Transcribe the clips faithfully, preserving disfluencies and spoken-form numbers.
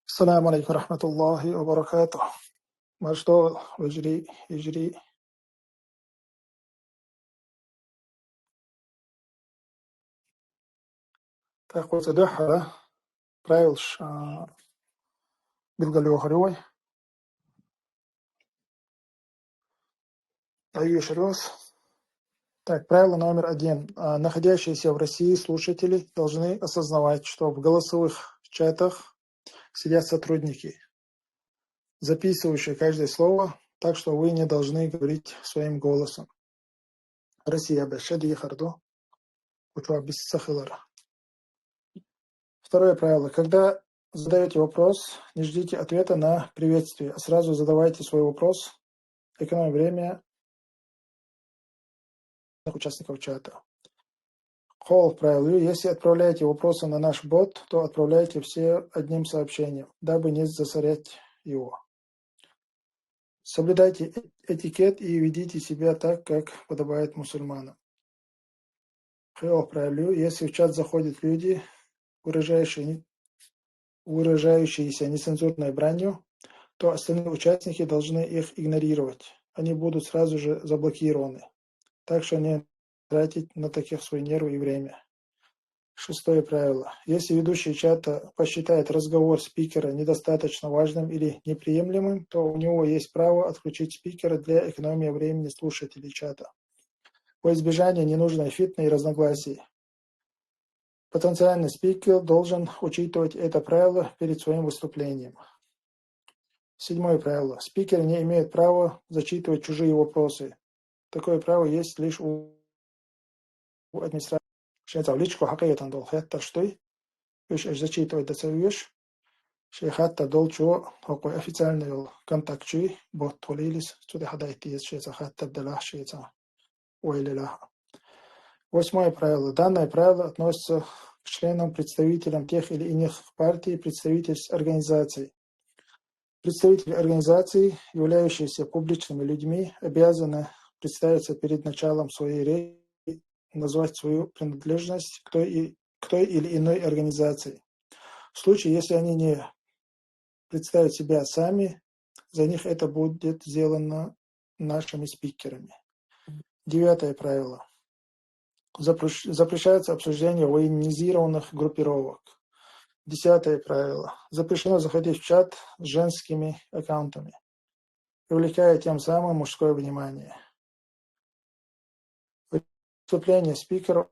السلام عليكم ورحمة الله وبركاته. Маршо, вежарий, йижарий. ТӀаккха цу дуьххьара правилаш, а, билгалйохур ю вай. Аюшарос. Так, правило номер один. А, находящиеся в России слушатели должны осознавать, что в голосовых чатах сидят сотрудники, записывающие каждое слово, так что вы не должны говорить своим голосом. Россия бешеди харду. Учёба без сахилара. Второе правило. Когда задаёте вопрос, не ждите ответа на приветствие, а сразу задавайте свой вопрос, экономя время участников чата. КхоалгӀа правило: если отправляете вопросы на наш бот, то отправляйте все одним сообщением, дабы не засорять его. Соблюдайте э- этикет и ведите себя так, как подобает мусульманам. КхоалгӀа правило: если в чат заходят люди, выражающие, не- выражающиеся нецензурной бранью, то остальные участники должны их игнорировать. Они будут сразу же заблокированы. Так что не тратить на таких свои нервы и время. Шестое правило. Если ведущий чата посчитает разговор спикера недостаточно важным или неприемлемым, то у него есть право отключить спикера для экономии времени слушателей чата. Во избежание ненужной фитны и разногласий, потенциальный спикер должен учитывать это правило перед своим выступлением. Седьмое правило. Спикеры не имеют права зачитывать чужие вопросы. Такое право есть лишь у, у администрации. Шен цхьа личко хьакхетан долу хеттарш дуй. Уьш аш зачитывать дан ца веш. Шен хаттар долчо хӀокху официальный йолу контакт чуьй, бот хуьлийла иза, цу тӀехь дайта деза шен цхьа хаттар делахь, шен цхьа ойла елахь. Восьмое правило. Данное правило относится к членам, представителям тех или иных партий, представительств организаций. Представители организаций, являющиеся публичными людьми, обязаны представиться перед началом своей речи, назвать свою принадлежность к той, и, к той или иной организации. В случае, если они не представят себя сами, за них это будет сделано нашими спикерами. Девятое правило. Запрещ- запрещается обсуждение военизированных группировок. Десятое правило. Запрещено заходить в чат с женскими аккаунтами, привлекая тем самым мужское внимание. Выступление спикера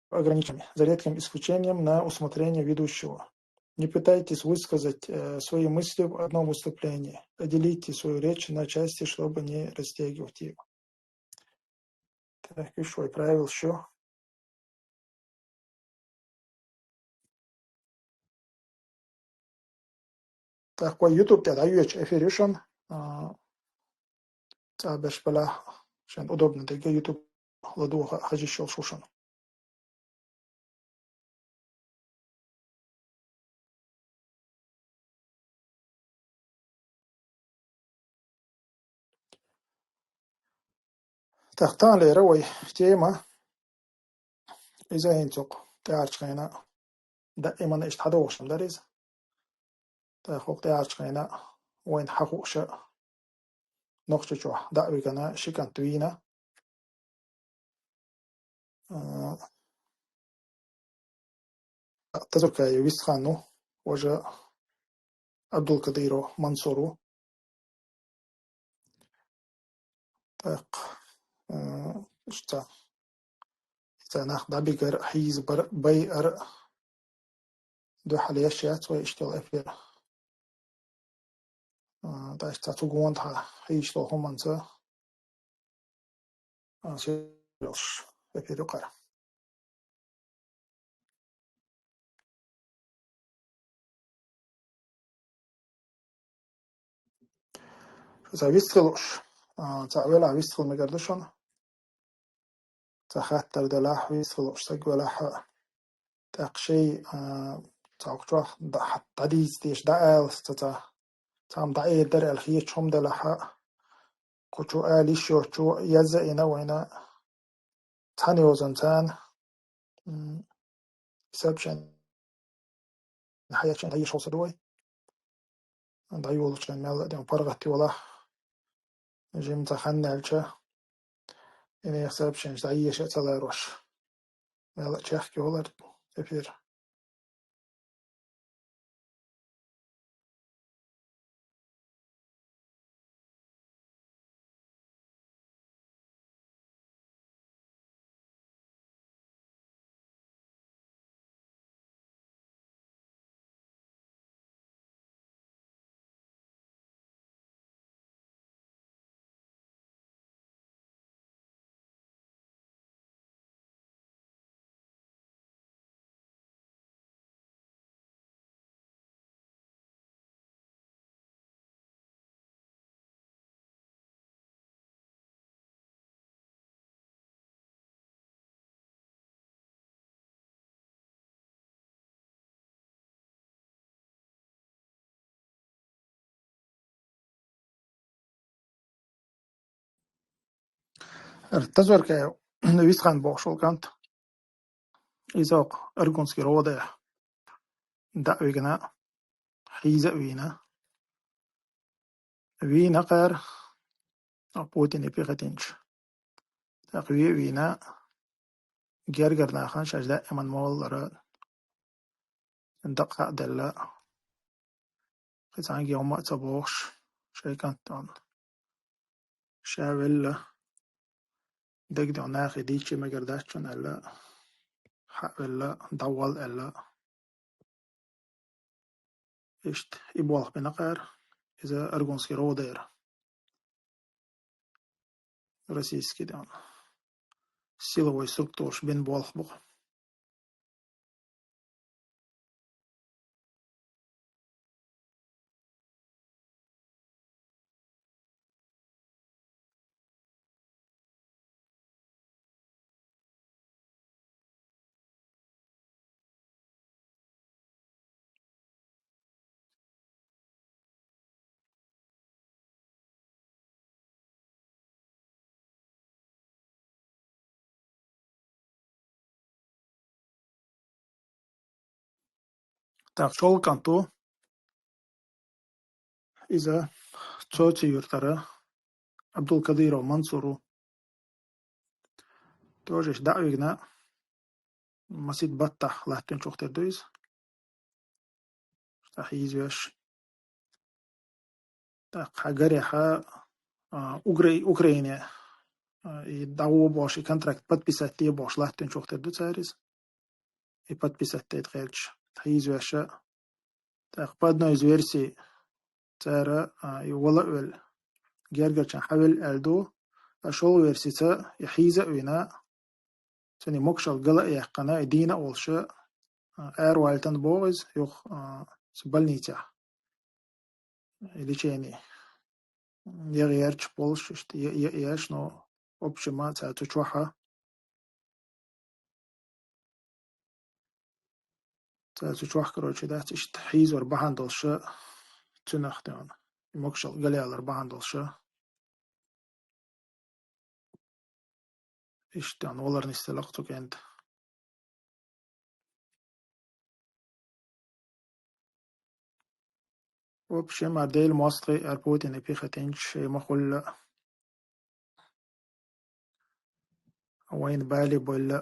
ограничены, за редким исключением на усмотрение ведущего. Не пытайтесь высказать э, свои мысли в одном выступлении. Поделите свою речь на части, чтобы не растягивать ее. Так, и что, и правил еще? Так, вай YouTube тӀе дӀайоьчу эфир ю шуна. А, цӀа берш балахь, шен удобно дерг YouTube ладогӀа хьажа йиш йолуш ву шуна. ТӀаккха таханлера вай тема иза хӀинца хӀокху тӀаьхьарчу хенахь даимана иштта хьадогӀуш дара иза. ТӀаккха хӀокху тӀаьхьарчу хенахь вайна хьахууш а, Нохчийчохь дӀа а вигина, ши кӀант вийна. А, Тазуркаев Вистхан ву, важа Абдулкадыров Мансур ву. ТӀаккха, а, иштта, иштта нах дӀабигар, хьийзабар, байар дуьхьал еш яц вай иштта йолу эфир. А, тӀаккха цу гондахьа хьийзаш долу хӀуманца, а, сиралш эфир юкъара. Ша ца вистхила уьш, а, цхьа велахь вистхила мегар ду шуна. Ца хаттар делахь, вистхила уьш саг велахь а. ТӀаккха шай, а, цхьа чохь дӀа-, дӀадийца дезаш, дӀаала ца, ца, цхьамма дӀаэр дара аьлла хеташ хӀума делахь а, кху чу ала йиш йоцучо язъяйина вайна цхьана йозанца, м, сообщение хьаечча дӀаеша хӀусар ду вай. ДӀайолучу хенахь мел а ден паргӀатте валахь, жимма цхьа хан яьлча, и нехан сообщенеш дӀаеша а ца ларош. Мел а чехка йолар эфир. Р-, Тазоркаев, Висхан бохуш волу кӀант. Иза окху Аргунский рода дӀа а вигна, хьийза а вийна. Вийна кхара, а, Путине пехотинчу. ТӀаккха ве а вийна, гергара нахана шаьш даиман моллара дакъа а делла, кхин цхьаьнгге хӀумма а ца бохуш, шайн кӀант тӀехь ша велла, дагадеана нахе дийччи мегар дац шуна аьлла, хьа а велла, дӀаволла аьлла. Иштта и болх бина кхара, иза Аргунский рода яра. Российский, да. Силовой структураш бина болх бу. Так, шолгӀа кӀант ву. Иза Цоци-Юьртара Абдулкадыров Мансур ву. Тоже иштта дӀа а вигна, масийтта баттахь латтинчух тера ду иза. Ша хьийзавеш. ТӀаккха хьан гарехьа, а, Угра-, Украине, а, и дӀагӀо бохуш, и контракт подписать де бохуш латтинчух тера ду цара иза. И подписать дайта кхаьрдаш, хьийзавеш а. ТӀаккха по одной из версий цара, а, и вала а велла, гергарчарна хьавелла аьлла ду, а шолгӀа версица и хьийза а вина, цуьнан могушалла гала а яьккхина, и дийна а волуш, а, араваьлла боху иза, юха, а, цу больницехь, и лечение. Яха ярча болуш, иштта, я, я, еш, но, в общем, а, цара цу чохь а, цара цу чохь, короче, дац, иштта хьийзор бахьана долуш, цуьнах тӀехь, и могушалла галъялар бахьана долуш. Иштта, валар нисделла-кх цу кӀентан. В общем, а Делан мостагӀий, а Путине пехотинчаш, и ма-хуьллу. Вайна бале а бевлла.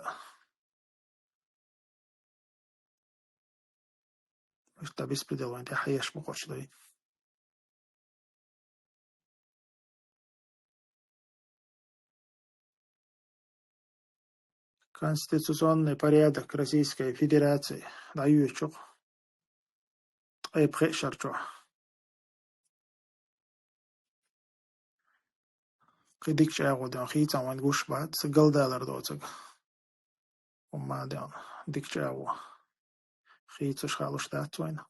Иштта беспредел вайн тӀехь хьаеш бу кхочу дай. Конституционный порядок Российской Федерации дӀайоьчу-кх ткъе пхеа шар чохь. Кхин дика чӀагӀо ден хийцам вайн гуш бац, галдалар доцург. ХӀумма а ден дика чӀагӀо хийцаш халуш дац вайна.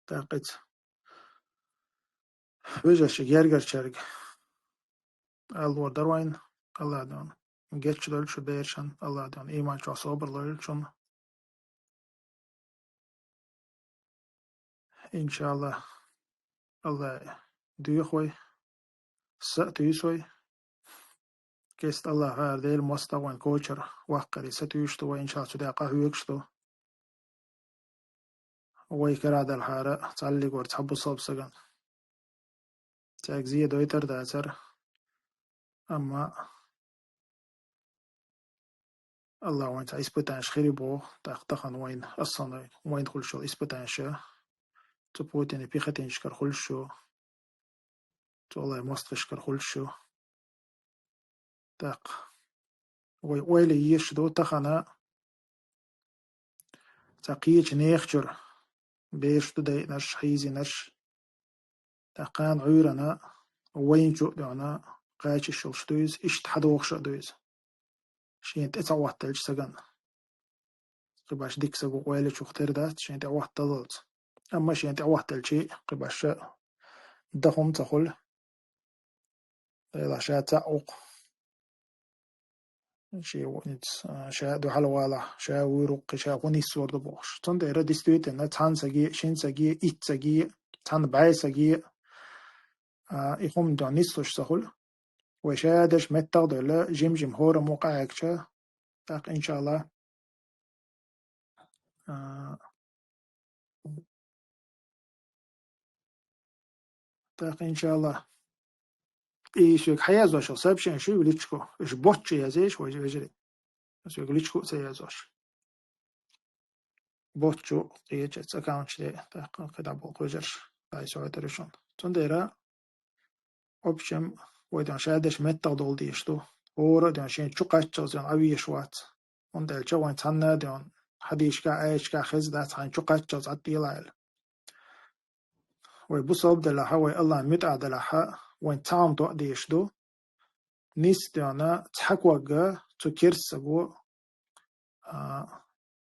ТӀаккха иза вежаршка, гергарчаьрга ала лур дара вайна, АллахӀ ден гечдойла шу берашна, АллахӀ ден иман чохь собар лойла шуна. Иншаллах, Аллах дуьйху вай, са а туьйсу вай. Кеста Аллах гӀара Дела мостагӀа вайн кочара ваккхаре са туьйсуш ду вай, иншаллах, цу декъа хьоьгуш ду. Вай кара далхьара цхьаллигора цхьа бусалба сагана. Цаьрга зе дойтар дацар, амма Аллах вайн цхьа испытанеш хири боху, тӀаккха тахана вайн, ас санна вайн хуьлуш йолу испытанеш, цу Путинан пехотинчашкара хуьлуш ю, цу Аллахьан мостагӀашкара хуьлуш ю. ТӀаккха вай ойла езаш ду тахана цхьа кхечу нехан чуьра, бераш ду дайинарш, хьийзинарш, тӀаккха кхана Ӏуьйранна вайна чу а дуьхьал кхачош йолуш ду иза, иштта хьадогӀуш а ду иза. Шена тӀе ца Ӏоттаделча сагана. Кхин баш дика саг ву, ойла чух тера дац, шена тӀе Ӏотталлалц. Амма шена тӀе Ӏоттаделча, кхин баш дан хӀума ца хуьлу. Делахь ша цхьаъ ву-кх. Шен ву-, ниц, а, ша дуьхьал валахь, ша вуьйр ву-кх, ша хӀун нисдор ду бохуш. Цундела, действительно, цхьана саге, шина саге, итт саге, цхьана бӀе саге, а, и хӀума дуьхьал нислуш ца хуьлу. Вай ша деш меттах а девлла, жим-жим хӀораммо къахьегча, тӀаккха, иншаллах, а, тӀаккха, иншаллах, и соьга хьаязъеш йолу сообщенеш ю в личку. Уьш боцчу язъеш, вай вежарий. Соьга личку а ца язъеш. Боцчу кхечу эцу аккаунташ де, тӀаккха кхидӀа болу кхуьжарш, дай сойтар ю шуна. Цундела, в общем, вай ден ша деш меттах долу дийш ду. ХӀора а ден шен чу кхаччалц ден Ӏан веш вац. ХӀунда аьлча вайн цхьанна а ден хьадийшка, аьшка хеза дац хьайн чу кхаччалц Ӏад тӀелахьа аьлла. Вай бусалба делахьа, вай Аллахьан муьтӀахь делахьа, вайн цхьа хӀума тоъа дийш ду. Нисдоьна цхьа ког цу керстаго, а,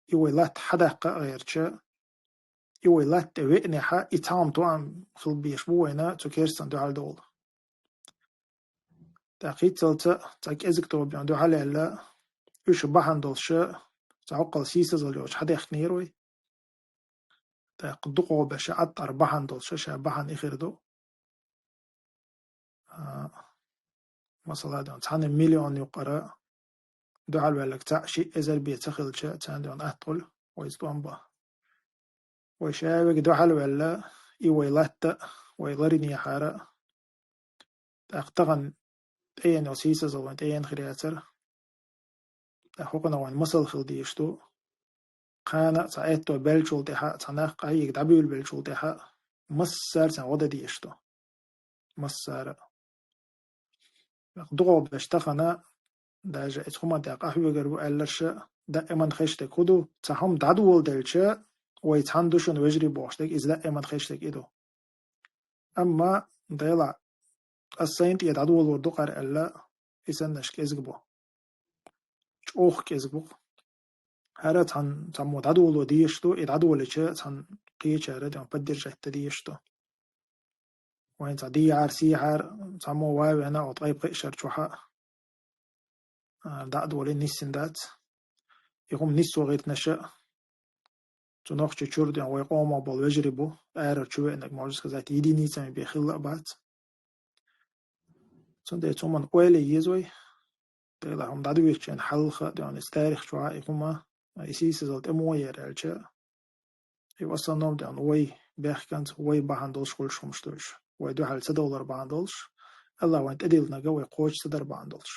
и вай латта хьадаккха а гӀертача, и вай латта тӀе веанехьа, и цхьа хӀума тоам хила беш бу вайна цу керстан дуьхьал долу. ТӀаккха хӀинццалца цхьа кӀезиг тоба дуьхьал яьлла, уьш бахьана долуша, цхьа хӀоккхул сийсазалла йоцуш хьадаьхкинера вай. ТӀаккха дукхаха беш ша Ӏад тӀера бахьана долуша, ша бахьана и хир ду. А, масала, ден цхьана миллион юккъара дуьхьал ваьлларг цхьаъ шиъ эзар бен ца хилча, царна ден атта хуьлу вайца тӀом бан. Вай ша верг дуьхьал ваьлла, и вай латта, вай ларинехьара, тӀаккха тахана тӀеена йолу сийсазалла вайн тӀеена хир яцара. ТӀаккха хӀокхунах вайн масал хила дийш ду. Кхана а цхьа аьтто баьллачул тӀаьхьа, цхьа нах къахьега дӀабуьйлабеллачул тӀаьхьа, массара а царна гӀо дан дийш ду. Массара а. Дукхаха беш тахана, даже эцу хӀуманна тӀехь къахьоьгур ву аьлларша, даиман хезаш дерг хӀун ду, цхьа хӀума дӀадоладелча, вай цхьана ду шуна вежарий бохуш дерг, иза даиман хезаш дерг и ду. Амма, делахь, ас сайна тӀе дӀадолор ду кхара аьлла, и саннарш кӀезиг бу. ЧӀогӀа кӀезиг бу-кх. ХӀара цхьана цхьаммо дӀадоло дезаш ду, и дӀадолийча цхьана кхечара ден поддержать дан дезаш ду. Вайн цхьа дехьара, сехьара, цхьаммо ван а веана, оцу ткъе пхи шар чохь а, а, дӀа а долий, нисдина дац. И хӀума нисдо гӀиртинарш а цу нохчи чуьра ден вай къомах болу вежарий бу, арара чу веанарг, можно сказать, единицами бен хилла а бац. Цундела цу хӀуманна ойла еза вай. Делахь хӀума дӀадоьдучу хенахь хьалха а ден, иза тарих чохь а и хӀума, и сийсазалла тӀе муха яра аьлча, и в основном ден вай бехканца, вай бахьана долуш хуьлуш хӀумаш ду уьш. Вай дуьхьал ца довлар бахьана долуш, Аллах вайн тӀедиллинарг вай кхочуш ца дар бахьана долуш.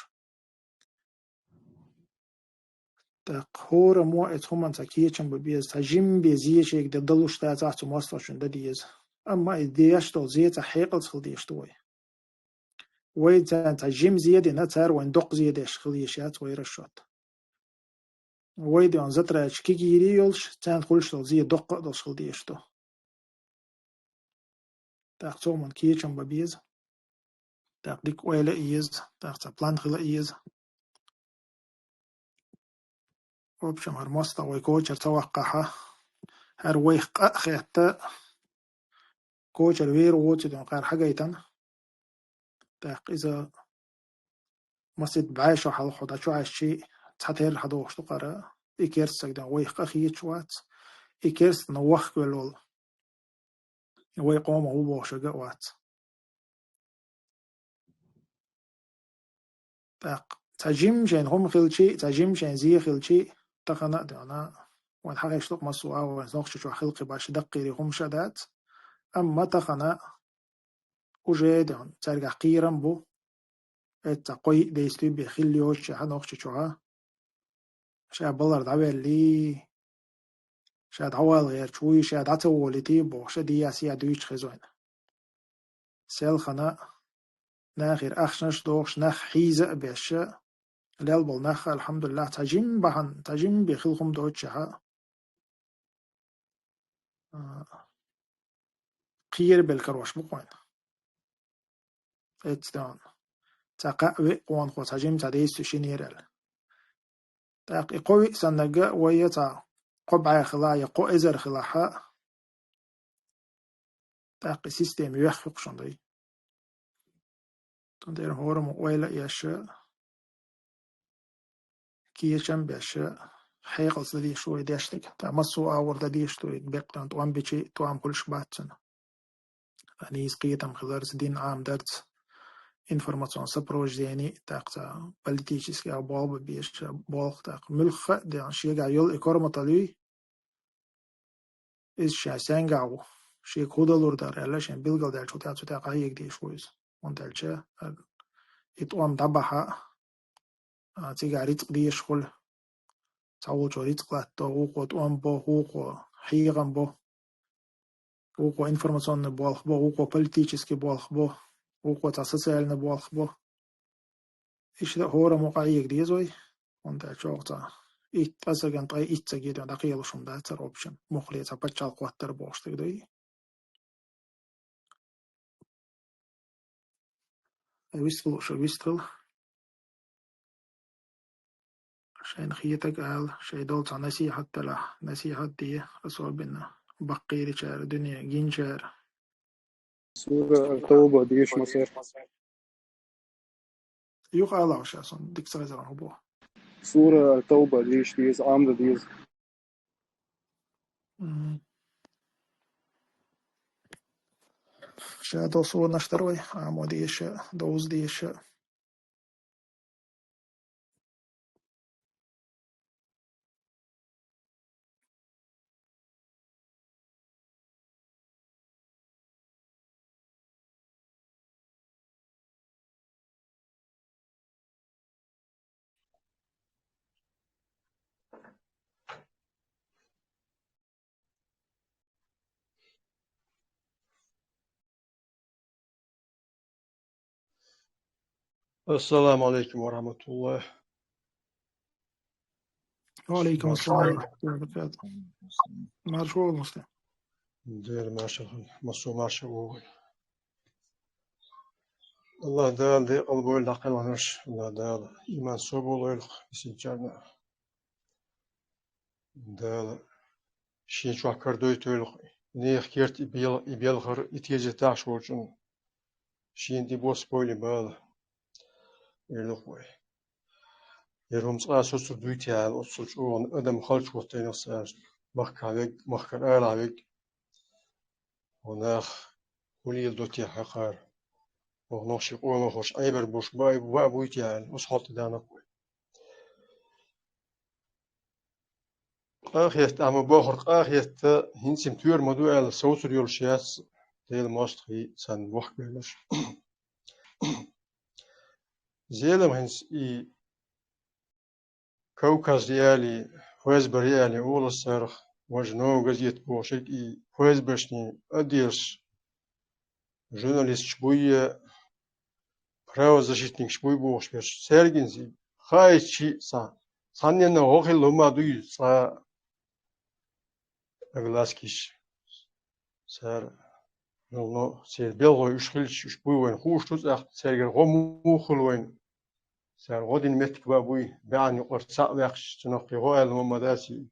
ТӀаккха хӀораммо а эцу хӀуманна цхьа кечам бан беза, цхьа жимма бен зе шега де далуш дацахь, цу мостагӀчунна дан деза. Амма и деш долу зе цхьа хьекъалца хила дезаш ду вай. Вай царна цхьа жима зе дина, цара вайн доккха зе деш хила йиш яц вай расчет. Вай ден затраташ кегийрий йолуш, царна хуьлуш долу зе доккха а долуш хила дезаш ду. ТӀаккха цу хӀуманна кечам бан беза. ТӀаккха дика ойла а еза, тӀаккха цхьа план хила а еза. В общем, хӀара мостагӀа вай кочара ца ваккхахь, хӀара вайх къа а хетта, кочара вер воцу ден кхара хьагайтана. ТӀаккха иза масийтта бӀе шо хьалха хьо дӀачу Ӏаьшчий, цхьатерра хьадогӀуш ду кхара, и керста саг ден вайх къа хеташ вац, и керстанна вахкавелла волу вай къомах ву бохуш а вац. ТӀаккха цхьа жима шайна хӀума хилчи, цхьа жима шайна зе хилчи, тахана а дена, вайн хьагӀеш лукъ массо а вайн Нохчийчохь хилкхи баш даккхийри хӀумаш а дац, амма тахана уже дена, цаьргахь кхерам бу, эцца кхоъ-йиъ дайца туьбе хилла йоцучехьа Нохчийчохьа, ша балар дӀавелли, ша дӀавала гӀерташ вуй, ша дӀа ца волийти бохуш а дехьа-сехьа дуьйцуш хезойна. Селхана нахера ахчанаш а дохуш, нах хьийза а беш, лелбала нах а, алхьамдулиллахӀ, цхьа жима бахьана, цхьа жима бен хила хӀума доцучехьа, а, кхерабелла карош бу-кх вайна. Эцца дена. Цхьа кхоъ-виъ къонахо, цхьа жима цхьа дайца цу шинера аьлла. ТӀаккха и кхо-виъ саннарг а вай я цхьа кхо бӀе хилахь, я кхо эзар хилахь а, тӀаккха и система йоьхна ю-кх шуна дай. Цундела хӀораммо ойла а еш, кечам а беш, хьекъалца дан дезаш вай деш дерг. ТӀаккха массо а агӀор дан дезаш ду, и беккъа тӀом бичи, тӀом хуьлуш бац цуьнан. Нийса кхетам хиларца, дин Ӏамадарца, информационное сопровождение, тӀаккха цхьа политический а болх бан безаш, болх, тӀаккха муьлхха а дена, шегахь йолу и корматалла юй, иза ша сенгахь ву, шега хӀун далур дара аьлла, шен билгалдаьлча, цу тӀехь, цу тӀехь къахьега дезаш ву иза. ХӀунда аьлча, и тӀом дӀабахьа, а, цигахь рицкъ дезаш хуьлу. Цхьаволчо рицкъ латто, вукхо тӀом бо, вукхо хьехам бо, вукхо информационный болх бо, вукхо политический болх бо, вукхо цхьа социальный болх бо. Иштта хӀораммо къахьега деза вай, хӀунда аьлча чӀогӀа цхьа итт ткъа сагана ткъе итт саге дӀакхелуш хӀума дац хӀара, в общем, муххале цхьа пачхьалкх хӀоттар бохуш дерг ду и. Вистхила, шу вистхила. Шайна хетарг ала, шайн долу цхьа насихьат делахь, насихьат де, особенно баккхийрачара, дуьне гинчара. Сура ат-Тавба дийша ма сара. Юха ала ша сан, дика ца хезара хӀун боху. Сура ат-Тавба дийша деза, Ӏамда деза. Мгм. Ша долу сураш дара вай, Ӏамо дезаш, довза дезаш. Ассаламу алейкум ва рахматуллах. Ва алейкум ассалам ва рахматуллахи ва баракатух. Марша вогӀалахь. Дера марша, массо марша вогӀийла. Аллах Дала декъал бойла дӀакхелхинарш, Аллах Дала иман собар лойла бисинчарна. Дала шен чохь карадойтийла нехан керта и бел-, и белхар, и тезеташ волчун шена тӀе бос бойла бала. Эр ду-кх вай. Ер хӀума цкъа а соцур дуй те аьлла, оццул чӀогӀа адам халчахӀоттийна цара, махкахь верг, махкара арахь верг. Хьо нах хӀун леладо те хьакхара. Хьо нохчийн къоман хӀорш Ӏебар болуш баа, баа буй те аьлла, оцу хьал тӀе даьнна-кх вай. Къахетта, амма бохург къахетта, хӀинца-м тоьар ма ду аьлла, совцур йолуш яц, Делан мостагӀий санна бохкабелларш. Зелам хӀинца и Кавказ риалий, ФСБ риалий олу царах, важа новая газета бохуш и ФСБшний отделаш журналисташ буй, правозащитникаш буй бохуш берш. Цаьргинца хаийтча а цхьа, цхьанненна гӀо хилла хӀума дуй цкъа огласкаш. Цара, ну, ну, церан белхалой уьш хилча, уьш буй вайна хууш ду цӀаккха, цаьргара гӀо муха хуьлу вайна. Цара гӀо дина меттиг баа буй, бӀенна юкъара цхьаъ ваьккхича, цунах кхин гӀо аьлла ма дац и.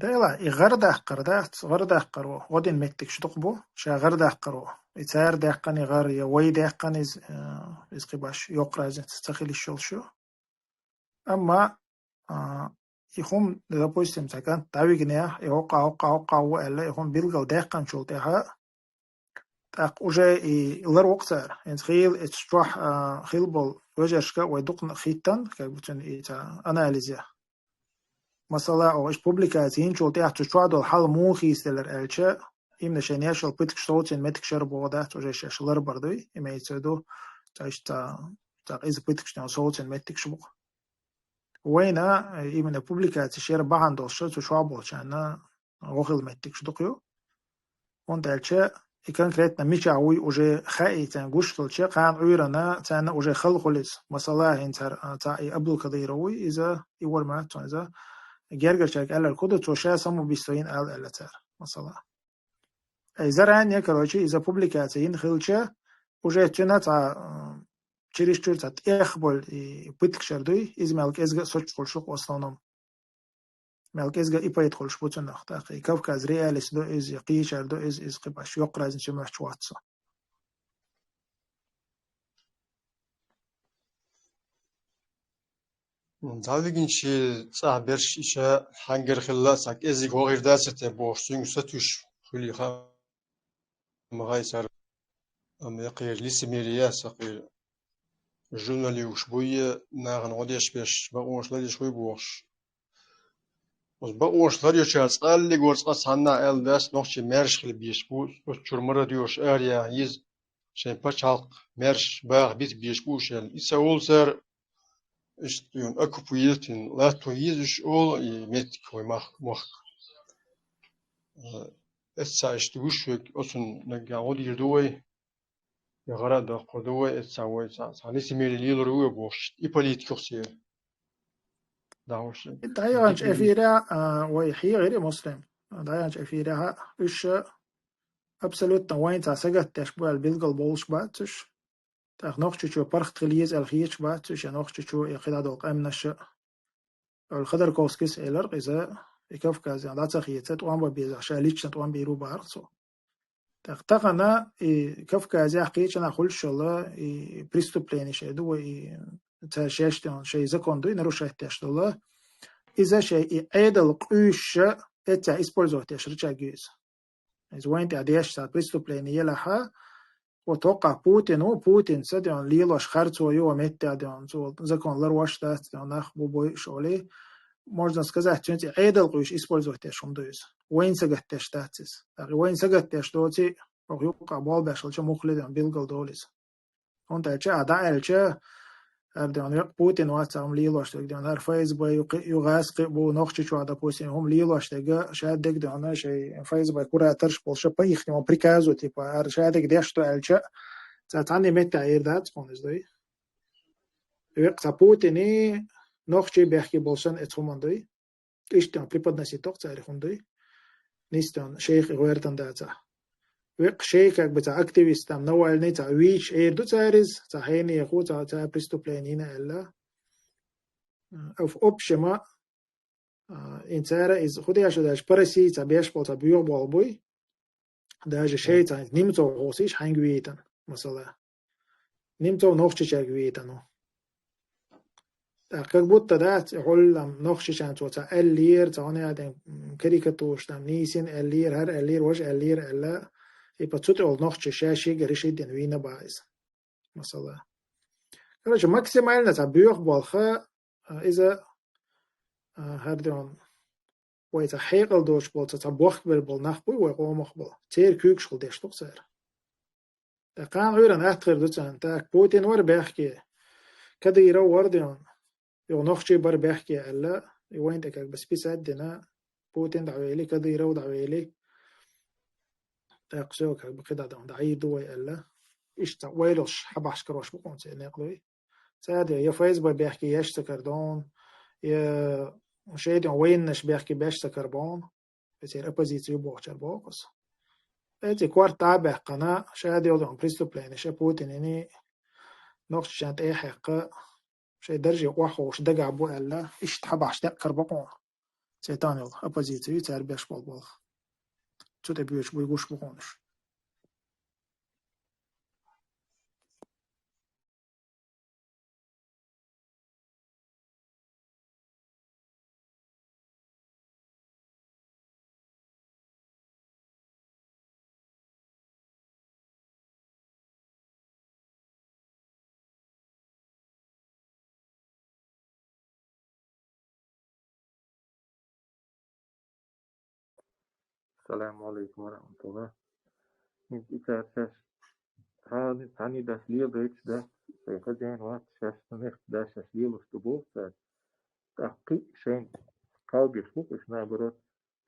Дела, и гӀар даккхар дац, гӀар даккхаро, гӀо дина меттигаш дукха бу, ша гӀар даккхаро. И цара даьккхина и гӀар, я вай даьккхина иза, э, иза кхин баш йоккха разница ца хила йиш йолуш ю. Амма, а, и хӀума, допустим, цхьа кӀант дӀавигнехь, и хӀокху, хӀокху, хӀокху ву аьлла, и хӀума билггал даьккхинчул тӀаьхьа, тӀаккха уже и лар воккху цара. ХӀинца хийла эцу чохь, а, хилла болу вежаршка вай дукха хӀиттан, как бы цуьнан и цхьа анализе. Масала, оха иштта публикаци йинчул тӀаьхьа цу чохь долу хьал муха хийцаделира аьлча, именно шайн ешал пытакаш совцийна меттигаш яра боху дац, уже шаьш ларбар дуй, имеется в виду, цхьа иштта цхьа, цхьа къиза пытакаш совцийна меттигаш бу. Вайна, э, именно публикацеш яра бахьана долуш цу чохь болчарна гӀо хила меттигаш дукха ю. ХӀунда аьлча и конкретно мичахь вуй уже хаийта гуш хилча, кхана Ӏуьйранна царна уже хала хуьлу иза. Масала, хӀинца хӀара, а, цхьа и Абдулкадыров вуй, иза, и вара ма цо иза, гергарчаьрга аьлларг хӀун ду, цо ша самоубийство йина ала аьлла цара, масала. Ай, заранее, короче, иза публикаци йина хилча, уже цуьнан цхьа, а, чересчур цхьа тӀех болу и пыткаш яра дуй, иза мел кӀезга а соцуш хуьлуш ю-кх в основном. Мел кӀезга и пайда хуьлуш бу цунах, тӀаккха и Кавказ Реалист ду иза, я кхечара ду иза, иза кхин баш йоккха разница моьттуш вац со. М, дӀавигинчи цӀахь берш иша хьаьнгара хилла, цхьа кӀеззиг вахийр дац те бохуш, цуьнга сатуьйсуш хуьлий хаьа. Ма гӀай цара, амма яккхийра лицемерие, сакхийра журналюкаш буй, нахана гӀо деш берш, бакъош ларъеш хуй бохуш. Оцу бакъош ларъечара цкъа аллигора цкъа цхьанна а аьлла дац, нохчий маьрша хила безаш бу, оцу чуьра марад йоьдуш араяха еза, шайн пачхьалкх маьрша баха бита безаш бу уьш аьлла. И ца олу цара, иштта юн оккупировать йина латто еза уьш олу, и меттиг вай мах-, махка. Э, эццахь иштта гуш верг, оцунна наггахь гӀо дийр ду вай, я гӀара а доккхур ду вай, эццахь вай цхьа, цхьа лицемерие лелор ву вай бохуш, и политика ю-кх церан. ДӀахьуш. И дӀаяханчу эфирехь, а, вай хьехира, Муслим, дӀаяханчу эфирехь, уьш абсолютно вайна цхьа сагатдеш бу аьлла билгал болуш бац уьш. ТӀаккха Нохчийчоь паргӀат хила еза аьлла хеташ бац уьш, я Нохчийчоь, я кхидӀа долу къаьмнаш а. Олу Ходорковскийс элира-кх иза, и Кавказехь дӀа ца хеца, тӀом бан безахь, ша лично тӀом бийр ву бахара цо. ТӀаккха тахана и Кавказехь кхечанхьа хуьлуш йолу и преступлени шайн ду вай, и цара шаьш тӀе шайн закон дуй нарушать деш долу. Иза шайн и Ӏедал къуьйсуш эццахь использовать деш рычаг ю иза. Иза вайна тӀехь деш цхьа преступлени елахьа, вот хӀокхахь Путин ву, Путинца ден лелош харцо ю, меттехь ден цо закон ларвош дац, ден нах бу бойуш олий. Можно сказать, цуьнца и Ӏедал къуьйсуш использовать деш хӀума ду иза. Вайна сагатдеш дац иза. ТӀаккха вайна сагатдеш доций, хӀокху юккъехь болх беш хилча муххале ден билгал долу иза. ХӀунда аьлча а дӀа аьлча, хӀара ден веккъа Путин вац хӀума лелош дерг, ден хӀара ФСБ ю кхин, ю гӀаз кхин бу, Нохчийчохь, допустим, хӀума лелош дерг, шадерг ден шайн ФСБ кураторш болуш, по ихнему приказу, типа, хӀара шадерг деш ду аьлча, цхьа цхьанне меттехь эр дац хьуна иза дуй. Веккъа цхьа Путиний нохчий бехке болуш санна эцу хӀуманна дуй. Иштта преподносить доккху цара хӀума дуй. Нисден шайх и гӀоьртан дацахь. Веккъа шайх как бы цхьа активистам, Навальный цхьа вийча эр ду цара иза, цхьа хьенехо, цхьа, цхьа преступление йина аьлла. А, в общем, а, и цара иза хӀун деш ду аьлча, по России цхьа беш болу цхьа боьха болх буй. Даже шайца Немцов хьовсийша хьаьнга вейтан, масала. Немцов Нохчийчаьрга вейтан ву. ТӀаккха как будто дац, и хьуллам Нохчийчан цо цхьа аьллера, цхьа хӀун яа ден, м, карикатураш там нийсина аьллера, хӀара аьллера, важа аьллера аьлла, и по цу тӀе олу нохчий шаьш шига решить дина вийна баха иза. Масала. Короче, максимально цхьа боьха болх, а, иза, а, хӀара ден вай цхьа хьекъал доцуш болу, цхьа, цхьа бохкабер болу нах буй вай къомах болу. Церан куьйгаш хила деш ду-кх цара. ТӀаккха кхана Ӏуьйранна атта хир ду царна. Так, Путин вара бехке, Кадыров вара ден, юха нохчий бара бехке аьлла, и вайна тӀе как бы списать дина, Путин дӀавели, Кадыров дӀавели. ТӀаккха всё, как бы кхидӀа ден дӀаийр ду вай аьлла. Иштта вай луш хьабахьаш карош бу хьуна церан некъ дуй. Цара де, я ФСБ бехке еш ца кара дон, я шайден военнаш бехке беш ца кара бон, эцера оппозицию бохучар боху аса. Эци корта дӀа а баьккхина, ша делдон преступленеш а Путинини Нохчийчан тӀе а хьаьккха, шайн дарже охьаховш дагахь бу аьлла, иштта хьабахьаш некъ кара бакъо. Цейтан йолу оппозицию цара беш болу болх. Цу тӀе боьдуш буй гуш бу хьуна уьш. Ассаламу алейкум ва рахматуллах. Ицар шаш цхьани, цхьани дас лелойтуш дац, шай хазен вац, шаш нехт да шаш лелош ду боху цара. ТӀаккха кхин шайн кхалбеш бу, уьш наоборот,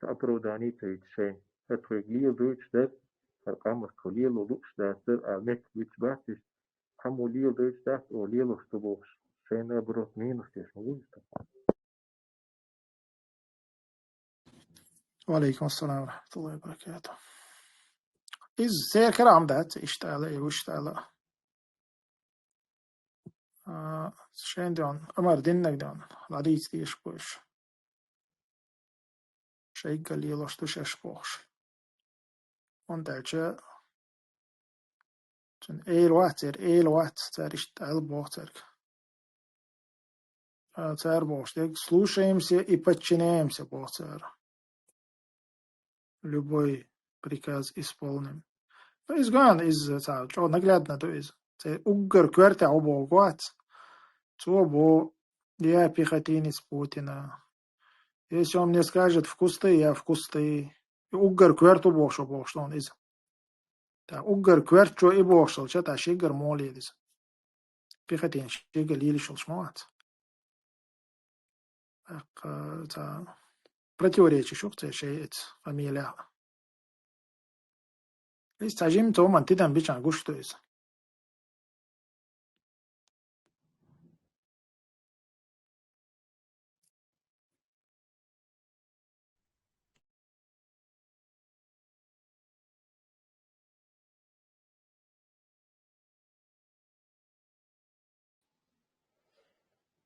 ца оправдание ца йита шайн. ХӀа тхоьга лелойтуш дац, хӀара къамат тхо лело лууш дац дара, а меттиг вуьтуш бац уьш, цхьаммо лелойтуш дац, о, лелош ду бохуш, шайн наоборот минус деш ма ву иза. Ва алейкум ассалам ва рахматуллахи ва баракатух. Иза церкара ам дац, иштта ала, и вуьшта ала. А, шайн ден, амар диннаг ден, ладийца деш бу уьш. Шайга лелош ду шаш бохуш. ХӀунда аьлча цуьнан эла вац, церан эла вац, цара иштта аьлла боху цаьрга. А, цара бохуш дерг: «Слушаемся и подчиняемся», боху цара. «Любой приказ исполним». Ну, иза ган, иза ца, чӀо наглядно ду иза. Церан уггар коьртехь ву боху вац. Цо бу: «Я пехотинец Путина. Если он мне скажет в кусты, я в кусты». И уггар коьрта ву бохуш, бохуш ду иза. Та уггар коьртачо и бохуш хилча, та шегара муха лела иза? Пехотинец шегара лелаш йолуш ма вац. ТӀаккха ца противоречи шу-кх церан шайн эца фамилия. Иза цхьа жимма цо хӀуманна тидам бичахь гуш ду иза.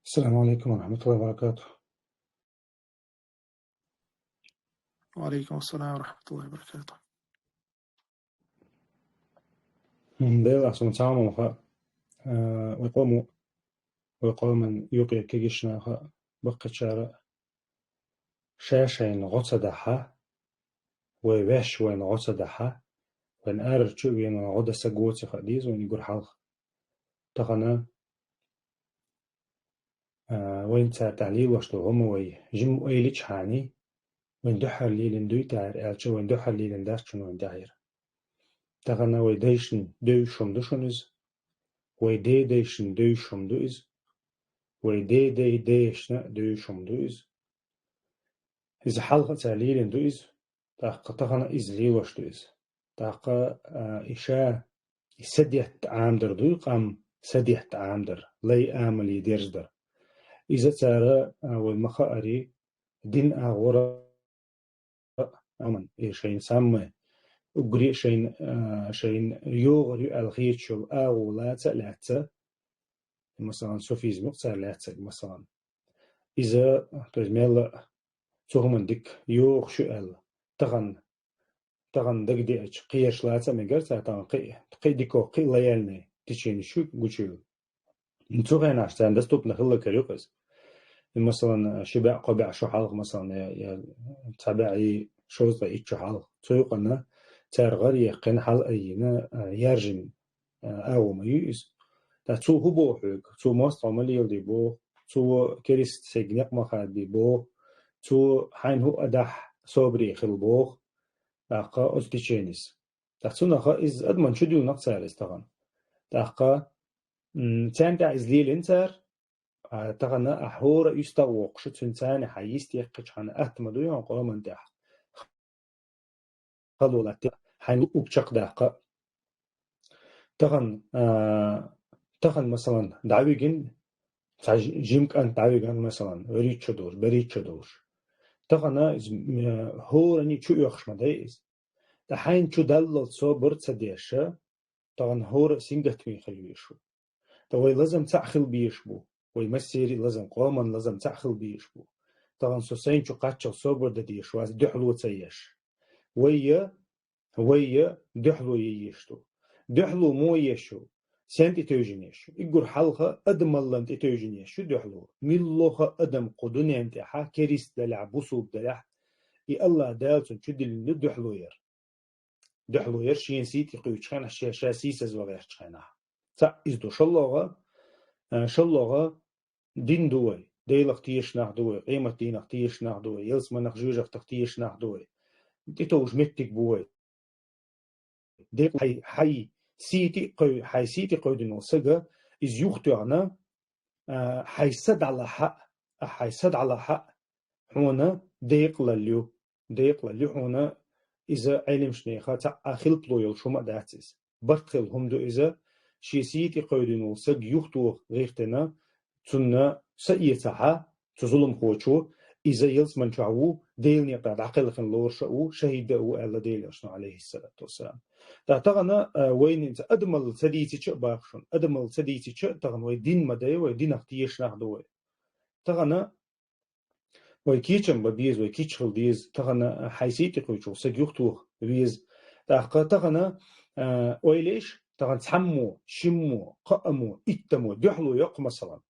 السلام عليكم ورحمة الله وبركاته. وعليكم السلام ورحمة الله وبركاته. Делахь суна цхьа хӀума хаьа, а, вай къомо, вай къоман юкъе кегийчу наха, баккхийчара ша-шайна гӀо ца дахьа, вай ваьш вайна гӀо ца дахьа, вайна арара чу а вена гӀо дан са гоций хаа деза вайна гур хьалха. Тахана, а, вайна цара тӀехь лелош долу хӀума вай жимма ойла йичхьана, вайна дуьххьара лелийна дуй тахьара аьлча, вайна дуьххьара лелийна дац шуна вайна тӀехьара. Тахана вай дайшна девзаш хӀума ду шуна иза, вай ден дайшна девзаш хӀума ду иза, вай ден дай дешна а девзаш хӀума ду иза. Иза хьалха а цара лелийна ду иза, тӀаккха тахана иза лелош ду иза. ТӀаккха, а, и ша, и са детта Ӏамадар дуй, къам са детта Ӏамадар, лай амале дерзадар. Иза цара, а, вай ма хаари, дин агӀора, аман, и шайна самма, уггаре а шайна, а, шайна йогӀур ю аьлла хеташ йолу агӀо лаца а лаьцна, масалан, суфизм юкъа цара лаьцнарг, масалан. Иза, то есть, мелла а цу хӀуманна дика йогӀуш ю аьлла, тахана, тахана дагадеача, кхераш лаца а мегар цара тахана кхин, кхин дика, кхин лояльный течени шу гучуйла. Цу хенахь царна доступно хилла кара ю-кх иза. И, масалан, ши бӀе, кхо бӀе шо хьалха, масалан, я, я цхьа бӀе и шовзткъе итт шо хьалха. Цу юкъана цара гӀар яьккхина, хьала айина, а, яржина, а, агӀо ма ю иза. Ткъа цо хӀун боху хьоьга? Цо мостагӀа ма леладе боху, цо керист сайга некъ ма хадабе боху, цо хьайна хӀуъа дахь собаре хила боху, тӀаккха оцу теченис. ТӀаккха цунах иза адаман чу дуьллу-кх цара иза тахана. ТӀаккха, м, царна тӀехь иза лелийна цара, а, тахана ахь хӀора а юьстагӀ воккхуш, цуьнан царна хьан йист яьккхичхьана атта ма дуй хьуна къоман тӀехь. Хало латтий хьайна уггар чекхдаккха. Тахана, а, тахана, масалан, дӀавигина, цхьа жи-, жима кӀант дӀавигина, масалан, вуьрхӀитта шо долуш, берхӀитта шо долуш. Тахана иза, м, хӀоранна чу оьхуш ма дай иза. Ткъа хьайна чу даллалц собар ца деш, тахана хӀора а сингаттаме хила везаш ву. Ткъа вай лазам цхьаъ хила безаш бу. Вай массеран а лазам, къоман лазам цхьаъ хила безаш бу. Тахана со сайна чу кхаччалц собар дан дезаш вац, дуьхьало ца еш. Вай я, вай я дуьхьало ян езаш ду. Дуьхьало муха еш ю? Сенна тӀетевжина еш ю? Уггар хьалха адамаллина тӀетевжина еш ю дуьхьало. Муьлхха а адам кху дуьненна тӀехь, керист далахь, бусулба далахь, и АллахӀ Дала цунна чу диллина ду дуьхьало яр. Дуьхьало яр шена сий тӀекхуьучу хенахь, ша, ша сийсазвала гӀертачу хенахь. Цхьаъ иза ду. ШолгӀа, а, шолгӀа, дин ду вай, Делах тешаш нах ду вай, къематдийнах тешаш нах ду вай, ялсаманах, жоьжахатех тешаш нах ду вай. тӀетовжа меттиг бу вай. Декъа хьай, хьай сий тӀе кхой-, хьай сий тӀе кхойдина волу сага, иза юхатоьхна, а, хьай са дӀалахь а, а, хьай са дӀалахь а, хьуна декъалалла ю, декъалалла ю хьуна, иза Ӏелимашнеха цхьа а хилпало йолуш хӀума а дац иза. Барт хилла хӀума ду иза, шен сий тӀе кхойдина волу саг юхатоха гӀиртина, цунна са эцахь а, цу зуламхочо, иза ялсамани чохь ву, Делан некъа дӀакхелхина лоруш а ву, шахӀид а ву аьлла Делан Элчано, Ӏалайхиссалату вассалам. Ткъа тахана, а, вайна адамалла ца дийцича а боху шуна, адамалла ца дийцича а тахана вай дин ма дай, вай динах тешаш нах ду вай. Тахана вай кечам бан беза, вай кийча хила деза, тахана хьайн сий тӀе кхуьучу саг юхатоха веза. ТӀаккха тахана, а, ойла еш, тахана цхьаммо, шиммо, кхааммо, иттамо дуьхьало йо-кх, масалан.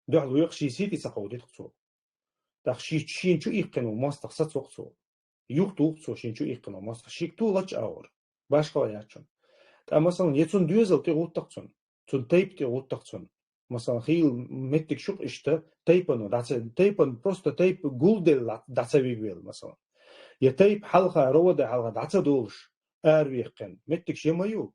Дуьхьало йо-кх, шен сий тӀе ца кховдийта-кх цо. ТӀаккха ши-, шена чу иккхина волу мостагӀа сацо-кх цо. Юхатуху-кх цо шена чу иккхина волу мостагӀа. Шега ту лач агӀор. Башхалла яц цунна. Ткъа, масалан, я цунна доьзал тӀе гӀутту-кх цунна, цунна тайпа тӀе гӀутту-кх цунна. Масалан, хийла меттиг шу-кх иштта, тайпано дӀа ца, тайпан просто тайпа гулделла дӀа ца вигавелла, масалан. Я тайпа хьалха, ровода хьалха дӀа ца долуш, араваьккхина меттигаш я ма ю.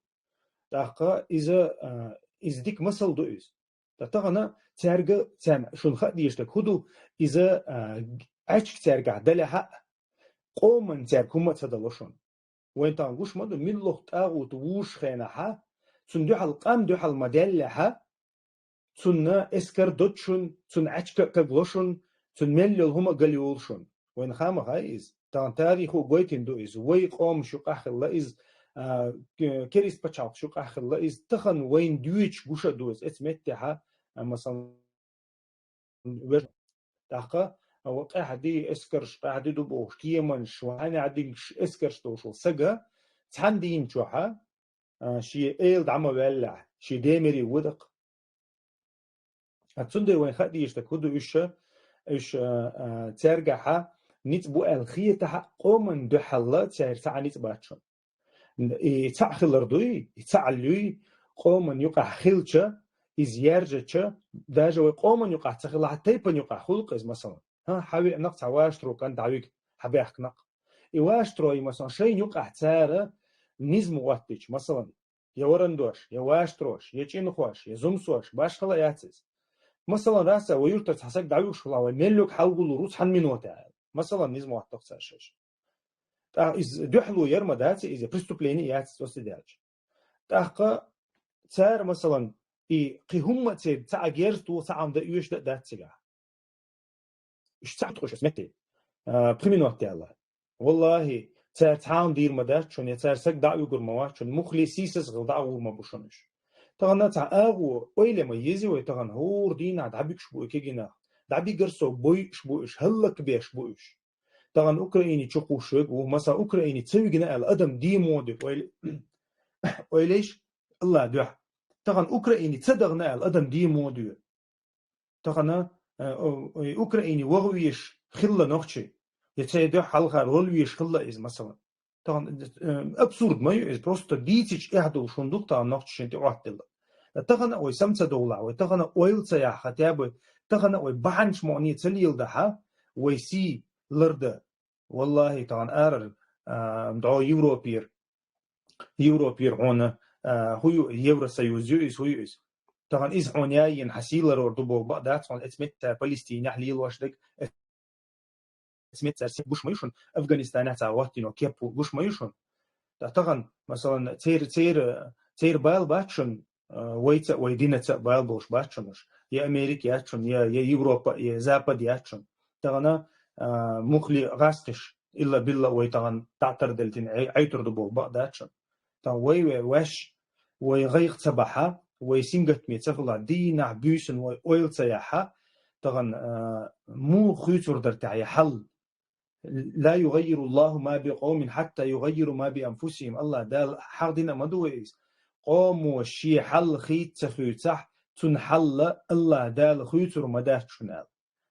ТӀаккха иза, а, иза дика масал ду иза. Ткъа тахана цаьрга, царна шуна хаа дезаш дерг хӀун ду, иза, а, Ӏачка цаьргахь далехь а, къоман цаьрга хӀумма а ца дало шуна. Вайн тахана гуш ма ду, муьлхха тӀагӀута вузучу хенахь а, цунна дуьхьал къам дуьхьал ма даьллехь а, цунна эскар дод шуна, цунна Ӏачка а кагло шуна, цунна мел йолу хӀума а галйолу шуна. Вайна хаа ма хаьа иза. Тахана тарихо а гойтина ду иза. Вай къомаш юкъахь хилла иза, а, к-, керист пачхьалкхаш юкъахь хилла иза. Тахана вайна доьчуш гуш а ду иза. Эцу меттехь а, а, масалан, веш-, тӀаккха, а, ва къаьхьа ди эскарш, къаьхьа ди ду бохуш, кеманаш, ва хьанехь динчу эскарш долуш волу сага, цхьана дийна чохь а, а, шен эла дӀа ма ваьллехь, шен Демири ву даккха. А цундела вайн хаа дезаш дерг хӀун ду, уьш, уьш, а, а, цаьргахь а ницкъ бу аьлла хетахь а, къоман дуьхьал цаьрца цхьа а ницкъ бац шуна. И цхьаъ хилар дуй, и цхьаъ луй, къоман юкъахь хилча, иза яржача, даже вай къоман юкъахь ца хилахь, тайпан юкъахь хуьлу-кх иза, масалан. ХӀан, хьан веана-кх цхьа ваштаро кӀант дӀавига, хьан баьхкина-кх. И ваштаро, и, масалан, шайна юкъахь цара низам гӀоттийча, масалан, я варандош, я ваштарош, я чӀинхош, я зумсош, башхалла яц иза. Масалан, раса вай юьртара цхьа саг дӀавуьгуш хилахь, вай мел йолу хьал гуллур ву цхьана минота аьлла. Масалан, низам гӀотту-кх цара шаьш. ТӀаккха иза дуьхьало яр ма дац иза, преступление яц иза, оцу тӀе даьлча. ТӀаккха цара, масалан, и кхин хӀумма а церан цхьа а герз туху, цхьа а дан оьшуш а дац цигахь. Уьш цхьаъ тухуш аса метте. А, пхи минот даьлла. Валлахи, цара цхьа а дийр ма дац шуна, я цара саг дӀа а вуьгур ма вац шуна, муххале сийсаз хила дӀа а гӀур ма бу шуна уьш. Тахана цхьа агӀо ойла ма еза вай, тахана хӀора дийнахь дӀабуьгуш бу и кегийнах, дӀабигар сов бойуш бу уьш, хӀаллакбеш бу уьш. Тахана Украине чу кхуссуш верг ву, масала, Украине ца вигна аьлла, адам де ма ву, ойла-, ойла еш, Аллах дуьхьа. Тахана Украине ца дахана аьлла, адам де ма ву. Тахана, э, о, ой, Украине ваха везаш хилла нохчий, я церан дуьхьа хьалха ролла везаш хилла иза, масалан. Тахана, э, абсурд ма ю иза, просто дийцича эхь долуш хӀума ду-кх тахана нохчашна тӀе Ӏоттаделла. Тахана а вай сам ца довлахь, вай тахана ойла ца яхь, хатя бы тахана а вай бахьанаш мукъане ца леладахь, вай сий лардан. Валлахи, тахана арара, а, дӀо Европера, Европера хьуна, а, хӀун ю, Евросоюз ю иза, хӀун ю иза? Тахана иза хьуна яйина хьан сий ларор ду боху бакъ дац хьуна, эцу метта Палестинехь лелош дерг, эцу метта цара сий гуш ма ю шуна, Афганистанехь цхьа гӀоттийно кеп гуш ма ю шуна. Ткъа тахана, масалан, церан, церан, церан бала бац шуна, а, вайца а, вай динаца а бала болуш бац шуна уьш. Я Америка яц шуна, я, я Европа, я Запад яц шуна. Тахана, а, муххале гӀазкхиш, илла-билла вай тахана дӀа а тардалийтина Ӏе-, Ӏайтур ду боху бакъ дац шуна. Тахана вай, вай ваьш, вай гӀайгӀа ца бахь, вай сингаттаме ца хилахь, дийнахь буьйсанна вай ойла ца яхь, тахана, а, муха хуьйцур дара техьа я хьал? لا يغير الله ما بقوم حتى يغيروا ما بأنفسهم. Аллах Дала хьахдина а ма ду вай иза. Къомо шен хьал хийца ца хуьйцахь, цуьнан хьал Аллах Дала хуьйцур ма дац шуна аьлла.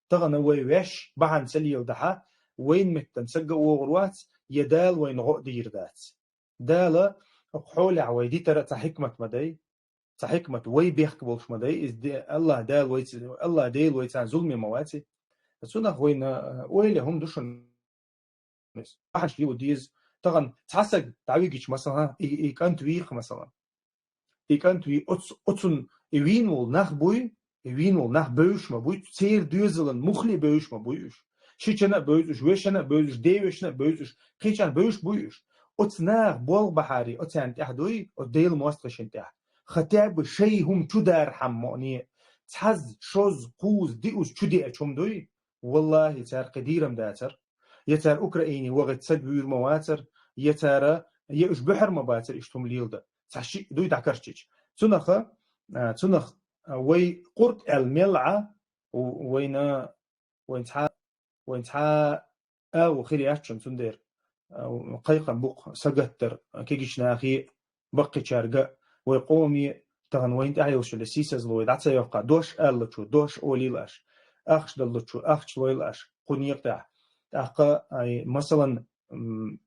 Тахана вай ваьш бахьана ца леладахь, вайна меттана саг а вогӀур вац, я Дала вайна гӀо а дийр дац. Дала хӀокху хьолехь вай дитар а цхьа хӀикмат ма дай, цхьа хӀикмат вай бехк болуш ма дай, иза де-, Аллах Дала вайца-, Аллах Дела вайцарна зуламе ма вац и. Цунах вайна, э, ойла хӀума ду шуна. Бахьаш йиу деза. Тахан цхьа саг дӀавигича, масала, и, и кӀант вийха, масала. И кӀант вий, оц-, оцун и вийна волу нах буй, и вийна волу нах бевзаш ма буй, церан доьзалан муххале бевзаш ма буй уьш. Шичана а бевза уьш, вешана а бевза уьш, девешана а бевза уьш, кхечарна бевзаш буй уьш. Оцу наха болх бахьаре, оцарна тӀехь дуй, оцу Делан мостагӀашна тӀехь. Хотя бы шайн хӀума чу дархьама моне, цхьазза, шозза, кхузза, диъазза чу деача хӀума дуй, валлахӀи, цара кхин дийрам дацара. Я цара Украине вахийта саг вуьйр ма вацара, я цара, я уьш буьхьар ма бацара иштта хӀума леладан. Цхьа шиъ дуй дӀакарчича. Цунах, а, цунах, а, вай къурт аьлла мел Ӏа, в-, вайна, вайн цхьа, вайн цхьа агӀо хир яц шуна, цундела, а, кхайкхам бу-кх сагатдар, а, кегийчу нахе а, баккхийчаьрга а, вай къоме а, тахана вайна тӀехь йолуш йолу сийсазло вай дӀа ца йоккхахь, дош аллачо дош олийла аша, ахча даллачо ахча лойла аша кху некъа тӀехь. ТӀаккха, ай, масалан, м,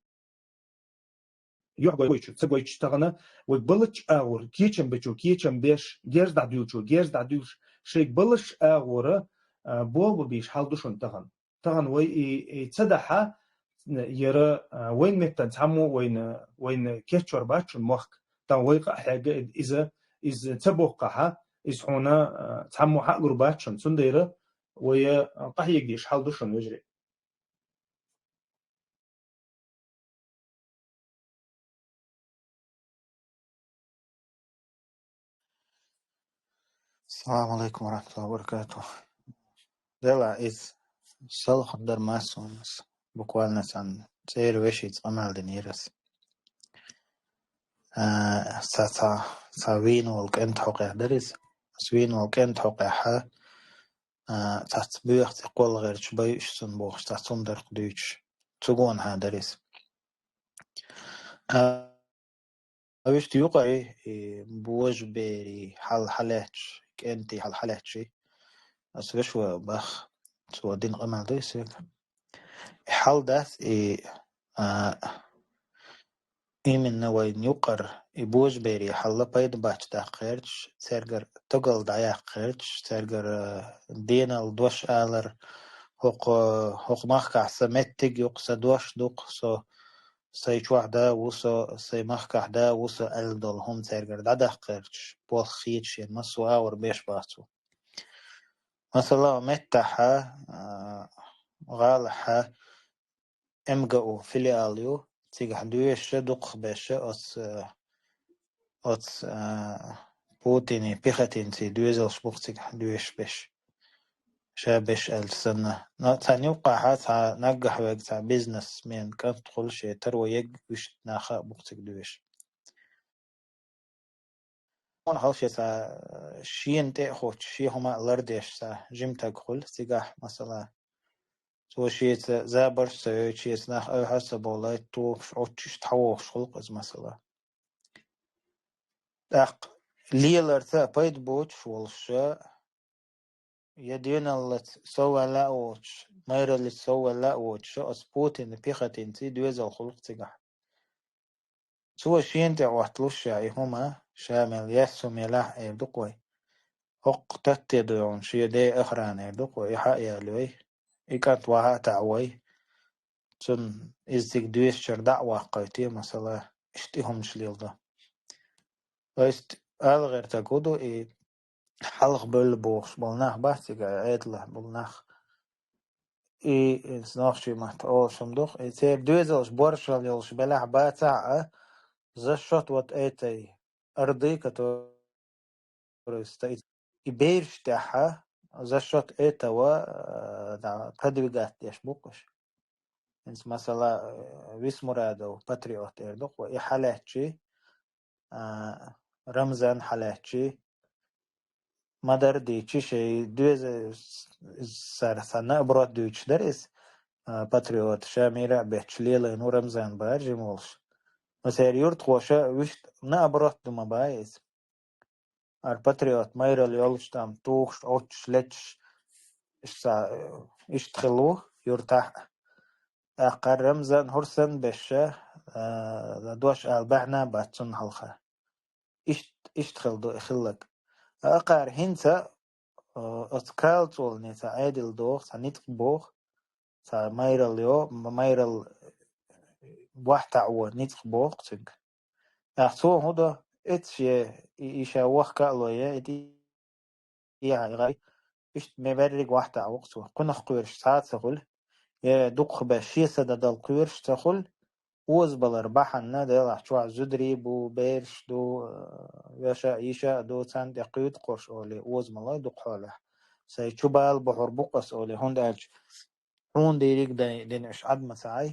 юьхь гойчу, ца гойчу тахана, вай баллачу агӀор, кечам бечо кечам беш, герз дӀадуьллучо герз дӀадуьллуш, шайга баллаш агӀора, а, болх бан безаш хьал ду шуна тахана. Тахана вай и, и ца дахьа, яра, а, вайн меттан цхьаммо а вайна, вайна кечвар бац шуна мохк. Тахана вай къа а хьегна иза, иза ца боккхахьа, иза хьуна, а, цхьаммо хьалур бац шуна. Цундела вай, а, къахьега дезаш хьал ду шуна, вежарий. Салам алейкум ва рахматуллахи ва баракатух. Дела из салхун дар масунас. Буквально сан цӀера вешица къамел динирас. А, ца, ца, ца вийна волу кӀент хьокъехь дарис. Ас вийна волу кӀент хьокъехьа, а, цац боьха цӀе кхолла гӀерташ байуш цунна бохуш, цац хӀума дарх дуьйцуш. Цугонахьа дарис. А, вуьшта юкъа и, и божаберий хьал хьалаьтташ, кӀентий хьал хьалаьтташ. Ас веш ва бах, цо дина къамел ду и сага. И хьал дац, и, а, именно вайн юкъара, и божаберий хьалла пайда бач даккха гӀерташ, цергара тагал дӀаяккха гӀерташ, цергара, а, денал дош алар, хӀокху, хӀокху махкахь сан меттиг ю-кх, сан дош ду-кх, со Сайн чохь да ву со, сайн махкахь да ву со аьлла долу хӀума цаьргара дӀадаккха гӀерташ, болх хеташ шен массо а агӀор беш бац ву. Масала, меттахьа, а, гӀалахьа, М Г У филиал ю, цигахь доьшуша, дукхахберша оцу, а, оцу, а, Путиний пехотинций доьзалш бу-кх цигахь доьшуш беш. Ша беш аьлча санна. Но царна юккъахьа цхьа наггахь вега цхьа бизнесмен кӀант хуьлу шен таро егга вуьшта наха а бу-кх цига доьшуш. Хьуна хьал шен цхьа шена тӀе а хоттуш, шен хӀума а лардеш цхьа жима таг хуьлу цигахь, масала. Цо шеца забарш а ца йойтуш, шеца нах ойхьа а ца бовлайта, тухуш, Ӏуттуш, тхьавогӀуш хуьлу-кх иза, масала. ТӀаккха леларца а пайда боцуш волуша, я деналлаца совваьлла а воцуш, майраллица совваьлла а воцуша, оцу Путинан пехотинций доьзал хуьлу-кх цигахь. Цо шена тӀе Ӏотталуш ша и хӀума, ша мел яьссу мелахь эр ду-кх вай. ХӀокху татте ду хьуна шен ден охрана эр ду-кх вай, и хьа а яьлла вай, и кӀант ваха а таӀа вай. Цунна иза цига доьшучара дӀа а ваккхуьйтий, масала, иштта и хӀуманаш леладо. То есть, ала гӀертарг хӀун ду, и хьалха бевлла бохуш болу нах бац цига, Ӏедалехь болу нах. И, и нохчийн маттахь олуш хӀума ду-кх, и церан доьзалш боршал йолуш белахь бацахь а, за счёт вот этой орды, которая стоит. И бераш тӀехьа за счёт этого, э, да, продвигать деш бу-кх уьш. ХӀинца, масала, э, Висмурадов Патриот эр ду-кх вай, и хьалаьттачий, а, Рамзан хьалаьттачий, ма-дарра дийцича, шайн доьза-, сара сан наоборот дуьйцуш дара иза, а, Патриот, ша мийра а бетташ лелийна ву Рамзан бара жима волуш. Но церан юьртахоша вуьшта наоборот ду ма баьй иза. Ара Патриот майралла йолуш там тухуш, Ӏуттуш, леташ, иштта, иштта хилла ву юьртахь а. ТӀаккха Рамзан хӀур санна беша, а, дош ала баьхьна а бац цунна хьалха. Ишт-, иштта хила ду и хилларг. Акхара хӀинца, а, оцу калцӀолне цхьа Ӏедал доху, цхьа ницкъ боху, цхьа майралла йо, м-, майралла вахьтаӀ вон ницкъ боху цуьнга. ТӀаккха цо хӀун до, эцаш я, и, и ша вахка а лой я, и тӀехьа и гӀай. Иштта ме берриг вахьтаӀ ву-кх цо. Кхунах кхоьруш цхьа а ца хуьлу, я дукхахберш шен са дан дала кхоьруш ца хуьлу, озабалар бахьанна, делахь чохь зударий бу, бераш ду, э, веша а, йиша а ду, царна тӀе кхуьйту-кх уьш олий, оза ма лой дукха хьолехь. Сайн чу бала бохьур бу-кх ас олий, хӀунда аьлча хьуна дийриг дай дина уьш Ӏад ма ца Ӏай.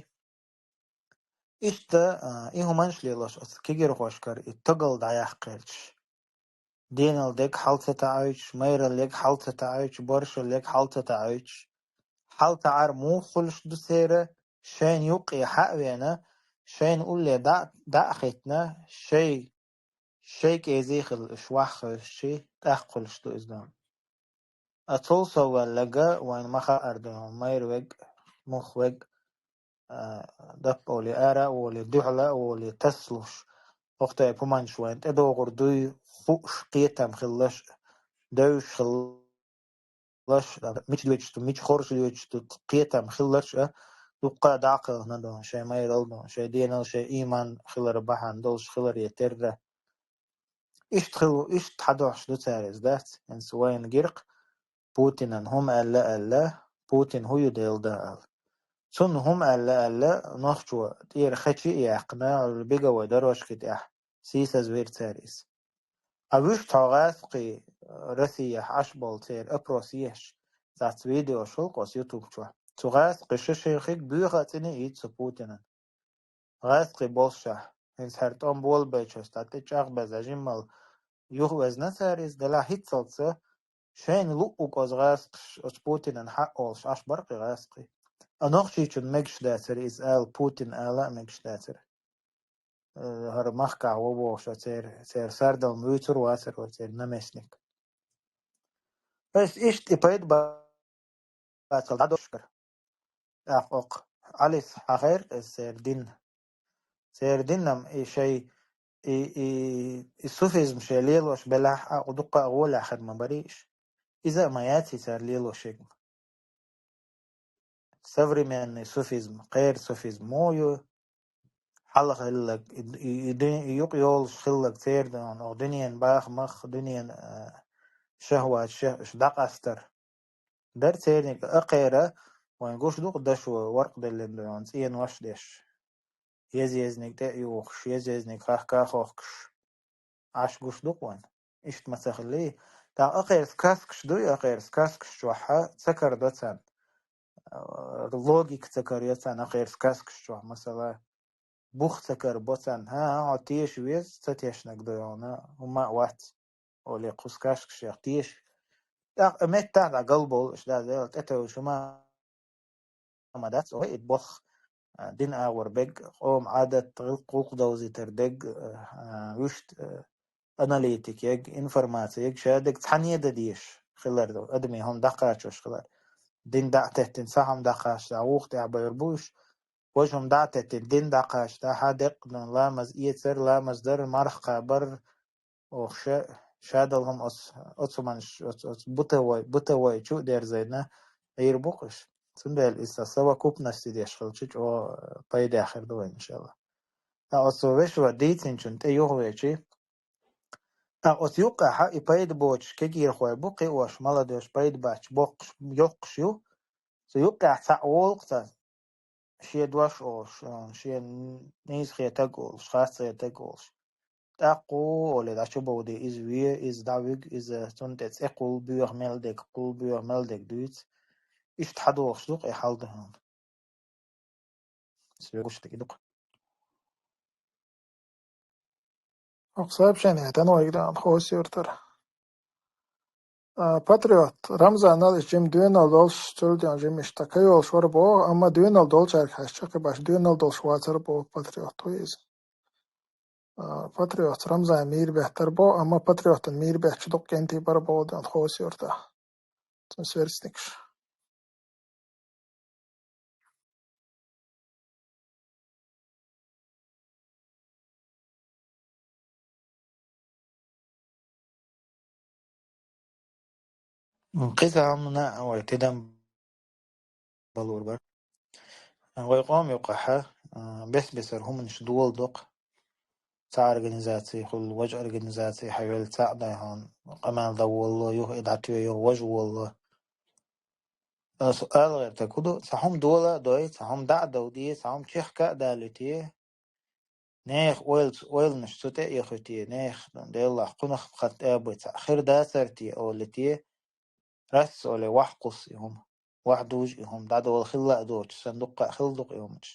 Иштта, а, и хӀуманаш лелош оцу кегирхошкара и тагал дӀаяккхаелчаш. Денал дег хьал ца таӀуьйтуш, майрал лег хьал ца таӀуьйтуш, боршал лег хьал ца таӀуьйтуш. Хьал таӀар муха хуьлуш ду церан, шайна юккъе хьа а вена, шайна улле дӀа, дӀа а хӀиттина, шай, шай кӀезий хилла уьш ваха хевшичи, тӀаккха хуьлуш ду иза дон. А цул совваьллага вайна ма хаьара ду, майра вег, мух вег, а, дап олий, ара а волий, дуьхьала а волий, таслуш. Охтай пуманчаш вайна тӀедогӀур дуй, хууш кхетам хиллаш, девзаш хиллаш, мича лоьцуш ду, мича хоржа лоьцуш ду, кхетам хиллаш а, дуккха а дӀа а кхелхина ду, шайн майрал ду, шайн денал, шайн ийман хилар бахьана долуш хиларе терра. Иштта хилла, иштта хьадохьуш ду цара иза, дац? ХӀинца вайна гира-кх Путинан хӀума аьлла, аьлла, Путин хӀун ю Делан да аьлла. Цунна хӀума аьлла, аьлла, нохчо тӀера хачи а яьккхина, беговой дорожки тӀехь сийсаз вира цара иза. А вуьшта хьо гӀаскхий, Россияхь Ӏаш болу церан опрос еш, цац видео шолгӀа оцу YouTube чохь. Цу гӀаскхи ши шайхиг боьха а цӀина а ийца цу Путинан. ГӀаскхий болшахь, хӀинца хӀара тӀом болабайчаьрца тӀе чӀагӀбеза жиммал юхавезна цара иза, делахь хӀинццалц шайна луъу кӀоза гӀаскхаш оцу Путинан хьаъ олуш Ӏаш бара кхин гӀаскхий. А нохчийчунна мегаш дацара иза ала, Путин ала а мегаш дацара. Э, хӀара махкахь ву бохуш, церан, церан сардалма вуьйцур вацара вай, церан наместник. Ас иштта и пайда ба-, бацал дӀадошкара. ТӀаккха окху Ӏалис хьахайра иза церан дин. Церан динам и шай, и, и, и суфизм шай лелош белахь а, дуккха а гӀолехь хир ма барий иш. Иза а ма яций цара лелош ерг. Современный суфизм, кхеран суфизм муха ю, хьалха хилларг, и, и, и дуьне, и юкъа йолуш хилларг церан, оха дуьненан бахамах, дуьненан, а, шахват, шах-, дӀакъастар. Дара церниг а кхера, вайн гуш ду-кх дашо воркъ деллина ду, цӀенош а деш. Еза-езниг тӀе а юхуш, еза-езниг хахка а хохкуш. Ӏаш гуш ду-кх вайн. Иштта ма ца хиллий. ТӀаккха акхеран сказкаш дуй, акхеран сказкаш чохь ца карадо царна. Э, логика ца карайо царна акхеран сказкаш чохь, масала. Бух ца карабо царна. ХӀан, хьо теша веза, ца тешнарг ду хьуна, хӀумма а вац. Оле кху сказкашех теша. ТӀаккха меттахь дӀа галбовлуш, да, Дела тӀетевжаш хӀума ма дац, ой, и болх, а, дин агӀор бег, къоман Ӏадат, гӀуллакх, гӀуллакх довзийтар дег, а, вуьшта, а, аналитика ег, информация ег, ша дег цхьаьна дан дезаш хилар ду, адаме хӀума дӀакхачош хилар. Дин дӀа а теттина, цхьа хӀума дӀакхачча, дӀа вукху тӀехь байр бу уьш. Важа хӀума дӀа а теттина, дин дӀакхачча, хьан декъна ламаз эцар, ламаз дар, марха кхабар, оха ша, шадолу хӀума оцу, оцу хӀуманаш, оцу, оцу бытовой, бытовой чу а дерзайна, Ӏийр бу-кх уьш. Цундела иза совокупности деш хилча, чӀогӀа пайдехь хир ду вайн, иншалла. Ткъа оцу вешан дийцинчун тӀе юхавечи, ткъа оцу юккъехь и пайда боцуш кегийрхой бу, кхиош, молодёжь, пайда бац боккхуш, йоккхуш ю. Цу юккъехь цхьаъ волу-кх царна. Шен дош олуш, а, шен нийса хетаг олуш, харц хетаг олуш. ТӀаккха олий дӀа чу бовде, иза ве, иза дӀавуьгу, иза цунна тӀе цӀе кхул боьха мел дег, кхул боьха мел дег дуьйцу. Иштта хьадохуш ду-кх и хьал ду хьуна. Соьгуш дерг ду-кх. Окху сообщение тан вайга дан хосуьртара. А, Патриот, Рамзанал и жима доьналла долуш, цуьлден жима иштта кайолуш вара боху, амма доьналла долчаьрга хьаьжча, кхин баш доьналла долуш вацара боху, Патриот ву иза. А, Патриот, Рамзан мийра беттара боху, амма Патриотан мийра беттачу дукха кӀентий бара боху дан хосуьрта. Цун сверстникаш. Кхин цхьа хӀума вай тидам балур бара. Вай къоман юкъахь, а, бес-бесара хӀуманаш дола дукха. Цхьа организаци хуьлу, важа организаци хьайвелла, цхьаъ дай хьуна къамел дан волало, юха и дӀатоью, важа волало. Ас ала гӀертарг хӀун ду, цхьа хӀума дола а дой, цхьа хӀума дӀа а довде, цхьа хӀума чехка а далуьте, нехан ойла-, ойланаш цу тӀе а яхуьте, нехан Деллахь кхунах а хатта а бой, цхьаъ хир дацар те олуьте, Расса олий, вахь кхуссу и хӀума. Вахь дужу и хӀума. ДӀадовла хилла а доцуш, сан дуккха а хилла ду-кх и хӀуманаш.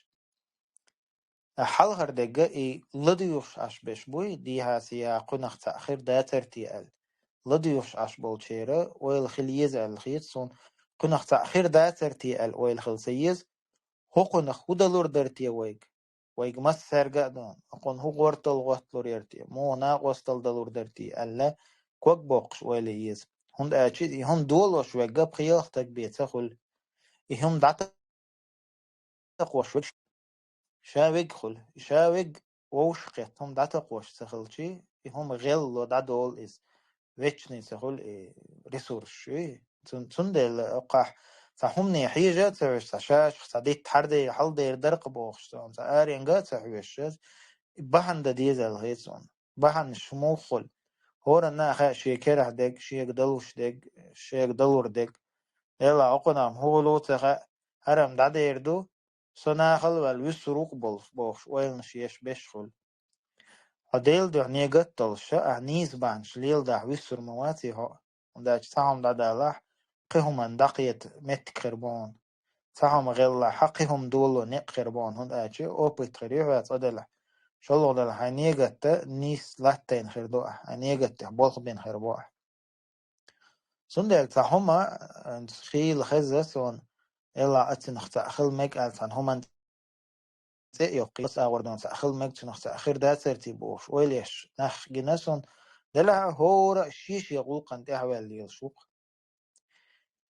Хьалхара дерг и ладугӀуш Ӏаш берш буй, дехьа-сехьа кхунах цхьаъ хир дацар те аьлла. ЛадугӀуш Ӏаш болчеран ойла хила еза аьлла хета суна, кхунах цхьаъ хир дацар те аьлла ойла хила ца еза, хӀокхунах хӀун далур дара те вайга? Вайга массаьрга а дан, хӀокхунна хӀун гӀортал гӀотталур яра те, муха накъостал далур дара те аьлла, ког боккхуш ойла е еза. ХӀунда аьлча и хӀума долош верг пхи-ялх стаг бен ца хуьлу. И хӀума дӀатакхош верг ша верг хуьлу. Ша верг вовшахкхетта хӀума дӀатакхош ца хилча, и хӀума гӀелло дӀадолу иза. Вечный ца хуьлу и ресурс, шуьй. Цун-, цундела оккхахь цхьа хӀумане хьежа а ца хьоьжуш, цхьа шашах, цхьа дитт хьардер, хьалдер дара-кх бохуш, цхьа аренга а ца хьоьжуш, и бахьана дан деза аьлла хета суна. Бахьанаш муха хуьлу? ХӀоранна а хаьа шен керахь дерг, шега далуш дерг, шега далур дерг. Делахь хӀокхунах хӀун хуьлу ца хаьа, хӀара-м дӀадер ду, со нахала ваьлла вуьссур ву-кх болуш, бохуш, ойланаш еш берш хуьлу. Хьо Делан дуьхьа негат а долуш, ахь нийса бахьанаш леладахь, вуьссур ма ваций хьо? ХӀунда аьлча цхьа хӀума дӀадалахь, кхин хӀуманна дӀакхета меттиг хир бу хьуна. Цхьа хӀума гӀеллахь, кхин хӀума доло некъ хир бу хьуна, хӀунда аьлча опыт хир ю хьоьца цкъа делахь. ШолгӀа делахь, хьайн негатта нийса латтайна хир ду ахь, хьайн негатта болх бина хир бу ахь. Цундела цхьа хӀума, э, хийла хеза суна, Элла а цунах цхьаъ хила мега аьлла, цхьана хӀуманна цӀе а йоккхий, аса агӀор дан цхьаъ хила мега, цунах цхьаъ хир дацар те бохуш, ойла еш нах гина суна, делахь а хӀора а шен-шен гӀуллакхана тӀаьхьаваьлла лелаш ву-кх.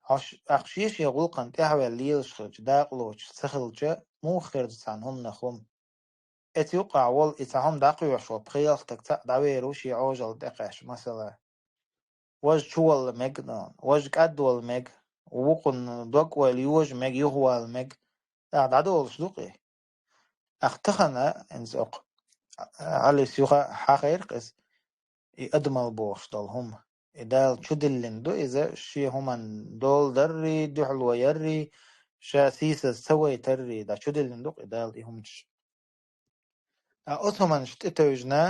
Хьо ш-, ахь шен-шен гӀуллакхана тӀаьхьаваьлла лелаш хилча, дакъалоцуш ца хилча, муха хир ду цхьана хӀуманах хӀума? Эца юкъахь волу и цхьа хӀума дӀакхоьхьуш волу пхи-ялх стаг цхьаъ дӀавер ву шен Ӏожалла тӀекхаьчча, масала. Важа чувалла мега, важа кӀадвала мега, вукхунна дог-ойла йожа мега, юхавала мега. ТӀаккха дӀадолуш ду-кх и. Ахь тахана, хӀинца окху Ӏалис юха хьахийра-кх иза, и адамал бохуш долу хӀума. И Дала чудиллина ду иза, шен хӀуманна дола даррий, дуьхьало яррий, ша сийсаз ца вайтаррий, дӀа чудиллина ду-кх и Дала и хӀуманаш. Ткъа оцу хӀуманаш тӀетевжина,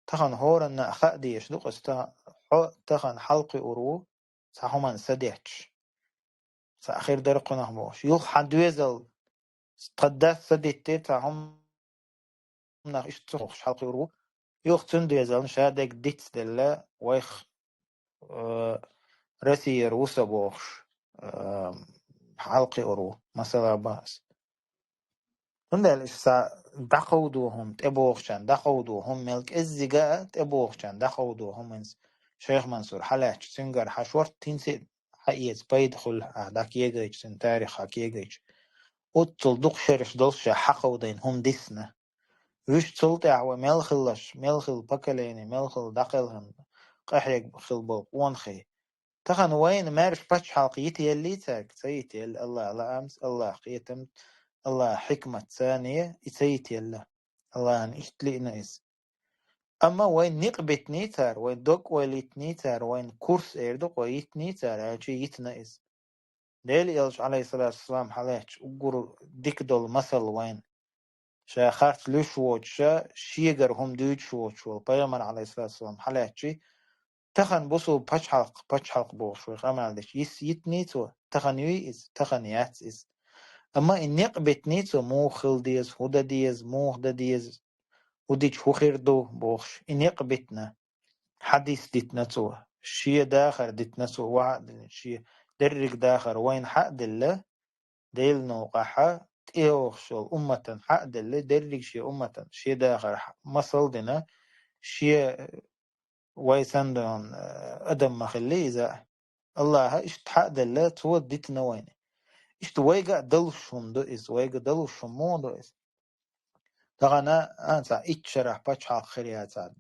тахана хӀоранна а хаа дезаш ду-кх иза, та-, хьо тахана хьалакхуьур ву, цхьа хӀуманна са детташ. Цхьаъ хир дара кхунах бохуш. Юха хьан доьзал тхан дас са диттира, цхьа хӀуманах иштта ца ховш хьалакхуьур ву. Юха цуьнан доьзална ша дерг дицделла, вайх, э, Россияра ву со бохуш, э, хьалакхуьур ву. Масала бан аса. Цундела иштта дӀакховдо хӀума, тӀебогӀучарна дӀакховдо хӀума, мел кӀеззига а тӀебогӀучарна дӀакховдо хӀума, хӀинца Шайх Мансур хьалаьцча, цуьнгара хьан шорта хӀинца а хьаэца пайда хуьлу, ахь дӀакегайча, цуьнан тарих хьан кегайча. Оццул дукха шераш долуш ша хьакховдийна хӀума дисна. Вуьш цул тӀаьхьа вай мел хилалаш, мел хилла поколение, мел хилла дӀакхелхина, къахьега хилла болу къонахий. Тахана вайна маьрша пачхьалкх йитаеллий цаьрга? Ца йитаелла, АллахӀ лаамца, АллахӀ кхетамца, АллахӀ хьикматца царна и ца йитаелла. АллахӀна иштта лиъна иза. Амма вайн некъ битиний цара, вайн дог-ойла йитиний цара, вайн курс эр ду-кх вай, йитиний цара, аьлча йитина иза. Делан элча, Ӏалайхиссалату вассалам, хьалаьцча, уггар дика долу масал вайна. Ша харц луьйш воцуша, шегара хӀума дуьйцуш воцуш волу пайхамар, Ӏалайхиссалату вассалам, хьалаьцча, тахана бусулба пачхьалкх, пачхьалкх бохуш вай къамел дича, йис йитиний цо, тахана юй иза, тахана яц иза. Амма и некъ битиний цо, муха хила деза, хӀун дан деза, муха дан деза, хӀун дича хӀун хир ду бохуш, и некъ битина. Хьадис дитина цо, шен дахар дитина цо, ваха а дина, шен дерриг дахар вайна хьа а делла, Делан новкъахьа тӀейогӀуш йолу умматан хьа а делла, дерриг шен умматан, шен дахар хьа-, масал дина, шен, э, вай санна, э, адам ма хилли иза. АллахӀа иштта хьа а делла, цо дитина вайна. Иштта вайга а далуш хӀума ду иза, вайга далуш хӀума муха ду иза? Тахана, а, цхьа итт шарахь пачхьалкх хир яцахь,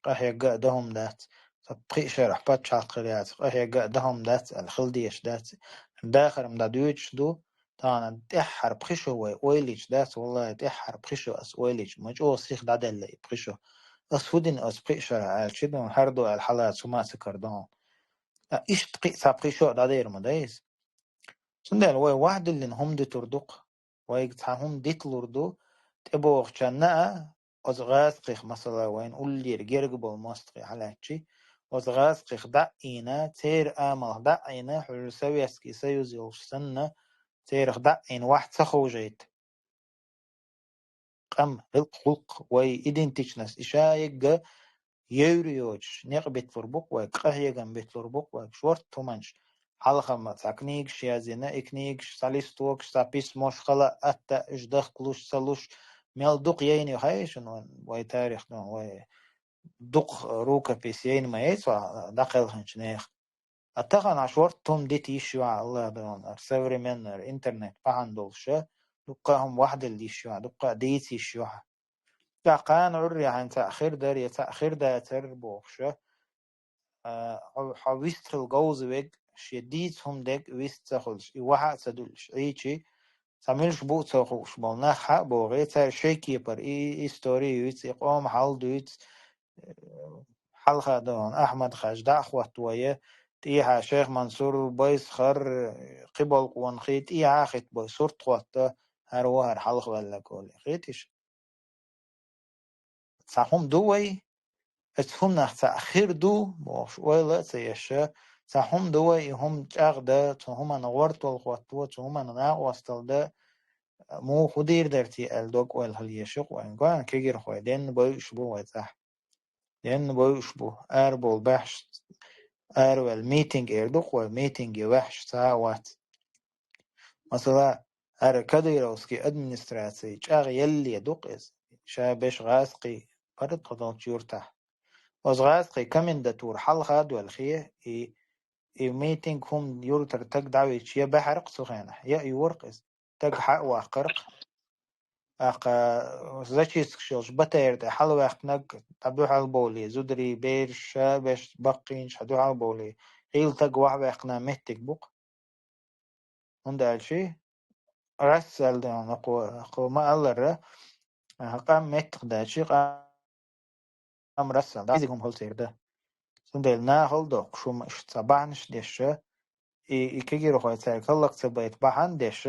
къахьегга а дан хӀума дац, цхьа пхиъ шарахь пачхьалкх хир яцахь, къахьегга а дан хӀума дац аьлла, хила дезаш дац. Дахар-м дӀадоьдуш ду, Тахана тӀеххьара пхи шо вай ойлича дац, валлахӀи, тӀеххьара пхи шо ас ойлича, ма чӀогӀа сих дӀаделла и пхи шо. Ас хӀу дина ас пхи шо аьлча, дун хӀара ду аьлла хьала цу ма ца кара дун. Ткъа иштта кхин а цхьа пхи шо дӀадер ма дай иза. Цундела вай вахдиллина хӀума дитур ду-кх. Вайга цхьа хӀума диталур ду, тӀебогӀучарна а, оцу гӀазкхих, масала, вайна уллера герга болу мостагӀий хьалаьцчи, оцу гӀазкхих дӀа а ийна, церан амалх дӀа а ийна, хьуьлла Советский Союз йолуш санна, церах дӀа а ийна ваьхьа ца ховшайта. Къам, гӀиллакх, гӀуллакх, вай идентичность, и ша егга евр йоцуш, некъ биталур бу-кх вай, къахьегам биталур бу-кх вай, шорта хӀуманаш. Хьалха ма цхьа книгаш язйина, и книгаш, цхьа листокаш, цхьа письмош хала а атта, уьш дахкалуш, ца луш, мел дукха яйна ю хаий шуна вайн, вай тарих ду, вай дукха рукопись яйна ма яй цхьа дӀакхелхинчу нехан. А тахана хьан шорта хӀума дита йиш ю хьан, АллахӀ дуьхьа, хӀара современный, хӀара интернет бахьана долуш, дуккха а хӀума ваьхьаделла йиш ю хьан, дуккха а дийца йиш ю хьан. ТӀаккха кхана Ӏуьйре хьайна цхьаъ хир дара, я цхьаъ хир дацара бохуш, а, хьо, хьо вистхила говза верг, шен дийца хӀума дерг вист ца хуьлуш, и ваьхьа а ца дуьллуш, Ӏийчи, цхьа муьлш бу а ца хууш болу нах хьа а богӀий, цара шайн кепара и, и истори юьйцу, и къоман хьал дуьйцу, хьалха дохьуна Ахьмад-Хаж дӀа а хӀоттавой, тӀехьа Шайх Мансур, Байсхар, кхиболу къонахий тӀехьа а хӀиттабой, сурт хӀотто, хӀара ву хӀара хьалха ваьлларг олий. Хетий шу? Цхьа хӀума ду вай, оцу хӀуманах цхьаъ хир ду бохуш, ойла а ца еш, цхьа хӀума ду вай, и хӀума чӀагӀдан, цу хӀуманна гӀортол хӀотто, цу хӀуманна накъосталла дан, муха хӀун дийр дара те аьлла дог-ойла хила еш ю-кх вайн. Гой хьуна, кегирхой, денна бойуш бу вай цӀахь. Денна бойуш бу, арабовла баьхьаш, араваьлла митинг эр ду-кх вай, митинге ваьхьаш цхьа а вац. Масала, хӀара кадыровский администраци чӀагӀъялале ду-кх иза, ша беш гӀазкхий паргӀат долчу юьртахь. Оцу гӀазкхийн комендатура хьалха а доьлхе, и, и митинг хӀума юьртара таг дӀавича, я баьхьар-кх цу хенахь, я а йора-кх иза. Таг хьа а ваккхар-кх. ТӀаккха зачисткаш йолуш БТР тӀе хьалаваьккхинарг дӀа дуьхьал бовлий, зударий, бераш, ша беш баккхийнаш хьа дуьхьал бовлий, хийла таг вахьаваьккхина меттиг бу-кх. ХӀунда аьлча рас аьлла дан кхо, кхо ма-аллара, а, къам меттах даьчи, къам рас аьлла, дӀа изиг хӀума хӀаллацийр дан. Цундела нахала доккхуш хӀума иштта цхьа бахьанаш деш, и, и кегирхой цаьрга хӀаллак ца байта бахьана деш,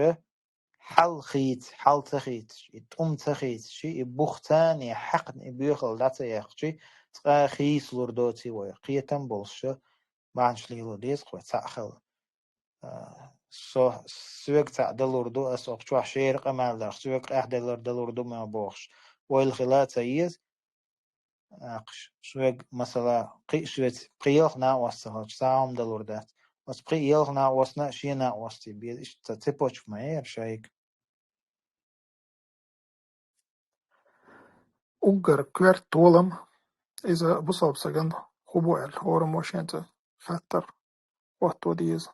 хьал хийца, хьал ца хийцаш, и тӀум ца хийцаш, и бух царна хьаькхна, и боьхалла дӀа ца яьккхичи, цкъа а хийцалур доций вай, кхетам болуш бахьанаш лело деза-кх вай цхьаъ хила. А, со, соьга цхьаъ далур ду, ас окху чохь шера къамел дарх, соьга къаьхьа делар далур ду ма бохуш, ойла хила а ца еза. Акхаш, соьга, масала, кхин а соьца, кхин ялх накъост ца хилча, цхьа а хӀума далур дац. Оцу кхин а ялх накъостна а шен накъостий беза, иштта цепочка ма яра шайга. Уггар коьрта толам, иза бусалба стагана хӀун бу аьлла, хӀораммо шен цӀа хаттар хӀотто деза.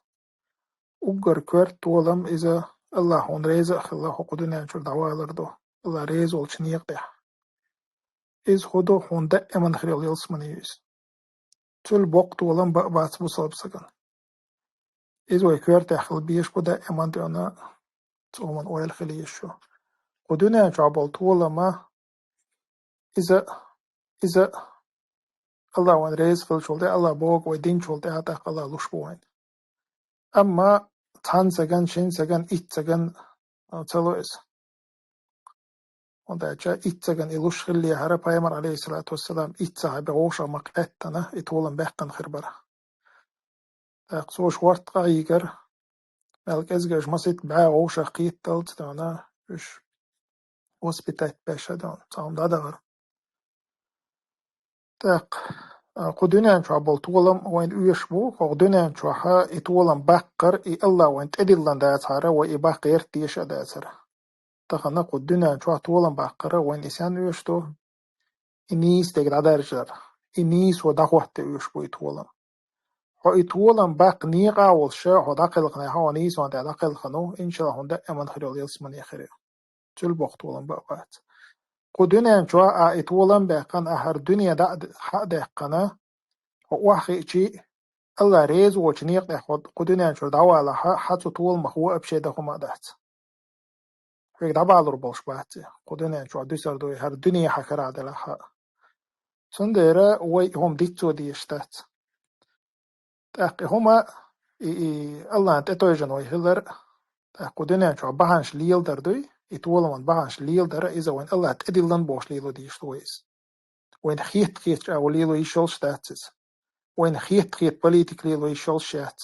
Уггар коьрта толам иза АллахӀ хьуна реза а хилла, хӀокху дуьнен чуьра дӀавалар ду, АллахӀ реза волчу некъа тӀехь. Иза хӀун ду, хьуна даиман хир йолу ялсамани ю иза. Цуьнан боккха толам бан а бац бусалба стагана. Иза вай коьртехь хила безаш бу даиман, тӀе ван а цу хӀуманна ойла хила езаш ю. Кху дуьнен чохь болу толам а, иза, иза АллахӀ вайна реза хиллачул тӀе, АллахӀ бохург вай динчул тӀе а тӀаккха АллахӀ луш бу вайна. Амма цхьана стагана, шина стагана, итт стагана, а, ца ло иза. ХӀунда аьлча итт стагана и луш хиллехьара, пайхамар, алейхиссалату вассалам, итт сахьаби вовшах ма-кхеттана, и толам баьккхина хир бара. ТӀаккха цо шорта къахьийгара, мел кӀезгаш масийтта бӀе вовшах кхетталц, тӀе ван а уьш воспитать беш а, тӀе ван а цхьа хӀума дӀадахара. ТӀаккха, а, кху дуьнен чохь болу толам вайна оьшуш бу, хӀокху дуьнен чохь и толам баккхар, и АллахӀ вайна тӀедиллина дацахьара, вай и баккха гӀерта дезаш а дацара. Тахана кху дуьнен чохь толам баккхара вайна и сенна оьшуш ду? И нийса дерг дӀадаржар, и нийсо дӀахӀотта оьшуш бу и толам. Хьо и толам баккха некъа а волуш, хьо дӀакхелхина, хьо нийсонна тӀе дӀакхелхина ву, иншаллахӀ, хьуна даиман хир йолу ялсамани хир ю. Цуьнан боккха толам бан а бац. Кху дуьнен чохь а и толам баьккхина, ахьара дуьне дӀа а, хьа а даьккхина, хьо охьахиъчий, АллахӀ реза волчу некъа тӀехь хьо кху дуьнен чуьра дӀавалахь, хьан цу толамах вообще дан хӀума а дац. хьоьга дӀабалур болуш бац и. Кху дуьнен чохь дуьсур ду и, хӀара дуьне хьан карахь делахь а. Цундела вай и хӀума диццо дезаш дац. ТӀаккха и хӀума, и, и Аллахьан тӀетойжина вай хилар, тӀаккха кху дуьнен чохь бахьанаш леладар дуй, и толаман бахьанаш леладар, иза вайн Аллахь тӀедиллина бохуш лело дезаш ду вай иза. Вайна хетта-хетта чӀагӀо лело йиш йолуш дац иза. Вайна хетта-хетта политика лело йиш йолуш яц.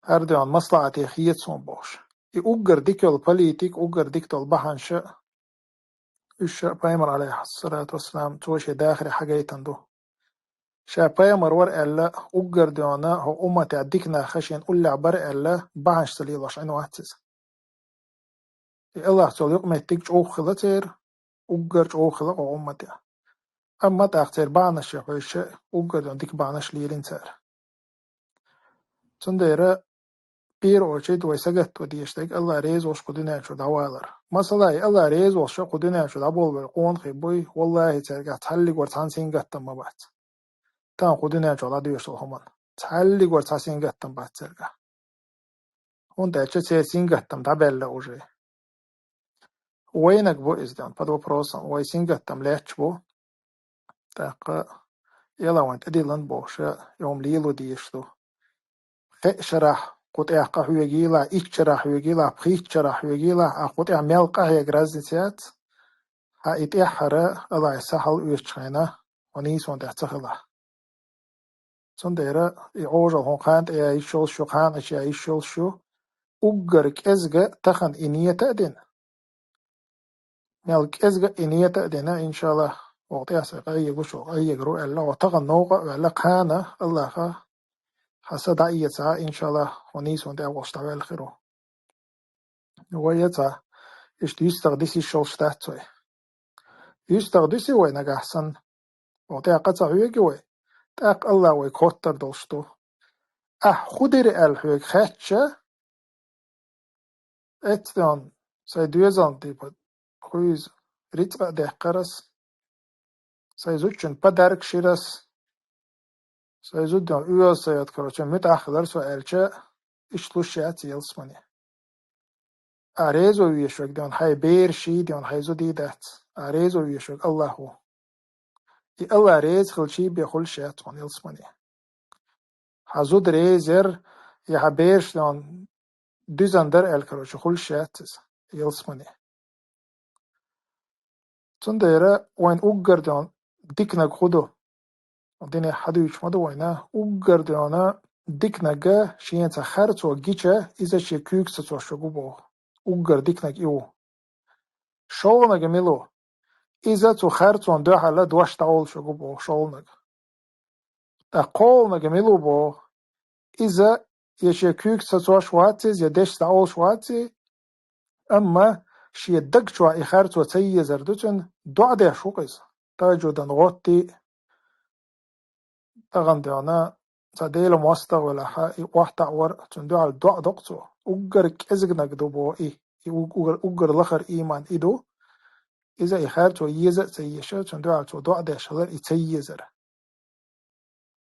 ХӀара дуьнен маслахьате хета суна бохуш. И уггар дика йолу политика, уггар дика долу бахьанаш, уьш ша пайхамар, алейхиссалату вассалам, цо шен дахаре хьагайтина ду. Ша пайхамар вара аьлла, уггар дуьнен хӀокху умматехь дика нах шена уллехь бара аьлла, бахьанаш ца лелош Ӏина вац иза. И Аллахьца йолу юкъаметтиг чӀогӀа хилла церан, уггар чӀогӀа хилла кху умматехь. Амма тӀаккха церан бахьанаш хьоьжуш, уггар дуьнен дика бахьанаш лелийна цара. Цундела, первую очередь, вай сагатто дезаш дерг Аллахь реза волуш кху дуьнен чу дӀавалар. Масала, и Аллахь реза волуш кху дуьнен чу дӀаболабелла къонахий буй, валлахӀи, цаьргахь цхьаллиг вара цхьана сингаттам ма бац. Тахана кху дуьнен чохь дӀадоьшуш долу хӀуманна цхьаллиг вара цхьа сингаттам бац цаьргахь. ХӀунда аьлча церан сингаттам дӀабаьлла уже. Вайнаг бу иза, ден, под вопросом. Вай сингаттам лаьтташ бу. ТӀаккха Аллахь вайн тӀедиллина бохуш, и хӀума лело дезаш ду. Кхечу шарахь кху тӀехь къа хьоьгийла, итт шарахь хьоьгийла, пхийтта шарахь хьоьгийла, а кху тӀехь мел къа хьега разница яц. Хьан и тӀаьххьара Аллахье сахьал оьшучу хенахь, хьо нийсонан тӀехь ца хилахь. Цундела и Ӏожалла хӀун кхана тӀе ян йиш йолуш ю, кхана а чу ян йиш йолуш ю, уггар кӀезга тахана и нийта а дина. Мел кӀезга а и нийта а дина, иншаллахӀ, вокху тӀе сан къа егуш ву, къа егар ву аьлла, хьо тахана новкъа а ваьлла, кхана Аллахьа хьан са дӀаэцахь, иншаллахӀ, хьо нийсонан тӀехь волуш дӀаваьлла хир ву. Вай я ца, иштта юьстах диса йиш йолуш дац вай. Юьстах дуьсу вай нагахь санна. Вокху тӀехь къа ца хьоьгу вай, тӀаккха Аллахь вайга хоттар долуш ду. Ахь хӀун дира аьлла хьоьга хаьттича, эццаден сайн доьзална типа хуьйза рицкъа а даьккхира ас, сайн зудчун подаркаш йира ас, сайн зудчун оьзда сан йоткарочун муьтӀахь хилар со аьлча, иштта луш яц ялсамане. А резо веш верг ден хьайн бераш ший ден хьайн зудий дац. А резо веш верг Аллахь ву. И Аллахь реза хилчий бен хуьлуш яц хьуна ялсамане. Хьан зуда реза яр, я хьан бераш ден дуьзна дара аьлла, короче, хуьлуш яц иза ялсамане. Цундела вайн уггар ден диканаг хӀун ду? Динехь хьадуьйцуш ма ду вайна, уггар ден диканаг шен цхьа харцо гича, иза шен куьйга сацош верг ву боху. Уггар диканаг и ву. ШолгӀанаг мила ву? Иза цу харцонна дуьхьал дош дӀаолуш верг ву боху шолгӀанаг. Ткъа кхолгӀанаг мила ву боху? Иза я шен куьйга сацош вац иза, я дешца дӀаолуш вац и, амма шен даг чохь и харцо ца езар ду цуьнан, доӀа деш ву-кх иза. Тахажудан гӀоттий, тахана ден цхьа Делан мостагӀа велахь, и охьатаӀавар, цуьнан дуьхьал доӀа до-кх цо. Уггар кӀезганаг ду боху и, и уг-, уггар, уггар лахара ийман и ду. Иза и харцо еза а ца езаш, цуьнан дуьхьал цо доӀа деш хилар и ца езар.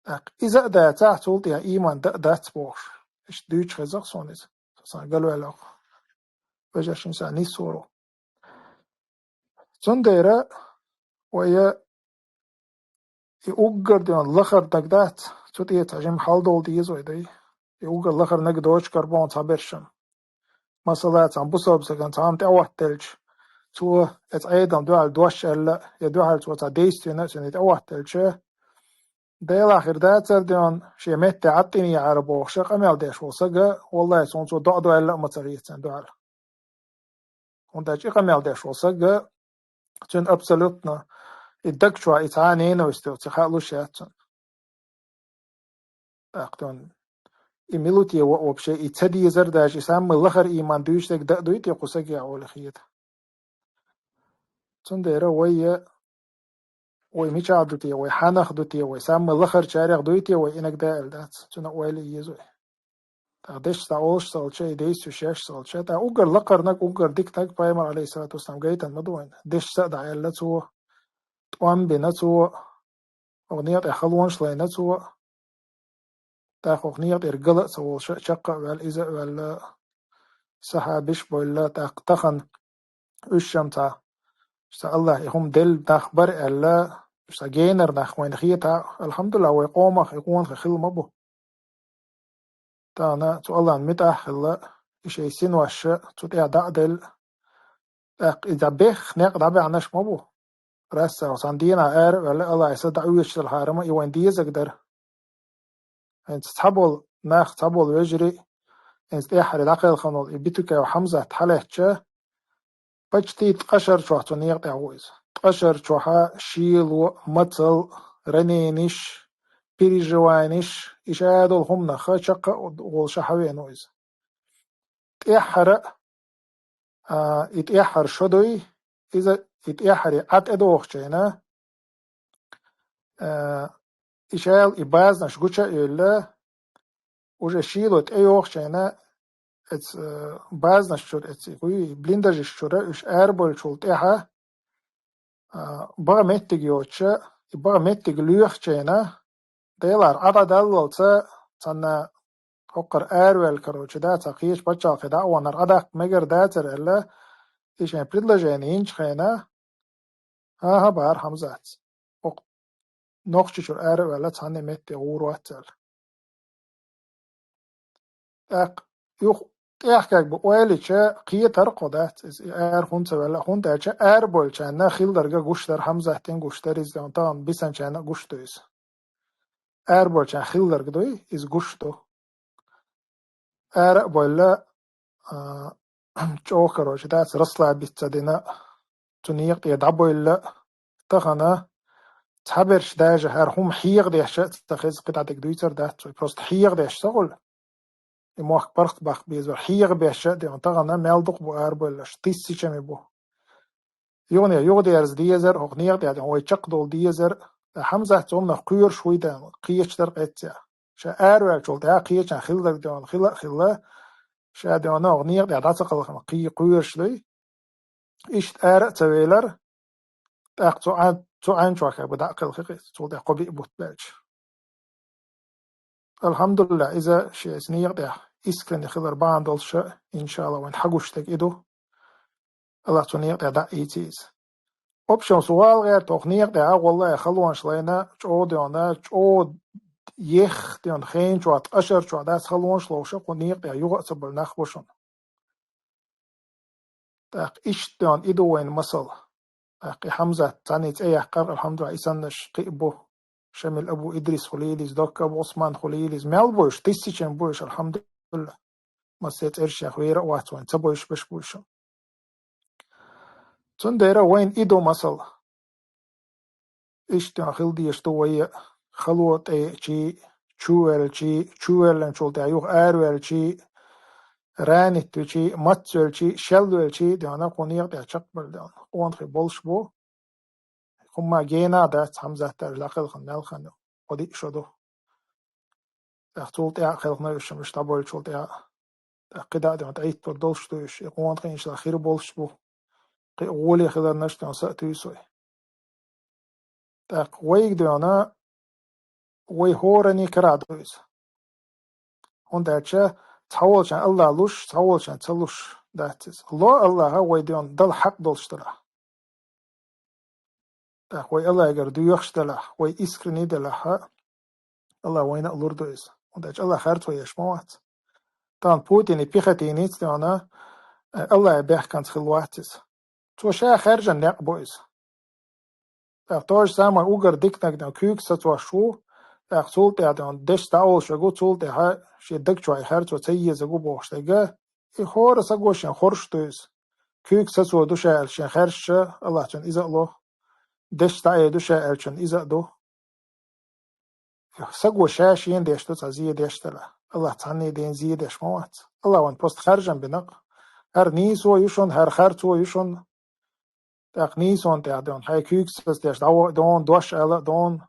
ТӀаккха иза а дацахь, цул тӀаьхьа ийман дан а дац бохуш. Иштта дуьйцуш хеза-кх суна иза. Со сан галваьлла-кх. Вежаршна сан нисвор ву. Цундела вай и уггар ден лахара наг дац, цу тӀе цхьа жима хьал довла деза вай дай. И уггар лахара наг доцуш карабо цхьабершна. Масала, цхьана бусалба стагана цхьамма тӀеӀоттаделча, цо эцу Ӏедална дуьхьал дош аьлла, я дуьхьал цо цхьа действина а цуьнан тӀеӀоттаделча, Делахь хир дацара ден шен метте Ӏаттине яхьара бохуш, къамел деш волу сага, валлахӀи, суна цо доӀа до аьлла а ма ца хета цуьнан дуьхьал. ХӀунда аьлча и къамел деш волу сага, цуьнан абсолютно и даг чохь и цхьа а ненависть йоцу хаалуш яц цунна. ТӀаккха ден и мила ву те вообще, и ца дезар даже, и самый лахара ийман дуьйцуш дерг дан а дуй те кху сагехь олий хета. Цундела вай я, вай мичахь ду те, вай хьанах ду те, вай самый лахарчарех дуй те, вай инаг да аьлла дац, цуьнан ойла еза вай. ТӀаккха дешца дӀаолуш ца хилча, и дайца шаьш ца хилча, тӀаккха уггар лакхарнаг, уггар диканаг пайхамар, алейхиссалату вассалам, гайтина ма ду вайна. Дешца а дӀааьлла цо, тӀом бина цо, хӀокху некъа тӀе халонаш лайна цо, тӀаккха хӀокху некъа тӀера гала а ца волуш, чаккха а ваьлла, иза а ваьлла, сахьабаш а бовла, тӀаккха тахан уьш-м цхьа, ца Аллахь и хӀума делла нах бар аьлла, ца генара нах вайна хета, алхьамдулиллахӀ, вай къомах и къонахий хилла ма бу. Тахана цу Аллахьан муьтӀахь а хилла, и шайн синош а цу тӀа дӀа а делла, тӀаккха и дӀа бехк, некъ дӀабаьхьнаш ма бу. Расса, цхьана дийнахь ара а ваьлла, Аллахь, и са дӀаоьцуш делахьара-м и вайна дезарг дара. ХӀинца цхьаболу нах, цхьаболу вежарий, хӀинца тӀаьххьара дӀакхелхина волу и Битукаев Хьамзат хьалаьцча, почти ткъа шарчохь цу некъа тӀехь ву иза. Ткъа шарчохь шело, мацалла, ранениш, переживаниш, и шадолу хӀуманах чаккха а волуш хьавеана ву иза. ТӀаьххьара а, а, и тӀаьххьара шо дуй, иза и тӀаьххьара Ӏа тӀедохучу хенахь, а, и шайла и базанаш гуча а йевлла, уже шело тӀейохучу хенахь, эца, а, базанаш чуьра, эца, и хуй, блиндажаш чуьра уьш арабевллачул тӀаьхьа, а, бага меттиг йоцуша, и бага меттиг лоьхучу хенахь, Делахь Ӏа дӀадаллалца, цхьанна хӀокхара араваьлла, короче, да, цхьа кхечу пачхьалкхе дӀа а вахана, Ӏа даккха мегар дацара аьлла, и шайн предложение йинчу хенахь, хӀан-хӀа, бахара Хьамзатс. ХӀокху Нохчийчуьра ара а ваьлла, цхьанна метте гӀур вац аьлла. ТӀаккха юха тӀехкаг бу ойла йича, кхетар кхо дац иза, и ара хӀунда ца ваьлла, хӀунда аьлча арабевллачарна хилларг гуш дара, Хьамзатна гуш дара иза, тахана бисинчарна а гуш ду иза. Арабевллачарна хилларг дуй, иза гуш ду. Ара а бевлла, а, чӀогӀа, короче, дац, расслабиться дина, цу некъа тӀе дӀабевлла, тахана цхьаберш даже хӀара хӀума хьехадеш а ца хеза, кхидӀа дерг дуьйцур дац вай, просто хьехадеш ца хуьлу. И мохк паргӀат баккха безар, хьехабеш а, де, тахана мел дукха бу арабевлларш, тысячами бу. Юха, юхадерза дезар, хӀокху некъа тӀехь вай чекхдала дезар, Хьамзат цунах кхоьруш вуй, дена, кхечу дара къеццехь. Ша араваьллачул тӀаьхьа кхечарна хилларг, дена, хила а хилла, ша, дена, хӀокху некъа тӀехь дӀа ца кхалхана кхе кхоьруш дуй. Иштта ара а ца велар, тӀаккха цу Ӏан-, цу Ӏан чохь как бы дӀа а кхелхи кхин, цул тӀаьхьа кхо-биъ бутт баьлча. Алхьамдулиллахь, иза шен эца некъа тӀехь искренне хилар бахьана долуш а, иншаллахӀ, вайн хьагуш дерг и ду. Аллахь цу некъа тӀехь дӀа а ийци иза. Общем, со вала гӀерта, хӀокху некъа тӀехь а, валлахӀи, халонаш лайна, чӀогӀа дена, чӀогӀа ех, дена, хенчохь, ткъа шарчохь дац халонаш ловш а, кху некъа тӀехь юха а ца бевлла нах бу шуна. ТӀаккха иштта, дена, и ду вайн масал. ТӀаккха и Хьамзат цхьаьна цӀе яккхар, алхьамдулиллахь, и саннаш кхин а бу. Шамил Абу Идрис хуьлийла иза, Докка Абу Ӏусман хуьлийла иза. Мел бу уьш, тысячами бу уьш, алхьамдулиллахь. Массеран цӀераш вер а вац вайн, ца бовлуш берш бу уьш. Цундела вайна и ду масал. Иштта хила дезаш ду вай а, хало тӀееачий, чувеллачий, чувелланчул тӀаьхьа юха аравеллачий, ранить вичий, мацвеллачий, шелвеллачий, дена, кху некъа тӀехь чекхбевлла, дена, къонахий болуш бу. ХӀумма гена а дац, Хьамзат даже дӀакхелхина мел хан ю, кхо-диъ шо ду. ТӀаккха цул тӀаьхьа а кхелхина уьш, уьш дӀабевллачул тӀаьхьа а. ТӀаккха кхидӀа а, дена, тӀеитталур долуш ду уьш, и къонахий иншаллахӀ хир болуш бу. Кхин а гӀоле хиларнаш, дена, са а туьйсу вай. ТӀаккха вайга, дена, вай хӀоранна карахь ду иза. ХӀунда аьлча цхьаволчарна Аллахь луш, цхьаволчарна ца луш дац иза. Ло Аллахьа вай, дена, дала хьакъ долуш делахь. ТӀаккха вай Аллахьгара доьхуш делахь, вай искренний делахь, Аллахь вайна а лур ду иза. ХӀунда аьлча Аллахь харцо еш ма вац. Тахана Путине, Пехотинец, дена, Аллахье баьхкинца хилла вац иза. Цо ша хаьржина некъ бу иза. ТӀаккха то же самое уггар диканиг, дена, куьйга сацош ву, тӀаккха цул тӀаьхьа, дена, дешца дӀаолуш верг ву, цул тӀаьхьа шен даг чохь и харцо ца езарг ву бохуш дерг. И хӀора саго шен хорш ду иза. Куьйга сацо ду ша аьлла шен хаьржича, Аллахь цунна иза а ло. Дешца дӀаайо ду ша аьллачунна иза а ду. Саго ша шена деш ду цхьа зен деш делахь. Аллахь цхьанне ден зен деш ма вац. Аллахь вайна просто хаьржина бина-кх. ХӀара нийсо ю шуна, хӀара харцо ю шуна. ТӀаккха нийсонна тӀехь, дена, хьайн куьйга сацадеш дӀавоьду, дена, дош ала а, дена,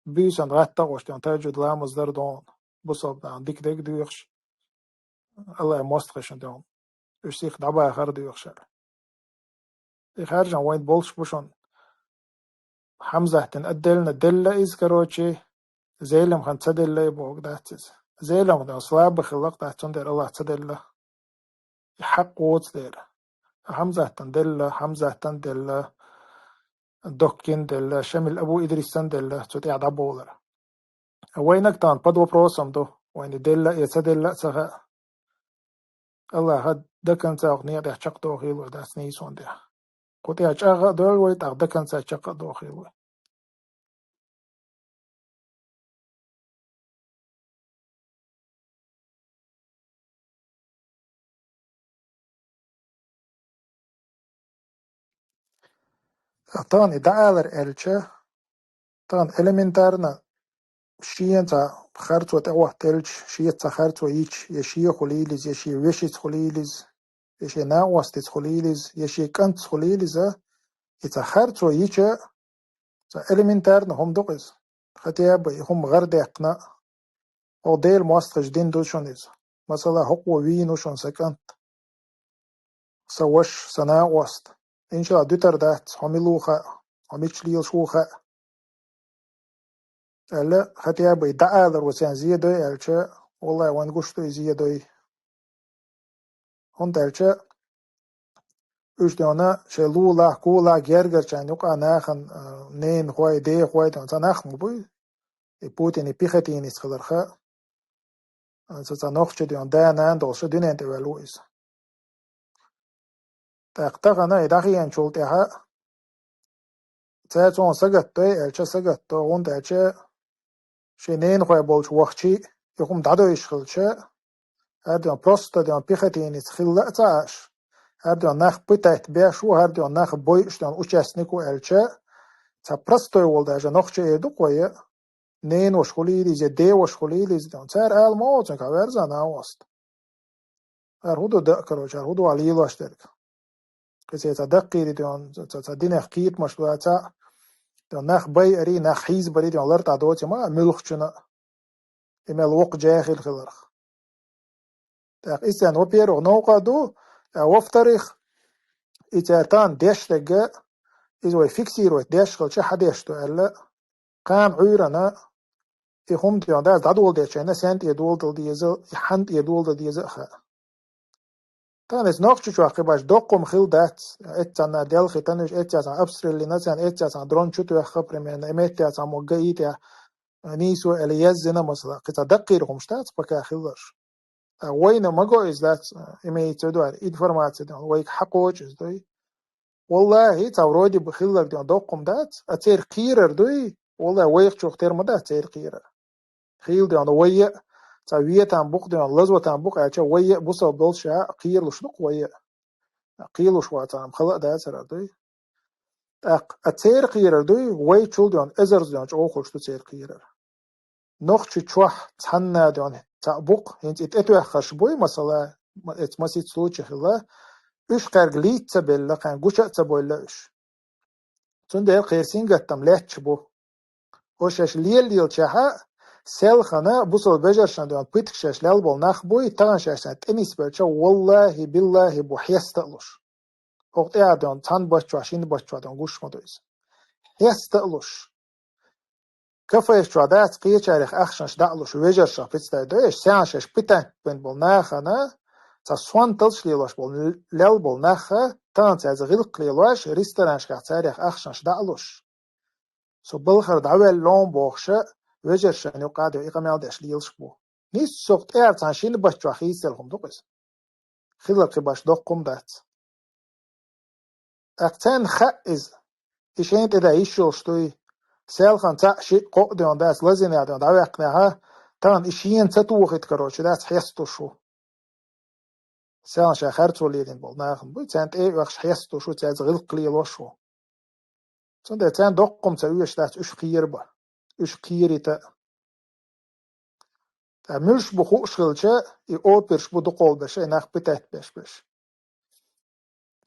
буьйсанна гӀатта а гӀош, дена, тахӀажжуд ламаз дар, дена, бусалба нахана дика дерг доьхуш, Аллахье мостагӀчунна, дена, уьш сиха дӀабахар а доьхуш аьлла. И хаьржина вайна болуш бу шуна. Хьамзатна отдельно делла иза, короче, Зелимхана ца делла и бохург дац иза. Зелимха, дена, слабый хилла-кх дац, цундела Аллахь ца делла. И хьакъ воцу дера. Хьамзатан делла, Хьамзатан делла, Доккин делла, Шамил Абу Идрисан делла, цу тӀехь дӀаболар. Вайнаг тахана под вопросом ду, вайна делла я ца делла а ца хаьа. Аллаха даканца хӀокху некъа тӀехь чекхдохийла вай дац нийсонан тӀехь. Кху тӀехь чӀагӀ а дойла вай, тӀаккха даканца чекх а дохийла вай. Тахана и дӀаалар аьлча, тахана элементарно шена цхьа харцо тӀехӀоттаелча, шеца цхьа харцо йича, я шен хуьлийла иза, я шен вешица хуьлийла иза, я шен накъостица хуьлийла иза, я шен кӀантца хуьлийла иза, и цхьа харцо йича, цхьа элементарно хӀума ду-кх иза. Хотя бы и хӀума гӀарадаьккхина а, хӀокху Делан мостагӀчо дина ду шуна иза. Масала, хӀокхо вийна ву шуна сан кӀант, сан ваша, сан накъост. Иншалла, дуьтур дац, хьо мила ву хаьа, хьо мича лелаш ву хаьа. Аьлла, хотя бы и дӀаалар ву царна зен дой аьлча, валлахӀи, вайна гуш ду и зен дой. ХӀунда аьлча уьш дуьйна шайн лулахь, кулахь гергарчарна юкъа нахана, а, ненахой, дехой дуьйна цхьа нах ма буй. И Путин и пехотинец хиларх, а, цхьа, цхьа нохчи дуьйна да-нана долуш дуьнен тӀе ваьлла ву иза. ТӀаккха тахана и дӀахиъначул тӀаьхьа цара цунах сагатдой аьлча, сагатдо, хӀунда аьлча шен ненахой болчу вахчий и хӀума дӀадойуш хилча, хӀара дуьйна просто дуьйна пехотинец хилла а ца Ӏаш, хӀара дуьйна нах пытать беш ву, хӀара дуьйна нах бойуш дуьйна участник ву аьлча, цхьа простой волу даже нохчи эр ду-кх вай, ненаваша хуьлийла иза, деваша хуьлийла иза дуьйна. Цара ала ма оцунга хьан верза накъост. ХӀара хӀун ду даа, короче, хӀара хӀун ду хьан лелош дерг? Кхин цхьа даккхийри дуьйна, цхьа, цхьа динех кхетамаш доцахь, дуьйна нах байари, нах хьийзабари дуьйна лартӀахь доций ма а муьлххачунна а, и мел воккха жаьхӀил хиларх. ТӀаккха иза царна, во-первых, новкъа ду, а во-вторых, и цара тахана деш дерг, иза вай фиксировать деш хилча, хьан деш ду аьлла, кхана Ӏуьйранна и хӀума дуьйна дац дӀадоладечу хенахь, сен тӀе доладала деза, и хьанна тӀе доладала деза а хаьа. Тахана иза Нохчийчохь кхин баш доккха хӀума хилла дац, эццанна делхийтина уьш, эццанна обстреллина царна, эццанна дрон чу тоьхна, примерно, и метта цхьаммо гаийтехь, нийсо аьлла язйина, масала, кхин цхьа даккхийра хӀумаш дац пока хилларш. Ткъа вайна ма го иза дац, имеется в виду, информация дуьйна, вайга хьакхочу иза дуй. ВаллахӀи, цхьа вроде бы хилларг дуьйна доккха хӀума дац, а церан кхерар дуй, валлахӀи, вайх чух тера ма дац церан кхерар. Хийла дуьйна вай а, цхьа ветам бу-кх дуьйна, лазотам бу-кх аьлча, вай а бусалба долуш а кхералуш ду-кх вай а. Кхелуш вацахь, амма хала а дацара дуй. ТӀаккха а церан кхерар дуй, вайчул дуьйна эзарза дуьйна чӀогӀа хуьлуш ду церан кхерар. Нохчийчохь цхьанна дуьйна цхьаъ бу-кх, хӀинца и тӀетоьхнарш буй, масала, ма-, эца масийтта случай хилла, уьш кхаьрга лийца ца белла, кхаьрга гуча а ца бойла уьш. Цундела кхеран сингаттам лаьтташ бу. Оцу шаьш лелаелчахьа, селхана бусалба вежаршна дуьйна пытка шаьш лел болу нах буй, тахана шаьш царна тӀе нисбелча, валлахӀи, биллахӀи бу хьеста а луш. ХӀокху тӀаьхьа дуьйна цхьана баттахь, шина баттахь дуьйна гуш ма ду иза. Хьеста а луш. Кафеш чохь дац кхечарех ахчанаш дӀа а луш, вежаршах, представь, ду эш, сехьа шаьш пытать бина болу нахана, цхьа сонталш лелош болу, лел болу наха, тахана цаьрца гӀиллакх лелош, ресторанашкахь царех ахчанаш дӀа а луш. Со балхара дӀаваьлла лом бохуша, вежаршна юкъа а дуьйна и къамел деш лелаш бу. Нийсса хӀокху тӀаьхьа цхьана шина баттахь хийцаделла хӀума ду-кх иза. Хилла кхин баш доккха хӀума дац. ТӀаккха царна хаьа иза. И шайна тӀе дан йиш йолуш дуй. Селхана цхьаъ, шиъ, кхоъ дуьйна дац, лазийнехь дуьйна дӀаваьккхинехьа, тахана и шена ца тухийта, короче, дац, хьесталуш ву. Селхана ша харцо лелийна болу нахана буй, царна тӀе а оьхуш хьесталуш ву, цаьрца гӀиллакх лелош ву. Цундела царна доккха хӀума ца оьшуш дац уьш кхера бан, уьш кхерийта а. Ткъа муьлш бу хууш хилча, и оперш бу дукхахберш, и нах пытать беш берш.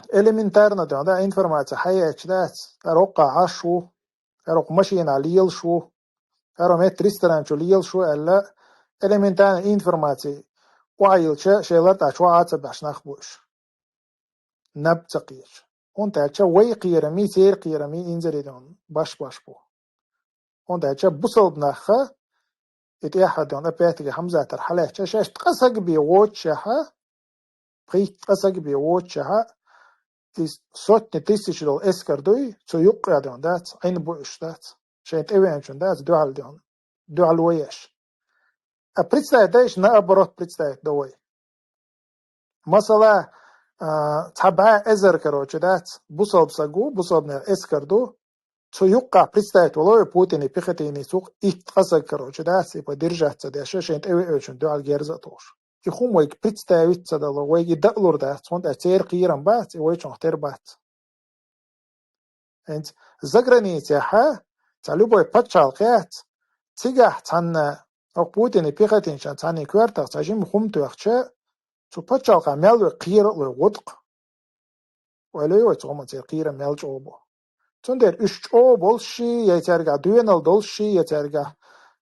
Элементарно дуьйна, да, информация хьаеъча дац, хӀара хӀокхахь Ӏаш ву, хӀара хӀокху машинахь лелаш ву, хӀара хӀокху метта ресторан чу лелаш ву аьлла, элементарно информация охьайиллча, шайн лартӀахь чохь а ца баьхьаш нах бу уьш. Наб ца кхеташ. ХӀунда аьлча вай кхераме, церан кхераме инзаре дуьйна баш-баш бу. ХӀунда аьлча бусалба нахха, и тӀехьа дуьйна, опять-таки Хьамзатара хьалаьцча, шаьш ткъа саг бен воццушехьа, пхийтта ткъа саг бе воцучохь, и сотни тысяч долу эскар дуй, цу юккъе ден дац, Ӏин бу уьш дац. Шайн тӀевеанчун дац, дуьхьал ден, дуьхьал ваеш. А представить дайш, наоборот, представить до вай. Масала, а, цхьа бӀе эзар, короче, дац, бусалба саг ву, бусалбанех эскар ду, цу юккъахь представить вало и Путине, Пехотинеца ву-кх итт ткъа саг, короче, дац, типа, держаться деш, шайн тӀевеачун дуьхьал герза а тухуш. И хӀума вайга представить ца дало, вайга и даалур дац, хӀунда аьлча церан кхерам бац, и вайчунах тера бац. ХӀинца заграницехьа, цхьа любой пачхьалкх яц, цигахь цхьанна, оха Путине, Пехотинечун цхьанна коьртах цхьа жима хӀума тоьхча, цу пачхьалкхехь мел вай кхера а лой гӀо ду-кх. Ойла йой вай цу хӀуманца, кхерам мел чӀогӀа бу. Цундела уьш чӀогӀа болуш ший, я цаьргахь доьналла долуш ший, я цаьргахь,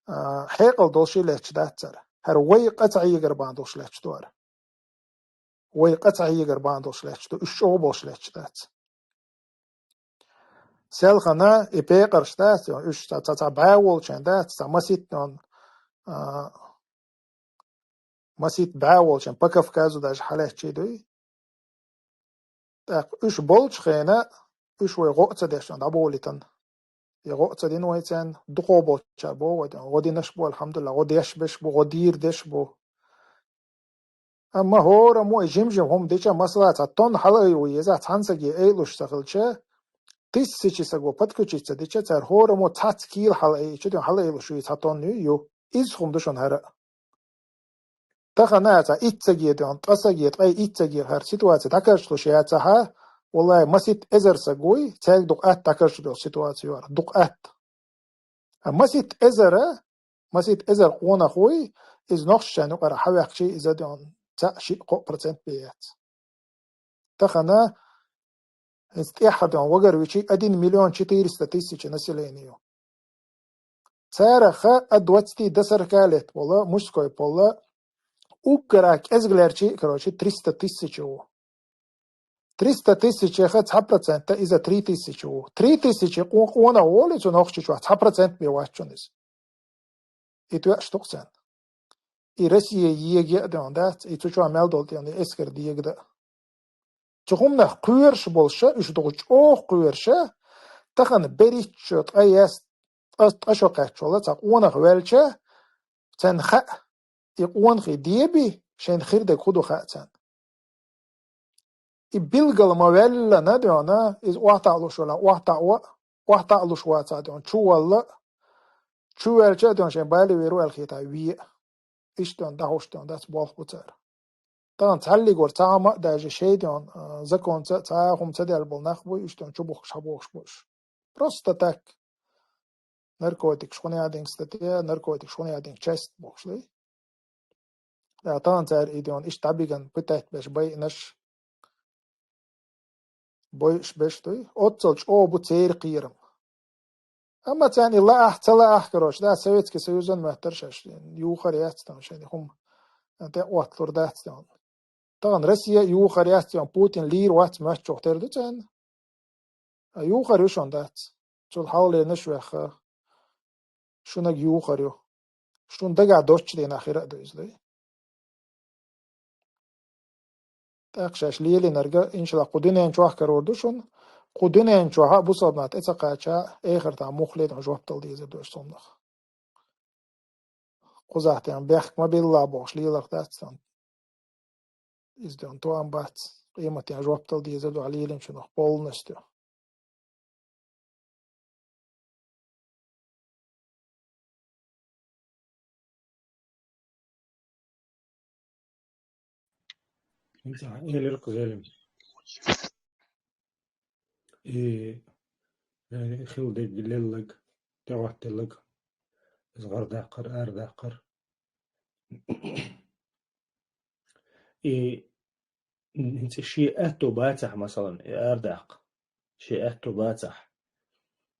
а, хьекъал долуш ший лаьтташ дац цара. ХӀара вай къа ца хьегар бахьана долуш лаьтташ ду хӀара. Вай къа ца хьегар бахьана долуш лаьтташ ду, уьш чӀогӀа болуш лаьтташ дац. Селхана и пекъарш дац, уьш цхьа, цхьа, цхьа бӀе волчун дац, цхьа маситта, а, маситта бӀе волчун по Кавказу даже хьалаьтташ дуй. ТӀаккха уьш болчу хенахь, уьш вай гӀо а ца деш, дӀаболийтина. И гӀо а ца дина вай царна, дукхах болчара боху вай, гӀо динарш бу, алхьамдулиллахӀ, гӀо деш берш бу, гӀо дийр дерш бу. Амма хӀора мо и жим-жим хӀума дича, масала, цхьа тонна хьала а ю еза, цхьана саге айлуш ца хилча, тысячи саго подключиться дича, цара хӀора мо цхьацца кийла хьала айича, дуьхьал хьала айлуш ю, цхьа тонна ю, ю. Изза хӀума ду шуна хӀара а. Тахана цхьа итт саге, дуьхьал ткъа саге, ткъе итт саге хӀара ситуаци дӀакарчалуш яцахьа, валлай, маситта эзар саг вуй, цаьрга дукха атта дӀакарчадолу ситуаци ю хӀара, дукха атта. А маситта эзара, маситта эзар къонах вуй, иза нохчашна юкъара хьаваьккхича, иза, дуьхьал, цхьаъ, шиъ, кхоъ процент бен яц. Тахана, хӀинца тӀаьхьа, дуьхьал, вагар вичи один миллион четыреста тысячи население ю. Цараха а двадцати до сорока лет бола, мужской пола, уггара кӀезигалерчи, короче, триста тысячи ву. Триста тысячеха цхьа процента, иза три тысячи ву. Три тысячи къо-, къонах волу цу Нохчийчохь, цхьа процент бен вац шуна иза. И тоьаш ду-кх царна. И Россия ега а ден дац, и цу чохь мел долу тӀе и эскар дега дан. Цу хӀуманах кхоьруш болуша, уьш дукха чӀогӀа кхоьруша, тахана берхӀитта шо ткъа ес-, ткъа, ткъа шо кхаьчча волу цхьа къонах ваьлча, царна хаьа, и къонахий дебий, шайна хир дерг хӀун ду хаьа царна. И билггал ма ваьллана, дуьхьал, иза охьатаӀалуш валахь, охьатаӀа а, охьатаӀалуш вацахь, дуьхьал, чу валла а, чу ваьлча а, дуьхьал, шайн бале вер ву аьлла хетахь, ве а. Иштта, дуьхьал, дӀахьуш, дуьхьал, дац болх бу цара. Тахана цхьаллигора цхьа хӀума а даже шайн, дуьхьал, а, законца а цхьа а хӀума ца даьлла болу нах буй, иштта чу бухкуш хьабохуш бу уьш. Просто так. Наркотикаш хӀунда яздина статья, наркотикаш хӀунда яздина часть бохуш лай. Да, тахана цара и, дуьхьал, иштта дӀабиган пытать беш байинарш, бойуш берш дуй. Оццал чӀогӀа бу церан кхерам. Амма царна и лаахь, ца лаахь, короче, да, Советский Союзан моьттура шаьш, юхар яц там шайна хӀума, тӀе отталур дац там. Тахана Россия а юхар яц там, Путин лийр вац моьттучух тера ду царна. А юхар ю шуна дац. Цул хьалха леринарш ваьхна, шуна юхар ю. Шуна дагахь доцчу дийнахь хир а ду иза дуй. ТӀаккха шаьш лелийнарг, иншаллахӀ, кху дуьнен чохь карор ду шуна, кху дуьнен чохь а бусалба нах тӀе ца кхача, эхартахь муххале а жоп дала дезар ду аша цунах. Кхузахь тӀе бехк ма билла бохуш леларх дац цунна. Иза дуьхьал тоам бац, къематдийнахь жоп дала дезар ду хьан лелийначунах полностью. ХӀинца элира кхуза элира. И, э, хила дерг лелларг, тӀехӀоттаделларг, иза гӀар даккхар, ара даккхар. И хӀинца шен аьтто бацахь, масалан, и арадаккха, шен аьтто бацахь,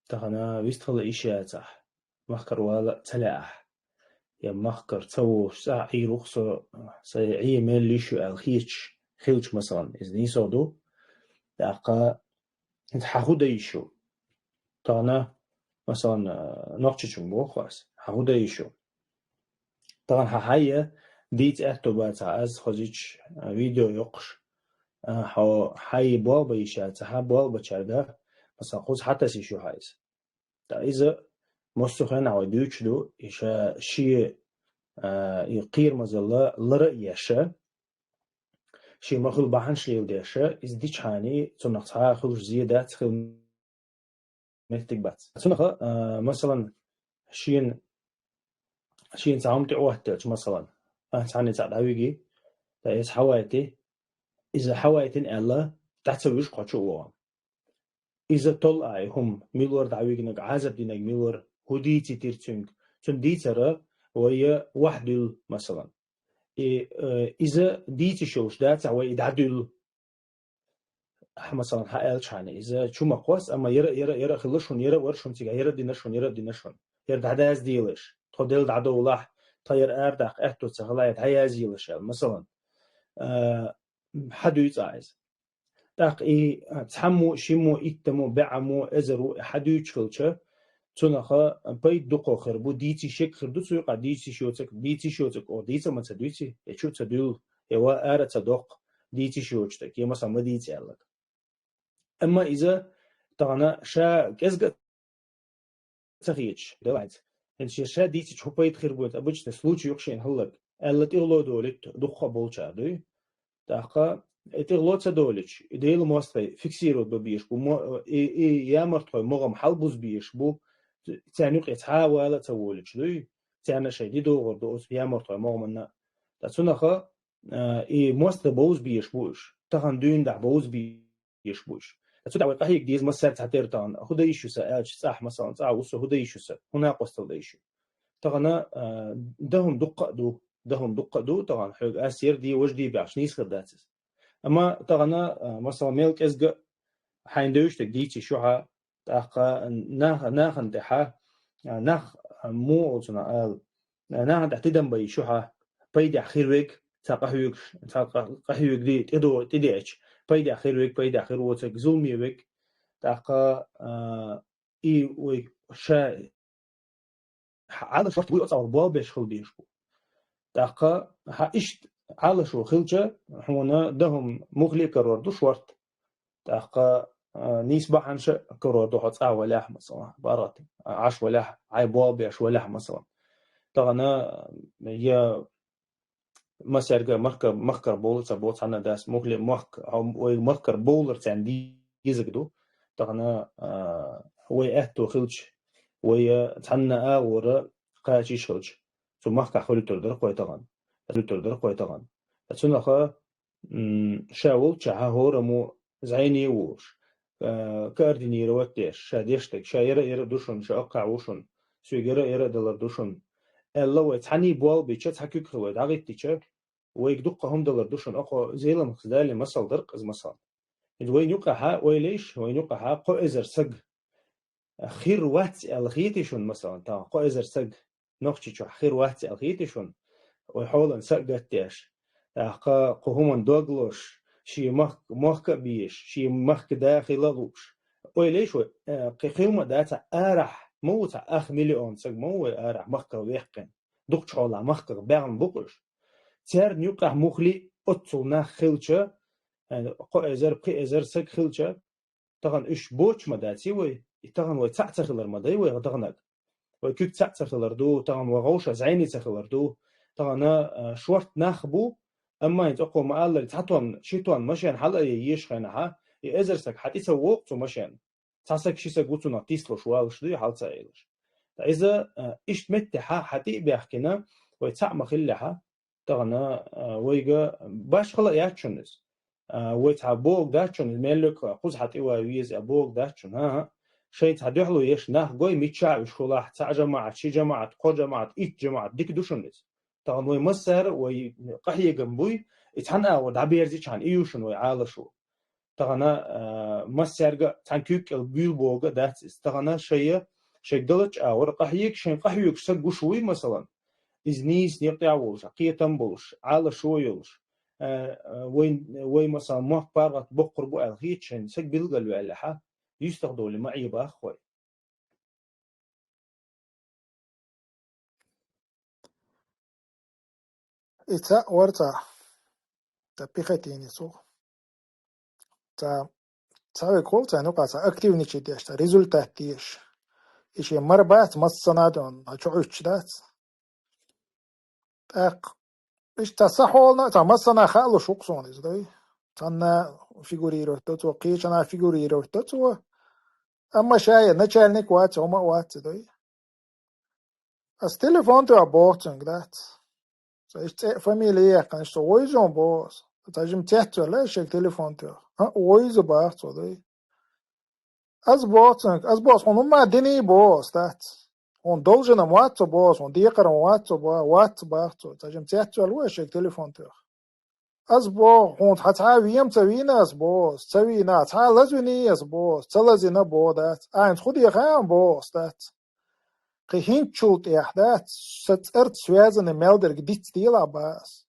тахана вистхила йиш яцахь, махкара вала а ца лаахь, я махкара ца волуш цӀа Ӏийр ву-кх со, сайн Ӏе мел йиш ю аьлла хеташ хилча, масалан, иза нийсо ду. ТӀаккха хӀинца хьан хӀун дан йиш ю? Тахана, масалан, Нохчийчуьнга боху ас, хьан хӀун дан йиш ю? Тахана хьан хьайя Дийца аьтту бацахь, аз хозича, а, видео йоккхуш, а, хьо хьай болба йиш яцахь, болбачаьрга, масала, кхуза хьатаса йиш ю хьайса. ТӀа иза массо хенахь вай дуьйцуш ду, и ша шен, а, и кхерамазалла лара а еш, шен ма хуьлу бахьанаш леладеш, иза дичхьана, цунах цхьа а хуьлуш зе дац, хила меттиг бац. Цунах, а, масалан, шена, шена цхьа хӀума тӀе Ӏоттаелча, масалан, а, цхьанне цхьаъ дӀавиги, ткъа иза хьавайти, иза хьавайтина аьлла, дӀа ца вуьжу кхо чу а вогӀу. Иза толлу а и хӀума, мила вара дӀавигнарг, Ӏазап динарг мила вара, хӀун дийцийтира цуьнга. Цуьнан дийцар вай ваьхьа дуьллу, масалан. И, э, иза дийца йиш йолуш дацахь, вай и дӀадуьллу. Ахьа, масалан, хьан аьлча хьуна, иза чу ма кхосса, амма яра, яра, яра а хилла шуна, яра а вара шуна цигахь, яра а дина шуна, яра а дина шуна. Яра дӀадаздийлаш, тхо Делан дӀадовлахь, тхан яра арадаккха аьтту ца хилахь, дӀаязйийлаш аьлла, масалан. А, хьан дуьйцу ахь иза? ТӀаккха и, а, цхьаммо, шиммо, иттаммо, бӀеӀаммо, эзарво, и хьан дуьйцуш хилча, цунах пайда дукха хир бу, дийца йиш ерг хир ду, цу юкъахь дийца йиш йоцург, дийца йиш йоцург оха дийца а ма ца дуьйци, я чу а ца дуьллу, я ва ара а ца доккху, дийца йиш йоцу стаг, я, масалан, ма дийца аьлларг. Амма иза тахана ша кӀезга а ца хеташ, делахь иза. ХӀинца ша дийцича хӀун пайда хир бу, обычно случай ю-кх шена хӀалларг, аьлла тӀехула долуьйту дуккха а болчара, дуй? ТӀаккха и тӀехула ца долуьйтуш, и Делан мостагӀий фиксировать бан безаш бу, мо-, и, и ямартхойн могӀам хьалабуза безаш бу, царна юкъе цхьа а вала а ца волуьйтуш, дуй? Царна шайн ди догӀур ду оцу ямартхойн могӀаманна. Ткъа цунах, а, и мостагӀий бовза безаш бу уьш, тахана дуьйна дахьа бовза безаш бу уьш. Ткъа цу тӀехь вай къахьега деза массаьрга цхьатера тахана, хӀун дан йиш ю сан аьлча, цӀахь, масалан, цӀахь ву со, хӀун дан йиш ю сан, хӀун накъосталла дан йиш ю. Тахана, а, дан хӀума дуккха а ду, дан хӀума дуккха а ду, тахана хьоьга ас яра де, важа де баьхча нийса хир дац иза. Амма тахана, а, масалан, мел кӀезга а хьайна девзаш дерг дийца йиш ю хьан, тӀаккха наха-, нахана тӀехь, а, нах, а, муха олу цунах ала, а, нахана тӀехь тидам бан йиш ю хьан, пайдехь хир верг, цхьа къахьоьгуш, цхьа къа-, къахьоьгу де, тӀедо-, тӀедеача, пайдехь хир верг, пайдехь хир воцург, зуламе верг, тӀаккха, а, и вай ша Хьан Ӏалашо шорта буй, оцу агӀор болх беш хила безаш бу. ТӀаккха хьан иштта Ӏалашо хилча, хьуна дан хӀума муххале а карор ду шорта. ТӀаккха, а, нийса бахьанаш а карор ду хьо цӀахь валехь, масалан, паргӀат Ӏаш валехь, хьайн болх беш валехь, масалан. Тахана, а, я массаьрга махка-, махкара бовла ца бо цхьанна дас, муххале мохк-, хьо вай махкара бовлар царна дезаг ду. Тахана, а, вай аьтто хилча, вай, а, цхьанна а агӀора кхача йиш хилча, цу махкахь хуьлуьйтур дара кхо тахана. Хуьлуьйтур дара кхо тахана. Цунах, м, ша волччохь хӀораммо зӀене а волуш, а, координировать деш, ша деш дерг, ша яра а яра а ду шуна, ша оккхахь ву шуна, соьга яра а яра а далар ду шуна, аьлла, вай цхьаьний болх бича, цхьа куьг хила вай дӀагӀиттича, вайга дуккха хӀума далар ду шуна, оха Зеламхас далийна масал дара-кх иза, масал. Иза вайна юкъахьа, ойла йиш, вайна юкъахьа кхо эзар саг хир вац аьлла хетий шуна, масалан, тахана кхо эзар саг Нохчийчохь хир вац аьлла хетий шуна, вай хьолан са а гатдеш, тӀаккха кху хӀуманна дог лозуш, шен махка, мохка а безаш, шен махка да хила а лууш. Ойла йиш вай, э, кхин хилма а дацахь, арахь ма ву цхьа ах миллион саг ма ву вай арахь махках ваьккхина. Дукхачу хьолахь махках баьхна бу-кх уьш. Царна юкъахь муххале а оццул нах хилча, э, кхо эзар, пхи эзар саг хилча, тахана уьш боцуш ма дац вай, и тахана вай цхьаъ ца хилар ма дай вай таханаг. Вай куьг цхьаъ ца хилар ду, тахана вай гӀовша зӀене ца хилар ду, тахана, а, шорта нах а бу, амма хӀинца окхо ма-аллара, цхьа тонна, ши тонна машен хьала а яй езачу хенахьа, и эзар саг хьан тӀе ца вогӀу цу машенна. Цхьа саг, ши саг ву цунах тислуш, валуш дуй, хьал ца Ӏелаш. Ткъа иза, а, иштта меттехьа хьан тӀе а баьхкина, вай цхьаъ ма хиллехьа, тахана, а, вайга башхала а яц шуна иза. А, вай цхьа бохург дац шуна иза, мел лоьгу кхуза хьан тӀе ван веза а бохург дац шуна. ХӀан-хӀа, шайн цхьа дуьхьало еш нах гой, мичча а уьш хилахь, цхьа жамаӀат, ши жамаӀат, кхо жамаӀат, итт жамаӀат, дика ду шуна иза. Тахана вай массара, вай къахьегам буй, и цхьана агӀор дӀаберзичхьана, и ю шуна вай Ӏалашо. Тахана, а, массаьрга а цхьана куьйга кӀел буьйлабогу а дац иза. Тахана шайга, шайга далачу агӀор къахьега, шайн къахьоьгуш саг гуш вуй, масалан, иза нийса некъа тӀехь а волуш, кхетам а болуш, Ӏалашо а йолуш, а, а, вай, вай, масалан, мохк-паргӀат боккхур бу аьлла хеташ шайна саг билгалваьллехьа, юьстахдолий ма Ӏебахха вай. И цхьаъ вара цхьа, цхьа пехотинец ву. Цхьа, цхьа векхул цхьа нукъа цхьа активничать деш, цхьа результат деш. И шен мара бац, массанадон, а чу Ӏуьттуш дац. ТӀаккха иштта цхьа сахьолна, цхьа массана хаалуш ву-кх суна иза, дой. Цхьанна фигурировать до цо, кхечана фигурировать до цо. Амма ша я начальник вац, хӀума а вац, дой. Ас телефон тоьхна боху цуьнга, дац. Со иштта цӀе а, фамили а яьккхина, иштта со вовза боху ас. Цхьа жима цецваьлла шега телефон тоьхна. А, вовза боху цо, дой. Ас боху цуьнга, ас боху, хьуна хӀумма дина боху ас, дац. Хьуна должанам вац со боху ас, хьуна декхарам вац со боху, вац боху цо. Цхьа жима цецваьлла ву ас шега телефон тоьхна. Ас боху, хьуна хьан цхьа а вема ца вийна ас боху ас, ца вийна, цхьа а лазавина ас боху ас, ца лазийна боху, дац. Айнца хӀун де хаьа боху ас, дац. Кхин хӀинцачул тӀехь, дац, сан цӀарца связанный мел дерг диц делахь боху ас.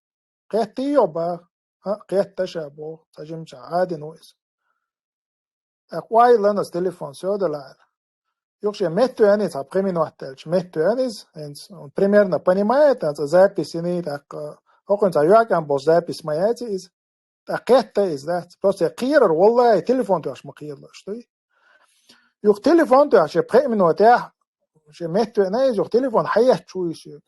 Кхеттий йо боху? А, кхетта ша боху, цхьа жимчохь Ӏадина ву иза. ТӀаккха ойла йина ас телефон, всё, делахь. Юха шен меттавеана иза, цхьа пхи минот даьлча, меттавеана иза, хӀинца, он примерно понимает, цхьа запись йина, тӀаккха, хӀокхуьнца йоьхкан болчу запись ма яц иза. ТӀаккха кхетта иза, дац. Просто кхерар, валлахӀи, телефон тоьхча ма кхералаш, дуй. Юха телефон тоьхча, шен пхи минотехь, шен меттавеана иза, юха телефон хьаетташ ву иза соьга.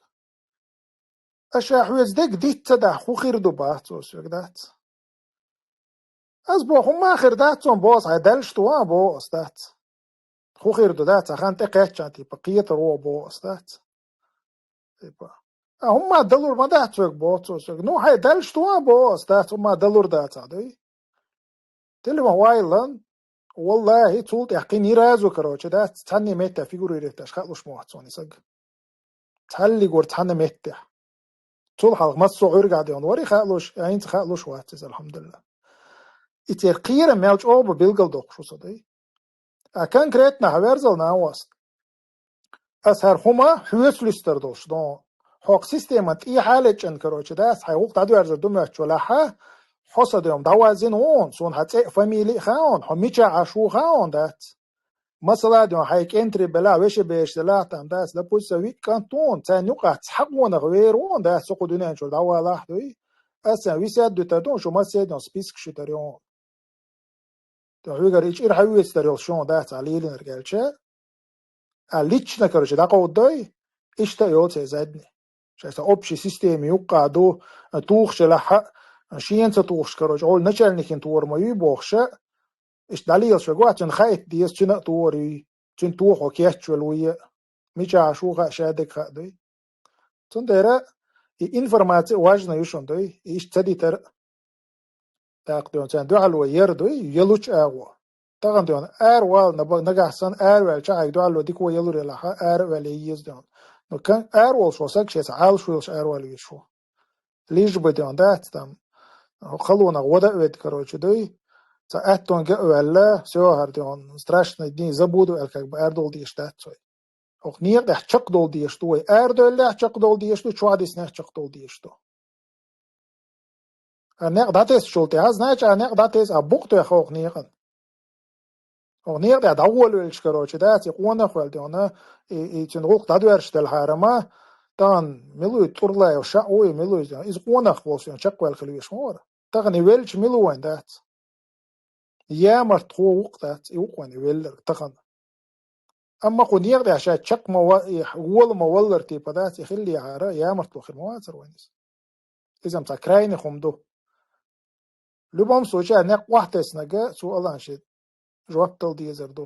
Аша хьоьца дерг диц ца дахь, хӀун хир ду, боху цо соьга, дац. Ас боху, хӀумма а хир дац суна боху ас, хьайн даьллаш ду а боху ас, дац. ХӀун хир ду, дац, хьан тӀе кхаьчча, типа, кхетар ву боху ас, дац. Типа, а хӀумма а далур ма дац соьга боху цо соьга. Ну, хьайн даьллаш ду а боху ас, дац, хӀумма а далур дацахь, дуй. Телефон ойла йина, валлахӀи, цул тӀаьхьа кхин ни разу, короче, дац, цхьанне меттехь фигурировать деш хаалуш ма вац суна и саг. Цхьаллиг вара цхьана меттехь. Цул хьалха массо а Ӏуьргахь дехна вара и хаалуш, а хӀинца хаалуш вац иза, алхьамдулиллахӀ. И церан кхерам мел чӀогӀа бу билгалдоккхуш ву со, дуй. А конкретно хьан верзал нан васт. Ас хӀара хӀума хьоьца луьстар долуш ду. Хьо системан тӀехьа а лечкъина, короче, дац, хьайн гӀуллакх дӀадоьрзур ду моьттучу лаьхьа, хьо сан дуьхьа дӀавазйина ву хьуна, суна хьан цӀе а, фамили а хаьа хьуна, хьо мичахь Ӏаш ву хаьа хьуна, дац. Масала, дуьхьа хьайн кӀентий белахь, вешин бераш делахь, там, дац, допустим, виъ кӀант ву хьуна, царна юкъахь цхьа къонах вер ву хьуна, дац, со кху дуьнен чуьра дӀавалахь, дуй. Ас царна весет дуьтур ду, шу массеран спискаш юьтур ю хьуна. ТӀаккха хьоьгара и чӀир хьан вецар йолуш дац, ахь лелийнарг аьлча, а лично, короче, дӀакховдадой, иштта а йолу церан задний. Шайн сан общий система юккъа ду, тухуш елахь а, шена ца тухуш, короче, олу начальникийн тора ма юй бохуш а, иштта дӀалелаш верг вац, цуьнан хаийта деза, цуьнан а тора юй, цуьнан тохо кечвелла вуй а, мичахь Ӏаш ву хаьа, шадерг хаьа дуй. Цундела и информация важна ю шуна дуй, и иштта ца дитар а. ТӀаккха дуьйна царна дуьхьало яр дуй, ялучу агӀо. Тахана дуьйна аравала, наба-, нагахь санна араваьлча хьайга дуьхьало дика вон ялур елахь а, ара а ваьлла еза дуьйна. Ну, кан-, араволуш волу саг шен сан Ӏалашвелаш аравала везаш ву. Лиш бы дуьйна дац там. Халонах вода а ведда, короче, дуй. Цхьа аьттонга а ваьлла, всё, хӀара дуьйна страшный дни забуду аьлла, как бы арадовла дезаш дац вай. Оха некъа тӀехь чекхдовла дезаш ду вай. Арадевллехь чекхдовла дезаш ду, чохь диснехь чекхдовла дезаш ду. А некъ дӀатесначул тӀаьхьа, значит, а некъ дӀатеса, а букъ тоьхна оха некъан. Оха некъа тӀехь дӀаволавелча, короче, дац, и къонах а ваьлла дуьйна, и, и цуьнан гӀуллакх дӀадоьрзуш делахьара ма, тахана мила вуй, ЦӀурлаев ша а вуй, мила вуй иза дуьйна. Иза къонах волуш дуьйна, чекхваьлла хила везаш ма вара. Тахана и веллача мила ву вайн, дац? Ямартхо ву-кх, дац, и ву-кх вайн велларг тахана. Амма кху некъа тӀехь ша чекх ма ва-, и вола ма валлара, типа, дац, и хиллехьара, ямартло хир ма вацара вайн иза. Иза-м цхьа крайни хӀума ду. Любом случае, некъ охьатеснарг, цо а лан шен жоп дала дезар ду.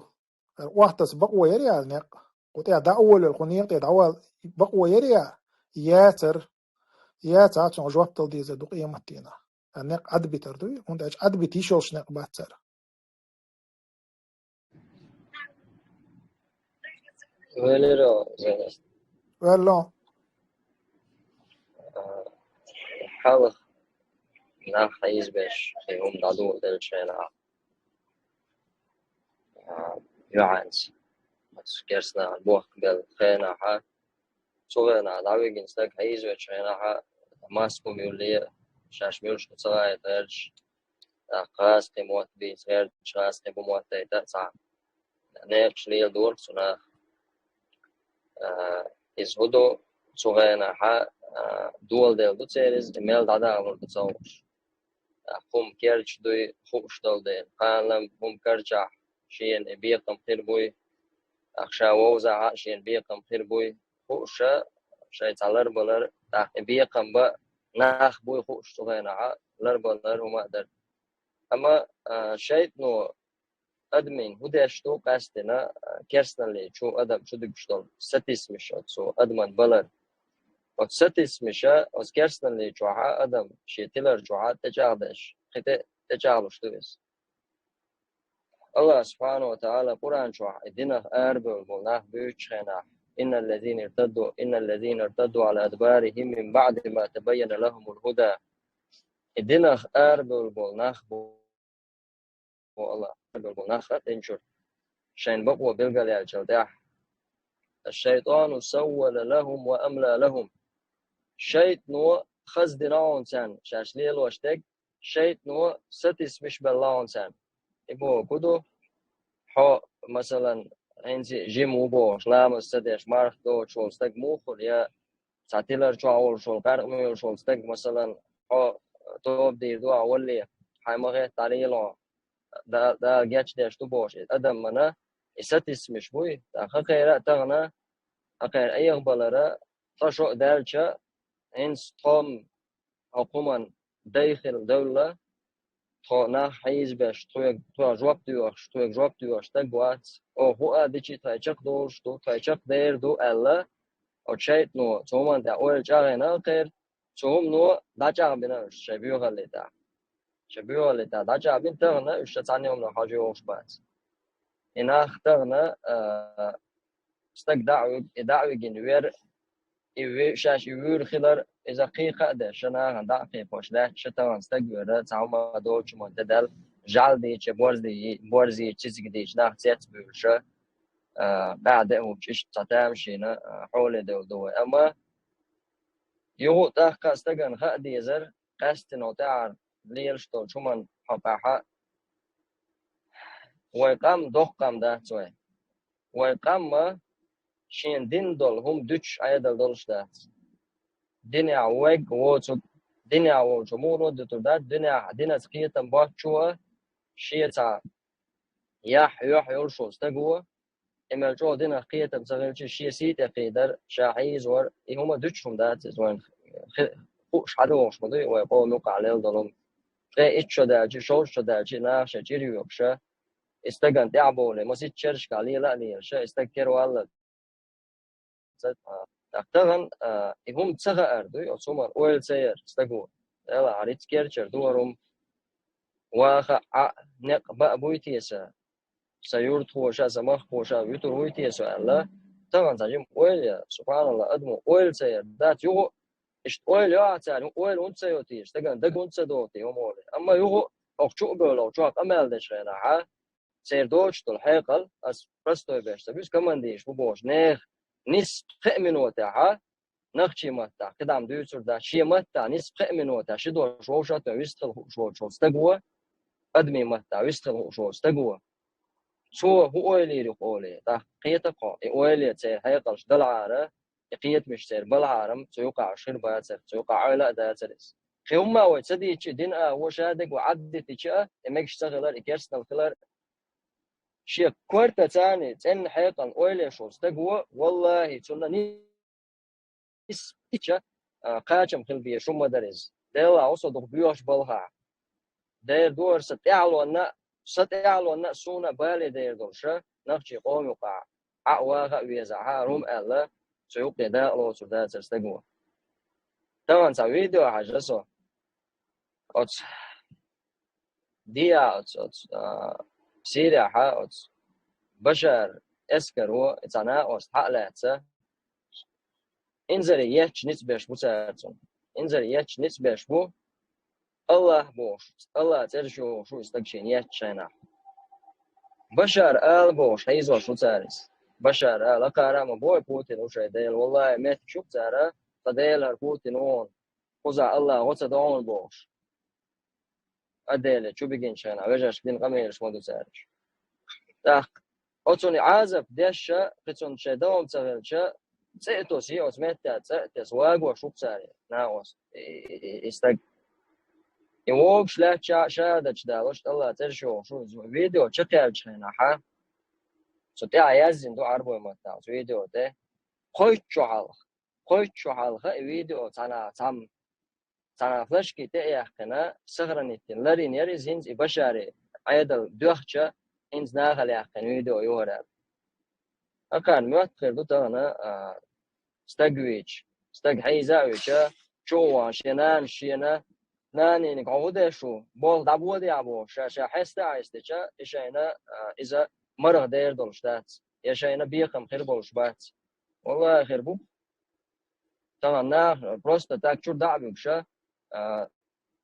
ХӀара охьатаса бакъо яр яра некъ? Кху тӀехь дӀа а волавелла, кху некъа тӀе дӀавала бакъо яр я? Яцара. Яцахь, цунах жоп дала дезар ду къематдийнахь. ХӀара некъ Ӏадбитар дуй, хӀунда аьлча Ӏадбита йиш йолуш некъ бац цара. Валера, Зайнас. Валло. А, хьалха нах хьийзабеш, хӀума дӀадуха делча хенахь, а, юьхьанца, керстанахь бохкабелла хенахь, цу хенахь дӀавигина стаг хьийзавечу хенахь, маска хӀума юллий, шаьш муьлш ду ца хаийта гӀерташ, тӀаккха гӀазкхийн мотт бийца гӀерташ, гӀазкхийн бу моттайта а цхьа некъаш леладора цу наха. А, иза хӀун ду, Цу гӀенахьа, а, доладелла ду церан иза, и мел дӀадалур ду ца хууш. ТӀаккха хӀума керча дуй хууш долу дела. Кхана-м хӀума карчахь шена и бекхам хир буй, тӀаккха ша вовзахь а шена бекхам хир буй, хууш шайн цхьа ларбалар, тӀаккха и бекхам бан нах буй хууш цу гӀенахьа, ларбалар хӀума а дара. Амма, а, шайтӀано адамийн хӀун деш ду, къаьсттина, а, керстаналлин чу адам чу дуьгуш долу сатийсамаш оцу адаман балар. Оцу сатийсамаша оцу керстаналлин чохьа адам шен тилар чохьа тӀечӀагӀдеш, кхин тӀе тӀечӀагӀлуш ду иза. Аллах субхьанаху ва таӀала Къуръан чохь и динах арабевлла болу нах буьйцучу хенахь: «Инналлазина иртадду, инналлазина иртадду ала адбарихим мин баъди ма табайяна лахумул худа». И динах арабевлла болу нах бу, бу Аллах, арабевлла болу нах а динчуьра шайн бакъо билгалъяьллачул тӀаьхьа. «Аш-шайтану саввала лахум ва амла лахум». ШайтӀано хаза дина хьуна царна шаьш лелош дерг, шайтӀано сатийсамаш белла хьуна царна. И боху ду, хьо, масалан, хӀинца жима ву бохуш, ламаз ца деш, марха доцуш волу стаг муха хуьлу, я цхьа тилар чохь волуш волу, къаьркъа муьйлуш волу стаг, масалан, хьо тоба дийр ду ахь валле, хьайн ма-хетта дӀалело, Да-, Дала гечдеш ду бохуш, и адамана и сатийсамаш буй, тӀаккха хӀокхеран а тахана, хӀокхеран Ӏехабалара, тхан шо а даьлча, хӀинца тхо-м хӀокху хӀуман дай хила девлла, тхо нах хьийзабеш, тхоьга, тхоьга жоп доьхуш, тхоьга жоп доьхуш стаг вац, оха хӀуъа дичи тхайн чекхдолуш ду, тхайн чекхдер ду аьлла, оцу шайтӀано цу хӀуманна тӀехь ойла чӀагӀйина а кхера, цу хӀумано дӀачӀагӀбина уьш шайн боьхаллин тӀехь. Шайн боьхаллин тӀехь дӀачӀагӀбина, тахана уьш ша цхьанна хӀуманах хьожа йогӀуш бац. И нах тахана, а, стаг дӀа а вуьгу, и дӀа а вигина вер, и ви-, шаьш и вуьйр хилар, иза кхайкха а деш, ша нахана дӀа а кхайкхош лаьтташ, ша тахана стаг вер, цхьа хӀума доцучу хӀуманна тӀе даьлла, жӀаьла дийча, борз дий-, борз йийча, цициг дийча, нах цецбуьйлуш, а, къаьхьа де а хӀуттуш, иштта цхьа тамашийна, а, хьоле девлла ду вай. Амма юха а тӀаккха стагана хаа дезар, къаьсттина тӀаьхьара лелаш долчу хӀуманна хьокъехь а, вай къам доккха къам дац вай. Вай къам а шена дина долу хӀума дуьтуш Ӏедал долуш дац. Динехь вайга воцург, динехь волчо муха дуьтур дац, динехь динаца кхетам боцчо а шен цхьа яхь, юьхь йолуш волу стаго, и мел чӀогӀа динах кхетам ца хилча, шен сий тӀе кхийдар, ша хьийзор, и хӀума дуьтуш хӀума дац иза вайна хи-, хууш хьадогӀуш ма дуй вай къоман юкъахь лелла долу хӀума. Ткъе итт шо даьлча, шовзткъа шо даьлча, наха шайн чӀир йоькъуш, и стагана тӀаьхьабовлий, масийтта шерашкахь лела а лелаш, и стаг кера валлалц. ТӀаккха тахана, а, и хӀума ца хаар дуй, оцу хӀуманна ойла ца яр стаго. Делахь, хӀара ицца керчара ду хӀара хӀума. Ваха а, некъ баа буй те сан? Сан юьртахоша, сан махкахоша вуьтур вуй те со аьлла, тахана цхьа жима ойла яр, субханаллах, адамо ойла ца яр дац юха а, иштта ойла йо ахь цара, ойла хӀунда ца йо те, стагана дага хӀунда ца догӀу те, хӀума олий. Амма юха а, оха чу а бевлла, оха чохь къамел дечу хенахь, а, церан доцуш долу хьекъал, ас простой беш ца буьсу, командираш бу бохуш, нехан нисса пхеа минотехь, а, нохчийн маттахь, кхидӀа-м дуьйцур дац, шен маттахь нисса пхеа минотехь ши дош вовшах а тоьхна вистхила хууш волчу стаго, адамийн маттахь вистхила хууш волчу стаго, цо хӀун ойла йира юха олий, тӀаккха кхета-кх хьо, и ойла церан хьекъалш далахьара, и кхетамаш церан балахьара-м цу юкъахь уьш хир бацара, цу юкъахь ойла а дацара иза. Кхин хӀумма вай ца дийцча, дин а вон ша дерг вай Ӏаддитича а, и мегаш ца хилар, и керстанал хилар, шен кортаца цӀенна хьекъална ойла еш волу стаго, валлахӀи, цунна нисса ича, а, кхачам хила безаш хӀума ма дара иза. Делахь, хӀо со дукха боьхачу балхахь. Дера дора сан тӀаьхьалонна а, сан тӀаьхьалонна а, суна а бале дер долуш, нохчийн къоман юкъахь Ӏа а ваха а везахь, хӀара хӀума аьлла, цу юккъе дакъа лоцур дацара стаго. Тахана цхьа видео хьажа со. Оцу диа оцу, оцу, а, Сирияхьа оцу Башар эскаро и цхьа накъост хьа а лаьцна, инзаре етташ ницкъ беш бу цара цунна. Инзаре етташ ницкъ беш бу, Аллах бохуш, Аллах цӀераш йохуш ву и стаг шена етташ хенахь. Башар ала бохуш, хьийзош ву цара иза. Башар ала, кхара а ма бой Путин ву шайн Дела. ВаллахӀи, меттигаш ю-кх цара, тхан Дела хӀара Путин ву хьуна. Кхузахь Аллах гӀо ца до хьуна бохуш. Ӏа Деле чу бигинчу хенахь вежаршка дина къамелаш ма ду цара уьш. ТӀаккха оцунна Ӏазап дешша, кхин цунна шайн догӀма ца хилча, цӀе а тосий, оцу метта цӀе а тесна, вагош ву-кх цара, накъост, и, и, и, и стаг. И вогуш лаьттача шадача далош, тӀалла цӀераш йогӀуш ву, видео чекхаьллачу хенахь, цу тӀехь яздина ду Ӏарбой маттахь, цу видео тӀе. Кхойтта шо хьалха, кхойтта шо хьалха и видео цхьана, цхьамма, цхьана флешки тӀе а яьккхина, сохранить йина, ларйина яра иза хӀинца и Башари Ӏедал доьхча, хӀинца нахала яьккхина видео ю хӀара аьлла. Акхарна моьтту хир ду тахана, а, стаг вийча, стаг хьийза а вийча, чу а вахана, шен нана шена, наниниг хьо хӀун деш ву, болх дӀабодехьа бохуш, ша, ша хьеста а хьестича, и шайна, а, иза марха дер долуш дац, я шайна бекхам хир болуш бац. Валлахи, хир бу. Тахана нах просто так чуьра дӀа а буьгуша, а,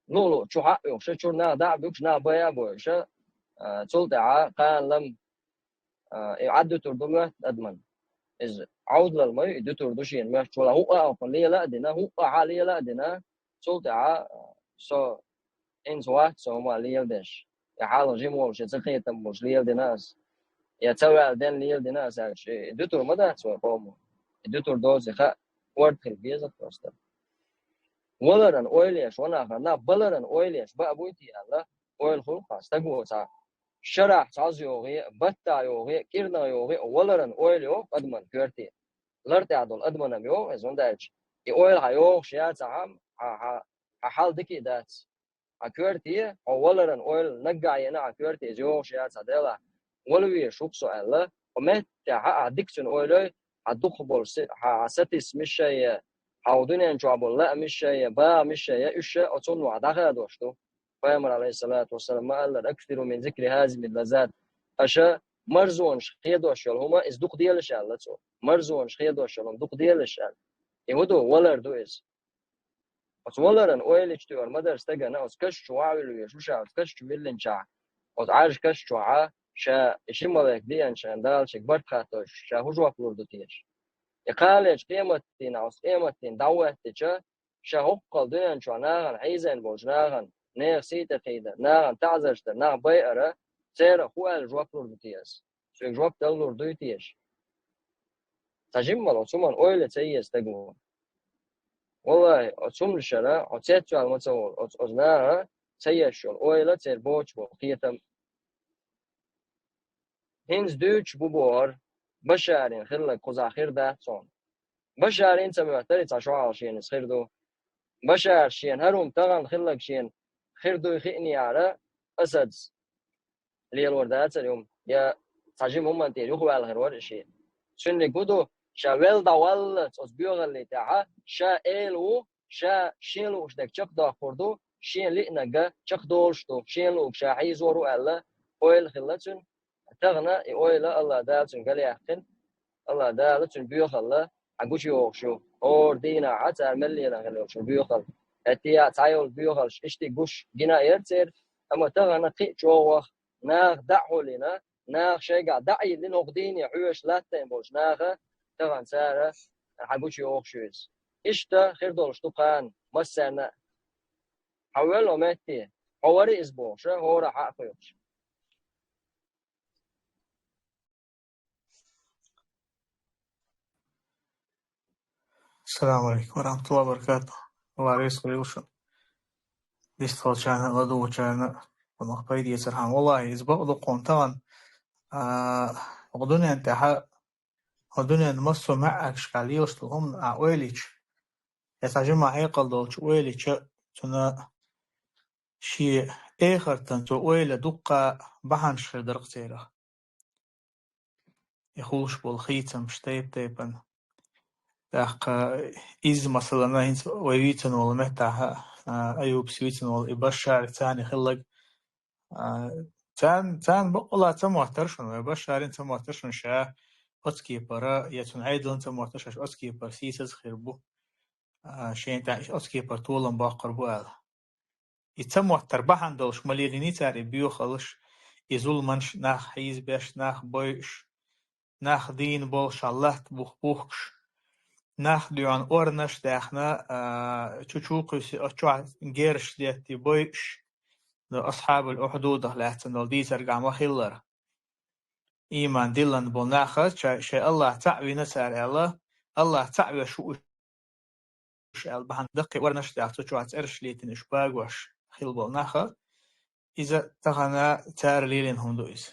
луъу-луъу чу хьа а оьхуша, чуьра нах дӀа а буьгуша, нах байа а бойуша, а, цул тӀаьхьа кхана лам, а, и Ӏад дуьтур ду моьтту адаман. Иза Ӏовдалал ма ю, и дуьтур ду шена моьтту чу. Валла хӀуъа а хӀокхунна лела а дина, хӀуъа хьан лела а дина, цул тӀаьхьа, а, со хӀинца вац со хӀума леладеш. Я хьалха жима волуш, я ца кхетам болуш леладина ас. Я ца ваьлла ден леладина ас аьлча, и дуьтур ма дац вай къомо. И дуьтур доций хаьа, орда хила беза просто. Валаран ойла еш, ванах, нах баларан ойла еш, баа буй те аьлла, ойла хуьлу-кх стаг воцахь. Шарахь цхьаъ йогӀе, баттахь йогӀе, кӀирнах йогӀе, валаран ойла йогӀу адаман коьрте. Лар тӀехь долу адаман-м йогӀу иза, хӀунда аьлча и ойла хьан йогӀуш яцахь, хьан, хьан, хьан хьал дика а дац. Хьан коьрте, хьо валаран ойла наггахь йина хьан коьрте иза йогӀуш яцахь делахь, вала везаш ву-кх со аьлла, хьо меттехь а дика цуьнан ойла йой, хьан дукхах болу се-, хьан, хьан сатийсамаш а я, хьан дуьнен чохь болу лаамаш а я, багӀамаш а я, уьш а оцунна вахь дӀахадош ду. Пайхамар, алейхиссалату вассалам, ма-аллара: «Аксиру мин зикри хазимил лаззат». Аша марзонаш хедош йолу хӀума, иза дукха делаш аьлла цо. Марзонаш хедош йолу хӀума дукха делаш аьлла. И хӀун ду, валар ду иза. Оцу валаран ойла йича тоьар ма дара стагана, оцу каш чу вахьа вилла везаш ву ша, оцу каш чу виллинчохь, оцу Ӏаьржа каш чохьа, ша и ши малик деанчохь Дала шега барт хаттош, ша хӀун жоп лур ду теша? И кхалечу къематдийнахь, оцу къематдийнахь дӀахӀоьттича, ша хӀокхул дуьнен чохь нахана хьийзийна болчу нахана, нехан сий тӀе кхийдар, нахана таӀзарш дар, нах байара, церан хӀун аьлла жоп лур ду те аса? Соьга жоп дала лур дуй теша? Цхьа жимма оцу хӀуманна ойла ца еза стага. Валлахи, оцу хӀуманашна хьо цецваьлла ма ца волу, оцу, оцу наха ца еш йолу ойла, церан боцуш болу кхетам. ХӀинца дуьйцуш бу бохура, Башарин хилларг кхузахь хир дац хьуна. Башарин ца моьттура, и цхьа шо хьалха шена иза хир ду. Башара шена хӀара хӀума тахана хилларг шена хир дуй хиънехьара, Асадс лелор дацара и хӀума, я цхьа жима хӀуманна тӀера юхаваьлла хир вара и шен. Цуьнан гу ду, ша велла дӀаваллалц оцу боьхаллин тӀаьхьа, ша эла ву, ша шен лууш дерг чекхдоккхур ду, шена лиънарг чекхдолуш ду, шена луург ша хьийзор ву аьлла, ойла хилла цуьнан. Тахана и ойла АллахӀ Дала цуьнга галъяьккхина. АллахӀ Дала цуьнан боьхалла хьан гучу йогӀуш ю. ХӀора дийнахь цара мел лелийна хилла йолчу боьхалла. ХӀетте а цхьа йолу боьхаллаш иштта гуш гина а яра церан, амма тахана кхин а чӀогӀа наха дӀа а хьулйина, наха шайгахь дӀа а йиллина, хӀокху дийне хьоьжуш латтийна болчу наха тахана цара хьан гучу йогӀуш ю иза. Иштта хир долуш ду кхана массарна а. Хьан велла хьо метте, хьо вари иза бохуш, хӀора хьа а кхуьйкхуш. Ассаламу алейкум ва рахматуллахи ва баракатух. Аллах реза хуьлийла шуна. Дистхилчарна, ладугӀучарна, кхунах пайда эцархьама. Валлахи, иза бакъ ду кхунна тахана, а, хӀокху дуьнен тӀехьа, хӀокху дуьнен массо а маьӀӀагашкахь лелаш долу хӀуманна ахь ойла йича, я цхьа жимма хьекъал долчу ойла йича, цуьнан шен эхартан цо ойла дуккха бахьанаш хир дара-кх церах. И хуьлуш болу хийцамаш тайп-тайпана. ТӀаккха иза, масалана, хӀинца вай вийцина волу меттахь, а, Аюбс вийцина волу и Башшари царна хилларг, а, царна, царна баккъалла ца моттара шуна, вай Башшарин ца моттара шуна ша оцу кепара, я цуьнан Ӏедална ца моттара ша оцу кепара сийсаза хир бу, а, шена тӀехь оцу кепара толам боккхур бу аьлла. И ца моттар бахьана долуш ма лелийний цара и боьхаллаш, и зуламаш, нах хьийзабеш, нах бойуш, нах дийна болуш, латта бух бухкуш, нах дуьхьал орнаш а даьхна, а, чу-чу кхуьйсу, оцу чохь герзаш деттий бойуш, до Асхьабул Ухдудах лаьцна долу дийцаргахь ма-хиллара. Ийман диллина болу нах, ша-, шайн АллахӀ цхьаъ вина цара аьлла, Аллах цаӀ веш ву уж аьлла бахьана даккхий орнаш тӀехь цу чохь цӀераш летина уж багош хилла болу наха, иза тахана цара лелийна хӀума ду иза.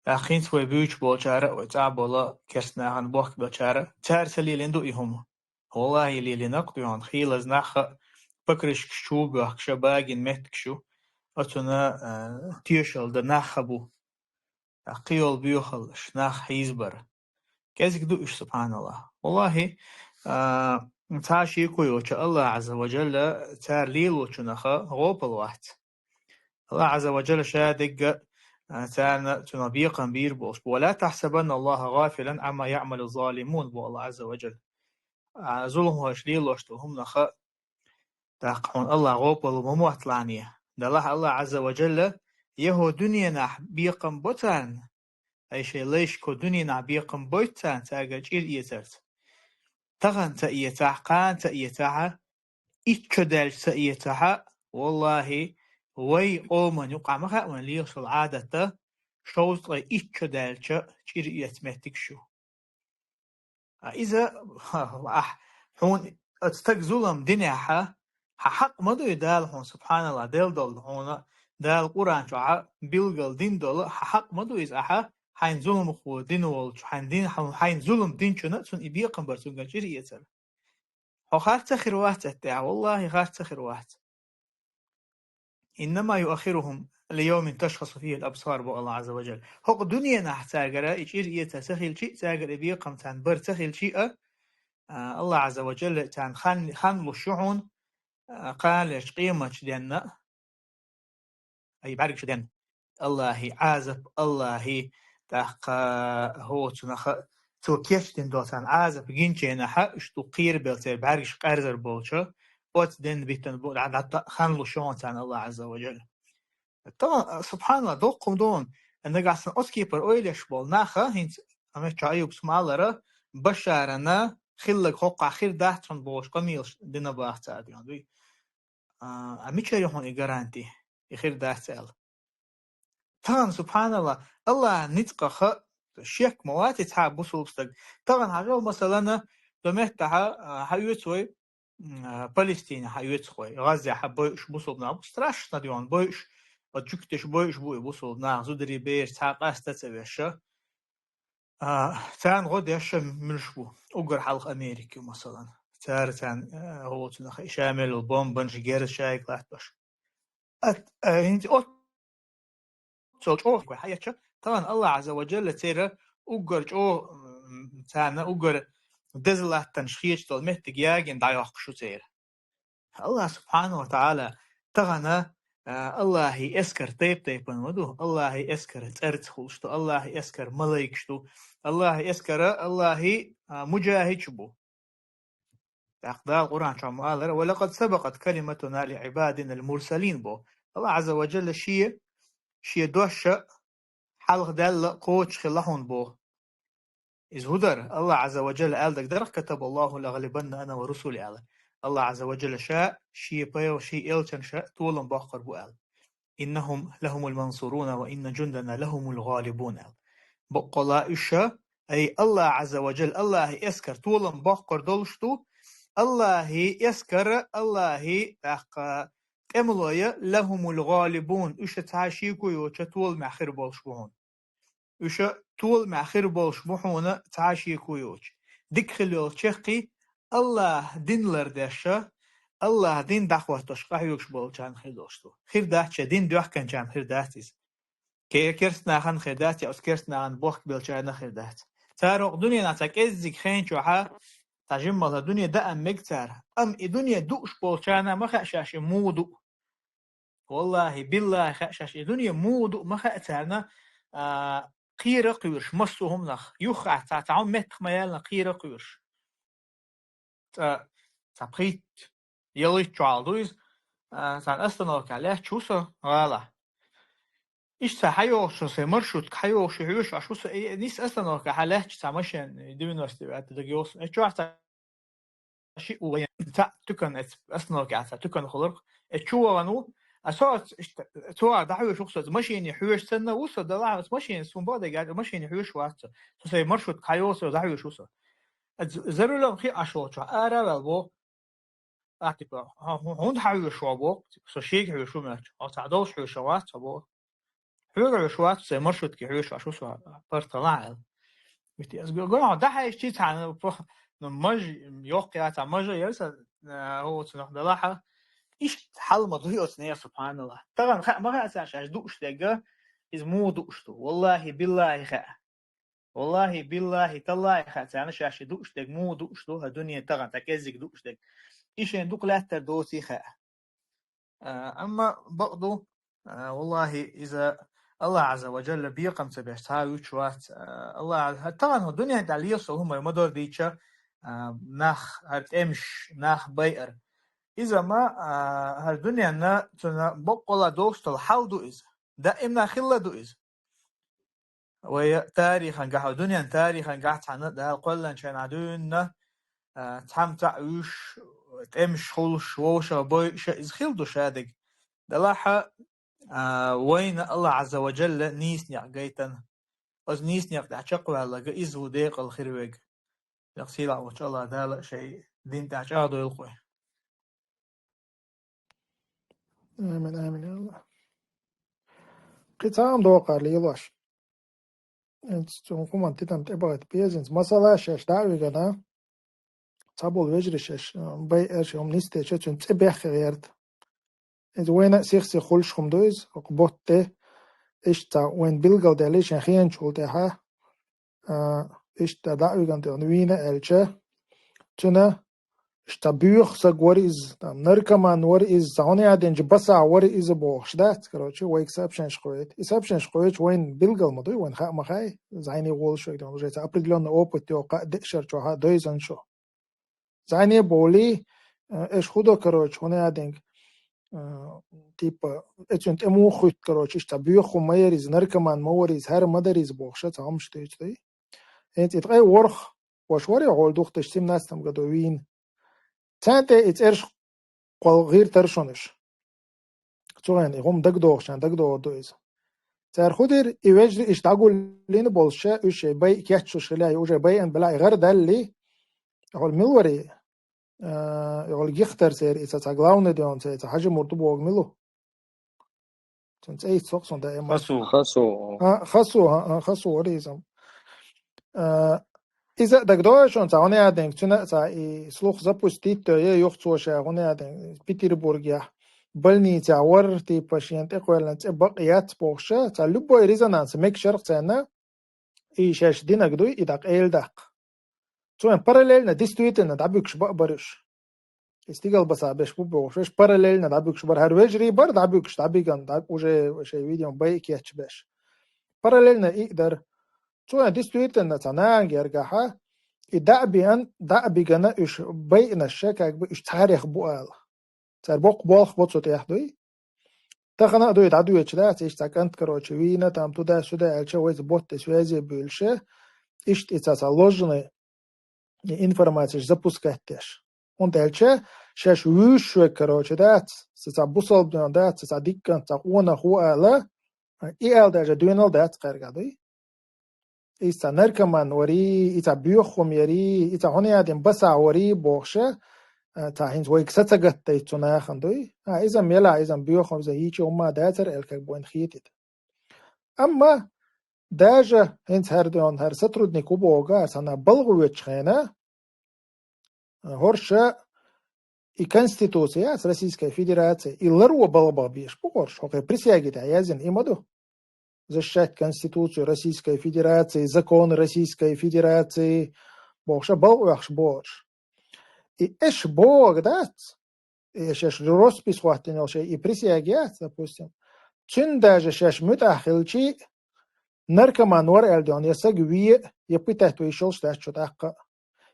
ТӀаккха хӀинца вай буьйцуш болчара а, вай цӀахь болу керста нахана бохк белчара а, цара ца лелийна ду и хӀума. Валлахи, лелийна-кх дуьхьал хийлаза нах а, покрышкаш чу боьхкуш а багийна меттигаш ю. Оцунна, а, тешалла дан нах а бу. ТӀаккха кхийолу боьхаллаш, нах хьийзабар. КӀезиг ду уьш, субхьаналлахӀ. Валлахи, а, цхьа шеко йоцу Аллах Ӏазза ва Джалла цара лелочунах гӀопал вац. Аллах Ӏазза ва Джалла ша дегга, а, царна цунах бекхам бийр болуш бу. «Ва ла тахсабанна Аллаха гӀафилан Ӏамма яӀмалу залимун», бу Аллах Ӏазза ва Джалла. А, зуламхойш лелош долу хӀуманах тӀаккха хьуна Аллах гӀопал ма мотталахьане. Делахь Аллах Ӏазза ва Джалла, яхӀо дуьненахь бекхам бо царна, ай шайн лайшко дуьненахь бекхам бойту царна, цаьргара чӀир эцарца. Тахана ца эцахь, кхана ца эцахь, итт шо даьлча ца эцахь, валлахи, вай къоман юкъахь ма хаьа вайн лелаш долу Ӏадатта, шовзткъе итт шо даьлча чӀир эца меттигаш ю. А иза, ахь, хьуна оцу стага зулам динехь, хьан хьакъ ма ду и Дала хьуна, субхьаналлахӀ, делла долу хьуна, Дала Къуръан чохь билггал дина долу, хьан хьакъ ма ду иза ахьа, хьайн зуламхо дина волчу, хьайн дин, хьайн зулам динчунна а цунна и бекхам бар, цуьнгара чӀир эцар. Хьо харц а хир вац цу тӀехь, валлахи, харц а хир вац. «Иннама юаххирухум лийовмин ташхасу фихил абсар», бу Аллах Ӏазза ва Джалла. ХӀокху дуьненахь цаьргара и чӀир эца ца хилчи а, цаьргара и бекхам царна бар ца хилчи а, а, Аллах Ӏазза ва Джалла царна хан, хан луш ю хьуна, а, кханалерчу къематчу денна а, ай бӀаьргаш ден. Аллахи Ӏазап, Аллахи тӀаккха хӀоцунаха цо кечдина долу царна Ӏазап гинченахьа, уьш ду кхерабелла церан бӀаьргаш къаьрзар болчу, оцу денна биттан бу, дӀа, дӀа, хан луш ю хьуна царна Аллах Ӏазза ва Джалла. Тахана, субхьаналлах, доккха хӀума ду хьуна, нагахь санна оцу кепара ойла еш болу наха, хӀинца Ахьмад Чаиубс ма-аллара, Башарана хилларг хӀокхахь хир дац хьуна бохуш къамелаш дина баха цара дуьйна дуй. А, а мичара ю хьуна и гаранти, и хир дац аьлла? Тахана, субхьаналлах, Аллахьан ницкъаха шек ма вац и цхьа бусулба стаг. Тахана хьажал, масалана, до меттахьа, а, хьаоьцу вай, м, а, Палестине хьаоьцу вай, ГӀаззе хьа бойуш бусулба нах бу, страшно дуьйна бойуш, оцу жуьгташа бойуш бу и бусулба нах, зударий, бераш цхьа къаста ца веша. А, царна гӀо деш муьлш бу? Уггар хьалха Америка ю, масалан. Цара царна, а, гӀо цунах и ша мел бомбанаш, герз шайга латтош. Ат, а, хӀинца оццул чӀогӀа хьаеча, тахана Аллах Ӏазза ва Джалла церан уггар чӀогӀа, м, царна уггар деза латтанаш хеташ долу меттиг ягийна дӀайоккхуш ю церан. Аллах субхьану ва тагӀала тахана, а, Аллахьи эскар тайп-тайпана ма ду, Аллахьи эскар цӀерца хуьлуш ду, Аллахьи эскар малайкаш ду, Аллахьи эскара, Аллахьи, а, муджахидаш бу. ТӀаккха Дала Къуръан чохь ма аллара: «Ва лакъад сабакъат калиматуна ли Ӏибадина ал-мурсалин», бо. Аллах Ӏазза ва Джалла шен, шен дош хьалха даьлла кхочуш хилла хьуна бо. Иза хӀун дара? Аллах Ӏазза ва Джалла аьлла дагадара: «Катабаллаху лагълибанна ана ва русули», аьлла. Аллах Ӏазза ва Джалла ша, шен пайгъ-, шен элчанаш толам боккхур бу аьлла. «Иннахум лахумул мансуруна ва инна джундана лахумул гъалибун», аьлла. Баккъала уьш, ай, Аллах Ӏазза ва Джалла, Аллахьи эскар толам боккхур долуш ду, Аллахьи эскар, Аллахьи тӀаккха тӀемалой, лахумул гъалибун, уьш цхьа шеко йоцуш толамехь хир болуш бу хьуна. Уьш толамехь хир болуш бу хьуна цхьа шеко йоцуш. Дика хила йолу чехкхий, Аллахьан дин лардеш, Аллахьан дин дӀахӀоттош къахьоьгуш болчарна хир долуш ду. Хир дац шайн дин доьхкинчарна хир дац иза. Ке-, керста нахана хир дац, я оцу керста нахана бохк беллачарна хир дац. Цара хӀокху дуьненахь цхьа кӀеззиг хен чохь, цхьа жиммалла дуьне даа мега цара. Амма и дуьне дууш болчарна ма хаьа шаьш и муха ду. Валлахьи, биллахьи, хаьа шаьш и дуьне муха ду ма хаьа царна, а, кхера а кхоьруш, массо а хӀуманах, юххехь цхьа, цхьа хӀума меттах ма яьллина, кхера а кхоьруш. Цкъа, цхьа пхийтта, ялхитта чохь ду иза, а, цхьана остановкехь лаьтташ ву со гӀалахь. Иштта цхьа хьайогӀуш со, сайн маршрутка хьайогӀуш, хьоьжуш Ӏаш ву со, и, и нисса остановкехь лаьтташ цхьа машен, девяносто девятый дага йогӀу со. И чохь цхьа шиъ ву вайн, цхьа тукан, эц-, остановкехь цхьа тукан хиларх. Эц чу вахана ву, а со оц, иштта, цо дӀахьоьжуш ву со, машене хьоьжуш санна ву со, далахь оц машене, суна бакъдерг аьлча, машене хьоьжуш вац со. Со сайн маршрутка хьайогӀу со, дӀахьоьжуш ву со. Зарулам хи ашо чо ара вал бо. А, типа, хьунда хьавешо бо, типа, со шийг хьавешо меч. О, ца долш хьавешо вац бо. Хьура хьавешо вац, се маршрутки хьавешо, аш усо партала айл. Вити аз гуна дахайш чи цана, ну, маж, йох я ца мажа ярса, о, цна далаха. Иш халма дуй оцне, субханаллах. Таган ха, ма ха, ца шаш душ дега, из му душ ту. Валлахи, биллахи ха. Валлахи, биллахи, таллахи, ха, цана шаш душ дег, му душ ту, ха, дуния таган, так эзик душ дег. Ишен дук латтар доци ха. А, амма бакъду, а, валлахи, иза Аллах Азза ва Джалла бекъам ца беш, ца вуч вац, а, Аллах Азза, таган ху дуния да лиса хумар мадор дича, а, нах, ар темш, нах байар. Иза ма, а, ар дуния на, цуна бакъула достал хал ду иза. Даимна хилла ду иза. Вай тарихан гахьа, дунян тарихан гахьа цхьана Дала кхоллан чайна дуьнна, а, цхьам цхьа уьш, тӀемаш хулш, вовша бойша, из хил ду шадиг. Далахьа, а, вайна Аллах Азза ва Джалла нийсняк гайтан. Оз нийсняк тӀа чакхваьллага, из ву декъал хир вег. Як сила вач Аллах Дала шай дин тӀа чӀагӀдойлу кхуй. Амин, амин, я Аллах. Кхин цхьа ам докъар лелош. Эцу хӀуманна тидам тӀебагӀат безинца. Масала, шаьш дӀа а вигана, цхьаболу вежарий шаьш, а, байъа ши хӀума нисдеча, цуьнан цӀе бехке гӀерта. Иза вайна а сих-сих хуьлуш хӀума ду иза, хӀокху ботте. Иштта вайна билгалдаьлла шен хеначул тӀаьхьа, а, иштта дӀа а вигана тӀехь вийна аьлча, цуьнан иштта боьха саг вара иза, там, наркоман вара иза, цхьа хӀуна яа динчу басахь вара иза бохуш дац, короче, вайга сообщенеш кхоьйту. И сообщенеш кхоьйтуш вайна билгал ма дуй, вайна хаа ма хаьа, зайне волуш вайга, уже цхьа определённый опыт йоккха а деъшар чохь а дойзан шу. Зайне а бовлий, э, эш хӀу до, короче, хӀуна яа динга, э, типа, эцуьнан тӀе муха хуьтту, короче, иштта боьха хӀума ма яра иза, наркоман ма вара иза, хӀара ма дара иза бохуш, цхьа хӀумаш дуьйцу дуй. ХӀинца и ткъе ворхӀ ваша вара, хьо дуьхташ семнадцатом году вийна. Царна тӀе и цӀераш кхол гӀийр тара шуна уьш. Цу хенахь и хӀума дагадогӀучарна дагадогӀур ду иза. Цара хӀу дира, и вежарий иштта дӀагуллина болуш ша, уьш шайн байъа кечъеш хила, и уже байъина белахь и гӀар далли, и хьула мила вара и, а, и хьула гихтар церан, и ца, ца главный ден церан, ца хьажа мурд богу мила ву? Цуьнан цӀе йиццо-кх суна даима. Хасу. Хасу. А, Хасу, а, а, Хасу вара иза. А, иза а дагадогӀий шуна, цхьа хӀуна яа динга, цуьнан а цхьа и слух запустить а йо, юха цо ша хӀуна яа динга, Петербургехь больницехь вара, типа, шена тӀекхоьллина цӀе бакъ яц бохуш, цхьа любой резонанс мегаш яра-кх царна, и шаьш динарг дуй, и дӀакъайладаккха. Цо вайн параллельно, действительно, дӀабуьгуш баа бара уьш. И стигала басахь беш бу бохуш, уьш параллельно дӀабуьгуш бара. ХӀара вежарий бара дӀабуьгуш, дӀабиган, дӀа-, уже шайн видео байа кечбеш. Параллельно и а дара. Цо вайн действительно цхьа нахана гергахьа, и дӀа а биан, дӀа а бигана уьш байъинарш, как бы уьш царех бу ала. Цара боккха болх бо цу тӀехь дуй. Тахана а дуй, дӀадоьдуш дац, иштта цхьа кӀант, короче, вийна, там, туда-сюда аьлча, вайца ботте связи буьйлуша, иштта и цхьа, цхьа ложный информацеш запускать деш. ХӀунда аьлча, шаьш вуьйш вег, короче, дац, ца, цхьа бусалба ден дац, ца, цхьа диккан, цхьа къонах ву ала, и ала даже доьнал дац кхаьрга дуй. Иза цхьа наркоман варий, и цхьа боьха хӀума ярий, и цхьа хӀуна яа динга басахь варий бохуша, а, цхьа хӀинца вайга са ца гаттай цу нахана дуй. А, иза мела, иза боьха хӀума, иза йийча хӀума дацара аьлла, как бы вайна хетийта. Амма даже хӀинца хӀара ден, хӀара сотрудник ву боху, а, санна балха воьдучу хенахь, а, хӀорша и Конституция яц Российской Федерации, и ларво балха баха безаш бу хӀорш, хӀокхе присяги тӀехь яздина и ма ду. Защищать Конституцию Российской Федерации, законы Российской Федерации, бохуша балха оьхуш бу хӀорш. И эш боху дац, и эш, эш роспись хӀоттина йолу шайн и присяги яц, допустим, цуьнан даже шаьш муьтӀахь хилчий, наркоман вара аьлла ден, я саг ве, я пытать вайшалш дац чу тӀаккха.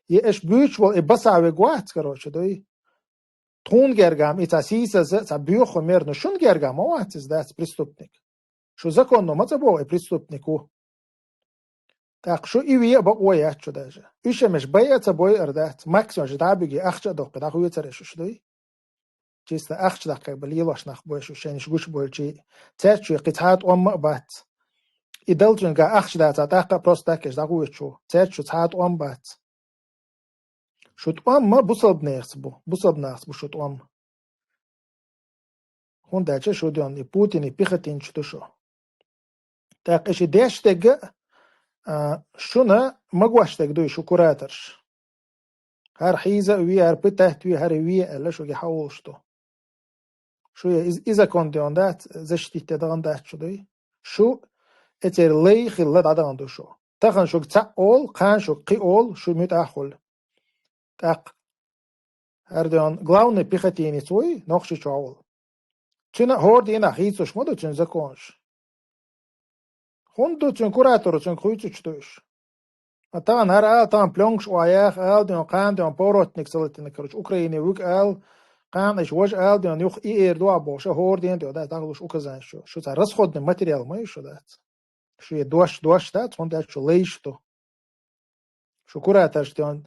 Я эш буьйцуш волу и басахь вег вац, короче, дуй. Тхуна гергахь-м и цхьа сийсаза, цхьа боьха хӀума яра, ну шуна гергахь ма вац иза дац преступник. Шу законно ма ца боху и преступник ву. ТӀаккха шу и ве а бакъо яц шу даже. Уьш а меш байа а ца бойар дац, максимум шу дӀа а буьгий, ахча а доккхий, дӀахоьцар аша уьш дуй. Чисто ахча даккхий, как бы, лелош нах бу аша уьш, шайна уьш гуш бойчий. Цаьрца шу кхин цхьа а тӀом а бац. И дал цуьнга ахча дацахь, тӀаккха а просто так аша дӀахоьцуш ву. Цаьрца шу цхьа а тӀом бац. Шу тӀом ма бусалба нахаца бу, бусалба нахаца бу шу тӀом. ХӀунда аьлча шу ден и Путине пехотинцаш ду шу. ТӀаккха и ши деш дегга, а, шуна магош дег дуй шу кураторш. ХӀара хьийза а ве, хӀара пытать ве, хӀара ве аьлла, шуге хьаулаш ду. Шу я из-, и закон ден дац, защитить де даган дац шу дуй. Шу эцер лай хилла дӀадаган ду шу. Тахан шуг цхьаъ ол, кхана шуг кхи ол, шу муьтӀахь хул. ТӀаккха хӀара ден главный пехотинец вуй, нохчи чохь вол. Цуьнан хӀора дийнахь хийцуш ма ду цуьнан законаш. ХӀунда ду цуьнан куратора цуьнга хуьйцучу ду уьш? А тахана хӀара ала, тахана плёнкаш охьаяха ала, ден кхана ден поворотник ца латина, короче, Украине вуьга ала, кхана иш важа ала, ден юха и эр дуа бохуш, а хӀора ден ден дац, дӀахулуш указанеш шу. Шу цхьа расходный материал ма ю шу дац. Шу е дош, дош дац, хӀунда аьлча шу лайш ду. Шу кураторш ден,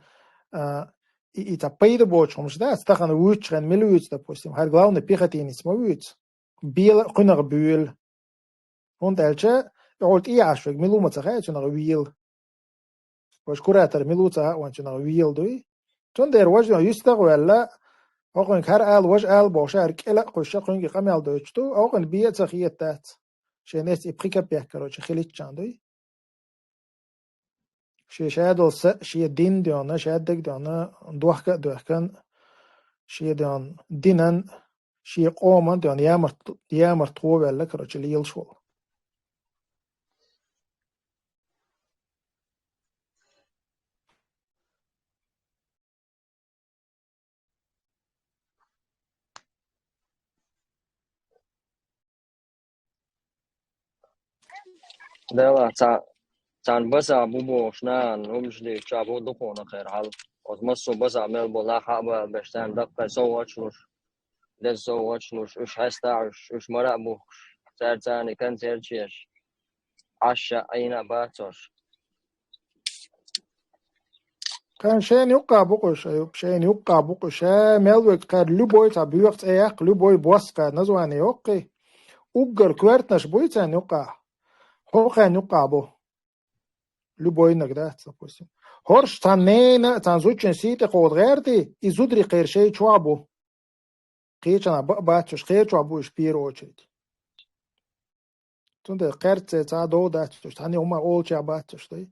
а, и, и цхьа пайда боцу хӀумаш дац, тахана вуьйцучу хенна мила вуьйцу, допустим, хӀара главный пехотинец ма вуьйцу. Бела а кхуьнах буьйла. ХӀунда аьлча, и хьуна тӀехьаш вега мила ву ма ца хаьа цуьнах вийла. Важа куратор мила ву ца хаьа вайна цуьнах вийла дуй. Цундела важа юьстах а ваьлла, хӀокхуьнга хӀара ала, важа ала бохуш, хӀара кӀела а кхуьйсуш, кхуьнга къамел дойтуш ду, хӀокхуьнга бен а ца хетац. Шен эцна и пхи капек, короче, хилийтчан дуй. Шен шадолу са, шен дин а доьгӀна, шаддаг а доьгӀна, дохка а доьхкан, шен доьгӀна динан, шен къоман доьгӀна ямарт, ямарт тхо ваьлла, короче, лелаш волу. Дела, ца-, царна баса бу бохуш нахана хӀумаш дийцича бу дукхунах хӀара хьал. Оцу массо а баса мел болу нах хьа а бала беш, царна даккхий совгӀаташ луш, деза совгӀаташ луш, уьш хьаста а Ӏуьйш, уьш мара а бухкуш, цаьрца царний концерташ еш, Ӏаш а, Ӏийна а бац уьш. Кхин шайна юккъахь бу-кх уьш, Аюп, шайна юккъахь бу-кх уьш. Ша мел вега кхаьрда, любой цхьа боьха цӀе яккха, любой бос кхаьрда, название йоккхий. Уггар коьртанаш буй царна юккъахь? ХӀокхарна юккъахь бу. Любойнаг дац, допустим. ХӀорш цхьана ненан а, цхьана зудчун сий тӀе кховда гӀертий, и зударий кхеран шайн чохь бу. Кхечанхьа баа бац уьш, кхеран чохь бу уьш в первую очередь. Цундела кхерца цхьа а дов дац уьш, цхьана а хӀума олучехь бац уьш, дай?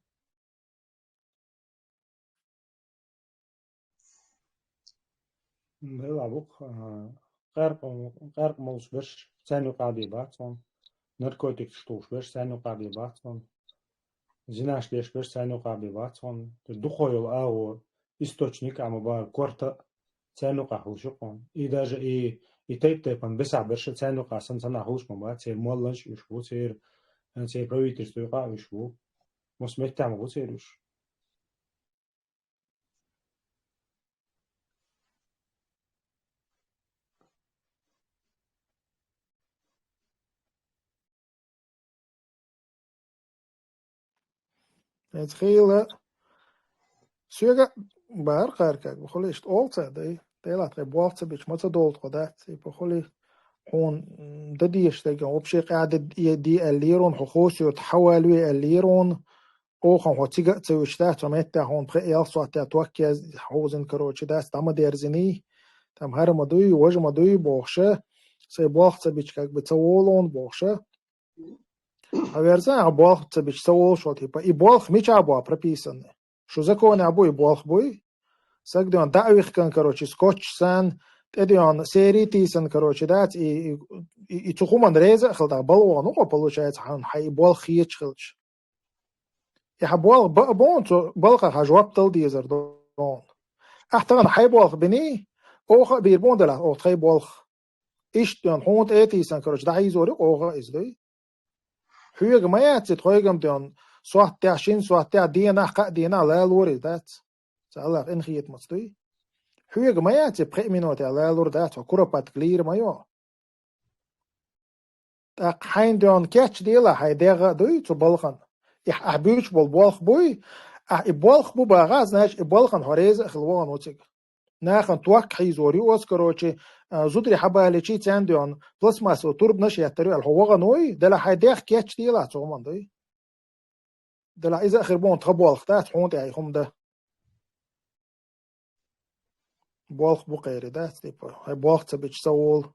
Делахь бу-кх, а, къаьркъа, къаьркъа молуш берш царна юкъахь бен бац хьуна, наркотикаш тухуш берш царна юкъахь бен бац хьуна, зинаш деш берш царна юкъахь бен бац хьуна, духо йолу агӀор источник а ма бара, корта а царна юкъахь хуьлуш ю-кх хьуна. И даже и, и тайп-тайпана бесахь берш а царна юкъахь санна санна хуьлуш ма бац, церан молланаш а уьш бу, церан, церан правительство юкъа а уьш бу. Массо меттехь ма бу церан уьш. Эцхийла соьга а бара кхаьркаг, бу хуьлий иштта олу цара, дай? Делахь тхайн болх ца бича ма ца долу тхо дац, и бу хуьлий хьуна, м, дан дезаш дерг, вообще къаьхьа де, де аьллера хьуна, хьо Хосуьрта хьавалаве аьллера хьуна, оха хьо цига а ца вуьтуш дац, хьо меттехь хьуна пхи-ялх сохьтехь ток язъян хьовзина, короче, дац, дӀа ма дерзиний, там хӀара ма дуй, важа ма дуй бохуша, сайн болх ца бича, как бы, ца волу хьуна бохуша. Хьан верза, хьан болх ца бича ца волуш волу, типа, и болх мичахь бу прописанный? Шу законехь бу и болх буй? Саг доьгӀна дӀа а вихкан, короче, скотч сан, тӀе доьгӀна сери тийсан, короче, дац, и, и, и, и цу хӀуманна реза а хила дӀа, бала вахана ву-кх хьо, получается, хьан, хьан и болх хеташ хилча. И хьан болх баа бу хьуна, цу балхах хьан жоп дала дезар ду хьуна. Ахь тахана хьайн болх биний, оха а бийр бу хьуна делахь, оха тхайн болх. Иштта доьгӀна хьуна тӀе а тийсан, короче, дӀахьийзор ю-кх оха а иза, дуй? Хьоьга ма яц и тхойгам доьгӀна, сохьтехь, шина сохьтехь, денахь, кхаа денахь лалора иза, дац? Ца Аллах къинхетамца, дуй? Хьоьга ма яц и пхи минотехь лалур, дац, хьо куропатка лийр ма йо. ТӀаккха хьайна доьгӀна кечделахь хьайн дегӀ а, дуй, цу балхана. И ахь буьйцуш болу болх буй, ахь и болх бу бахахь, значит, и балхана хьо реза а хила вахана ву цига. Нахана ток хьийзор ю оцу, короче, а, зударий хьабалийчий, царна доьгӀна пластмассовый турбанаш еттар ю аьлла, хьо вахана вуй, делахь хьайн дегӀ кечделахь цу хӀуманна, дуй? Делахь иза а хир бу хьуна тхан болх, дац, хьуна тӀехь и хӀума дан. болх бу кхери, да, типа, хай болх ца бича ца волу.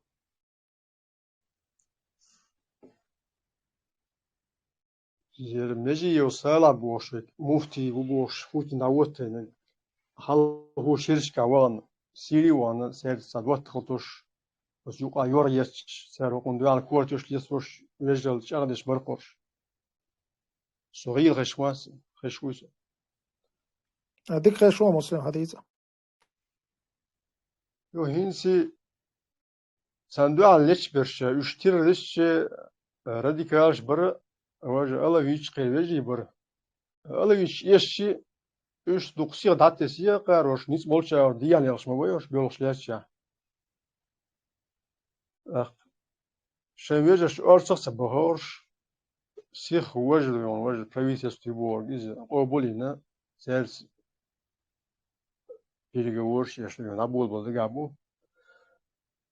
Ер Межиев Салахь бохуш, муфтий ву бохуш, Путин дӀавоттайна, хьалхо шерашка вахана, Сири вахана, цаьрца цхьа доттагӀал тосуш, оцу юкъа йоргӀа етташ, цара хӀокхунна дуьхьал кортош лецош, вежаралла чӀагӀдеш бара кхуьш. Со гӀийла хезаш вац, хезаш вуй со. А дика хезаш ву, Муслим, хьан дийца. Йо, хӀинца царна дуьхьал лечберш, уьш террористаш, радикалаш бара, важа алавиташ кхеран вежарий бара. Алавиташ эшчи, уьш дукха сиха дӀатесна кхарош, ницкъ болчарна дехьа лелхаш ма байош, боьлхуш лаьттача. ТӀаккха шайн вежарш орцах а ца бахарш, сиха важа ду йоӀан, важа правительство ю бохург, иза къобалйина, цаьрца переговораш еш ду йоӀан, дӀаболабала дагахь бу.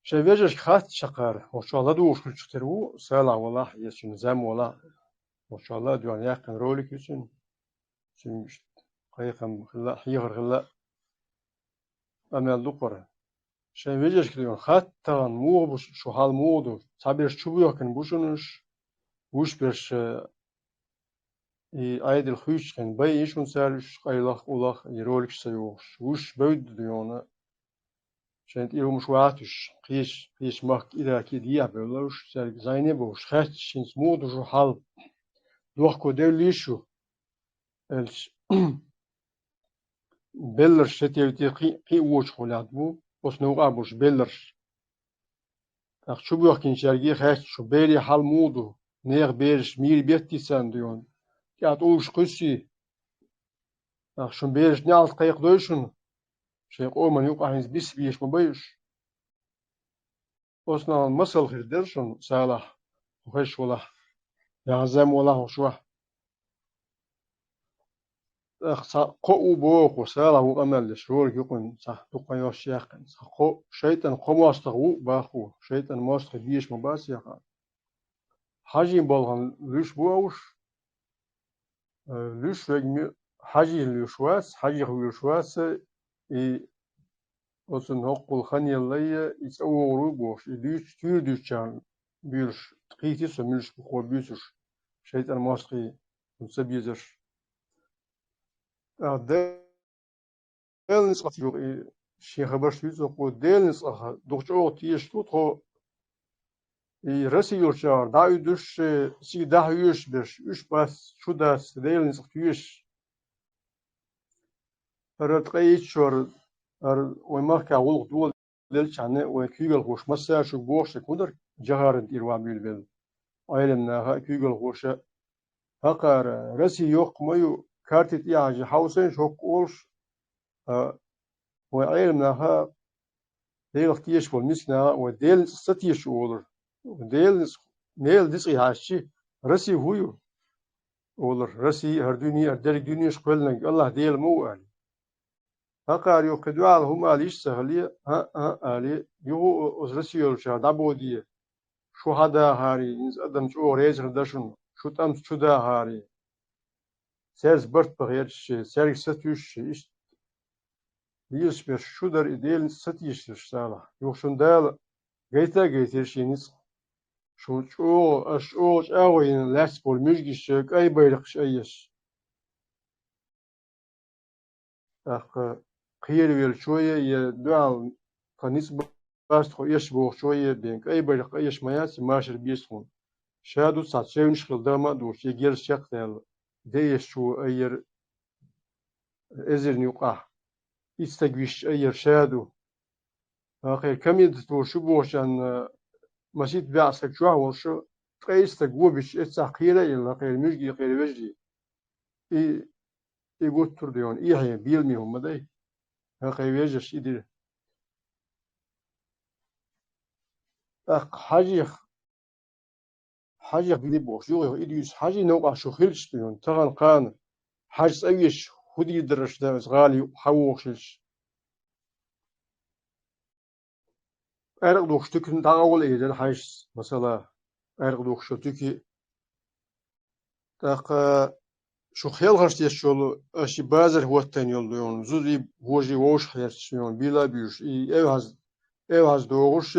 Шайн вежаршка хатта чаккхара, хӀокху чохь ладугӀуш хилчух тера ву, Салахь валахь, я цуьнан зам валахь, хӀокху чохь ладоьгӀна яьккхина ролик ю цуьнан, цуьнан кхайкхам хилла, хьехар хилла, къамел ду кхара. Шайн вежаршка дуьйна хатта тахана муха бу шу хьал, муха ду, цхьаберш чубоьхкина бу шуна уьш, гуш берш, э, и Ӏедал хуьйцучу хенахь байина шуна цара уьш къайлах, къулах, и роликаш ца йохуш. Гуш бевдда ду йоӀана. Шайн тӀера хӀумаш вац уьш, кхечу, кхечу махка Ираке дехьа бевлла уьш, цаьрга зӀене а бовлуш, хаьттича хӀинца муха ду шу хьал? Дохко девллий шу? Аьлча, белларш сетевти кхин, кхин а вочу гӀуллакх бу, оцу новкъа болуш белларш. ТӀаккха чубоьхкинчаьрга хаьттича, шу берийн хьал муха ду, нехан бераш мийра беттий царна ду йоӀана, тӀаьхьа тӀулгаш кхуьссий? ТӀаккха шун бераш неӀалт кхайкхадой шуна, шайн къоман юкъахь хӀинца биса безаш ма бай уьш. Оцунах масал хир дара шуна, Салахь, хӀокху хезаш валахь, я зам валахь хӀокху чохь. ТӀаккха цхьа кхоъ ву боху, Салахь ву къамел деш, ролик юкъана цхьа дуккха йош яьккхина. Цхьа кхоъ, шайтӀан кхо мостагӀа ву боху, шайтӀан мостагӀий безаш ма бац яха. Хьажийн балхана луьйш бу уьш, э, луьйш верг ма, хьажийн луьйш вац, хьажех вуьйлуш вац, и оцунна хӀоккхул хан еллай, и цӀа вогӀур ву бохуш, и дуьйцуш, туьйра дуьйцучарна буьйлуш, кхийтира со муьлш бу кхо буьйцуш, шайтӀан мостагӀий, хӀунда ца безарш. ТӀаккха Делан ницкъах юкъа и шен хабарш дуьйцу кхо, Делан ницкъах дукха чӀогӀа тешаш ду тхо, и Россия йолчара дӀа а уьдуш, цига дахьа вуьйш берш, уьш бац, чу дац, Делан ницкъах тешаш. ХӀара ткъе итт шо, хӀара вайн махкахь гӀуллакх доладелчхьана, вайн куьйгалхоша массара шуьга бохуш дерг хӀун дара, Джохаран тӀера ван буьйлабелла Ӏеламнаха а, куьйгалхоша а. ХӀокхара Россия йоккха ма ю, карти тӀехьажа хьовсийша хӀокху олуш, а, вайн Ӏеламнаха а, Делах тешаш болу мискинаха а, вай Делан ницкъах ца тешаш олура. Делан ницкъ, Делан ницкъе хьаьжчи, Россия хӀун ю? Олура, Россия, хӀара дуьне, хӀара дерриг дуьненаш кхоьллинарг АллахӀ Дела ма ву аьлла. ХӀокхара юха кхин дуьхьал хӀума ала йиш ца хиле, хӀаъ, хӀаъ, али, юха оцу Россия йолчара дӀабоде, шу хьан дахари, иза адам чӀогӀа реза хир дара шуна, шу тӀамца чу дахари. Цаьрца барт бан хеташ, цаьрга сатуьйсуш, иштта лелаш берш шу дара и Делан ницкъ ца тешарш, Салахь. Юха шуна Дала гайта а гайтира шен ницкъ. Шу чӀогӀа, аша чӀогӀа чӀагӀо йина лаьцна болу муьжгаш, кӀай байракхаш айъеш. ТӀаккха кхеравеллачо я, я дуьхьал тхан ницкъ бац тхо эш бохучо я бен, кӀай байракх айъеш ма яц, машар беза тхуна. Ша ду цхьа чевнаш хила дама а доцуш, я герз чекхдаьлла, де эшчо айъяр эзарна юкъахь. Итт стаг висча айъяр ша ду. ТӀаккха кхеран комендатура шу бохучарна, масийтта бӀе стаг чохь волуш, ткъе итт стаг вон бича, эццахь кхера а елла, кхеран муьжгий, кхеран вежарий. И, и гуттар а ду йоӀана, эхье, беламе хӀума ма дай. ХӀокху вежарша и дира. ТӀаккха хьажех, хьажех били бохуш, юха и дуьйцу, хьажийн новкъахь шу хилча ду йоӀана, тахана кхана хьажа цӀа веш, хӀун дийр дара аша, да, оцу гӀала юкъа хьан вогӀуш хилча? Къаьркъа духуш туькана дӀакъовла эр дара хьаьжас, масала, къаьркъа духуш йолу туька. ТӀаккха шу хелхарш деш йолу, аша базар хӀоттайна йолу йону, зузий, вожий вовшах херчаш йону, бийла а буьйш, и эвхьаз, эвхьаз догӀуш,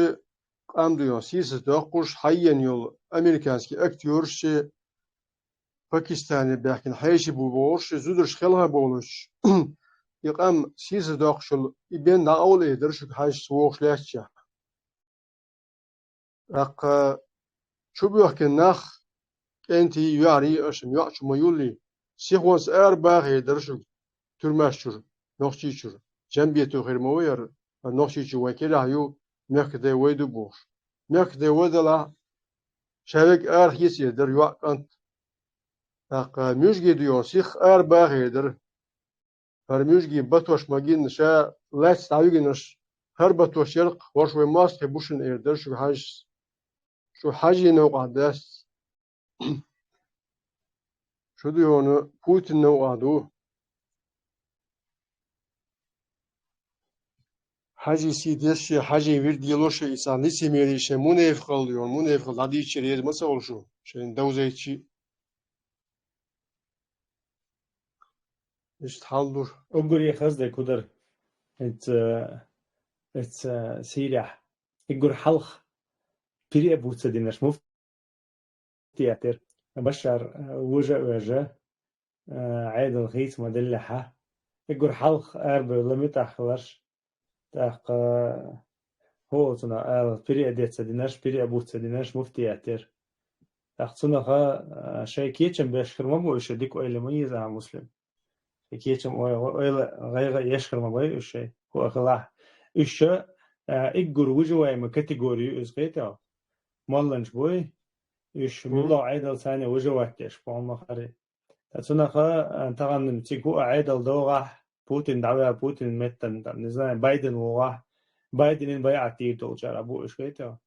къам ду йону, сийсаз доккхуш, хьайена йолу американский актёраш, Пакистане баьхкина хьеший бу бохуш, зударш хелха болуш, и къам сийсаз доккхуш йолу, и бен дӀакъовла эр дара шуьга хьаьжас вогӀуш лаьттачехь. ТӀаккха чубоьхкина нах, кӀентий, йоьӀарий, аша йоӀ чу ма юллий, сихонца ара баха эр дара шуьга, туьрмаш чуьра, Нохчийчуьра. Жамбето хир ма ву яра, хӀара Нохчийчу вай кирахь ю, мехкадай вай ду бохуш. Мехкадай вай далахь, ша вега ара хеца эр дара йоӀ, кӀант. ТӀаккха муьжги ду йону, сиха ара баха эр дара. ХӀара муьжги батош ма гинна, ша лаьцна дӀавигинарш, хӀара батош яркх, хӀорш вай мостагӀий бу шуна эр дара шуьга хьаьжас. Шу хьаьжийн новкъахь дац. Шу ду йону, Путин новкъахь ду. Хьаьжий сий деш шен, хьаьжий вирд ело шен, и цхьа лицемерий шен, мунепикъал ду йону, мунепикъал дӀадийчира еза ма ца волу шу, шайна довзайчи. Иштта хьал ду. Уггаре хаза дерг хӀун дара? Эца, эца Сирехь. Уггар хьалха пире а буц ца динарш муфтият яра. Башар, а, вожа а вежа, а, Ӏедал хийца ма деллехьа. Уггар хьалха арабевлла муьтӀахь хиларш. ТӀаккха хӀо оцунах ала, пире а деца динарш, пире а буц ца динарш муфтият яра. ТӀаккха цунаха, а, шайн кечам беш хир ма бу уьш, дика ойла ма еза, а, Муслим. Шайн кечам ой-, ойла гӀайгӀа еш хир ма бай уьш шайн, хӀу а хилахь. Уьш, а, иггур выживаемый категория ю иза, кхетий хьо? Молланаш буй, уьш милла Ӏедал царна выживать деш, по-моему, хари. Ткъа цунаха, а, тахана цига хӀу а Ӏедал догӀахь, Путин дӀаваьлла, Путин меттан, там, не знаю, Байден вогӀахь, Байденан байӀат дийр долчара бу уьш, кхетий хьо?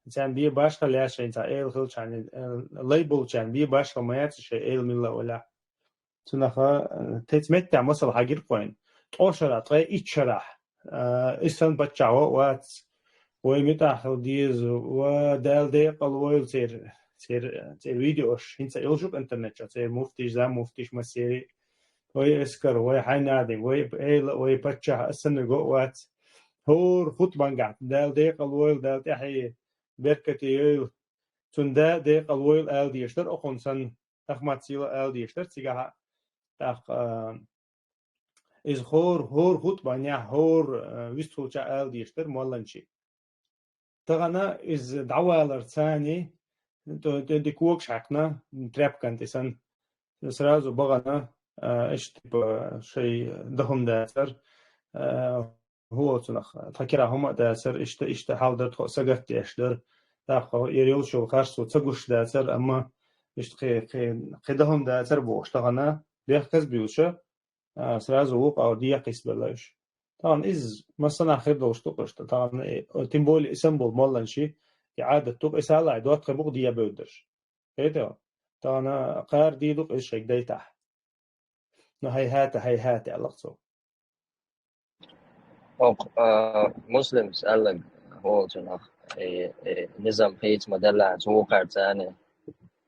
Царна бен башха лаьцна шайна цхьа эла хилчарна, э, лай болчарна бен башха ма яц шайн эла милла а валахь. Цунаха, э, тайца меттехь масал хьагира кхойна. Ткъо шарахь, ткъе итт шарахь, э, и санна паччахь ван а вац, вай муьтӀахь хила деза, ва Дала декъал войла церан, церан, церан видеош, хӀинца йолуш ю-кх интернет чохь, церан муфтиш, заммуфтиш массерий, вай эскар, вай хьайн надим, вай эла, вай паччахь, ас санна вуьгу а вац. ХӀора хутбангахь, Дала декъал войла, Дала тӀаьхье беркате йойла. Цунна да декъал войла ала дезаш дара, окхунна санна, Ахмат Сила ала дезаш дара цигахь а. ТӀаккха, а, иза хӀора, хӀора хутбанехь, хӀора, а, вистхулчохь ала дезаш дара молланчий. Тахана иза дӀавалар царний, тӀе, тӀе дика когаш хьаькхна, тряпкан тӀе санна. Сразу бахана, а, иштта, типа, шайн дан хӀума дацара, а, хӀу оцунах, тхан кира хӀума а дацара, иштта, иштта хьал дара, тхо сагатдеш дара. ТӀаккха яра йолчул харцо ца гуш дацара, амма иштта кхе-, кхе-, кхин дан хӀума дацара бохуш тахана, бехказбуьйлуша, а, сразу вукху агӀор дехьа кхийсабелла уьш. Тахана иза массанхьа хир долуш ду-кх иштта. Тахана, э, тем более и санна болу молланчий, и Ӏадат ду-кх, и салахь доттагӀий бу-кх дехьа бевддарш. Кхетий хьо? Тахана кхара дийр ду-кх иза шайга дайтахь. Ну, хьайхьата, хьайхьата, аьлла-кх цо. Окх, а, Муслимс аьлларг волчунах, э, э, низам хийца ма деллахь, цо вукхара царна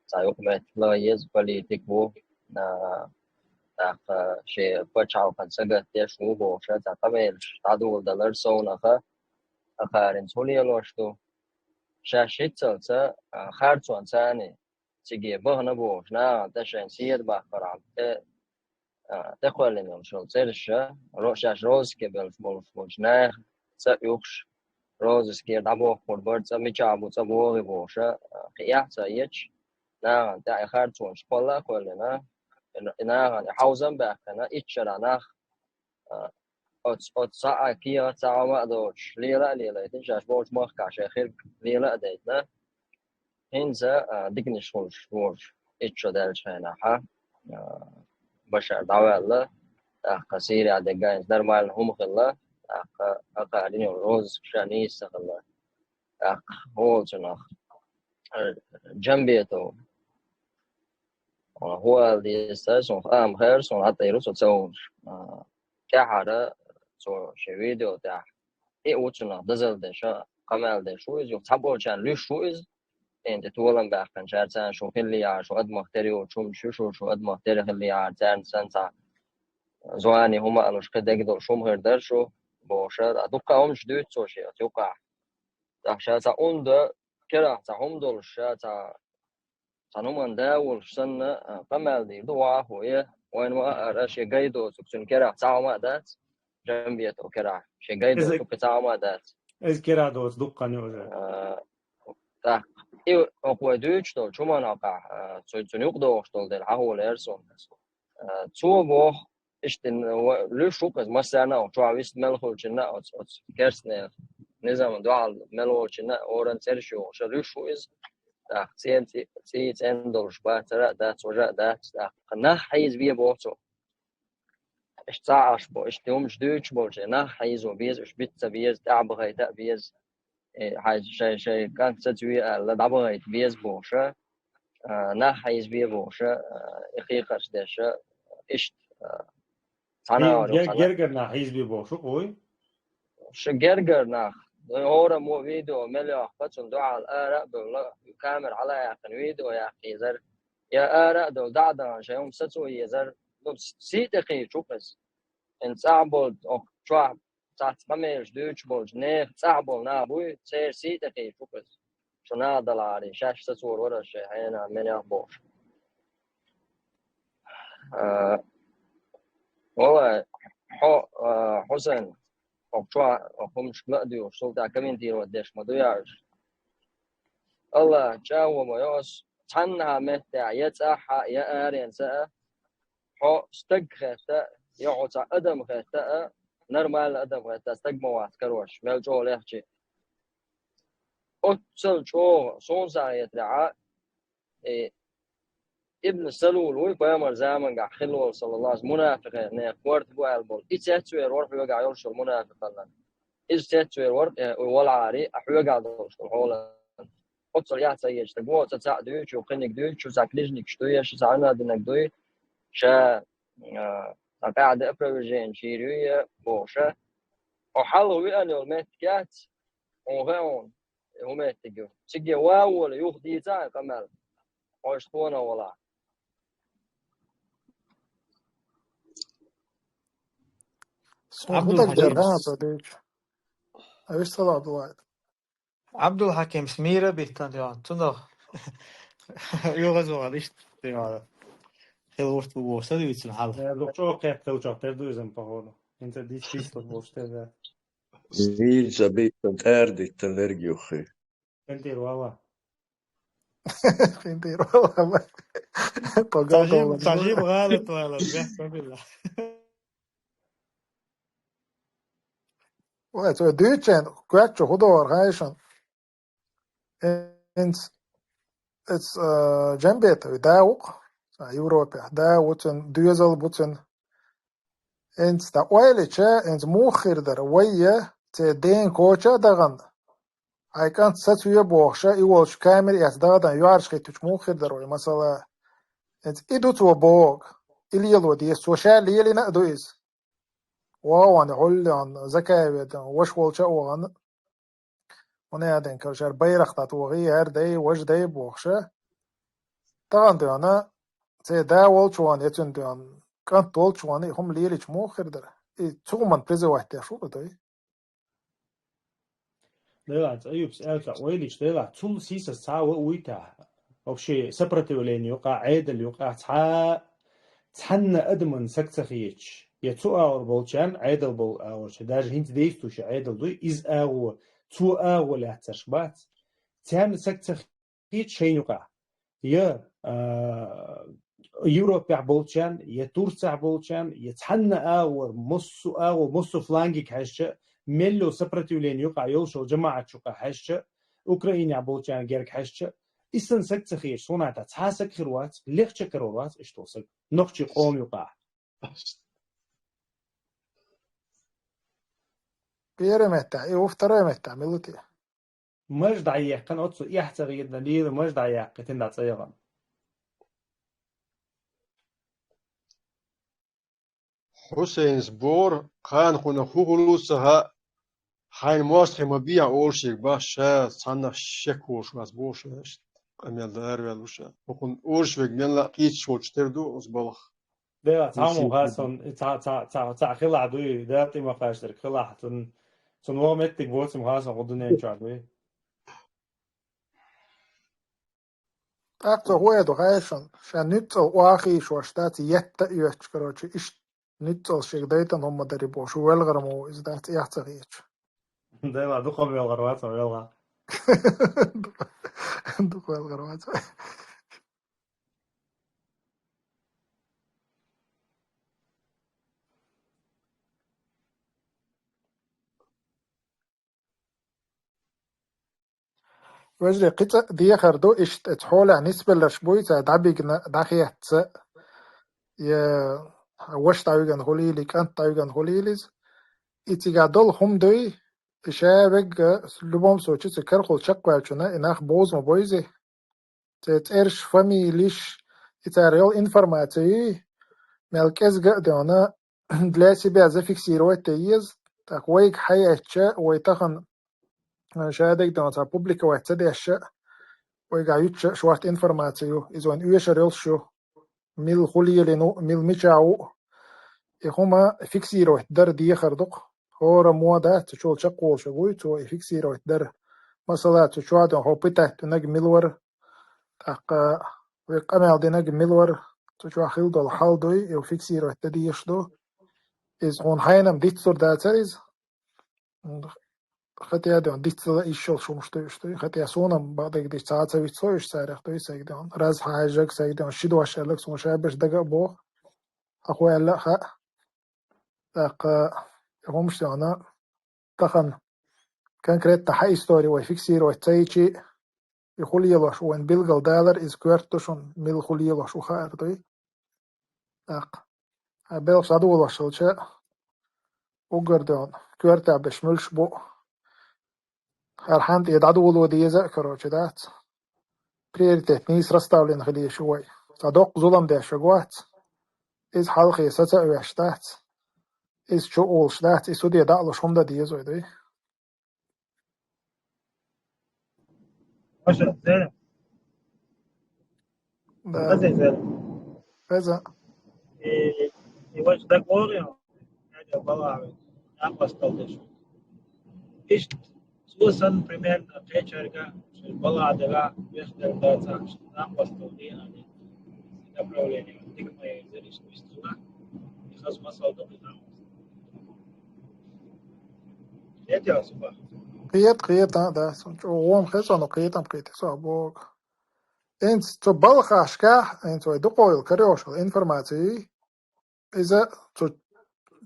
цхьа юкъаметтиг лан еза, политик ву, а, тӀаккха шен пачхьалкхан сагатдеш ву бохуш, цхьа къамелаш дӀадоладалар совнаха, акхаринца хӀун лелош ду? Шаьш хӀинццалца, а, харцонца царна циге бахана бохуш, нахана тӀе шайн седа баккхархьама тӀе, а, тӀекхоьллина йолуш йолу цӀераш, ро-, шаьш розыске беллаш болуш болчу наха цӀа а юхуш, розыскера дӀабохкур бара цӀа, мичахь бу цӀа бохий бохуш, а, кхин эхь а ца ечу, нахана тӀе и харцонаш кхолла а кхоьллина, и нахана и хьовзам а баьккхина, итт шарахь нах, а, оцу, оцу цхьа а кехат, цхьа хӀума а доцуш, лела а лелайтина, шаьш болчу махкахь шайн хирг лела а дайтина, хӀинца, а, диканаш хуьлуш, лоруш, итт шо даьллачу хенахь, а, Башар дӀаваьлла, тӀаккха Сирия дегга хӀинца нормально хӀума хилла, тӀаккха акхарина йолу розыск ша нийса ца хилла. ТӀаккха волчунах, э, Джамбетов, а, хӀун ала деза, суна хаам хера, суна хьатӀайра цо ца хууш. А, тӀаьхьара цо шен видео тӀехь и ву цунах дозалла деш, къамел деш ву иза, юха цхьаболчарна луьйш ву иза. тӀе толам баьккхина, цара царна шу хилла яхьа, шу адамах тера йоцуш хӀума шу, шу, шу адамах тера хилла яхьа, царна санна цхьа зоне хӀума а луш, кхин дегдолуш хӀума хир дара шу, бохуш, а дуккха хӀумаш дуьйцу цо шен оцу юкъахь. ТӀаккха ша цхьа унда, керахь цхьа хӀума долуш, ша цхьа цхьана хӀуманна да волуш санна, а, къамел дийр ду, вахо е, вайна ма-, ара, шен гай доцург цуьнан керахь цхьа хӀума а дац, Джамбетов керахь, шен гай Иза доцург цхьа хӀума а дац. Иза керахь доцу дуккха хан ю уже. А, тӀаккха и хӀокху вай дуьйцуш долчу хӀуманна хьокъехь, а, цу-, цуьнан юкъадогӀуш долу дела хьахула яра суна. А, цо боху, иштта ва-, луьйш ву-кх иза массарна а, чохь вист мел хуьлучунна а, оцу, оцу керстанийн низамна дуьхьал мел волчунна а, оран цӀераш йохуш а луьйш ву иза. ТӀаккха цӀен-, цӀий-, цӀий цӀена долуш бацара а дац, важа а дац, тӀаккха нах хьийзабе боху цо. Иштта цхьа Ӏаш бо, иштта хӀумаш дуьйцуш болчу, нах хьийзо беза, уьш биц ца беза, тӀаьхьа бахайта а беза. Э, хьайн шай, шай кӀант сацаве аьлла, дӀабахайта беза бохуш а, а, нах хьийзабе бохуш а, а, и хекхарш деш а, иштта, а, цхьана Хьийз-, а вара гер-, цхьана. Гергара нах хьийзабе бохуш ву-кх вуй? Шу гергара нах, хӀораммо видео мел йоккху, цунна дуьхьал ара а бевлла, камера хьала а яьккхина, видео яккха езара. Я ара а довла, дӀа а дахана, шайн хӀума сацо езара. Ну, сий тӀе кхийчу-кх иза. ХӀинца цӀахь болу, оха чохь цхьацца къамелаш дуьйцуш болчу нехан цӀахь болу нах буй, церан сий тӀе кхийчу-кх иза. Шу нах далахьара, шаьш сацор вара аса шайн хьенан, менех бохуш. А, валлай, хьо, а, Хьусайн, хӀокху чохь, хӀокху хӀуманашка ла а доьхуш, цул тӀаьхьа комментировать деш ма ду яуьш. АллахӀ чӀагӀо ма йо ас, цхьаннахьа меттехь, я цӀахь а, я аренца а, хьо стаг хетта а, я хьо цхьа адам хетта а, нормальный адам хетта а, стаг ма вац карош, мел чӀогӀа лехча. Оццал чӀогӀа, суна сагӀетарехь, э, Ибн Салул вуй, пайхамар замангахь хилла волу, саллаллаху алейхи ва саллям, мунафикъех корта бу аьлла болу. И цецвер вара хьоьгахь йолуш йолу мунафикъалла. Иза цецвер вара, э, валахьари, а хьоьгахь долуш долу хьолан. Оццал яц а ечу стаг, вон цхьа цхьаъ дуьйцу, кхиниг дуьйцу, цхьа книжникаш дуй, ша цхьа Ӏуьнадинаг дуй, ша, а, цхьа тӀаьхьа де опровержение чийр юй, бохуш а. Хьо хьалха веана йолу меттиг яц, хьуна хаьа хьуна, хӀун меттиг ю. Циге ван волу юха дийца а къамел. Хьо иштта тхона вала. Суна хӀун дагадер, Ӏабдулхьаким. Хан, ца дуьйцу. А вист хила Ӏабдулхьаким. Ӏабдулхьакимс мийра биттан тӀехь, цунах оьгӀаз вахана иштта тӀехь. Хила вурт бу бохуш ца дуьйцу хьал. Э, лучо кхетта лучо тер ду иза, походу. ХӀинца дис, дис лучо бохуш тер да. Мийра ца биттан, тӀара диттан лерг юххе. ХӀинтӀера вала. ХӀинтӀера вала. Погал Тажим, вала. Тажим гӀалат вала, бехк ма билла. Вай, цо дуьйцучун коьртачу хӀун догӀура хаьий шуна? Эц, эц, а, Джамбетов, да ву-кх, а, Европехь, да ву цуьнан, доьзал бу цуьнан. ХӀинца дӀа ойла йича, хӀинца муха хир дара, вай я, церан ден коча а дахана, хьайн кӀант сацаве бохуш а, и волчу камера эцна даха а дан, йоьӀарш хӀиттича муха хир дара вай, масала. ХӀинца и ду цо бохург, и лело деза, цо ша лелийна а ду иза. Вон, хьуллен, Закаеве дан, ваша волчу а вахана. ХӀунда аьлла, кара шара байракх дӀатохий, хӀара дай, важа дай бохуш а. Тахана дуьйна, церан да волчу ван, я цуьнан дуьйна, кӀант волчу ван, и хӀума лелийча муха хир дара? И цу хӀуманна призывать деш ву-кх вай? Делахь, Аюбс аьлла, ойла йича, делахь, цул сийсаз цхьа а вуй тахь. Вообще, сопротивление юкъахь, Ӏедал юкъахь, цхьа, цхьанна адаман саг ца хеташ, я цу агӀор болчарна, Ӏедал болу агӀорчу, даже хӀинца действующий Ӏедал дуй, иза агӀо, цо агӀо лаьцнарш бац. Царна саг ца хеташ шайна юкъахь. Я, а, Европехь болчарна, я Турцехь болчарна, я цхьанна агӀор, массо а агӀор, массо а флангиг хьаьжча, мел йолу сопротивление юкъахь йолуш йолу жамаӀаташ юкъахь хьаьжча, Украинехь болчарна герга хьаьжча, и санна саг ца хеташ, суна тӀехь цхьа а саг хир вац, легча карор вац иштта волу саг. Нохчийн къоман юкъахь. Первый меттехь, и ву второй меттехь, мила те. Маж дӀаехкина, оццу эхь ца гӀирна лийла, маж дӀаяккхийтина дӀа цӀа яхана. Хьусейнс бохура, кхана кхунах хӀун хуьлу ца хаьа, хьайна мостагӀий ма бехьа олушерг бац ша, цхьаннах шек волуш вац бохуш ваьшна. къамел дар араваьлла вуша. Хукун уж вег мелла кхийчаш волчу тера ду оцу балха. Дела, цхьаммо хасан, ца, ца, ца, ца хила дуй, да, тӀе ма кхаьчнарг хила, цун, цун вон меттиг боцам хасан гӀо дуьнен чохь дуй. ТӀаккха цо хӀун ду хаьий шуна? Ша нуьцкъала охийшош дац, етта а оьцуш, короче, иштта нуьцкъала шега дайтан хӀума дари бохуш, велхар ма ву иза дац, эхь ца хеташ. Дела, дукха велхар вац, велха. Дукха велхар вац. Вежарий, кхин цкъа а дехар ду, иштта оцу хьолехь нисбелларш буй, цара дӀабигна, дӀахецна, я ваша дӀавигна хуьлийла, кӀант дӀавигна хуьлийла иза. И цигахь долу хӀума дуй, и ша вегга, любом случае, цу карахула чекхваьллачунна и нах бовза ма бу иза. Церан цӀерш, фамилиш, и цара йолу информаци, мел кӀезга а девна, для себя зафиксировать де еза, тӀаккха вайга хьаэцча, вай тахана, а, шадерг девна цхьа публиковать ца деш а, вайгахь юьтуш а шорта информаци ю, иза вайна оьшур йолуш ю, мила хӀун лелийна ву, мила мичахь ву. И хӀума фиксировать дар дехар ду-кх. ХӀора мо дац, цу чул чекхволуш вуй, цо и фиксировать дар. Масала, цу чохь девна хьо пытать винарг мила вара, тӀаккха вай къамел динарг мила вара, цу чохь хила долу хьал дуй, и фиксировать дан дезаш ду. Иза хьуна хьайна-м дицлур дацара иза. Хатя а девна, дицлуш йолуш хӀумаш дуй уьш дуй. Хатя суна-м бакъдерг дича цхьа а ца вицло уьш царех дуй, сайга девна. Раз хьан хьаьжжаг сайга девна, ши дош аьлларг суна ша берш дага а боху. Хьан хӀун аьлла а хаьа. ТӀаккха, э, хӀумаш а девна, тахана конкретно хьан истори вай фиксировать ца йичи, и хӀун лелош ву вайн билгал далар, иза коьрта ду шуна, мила хӀун лелош ву хаар дуй. ТӀаккха, хьан белхаш дӀадолош хилча, уггар девна, коьрта беш муьлш бу. ХӀара хьанна тӀе дӀадоло деза а, короче, дац. Приоритет нийса расставлен хила езаш ю вай. Цхьа доккха зулам деш вега вац. Иза хьалхе саца а веш дац. Иза чу а волуш дац, и суде дӀа а луш хӀума дан деза вай дуй. Маша, Зелим. Да. Хаза, Зелим. Хаза. И, и ваш договор, я, я балагӀа, я постал деш. Иштта, цо санна примерно кхечаьрга, шайн балагӀа дага, вехтар дац, нах вастал дийна, направление, дика ма яйзар, иштта вистхила, и хаза масал дакъина. Кхета я суба? Кхета, кхета, да, сон чӀогӀа вон хеза, но кхетам кхета, со бог. ХӀинца цу балхашкахь, хӀинца вай дукхойла карайошал информаций, иза цу,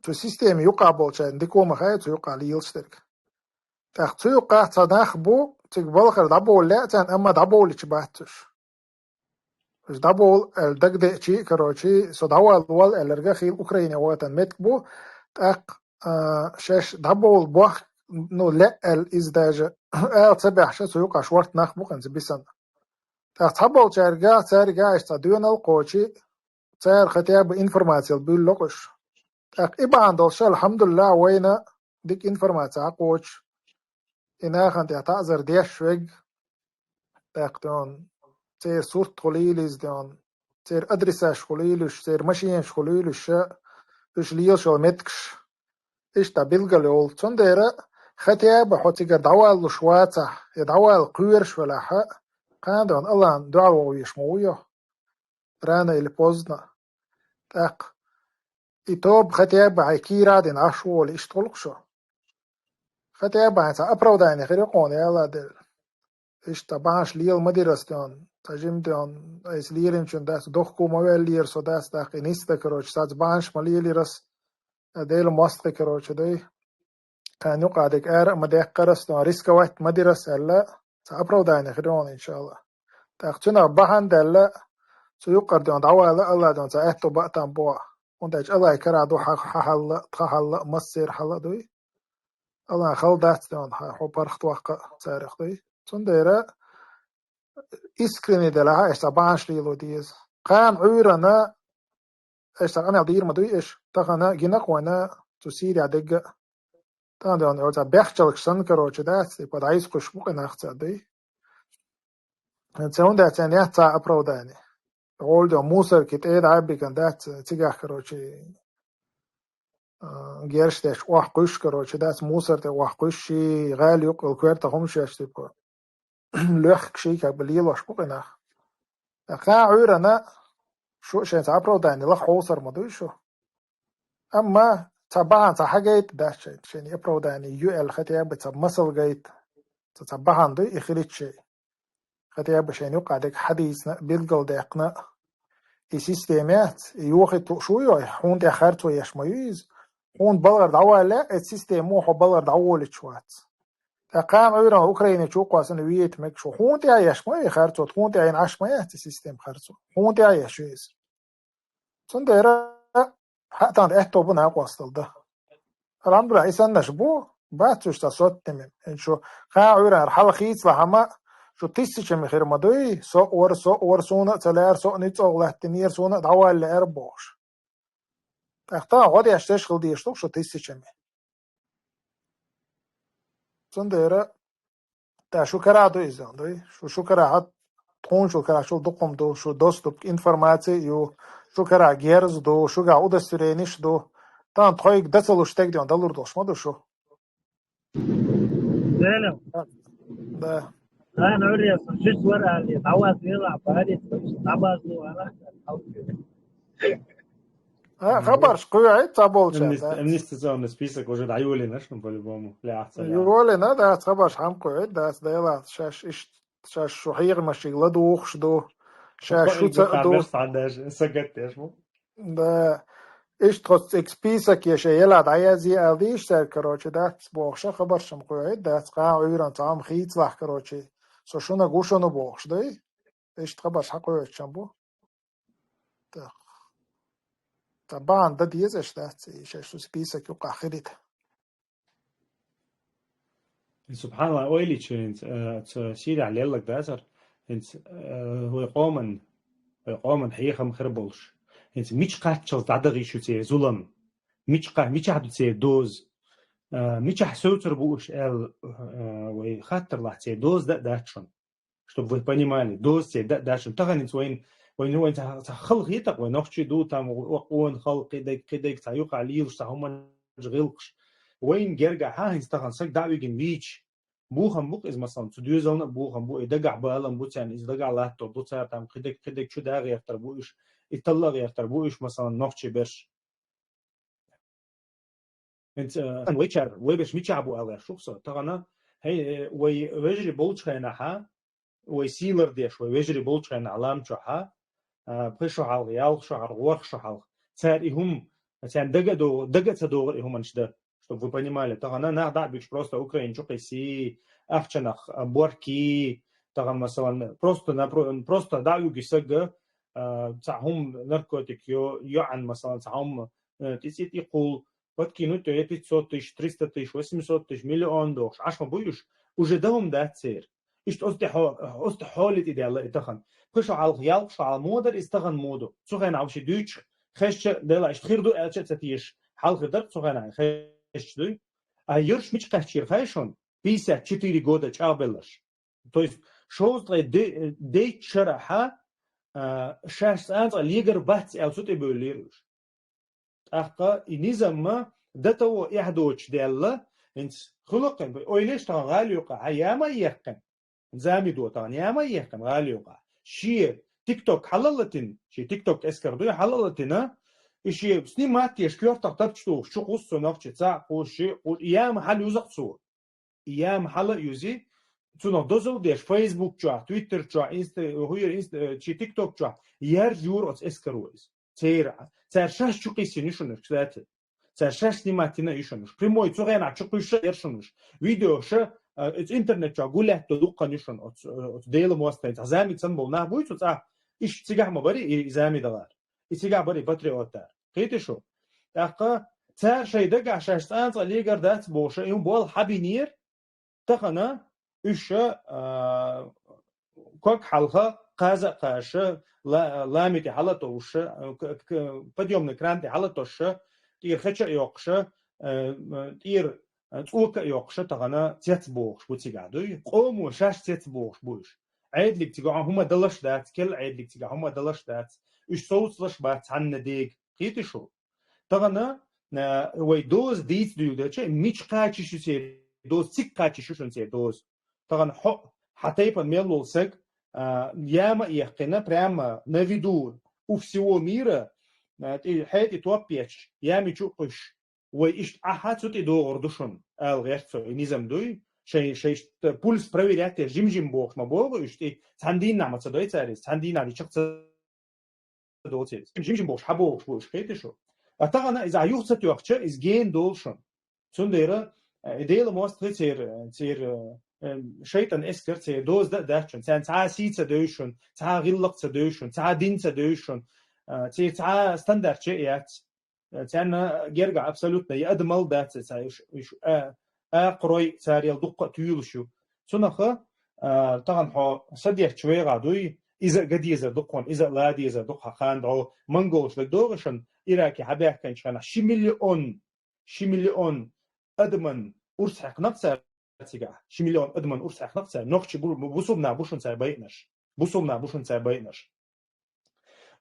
цу система юкъа болчарна дика ма хаьа, цу юкъа лелаш дерг. ТӀаккха цу юкъа цхьа нах бу, цига балхара дӀабовла лаьа царна, амма дӀабовлуьйтуш бац уьш. Уьш дӀабовла аьлла дагадеачи, короче, со дӀавалла вал аьлларга хила Украине ватан меттиг бу, тӀаккха, а, шаьш дӀабовла бохк, ну, лаьа аьлла иза даже ала ца баьхьша, цу юкъа шорта нах бу хӀинца бисана. ТӀаккха цхьаболчаьрга, цаьрга иштта цхьа доьналла кхочий, цара хотя бы информациял буьллу-кх уьш. ТӀаккха и бахьана долуш, алхьамдулиллахӀ, вайна дика информация Ӏа кхочуш, и нахана тӀехь таӀзар деш верг, тӀаккха дон, церан сурт хуьлийла иза дон, церан адресаш хуьлийла уьш, церан машинаш хуьлийла уьш, уьш лелаш йолу меттигаш. Иштта билгал йолу. Цундела хотя бы хьо цигара дӀаваллуш вацахь, я дӀавала кхоьруш велахь, кхана дон Аллахьна дуьхьал вогӀу веш ма ву йо. Рано или поздно. ТӀаккха и тоба хотя бы хьайн кийра а дина Ӏаш волу, иштта гӀуллакх шу. Хотя бы хьайн цхьа оправдание хир ю кхуна, яла а делла. Иштта бахьанаш лела ма дира ас дон, цхьа жима дон, айса леринчун дац, дохко ма ваьллера со дац, тӀаккха и ниста, короче, саца бахьанаш ма лелира ас, Делан мостагӀий, короче, дай. Кхана юкъа дерг ара а ма даьккхира ас, но рисковать ма дира ас аьлла, цхьа оправдание хир ю хьуна, иншалла. ТӀаккха цуьнах бахьана даьлла, цу юкъара дон дӀавала, Алла дон цхьа аьтто баъ там боху. ХӀунда аьлча Аллай кара ду хьан, хьан хьалла, тхан хьалла, массеран хьалла дуй. Аллан хала дац дон хьан, хьо паргӀатваккха царах дуй. Цундела искренне делахь, аша цхьа бахьанаш лело деза. Кхана Ӏуьйранна аша цхьа къамел дийр ма дуй, аша тахана гина-кх вайна цу Сирия дегга а. Тахана дон, цхьа бехчалгаш санна, короче, дац, типа, дӀайса кхуьш бу къинах ца дуй. Цунда цен яц цхьа оправдание. Олдо мусорки тӀе дӀабиган дац, цигахь, короче, а, герш деш охкуш, короче, дац, мусор тӀе охкуш, ши гӀали юкъал коьрта хӀумаш еш, типа, лоьхкуш, как бы, лелош бу къинах. Кхаа Ӏуьйранна шу шен цхьа оправдание лаха хьовсар ма дуй шу. Амма цхьа бахьана цхьа хьагайта дац шайн, шайн оправдание ю аьлла, хотя бы цхьа масал гайта. Цхьа, цхьа бахьана дуй и хилийта шайн. Хотя бы шайн юкъа дерг хьадийцина, билгалдаьккхина. И система яц, и юхи ту шу йой, хьуна тӀехь харцо еш ма ю иза. Хьуна балгӀар дӀавалле, эцу система хьо балгӀар дӀаволлича вац. ТӀаккха кхана Ӏуьйранна Украине чу кхоссана вита мег шу. Хьуна тӀехь еш ма ю и харцо, хьуна тӀехь йина Ӏаш ма яц и система харцо. Хьуна тӀехь еш ю иза. Цундела хьа тӀанта аьтто бу накъостал да. Алхьамдулиллахь, и саннаш бу, бац уьш цхьа соттаме. Ин шу кхаа Ӏуьйранна хьала хийцалахьама, шу тиссачаме хир ма дуй, со а вара, со а вара, суна а ца лаьара, со а ницкъ латтинера, суна а дӀавалле аьр бохуш. ТӀаккха тӀа гӀо деш деш хила дезаш ду шу тиссачаме. Цундела, да, шу кара ду иза, дуй? Шу, шу кара хьа, тхуна шу кара шу дукхум ду, шу доступ к информации ю, шу кара герз ду, шуга удостоверениш ду. Тан тхойг дацалуш тегден далур долуш ма ду шу. Зелем. Да. Ай, Нурия, сон шиш вар али, дӀаваз вела, бари, сон шиш дӀабаз лу, ала, халкъ. А, хабарш кхоьхьуьйту цхьаболчара, Амнисти-, да. Амнистационный список уже дӀайолийна шуна по-любому, лаьцна. Йолийна, да, хабарш хьан кхоьхьуьйту, да, Дела, шаьш иштта, шаьш шу хьехамашка ладугӀуш ду, шаьш шу ца ду. Даже сагатдеш бу. Да. Иштта тхо цӀиг список еш, ела дӀаязъе аьлла дийш цаьрга, короче, дац бохуш, хабарш хьан кхоьхьуьйту, дац, кхаа Ӏуьйранна цхьа хӀума хийцалахь, короче, со шуна гу шуна бохуш, дуй? Иштта хабарш хьан кхоьхьуьйтуш бу. Так. Ткъа бахьана дан дезаш дац, и шаьш шу список юкъахь хилийта. Субханалла, ойла йича, хӀинца, э, цу Сирехь лелларг дацара, хӀинца, э, вай къоман, вай къоман хьехам хир болуш. ХӀинца мича кхаччалц дӀадаха йиш ю церан зулам, мича кха-, мичахь ду церан доза, э, мичахь севцар бу уьш аьлла, э, вай хаттар лахь церан доза дан а дац шуна. Чтобы вы понимали, доза церан дан а дац шуна. Тахана хӀинца вайн, вайн, вайн цхьа, цхьа хала хетарх, вайн нохчий ду, там, къона хала, кхидерг, кхидерг, цхьа юкъахь лелаш, цхьа хӀуманаш гӀиллакхаш. Вайна гергахь хӀинца тахана саг дӀа а вигина вийча, бохам бу-кх иза, масалан, цу доьзална а бохам бу, и дагахь балам бу царна, иза дагахь латтор ду цара, там, кхидерг, кхидерг чу да а гӀертар бу уьш, и талла а гӀертар бу уьш, масалан, нохчий берш. ХӀинца, э, вайчара, вай берш мичахь бу аьлла шу-кх со. Тахана, хӀей, э, вай вежарий болчу хенахьа, вай сий лардеш, вай вежарий болчу хенахь лам чохьа, а, пхи шо хьалха, ялх шо хьалха, ворхӀ шо хьалха. Цара и хӀума, царна дага а догӀу-, дага а ца догӀура и хӀуманаш дан, чтобы вы понимали. Тахана нах дӀа а буьгуш просто Украина чу кхиссий, ахчанах, а, боркий, тахана, масалан, просто напро-, просто дӀа а вуьгу сага, а, цхьа хӀума наркотик йо-, йоӀан, масалан, цхьа хӀума, э, тӀе цӀе тӀе кхул, подкинуть, э, пятьсот тысяч, триста тысяч, восемьсот тысяч, миллион дохуш, Ӏаш ма бу уьш, уже дан хӀума дац церан. Иштта оцу тӀе хьо-, оцу тӀе хьоле тӀе даьлла и тахана. Пхи шо хьалха, ялх шо хьалха ма дара иза, тахана ма ду. Цу хенахь вуьш дуьйцуш, хезча, Дела, иштта хир ду аьлча а ца тешаш, хьалхе дара цу хенахь хезча дуй. А ерш мича кхаьчира хаьий шуна? Пятьдесят четыре года чӀагӀбелларш. То есть шовзткъе де-, дейтта шарахьа, а, шаьш цӀанцӀа легар бац аьлла, цу тӀе бевллера уьш. ТӀаккха и низамма до того эхь доцуш даьлла, хӀинца хуьлу-кх, ойла еш тахана гӀали юкъа, хьан яма а яьккхина, зами до тахана, яма а яьккхина гӀали юкъа. Шен TikTok хьала а латина, шен TikTok эскар дуй хьала а латина, и шен снимать еш, коьртах тапча тухуш, чу кхуссу нохчи, цхьаъ кхуссу, шиъ кхуссу, яма хьала юзу-кх цо. Яма хьала а юзи, цунах дозалла деш, Facebook чохь, Twitter чохь, Insta-, хӀуьйра, Insta-, чи TikTok чохь, яржа юра оцу эскаро иза. Церан, цара шаьш чу кхиссина ю шуна, кстати. Цара шаьш снимать йина ю шуна. Прямой цу хенахь чу кхуьйсуш а яра шуна. Видеоша, а, оцу интернет чохь гулаьтто дуккха ю шуна оцу, оцу Делан мостагӀийн. Цхьа зами санна болу нах буй цу цӀа? Иштта цигахь ма барий и зами дахар. И цигахь барий патриотар. Кхетий шу? ТӀаккха цара шайн дагахь шаьш цӀанцӀа легар дац бохуш, и хӀун болу хьабинера, тахана уьш, а, ког хьалха, кхаза а кхаша, ла-, лами тӀе хьала а товша, а, к-, к-, подъёмный кран тӀе хьала а тосша, тӀера хеча а йоккхуша, а, тӀера, а, цӀока а йоккхуша, тахана цец бохуш бу цигахь дуй. Къомо шаьш цец бохуш бу уьш. Ӏедалга цига хӀума далаш дац, керла Ӏедалга цига хӀума далаш дац. Уьш совцалаш бац цхьанна дега. Кхетий шу? Тахана, а, вай доза дийца дуьйладелча, мича кхача йиш ю церан доза, цига кхача йиш ю шуна церан доза. Тахана хьо, хьан тайпан мел волу саг, а, яма а яьккхина, прямо на виду у всего мира, а, тӀе, хье тӀе топ ечаш, ями чу а кхуьссуш, вай иштта Ӏаха цу тӀе догӀур ду шуна, ала гӀерта цо, и низам дуй, шайн, шайн пульс проверять деш, жим-жим бохуш ма богӀу уьш тӀе, цхьана дийнахь ма ца дой цара иза, цхьана дийнахь дича ца доцу иза. Жим-жим бохуш, хьан бохуш бу уьш, кхетий шу? А тахана иза юха ца тоьхча, иза гена долу шуна. Цундела, э, Делан мостагӀий церан, церан, э, шайтӀан эскар церан доза дан а дац шуна. Царна цхьа а сий ца девза шуна, цхьа а гӀиллакх ца девза шуна, цхьа а дин ца девза шуна, э, церан цхьа а стандарт чу а яц. Э, царна гергахь абсолютно и адамал дац, цхьа уьш, уьш, э, акхарой царел дуккха а туьйлуш ю. Цунах, а, тахана хьо са детташ вегӀа дуй, иза а ган дезар ду кхунна, иза а ла дезар ду хьан ханна дӀо. Монголаш дагадогӀий шуна, Ираке хьабаьхкинчу хенахь ши миллион, ши миллион адаман урс хьаькхна-кх цара цигахь, ши миллион адаман урс хьаькхна-кх цара, нохчий бу-, бусулба нах бу шуна цара байинарш. Бусулба нах бу шуна цара байинарш.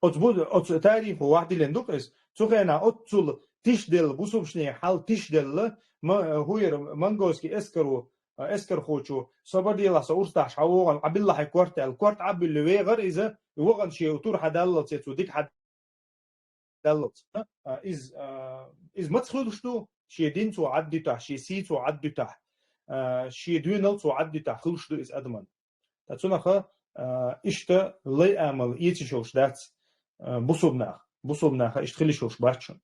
Оцу бу-, оцу тарихо вахдиллина ду-кх иза. Цу хенахь оццул тишделла, бусулбанийн хьал тишделла, ма-, хӀу яра, монгольский эскаро, эскархочо, со бар делахь, со урс дахьаш хьан вогӀу, Ӏа билла хьайн корта аьлла, корта Ӏа а буьллий вегӀара иза, вахана шен тур хьадаллалц, цо дика хьадаллалц. А, иза, а, иза маца хуьлуш ду? Шен дин цо Ӏаддуьтахь, шен сий цо Ӏаддуьтахь, а, шен доьналла цо Ӏаддуьтахь хуьлуш ду иза адаман. Ткъа цунах, а, иштта лай амал эца йиш йолуш дац, а, бусулба нах. Бусулба наха иштта хила йиш йолуш бац шуна.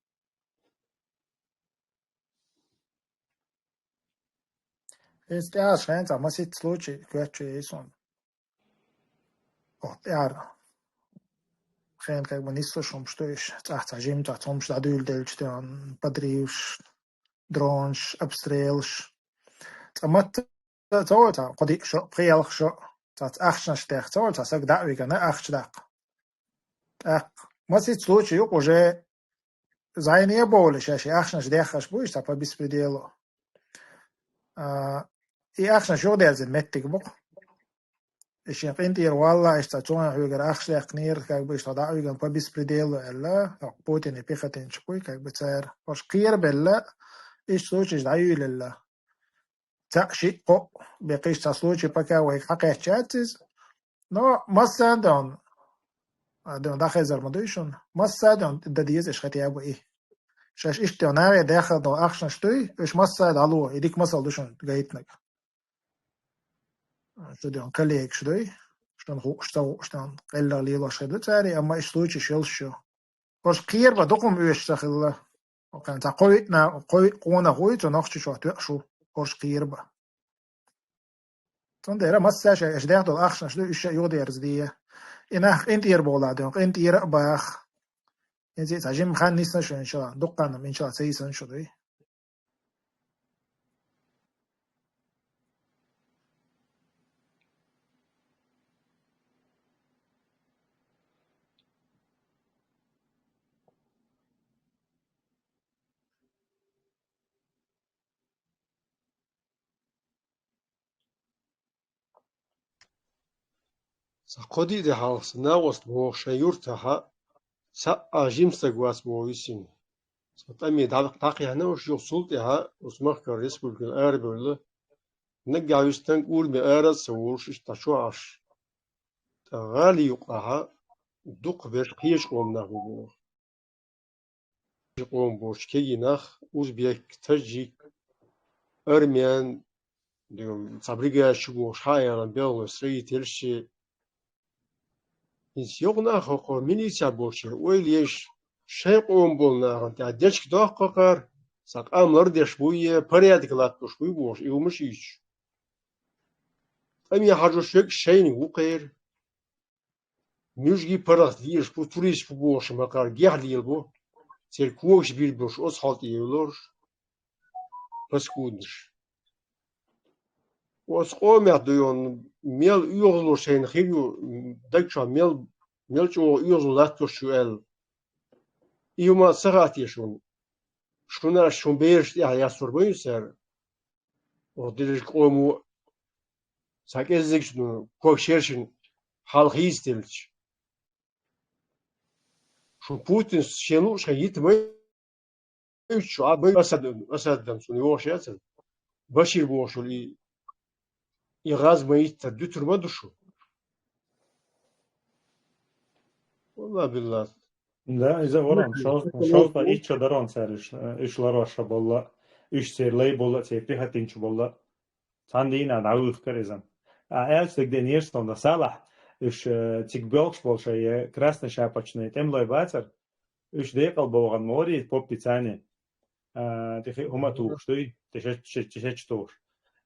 Иза тӀаьхьа шайна цхьа масийтта случай коьртачу яй суна. Ох, тӀаьхьара. Хенахь как бы нислуш хӀумаш ду уьш. ЦӀахь цхьа жимма цхьа хӀумаш дӀадуьйладелча, тӀе подрываш, дронаш, обстрелаш. Цкъа матта ца волу цхьа кхо-диъ шо, пхи-ялх шо, цхьацца ахчанаш деха ца волу цхьа саг дӀа а вигана ахча даккха. ТӀаккха масийтта случай ю-кх уже, зӀене а бовлий, шаьш и ахчанаш дехаш бу, иштта цхьа по беспределу. А, и ахчанаш юхадерзина меттиг бу-кх. И шен къинтӀера валла, иштта цхьа цунах хьоьгара ахча даьккхинера, как бы иштта дӀа а вигана по беспределу аьлла, Путине пехотинчу буй, как бы цара. Ош кхерабелла, иштта случайш дӀаюьйлалла. Цхьаъ, шиъ, кхоъ, бекхиш цхьа случай пока вайга хьакхаьчча яц иза. Но массарна а дуьйна, а, дуьйна дӀахезар ма дуй шуна, массарна а дуьйна дан деза уьш хотя бы и. Шаьш иштта дуьйна нахе дехар долу ахчанаш дуй, уьш массарна а дӀало, и дика масал ду шуна гайтинарг. Шу дуьйна коллегаш дуй, шуна хууш, ца хууш, дуьйна къеллах лелош хир ду цара, амма иштта случайш йолуш ю. Ош кхера бан дукха хӀума оьшуш ца хилла. Окхана цхьа кхо-виъ на-, кхо-виъ къонах вуй цу Нохчийчохь тоьуш ву, ош кхера бан. Цундела массаьрша аша дехна долу ахчанаш ду, уьш а юхадерзаде. И нах къинтӀера бовла дуьйна, къинтӀера а баха. Иза цхьа жимма хан нисна шу, иншалла, дуккха а, иншалла, ца йисна шу дуй. Сан кхо-диъ де хьалха сан накъост боху шайн юьртахьа цхьа а жима стаг вац боху висина. Сан тӀаме дӀа-, дӀакхехьна уьш юха цул тӀаьхьа оцу махкара республикана арабевлла, наггахь вистинарг урамехь ара а ца волуш, иштта дӀа чохь Ӏаш. ТӀаккха гӀали юкъахьа дукха берш кхечу къоман нах бу боху. Къоман болчу кегий нах, узбек, таджик, армян, деган цхьа бригада чу бохуш, хьан а ялан белхалой строительш. ХӀинца йокъа нах хӀокхо милицехь болчеран ойла еш, шайн къоман болу нахана тӀехь дечиг доккху кхара, цхьа къам лардеш буй е порядок латтош буй бохуш, и хӀумаш ийцуш. ТӀаме хьажош верг шайниг ву кхера. Муьжгий паргӀат лелаш бу, турист бу бохуш ма кхара, гехь лелабо. Церан когаш бийр болуш оцу хьал тӀе евларш, паскуднаш. Оцу къомехь дуй хьуна, мел оьгӀазло шайна хир ю, даг чохь мел, мел чӀогӀа оьгӀазло латтош ю аьлла. И хӀума ца хаьа те шуна? Шуна аш шун бераш тӀехь яцур бан ю цара? Оха дерриг къомо цхьа кӀеззигчун ког шершина хьалха йийза делча. Шу Путин шен лууш хьан йита ма шу, а бай Асад, Асад дам цуна йогӀуш яцар. Башир бохуш йолу и, и гӀаз ма йиттар дуьтур ма ду шу. Валла билла. Да, иза варан, шовзткъа, шовзткъа ичча дарон цара уьш, э, уьш лароша болла, уьш церан лай болла, церан пехотинчу болла. Цхьана дийнахь дӀавуьйхкира иза. А аьлча дагадеънера суна, Салахь, уьш, э, цига боьлхуш болу шайн, э, красный шапочный тӀемалой бацара, уьш декъал богӀан ма варий, поппи царний, а, тӀе хи-, хӀума тухуш дуй, тӀе шач-, шач-, шач тухуш.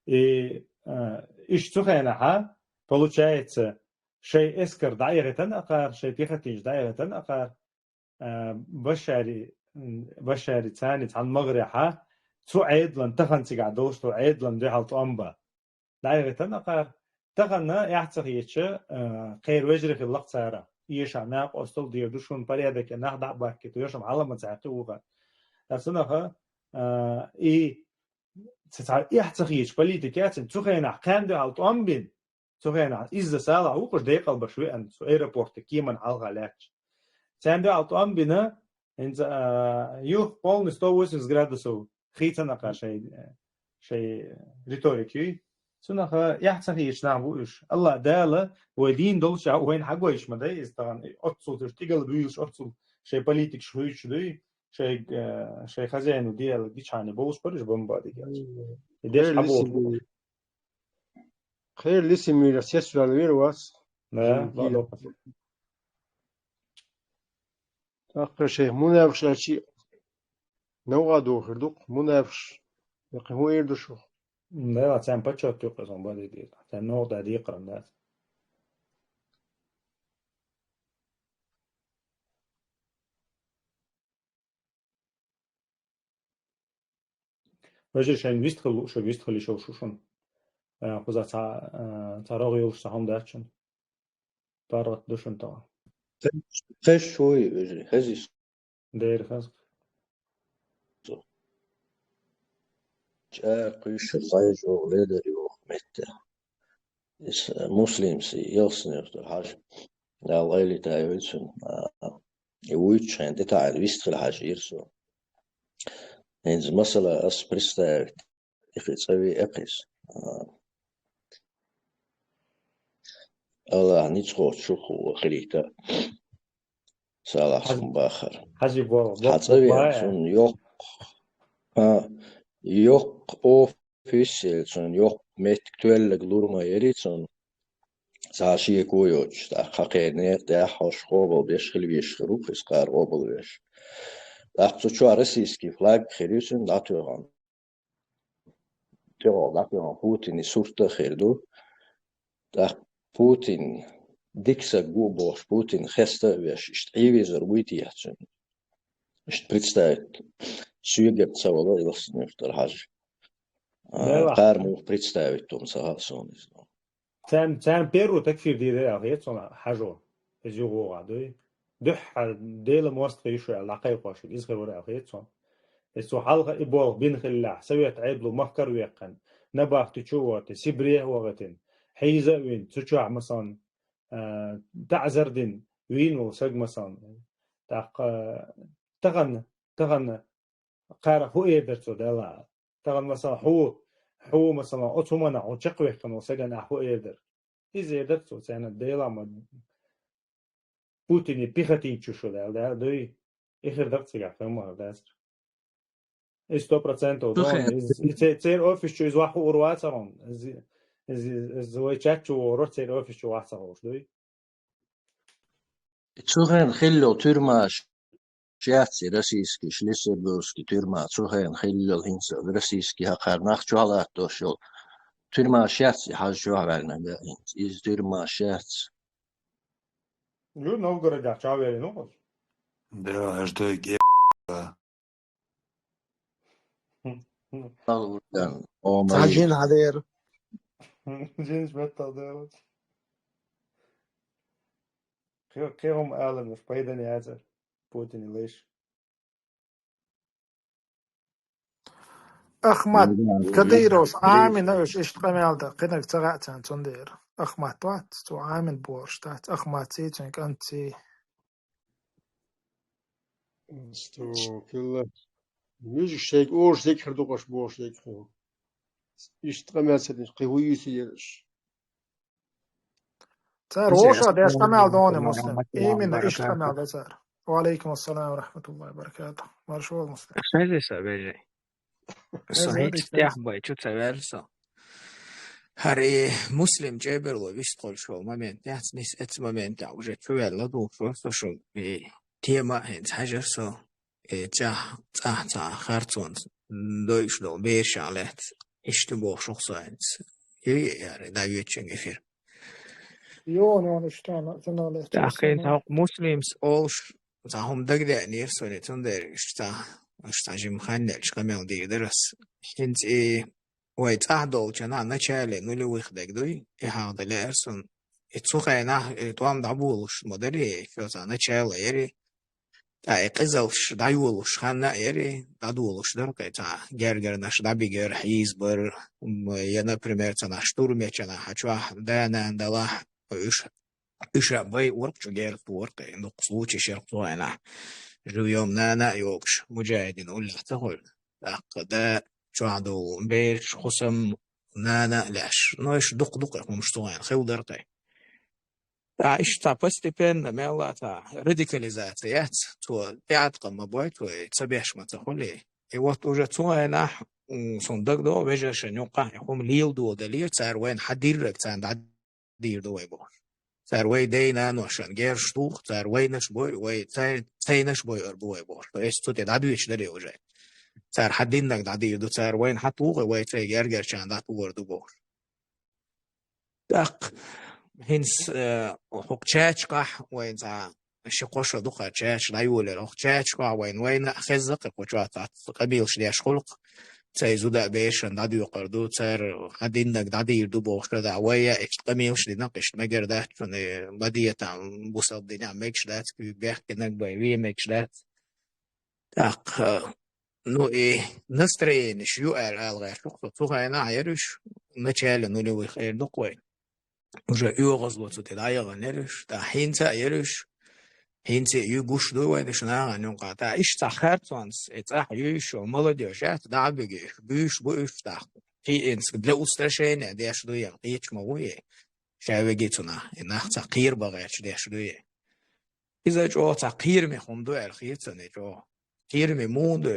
И, а, уьш цу хенахьа, получается, шайн эскар дӀаихийтина акхар, шайн пехотинчу дӀаихийтина акхар, а, Башари, м, Башари царний цхьана магӀарехьа, цу Ӏедалан тахана цигахь долуш долу Ӏедалан дуьхьал тӀом бан. ДӀаихийтина акхар. Тахана эхь ца хетча, а, кхеран вежарий хилла-кх цара. Эшахь накъостал дийр ду шуна, порядок а, нах дӀа а бахкийта, вешан хьала ма ца хьаькхи вуха. Ткъа цунаха, а, и ца, ца, эхь ца хеташ политика яцина, цу хенахь кхаьнна дуьхьал тӀом бина, цу хенахь изза Салахь ву-кх уьш декъалбеш веана, цу аэропорте кеман хьалха лаьтташ. Царна дуьхьал тӀом бина, хӀинца, а, юха полный сто восемьдесят градусов хийцина акхар шайн, шайн риторика юй. Цунаха эхь ца хеташ нах бу уьш. Аллах Дала вай дийна долчохь вайна хьагойтуш ма дай иза тахана. Оццул уьш тӀигала буьйлуш, оццул шайн политикаш хуьйцуш дуй, шайн, а, шайн хозяину дела гичхьане болуш бара уьш бомбадигелча. И деш хьаболуш бу. Кхеран лисин муьйрехь сес ваьлла вер вац. Да, Жимма ладоккхуш. ТӀаккха шайх мунафикъаш аьлчи, новкъа дохур ду-кх, мунафикъаш, яккхий хӀун эр ду шух? Да, царна почёт юкъа сан бади деза. Царна новкъа дан декхаран дац. Вежарий, шайна вистхила лууш, вистхила йиш йолуш ву шуна. Э, кхуза цхьа, э, цхьа рогӀ йолуш цхьа хӀума дац шуна. ПаргӀат ду шуна тахана. Хезаш вуй, вежарий, хезаш. Дера хаза. ЧӀагӀ кхуьйсуш вай чӀогӀа ледар йоху метте. Иза Муслимс, ялсанехь долу хьажа, Дала къайле тайойла цунна, а, и вуьйцучу хенахь тӀетаьӀӀина вистхила хьажийра цо. ХӀинца масала ас представить, и кхин цӀа веа кхиза. А, Аллахь ницкъ кхочуш ву хилийта. Салахь хаза, хӀун бахара. Хаза бо-, хьан бо-, цӀа веана бо-, цунна йоккха, а, йоккха офис, цунна йоккха меттиг тоьлларг лур ма яри цунна. Цхьа шеко йоцуш, тӀаккха хьан кхернера тӀехь хьош къобал беш хила везаш хир ву, иза кхара къобал веш. ТӀаккха цу чохь российский флаг хир ю цуьнан дӀатоьхна. ТӀехула дӀатоьхна Путинан сурт а хир ду. ТӀаккха Путин дика саг ву бохуш, Путин хеста а веш, иштта Ӏийвизар вуй техьа цуьнан? Иштта представить соьгара ца вала, ялсанехь долу хьажа. А, кхара муха представить ду ма ца хаьа суна иза. Царна, царна первый такфир дийр дара аьлла хета суна хьажо. Иза юха вогӀа дуй. Дуьххьара Делан мостагӀий ю шу аьлла дӀакхайкхош, иза хир вара аьлла хета суна. Иза цо хьалха и болх бина хиллехь, Совет Ӏедало махкара веккхина, набахти чу а воьттина, Сибре а вахийтина, хьийза а вина, цу чохь, масалан, а, таӀзар дина, вийна волу саг, масалан. ТӀаккха, а, тахана, тахана кхара хӀун эр дара цо, Дала? Тахана, масалан, хьо, хьо, масалан, оцу хӀуманах хьо чекхваьккхина волу сагана ахь хӀун эр дара? Иза эр дара цо, царна Дела ма Путине пехотинчу шу даьлла, даьлла дуй, и хир дара цигахь, кхин ма хир дацара. И сто процентов, иза, и це-, церан офис чу иза ваха хуур вацара хьуна. Иза, иза, иза вай чат чу вогӀура, церан офис чу ваха ца хууш дуй. Цу хенахь хилла йолу тюрьмаш яц и российский, Шлиссельбургский тюрьма, цу хенахь хилла йолу хӀинца российский хьакхара нах чохь латтош йолу тюрьмаш яц и хьажа чохь ваьллинарг а хӀинца. Иза тюрьмаш яц. Ю, Новгородехь чӀагӀвеллина ву хаза. Да, аж дай ге-, да. Цхьа жин хьадера. Жинаш меттах дера. Кхе-, кхе хӀума аланаш пайдане яцара Путине лайш. Ахмат Кадыровс Ӏамийна уьш иштта къамел дан, кхинарг ца хаьа царна цундела. Ахмат вац, цо Ӏамин борш дац, Ахматций, цуьнан кӀанцций. Астагфирулла. Мижа шайга ош зекхар дукъаш бохуш дегхи. Иштта къамел ца деш, кхин хӀу юьйсу ераш. Цара оша деш къамел дони, Муслим. Именно иштта къамел да цара. Ва алейкум ассалам ва рахматуллахи ва баракатух. Маршо, Муслим. Хеза са бежи. Со хӀинца тӀехь бай чу ца ваьлла со. ХӀара и Муслим чӀеберло вистхуьлуш волу момент яц, нис эцу моментехь уже чу ваьлла духуш вара со шун. И тема а хӀинца хьажар со. И цӀахь, цӀахь цхьа харцонца дойуш долу берашах лаьцна. Иштта бохуш ву со хӀинца. И яра, дӀавоьдучун эфир. Йо, нон, иштта, ца нон, ца нон. ТӀаккха хӀинца хьокху Муслимс олуш цхьа хӀума дагадеанера суна, цундела иштта, иштта жима хан елча къамел дийр дара ас. ХӀинца и вай цӀахь долчу начале нулевых дерг дуй, и хьагӀда лаьара суна. И цу хенахь, и тӀом дӀаболуш ма дарий, и цо цхьа начало яри. ТӀаккха и къизалш дӀайолуш хан а яри, дӀадолуш дара кхин цхьа гергарнаш дӀабигар, хьийзабар, м, я, например, цхьана штурм ечу нахьа чохь да-нана далахь, уьш Уьш а бай уркъ чу герз тора кхин, дукха случай шерх цу хенахь. Живьем нана а йогуш, муджахидин уллехь ца хуьлу. ТӀаккха да чохь долу бераш, хӀусам, нана а леш. Но уьш дукха-дукха хӀумаш цу хенахь хила дара кхин. ТӀаккха иштта постепенно, мелла а цхьа радикализация яц, цо тӀеӀаткъам ма бой, цо и ца беш ма ца хуьлий. И вот уже цу хенахь, м, суна дагадогӀу, вежаршна юккъахь и хӀума леладо далийра, цара вайна хьан дирриг царна дӀа дийр ду вай бохуш. Цара вай дай-наношна герзаш туху, цара вайнаш бой, вай цай-, цайнаш бой ар бу вай бохуш. То есть цу тӀе дӀадоьдуш дарий уже. Цара хьан диннаг дӀадийр ду, цара вайна хьан туху, вай цай гергарчарна дӀатухур ду бохуш. ТӀаккха хӀинца, э, хӀокху чачкъахь вайн цхьа ши-кхо шо ду-кх чача дӀайолаелла. ХӀокху чачкъахь вайн вайна а хезна кхин кху чохь цхьацца къамелаш деш хуьлу-кх. Цай зуда а берашна дӀадоькъур ду, цара хьан диннаг дӀадийр ду бохуш, да, вай а иштта къамелаш дина-кх, иштта мегар дац шуна, и ма де там, бусалба динехь мегаш дац, куьйга бехкинарг бай вен мегаш дац. ТӀаккха, ну, и настроенеш ю аьлла ала гӀерташ ву-кх со, цу хенахь яра уьш, начале нулевых эр ду-кх вай. Уже оьгӀазло цу тӀе дӀаяхана яра уьш, тӀаккха хӀинца а яра уьш, хӀинца а ю гуш ду вайна уьш нахана юккъахь. ТӀаккха иштта цхьа харцонца, и цӀахь юьйш йолу молодёжь яц, дӀа а бигий уьш, буьйш бу уьш тӀаккха. Кхин а цкъа для устрашения деш ду я, кхеча ма ву я. Ша веги цунах, и нах цхьа кхера бан гӀерташ деш ду я. Иза чӀогӀа цхьа кхераме хӀума ду аьлла хета суна и чӀогӀа. Кхераме муха ду?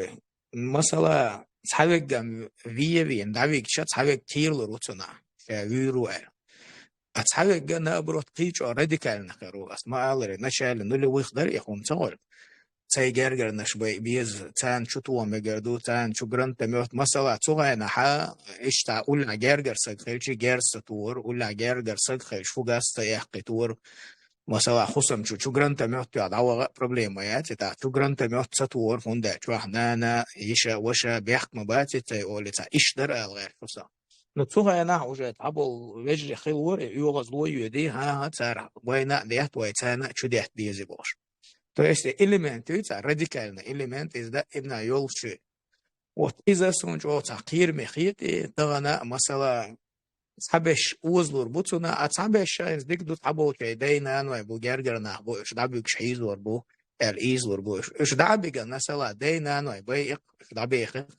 Масала, цхьа веггам вен-вен, дӀавигча, цхьа вегга кхералур ву цунах, ша вуьйр ву аьлла. А цхьа вегга, наоборот, кхин чӀогӀа радикально хир ву. Ас ма аллара, начале нулевых дара и хӀума ца хуьлу. Цай гергарнаш бай беза, царна чу тоха мегар ду, царна чу гранатомёт. Масала, цу хенахь иштта уллехь гергара саг хилча, герз ца тухура, уллехь гергара саг хилча, фугас ца эккхийтора. Масала, хӀусам чу, чу гранатомёт тоьхна дӀаваха а проблема яц, и тӀаккха чу гранатомёт ца тухура, хӀунда аьлча чохь нана, йиша, ваша, бехк ма бац и цай олий, цхьа иштта дара ала гӀерташ ву со. Ну, цу хенахь уже цхьаболу вежарий хилора, оьгӀазло а йоьдий, хӀан-хӀа, цара вайна а детта, вай царна а чу детта деза бохуш. То есть элемент ю, цхьа радикальный элемент, иза даимна йолуш ю. Вот иза суна чӀогӀа цхьа кхераме хета, и тахана а, масала, цхьаберш озалур бу цунах, а цхьаберш шайна дика ду, цхьаболчай дай-наной бу, гергара нах бу, уьш дӀабуьгуш хьийзор бу, аьлла ийзалур бу уьш. Уьш дӀа а биган, масала, дай-наной байъи-кх, уьш дӀабехи-кх.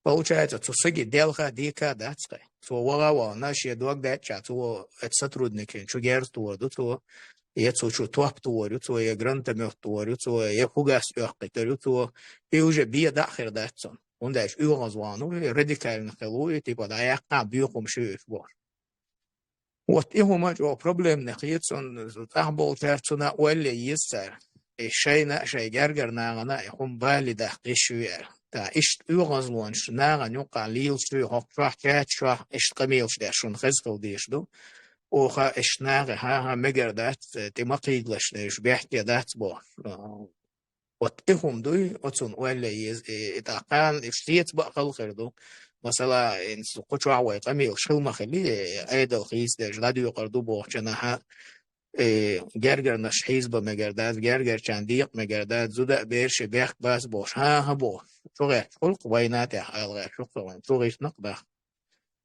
Получается, цу саги делха а, дика а дац кхин. Цо ваха а вахана, шен дог даьчча, цо оцу сотрудникийн чу герз тухур ду цо, я цу чу топ тухур ю цо, я гранатомёт тухур ю цо, я фугас оьккхийтур ю цо, и уже бен дӀа а хир дац цунна. ХӀунда аьлча оьгӀазвахана ву, и радикально хила ву, и типа дӀаяккха а боьха хӀумаш ю уьш бохуш. Вот и хӀума чӀогӀа проблемный хета суна, цӀахь болчаьрца цунах ойла ян еза цара. И шайна а, шайн гергара нахана а и хӀума бале даккха йиш ю аьлла. ТӀаккха иштта оьгӀазлонаш нахана юккъахь лелаш ю, хӀокху чохь, чача чохь иштта къамелаш деш шуна хеза хила дезаш ду. Оха иштта нахе, хӀан-хӀа, мегар дац, тӀе ма кхийгалаш, уьш бехке дац бохуш. Вот и хӀума дуй, оцунна ойла ян еза, и, и тӀаккха кхана уьш шеца бан а хала хир ду. Масала, хӀинца кху чохь вай къамелаш хила ма хили, Ӏедал хийцадерш дӀадоькъур ду бохучу нахьа, э, гергарнаш хьийзабан мегар дац, гергарчарна декъа мегар дац, зуда а бераш а бехк бац бохуш, хӀан-хӀа бохуш, чу гӀерташ хуьлу-кх вайна тӀехь ала гӀерташ ву-кх со вайн, чу гӀиртина-кх даха.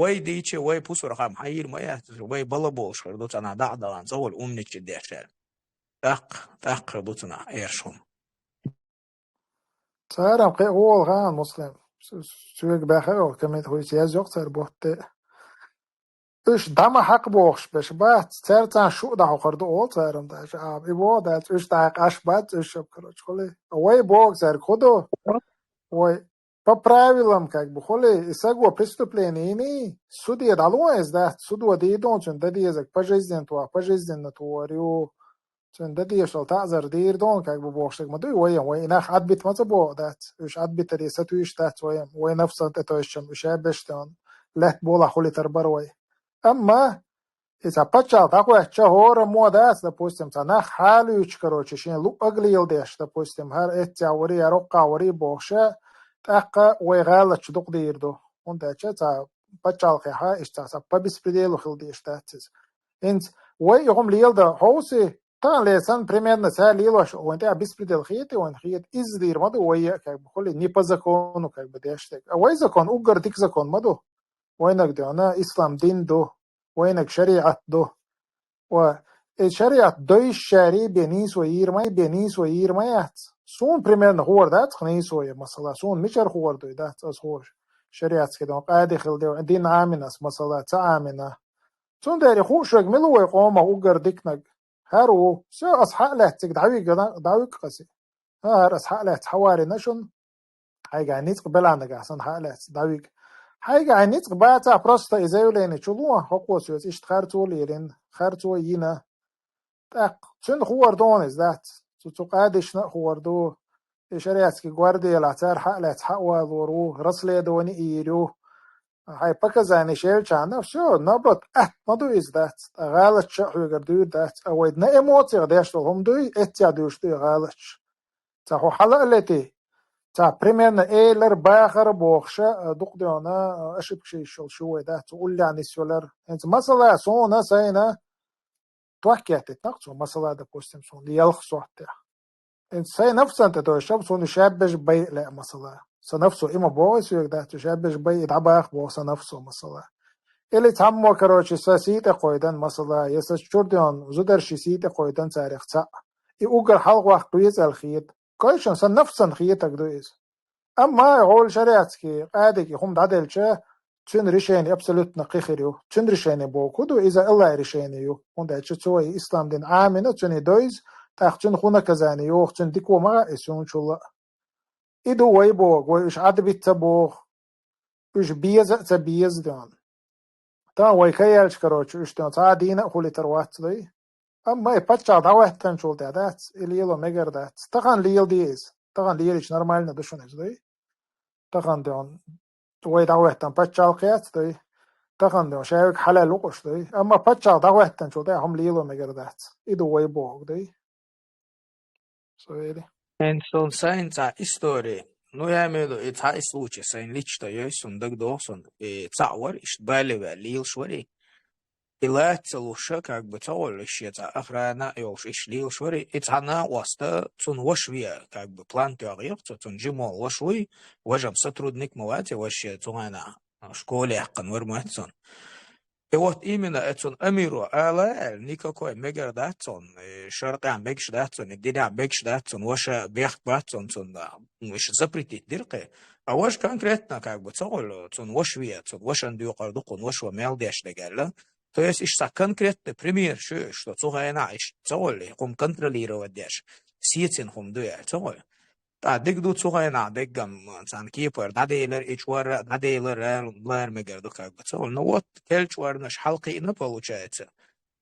вай дийча, вай пусар хам хьайир ма яц, вай бала болуш хир ду цӀанахь дӀа а далан, цӀа волу умнича дешшаьр. ТӀаккха, тӀаккха хир ду цунах эршхума. Цара кхин а гӀола хаан, Муслим. Соьга баьхар а, коммент хуьйца язйо-кх цара ботте. Уьш дӀа ма хьакха бохуш берш бац, цаьрца шу а дӀахьокхур ду олу цара-м даже. А, и боху дац, уьш дӀа къаш бац, уьш шаб, короче, хуьлий. Вай боху цаьрга хӀун ду? Вай по правилам, как бы, хули, и саго преступление йиний, суде дӀалу иза дац, судо дийр ду цуьнан дан дезарг пожизненно, пожизненно тхо ю, цуьнан дан дезаш йолу таӀзар дийр ду, как бы, бохуш дерг ма дуй вайна, вай и нах Ӏадбита ма ца боху дац, уьш Ӏадбитаре сатуьйсуш дац вайна, вай нафсан тӀе тойсучам уьш яьбеш тен, лаьтта болахь хуьлуьйтур бара вай. Амма и цхьа паччахьалкх дӀахӀоьттича, хӀораммо дац, допустим, цхьа нах хьалуьйтуш, короче, шен луъург леладеш, допустим, хӀара эццехь варий, хӀара оккхахь варий бохуша, тӀаккха вай гӀалаташ дукха дийр ду. ХӀунда аьлча цхьа паччахьалкхехь иштта цхьа по беспределу хила дезаш дац иза. ХӀинца вай и хӀума леладан хьовсий, тахана ле санна, примерно, цара лелош вайна тӀехь беспредел хетий, вайна хета, изза дийр ма ду вай а, как бы, хули, не по закону, как бы, деш дерг. А вай закон уггар дика закон ма ду. Вайнаг дуьйна ислам дин ду, вайнаг шариӀат ду. Ва и шариӀат дойшшаьрий бен нийсо йийр ма ю, бен нийсо йийр ма яц. Суна, примерно, хуур дац-кх нийсо я, масала, суна мичара хуур дуй дац, ас хууш. ШариӀатский дон къади хила де, дин Ӏамина ас, масала, ца Ӏамина. Цундела хууш верг мила ву вай къомах уггар диканаг? ХӀара ву. Всё, ас хьа а лаьцна цига дӀавига, дӀавига-кх ас. ХӀара ас хьа а лаьцна хьаварина шуна. Хьайга хьайн ницкъ белахь нагахь санна хьа а лаьцна дӀавига. Хьайга хьайн ницкъ бацахь, просто и заявление чу ло, хӀокхо соьца иштта харцо а лелийна, харцо а йина. ТӀаккха цуьнан хуур ду иза дац. Цу, цу къадишна а хуур ду. И шариатский гвардиялахь цара хьа а лаьцна хьа а валор ву, расследование а йийр ю. Хьайн показанеш елчахьана, всё, наоборот, атта ма ду иза дац. Ткъа гӀалаташ а хьоьгара дуьйр дац. А вай на эмоциях деш долу хӀума дуй, эццехь дуьйш ду и гӀалаташ. Цхьа хьо хьала а лети, цхьа примерно элар, бахара бохуша, а, дукха дуьйна, а, ошибкаш йиш йолуш ю вай, да, цу уллехь нисвелар. ХӀинца масала суна, сайна, ток еттийтина-кх цо, масала, допустим, суна ялх сохьтехь. ХӀинца сайн нафсан тӀе дойшуш, суна шаббеш бай а лаьа, масала. Сан нафсо и ма боху соьга, да, цу шаббеш бай и дӀабаха боху сан нафсо, масала. Или цхьаммо, короче, сан сий тӀе кхойдан, масала, я сан чуьра дуьйна зударши сий тӀе кхойдан царах цхьаъ. И уггар хьалхаваккха веза аьлла хета. Койшан сан нафсан хетаг ду иза. Амма гӀоле шариатский къадига и хӀума дӀаделча, цуьнан решение абсолютно кхин хир ю. Цуьнан решение боху ду, иза Аллахьан решение ю. ХӀунда аьлча цо и ислам дин Ӏамина, цуьнан и дойза, тӀаккха цуьнан хӀун наказание йоху, цуьнан дика ма хаьа и суна чулла а. И ду вай боху, вай уьш Ӏадбита ца боху, уьш беза а ца беза дуьйна. Тахана вай кхин яьлча, короче, уьш дуьйна цхьа а дийна а хуьлуьйтур вац дуй. Амма и паччахь дӀахӀоьттинчул тӀаьхьа дац, и лело мегар дац. Тахана леладе иза. Тахана лелийча нормально ду шуна иза дуй. Тахана дуьйна вай дӀахӀоьттина паччахьалкх яц дуй. Тахана дуьйна шаьвиг хьалаьлла лукъуш дуй. Амма паччахь дӀахӀоьттинчул тӀаьхьа хӀума лело мегар дац. И ду вай боху дуй. Со вели. ХӀинца суна сайн цхьа истори. Ну, я имею в виду, и цхьа и случай, сайн лично йой, суна дагадогӀу суна. И цхьаъ вара, иштта бале ваьлла лелаш вара и. И лаца луша, как бы, ца гӀолла, иштта шен цхьа охрана а йолуш, иштта лелаш вара и. И цхьа накъоста, цунна ваша веа, как бы, план тоьхна яра цо, цунна жима волу ваша вуй, важа-м сотрудник ма вац и, важа шен цу хенахь школа яьккхина вара ма вац цунна. И вот именно, э, цунна амиро ала аьлла, никакой мегар дац цунна, и шартӀехь мегаш дац цунна, и динехь мегаш дац цунна, ваша бехк бац цунна, цунна, ну, уьш запретить дира кхин. А важа конкретно, как бы, ца гӀолла, цунна ваша веа, цунна вашан доькъур ду кхунна, ваша мел деш дерг аьлла. То есть, иштта цхьа конкретный пример шу, что цу хенахь иштта ца гӀолла, хӀума контролировать деш, сецина хӀума ду аьлла, ца гӀолла. ТӀаккха дика ду, цу хенахь деггам царна кепара дӀаделар, и чкъор а дӀаделар, лара мегар ду, как бы, ца гӀолла. Ну вот, кхел чкъорнаш хьалакхиъна, получается.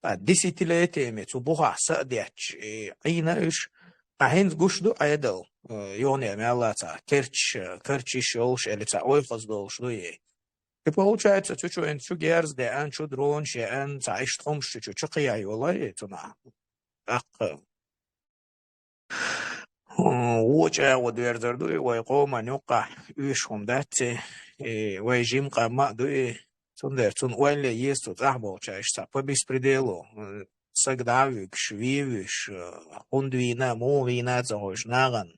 ТӀаккха десятилетиями цу бухахь са а детташ, и Ӏийна уьш. Ткъа хӀинца гуш ду Ӏедал, э, юхане мел лаца, керчаш, э, керчаш йолуш, или цхьа ойхаза долуш ду и. И получается, цу чу хӀинца чу герз деана, чу дронаш еана, цхьа иштта хӀумаш чу чу чукхехьа йолу и цунах. ТӀаккха вочу агӀо доьрзур ду и, вай къоман юккъахь оьшуш хӀума дац и, и вай жима къам а ду и, цундела цунна ойла е еза цу цӀахь болчаьрга цхьа по беспределу, саг дӀа а вуьгуш, вен а вуьгуш, хӀунда вийна, муха вийна а ца хууш, нахана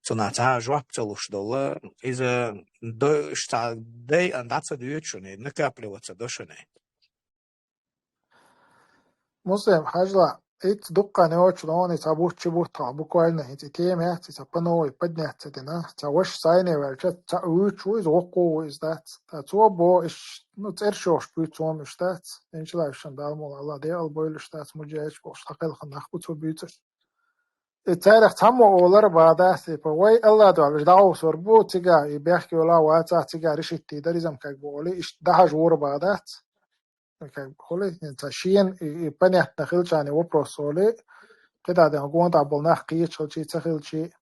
цунах цхьа а жоп ца луш долу, иза до-, цхьа дайа дӀа ца доьду шуна, и накапливаться до шуна. Муслим, хьажал, итт дуккха не очень, но и цхьа бутт, чу бутт хьо, буквально хӀинца и тема яц, и цхьа по новой поднять ца дина. Цхьа ваша сайне ваьлча, цхьа вуьйцуш ву иза, воккхо ву иза дац. Ткъа цо бо, иш, ну, цӀерш йохуш буьйцу хӀума уьш дац. Иншалла, уьш шен Дала мула, Алла декъал бойла уьш дац, муджаьжаш болуш, хьакхелхина нах бу цо буьйцуш. И царах цхьаммо олар бадац, типа, вай Алла дуьхьал дӀаовсор бу, цига и бехк йола вацахь, цига решить деризам как бы оли, иш дахьаж вора бадац. Как бы, хули, ца шен и, и понятно хилчани вопрос оли, кхидӀа ден гонтӀа бол нах кхечхилчи, ца хилчи.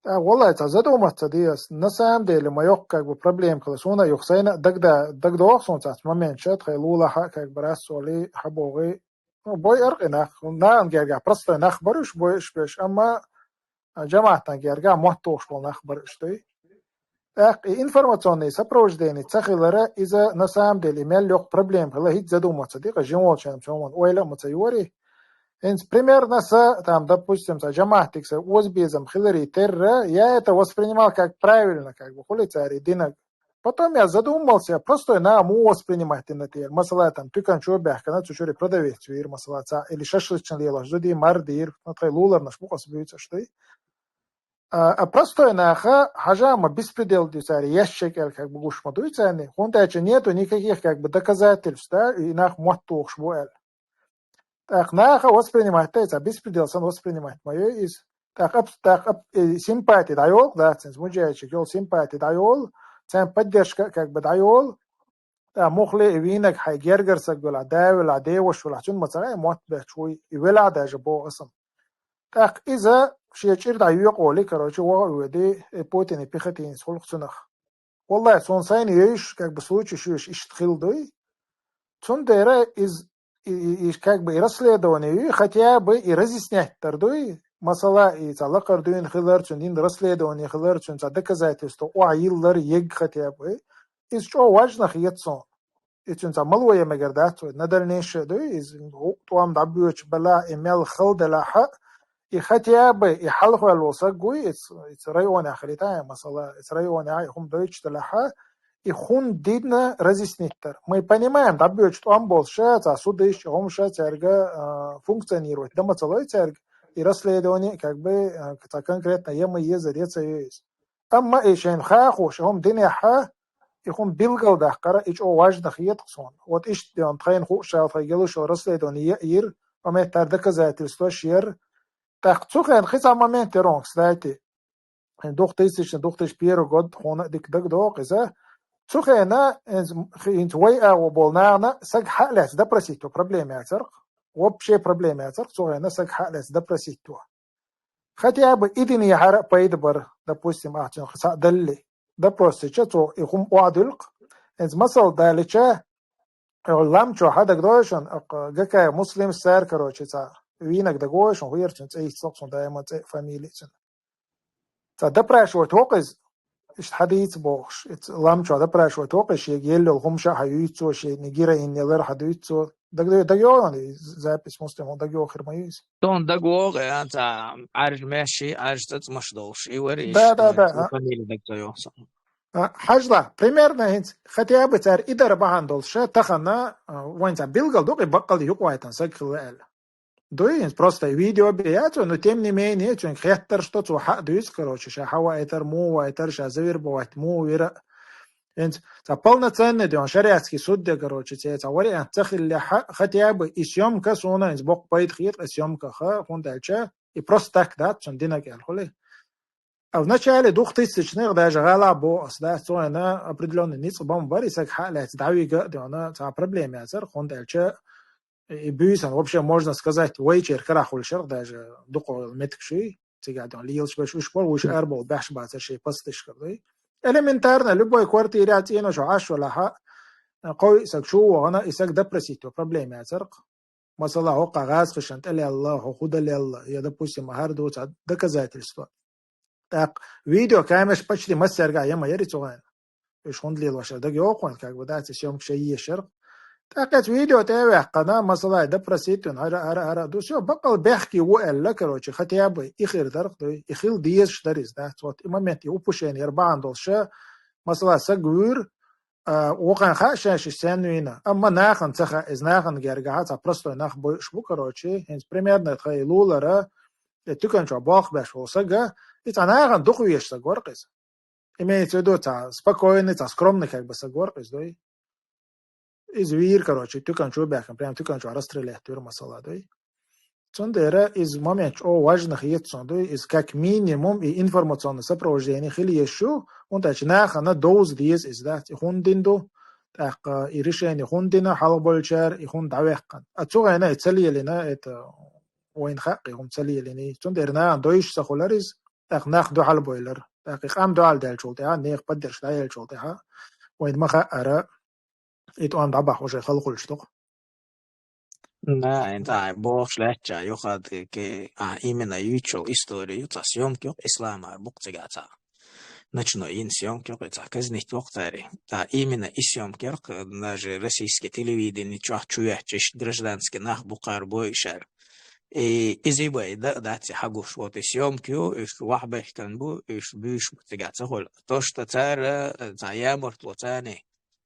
А, валлай, ца задуматься дес. На самом деле, ма йоккха как бы проблема хила. Суна юх сайна дагда, дагдох сун цац момент ша, тхай лулаха как бы раз оли, хабогы. Ну, бой аркъи нах, наан герга, простой нах баруш, бой иш беш, амма а, жамаатан герга мотт тухуш бол нах бар уьш дуй. ТӀаккха и информационный сопровождение ца хилара, иза на самом деле мел йоккха проблема хила, хӀинца задуматься дика, жин волчам чоман ойла а ма ца йори. ХӀинца примерно са, там, допустим, са жамаатик са озбезам хилари терра, я это воспринимал как правильно, как бы, хули цари динаг. Потом я задумался, простой на му воспринимать на тер. Масала, там, тюкан чо бяхкана, цу чури продавец вир, масала, ца, или шашлычный лелаш, зуди мар дир, на тхай лулар наш букас бюйца, что и. А, а простой наха, хажама беспредел дюцари, ящик, как бы, гуш ма дуйцани. Хунтача нету никаких, как бы, доказательств, да, и нах мотт тухуш бу эл. ТӀаккха наха воспринимать дайца, беспредел сан воспринимать ма йой из. ТӀаккха ап-, тӀаккха ап-, э, симпати дӀайолу, да, цинца мужайчик йолу симпати дӀайолу, цен поддержка как бы дӀайолу. ТӀаккха мухли и вийнаг хьай гергар саг велахь, да велахь, деваш велахь, цуьнан ма ца гӀе, мотт бечу вуй, и велахь даже боху аса. ТӀаккха иза шен чӀир дӀайоькъули, короче, ваха а воьди, и Путин и Пехотинец гӀуллакх цунах. Валлай, сон сайна йойуш, как бы случай шуьш иштта хила дуй. Цундела из, и, и, и, как бы и расследование ю, хотя бы и разъяснять дар дуй. Масала, и ца лакхара дуьйна хилар, цуьнан расследование хилар, цуьнан ца доказательство охьа йиллар, ег хотя бы. Иза чӀо важна хета сон. И цуьнан ца мало я мегар дац вай, на дальнейшее дуй, иза тӀом дӀабоьчу бала, и мел хала делахьа, и хотя бы, и хьалхваьлла саг вуй, ица, ица районехь хилита, масала, ица районехь и хӀума дойтуш делахьа, и хӀун дина разъяснить дар. Мы понимаем, дӀабоьчу тӀом болуш ша, ца судыш, хӀума ша цаьрга, а, функционировать, да ма ца лой цаьрга, и расследование, как бы, а, ца конкретно я ма езар, я ца еза. Амма и шайна хахуш, и хӀума динехьа, и хӀума билгалдаккхара, и чӀо важна хета суна. Вот иштта деана тхайна хууш шал тхай гелушал расследование яа йира, моментар доказательстваш яра. ТӀаккха цу хенахь кхин цхьа момент яра, кстати. Двух тысячный, двух тысячи первый год хьуна а дика дагадогӀу иза. Цу хенахь, хӀинца, хӀинца вай агӀо болу нахана саг хьа а лаьцна допросить то проблема яцарх. Вообще проблема яцарх, цу хенахь саг хьа а лаьцна допросить то. Хотя бы и динехьара а пайда бара, допустим, ахь цуьнан схьа далли. Допрос дича цо и хӀума охьадуьллу-кх. ХӀинца масал далича, лам чохь дагадогӀу шуна, аккха Гакаев Муслим, цара, короче, цхьа вийнаг дагадогӀу шуна, хӀун яра цуьнан цӀе, йицло-кх суна даима цӀе, фамили цуьнан. Цхьа допрашивать вокху иза, иштта хьадийца бохуш. Иза лам чохь допрашивать вокху иза, шега елла йолу хӀума ша хьан юьйцу цо, шена героин елар хьан дуьйцу цо. Дага-, дагайогӀу и запись, Муслим, хьуна дагайогӀу хир ма ю иза? Тхуна дагавогӀу, я, цхьа Ӏаьржа маьшший, Ӏаьржа цӀа-цӀа маш долуш. И вари Да, иштта, да, да, и а. Фамилия дага ца йогӀу сан. А, хьажла, примерно хӀинца, хотя бы цара и дара бахьана долуш, тахана, а, вайн цхьа билгал ду-кх и баккъалла юкъавайтан саг хилла аьлла. Дуй, хӀинца просто видео бе яц вай, но тем не менее, цуьнга хеттарш до, цо хьа а дуьйцу, короче, ша хьа ваийтар, муха ваийтар, ша завербовать муха вира. ХӀинца цхьа полноценный дуьйна шариатский суд де, короче, цӀе цхьа вариант ца хиллехьа, хотя бы и съёмка суна хӀинца боккха пайда хета, и съёмка ха, хӀунда аьлча, и просто так дац, цуьнан динаг аьлла хуьлий. А в начале двухтысячных даже гӀала боху ас, да, цо вайна определённый ницкъ бан бара, и саг хьа а лаьцна дӀавига а дуьйна, цхьа проблема яцара, хӀунда аьлча, и буьйсан, вообще, можно сказать, вайчеран карахь хуьлуш яра даже дукха меттигаш ю, цига дуьйна лелаш берш уьш бара, уьш арабовла баьхьаш бацара шайн посташкара дуй. Элементарно, любой квартирехь цӀенош Ӏаш валахьа, кхо-йиъ саг чу а вахана, и саг допросить то проблема яцара-кх. Масала, хӀокху гӀазкхашна тӀелелла, хӀо хӀу далелла, я, допустим, хӀара ду цхьа доказательство. ТӀаккха видеокамераш почти массаьрга а я ма яри цу гӀайна. Уьш хӀунда лелош яра дагайогӀу хьуна, как бы, дац, и съёмка шайн ешара. ТӀаккха эцу видео тӀе а ваьккхина, масала, допросить вина, хӀара, хӀара, хӀара ду, всё, баккъал бехке ву аьлла, короче, хотя бы и хир дара-кх дуй, и хила дезаш дара иза, дац. Вот и момент, и упущение яра бахьана долуш, масала, саг вуьйра, а, вукхарна хаьа шаьш и сенна вийна. Амма нахана ца хаьа, иза нахана гергахьа цхьа простой нах бойуш бу, короче. ХӀинца примерно тхайн лулара, и туькан чохь болх беш волу сага, и цхьа нахана дукха везаш саг вара-кх иза. Имеется в виду, цхьа спокойный, цхьа скромный как бы саг вара-кх иза, дуй. Иза вийра, короче, туькан чу баьхкина, прям туькан чохь расстрелять вира, масала, дуй. Цундела иза момент чӀогӀа важна хета цунна дуй, иза как минимум и информационное сопровождение хила езаш ю, хӀунда аьлча нахана довза деза иза, дац, и хӀунда дина ду, тӀаккха и решение хӀунда дина хьалха болчара, и хӀунда дӀаваьккхина. А цу гӀайна и ца лелийна, это вайна хаьа, и хӀума ца лелийна. Цундела нахана довзаш ца хулар иза, тӀаккха нах дуьхьалбойлар. ТӀаккха и къам дуьхьалдаьллачул тӀаьхьа, нехан поддержка дӀаяьллачул тӀаьхьа, вайна ма хаьара, и тӀом дӀабахьа уже хала хуьлуш ду-кх. Да, хӀинца бохуш лаьттача юха а, именно юьйцуш йолу историю, цхьа съёмка ю-кх, ислама бу-кх цигахь цхьа. Ночной йина съёмка ю-кх, цхьа казнить ву-кх цара. Ткъа именно и съёмка яра-кх, даже российский телевидени чохь чу йоьттича, иштта гражданский нах бу-кх, боху-кх цара. И иза бен дан а дац и хьагуш. Вот и съёмка ю, уьш вахьбехкан бу, уьш буьйш бу цигахь, ца хуьлу. То, что цара, цхьа ямартло царна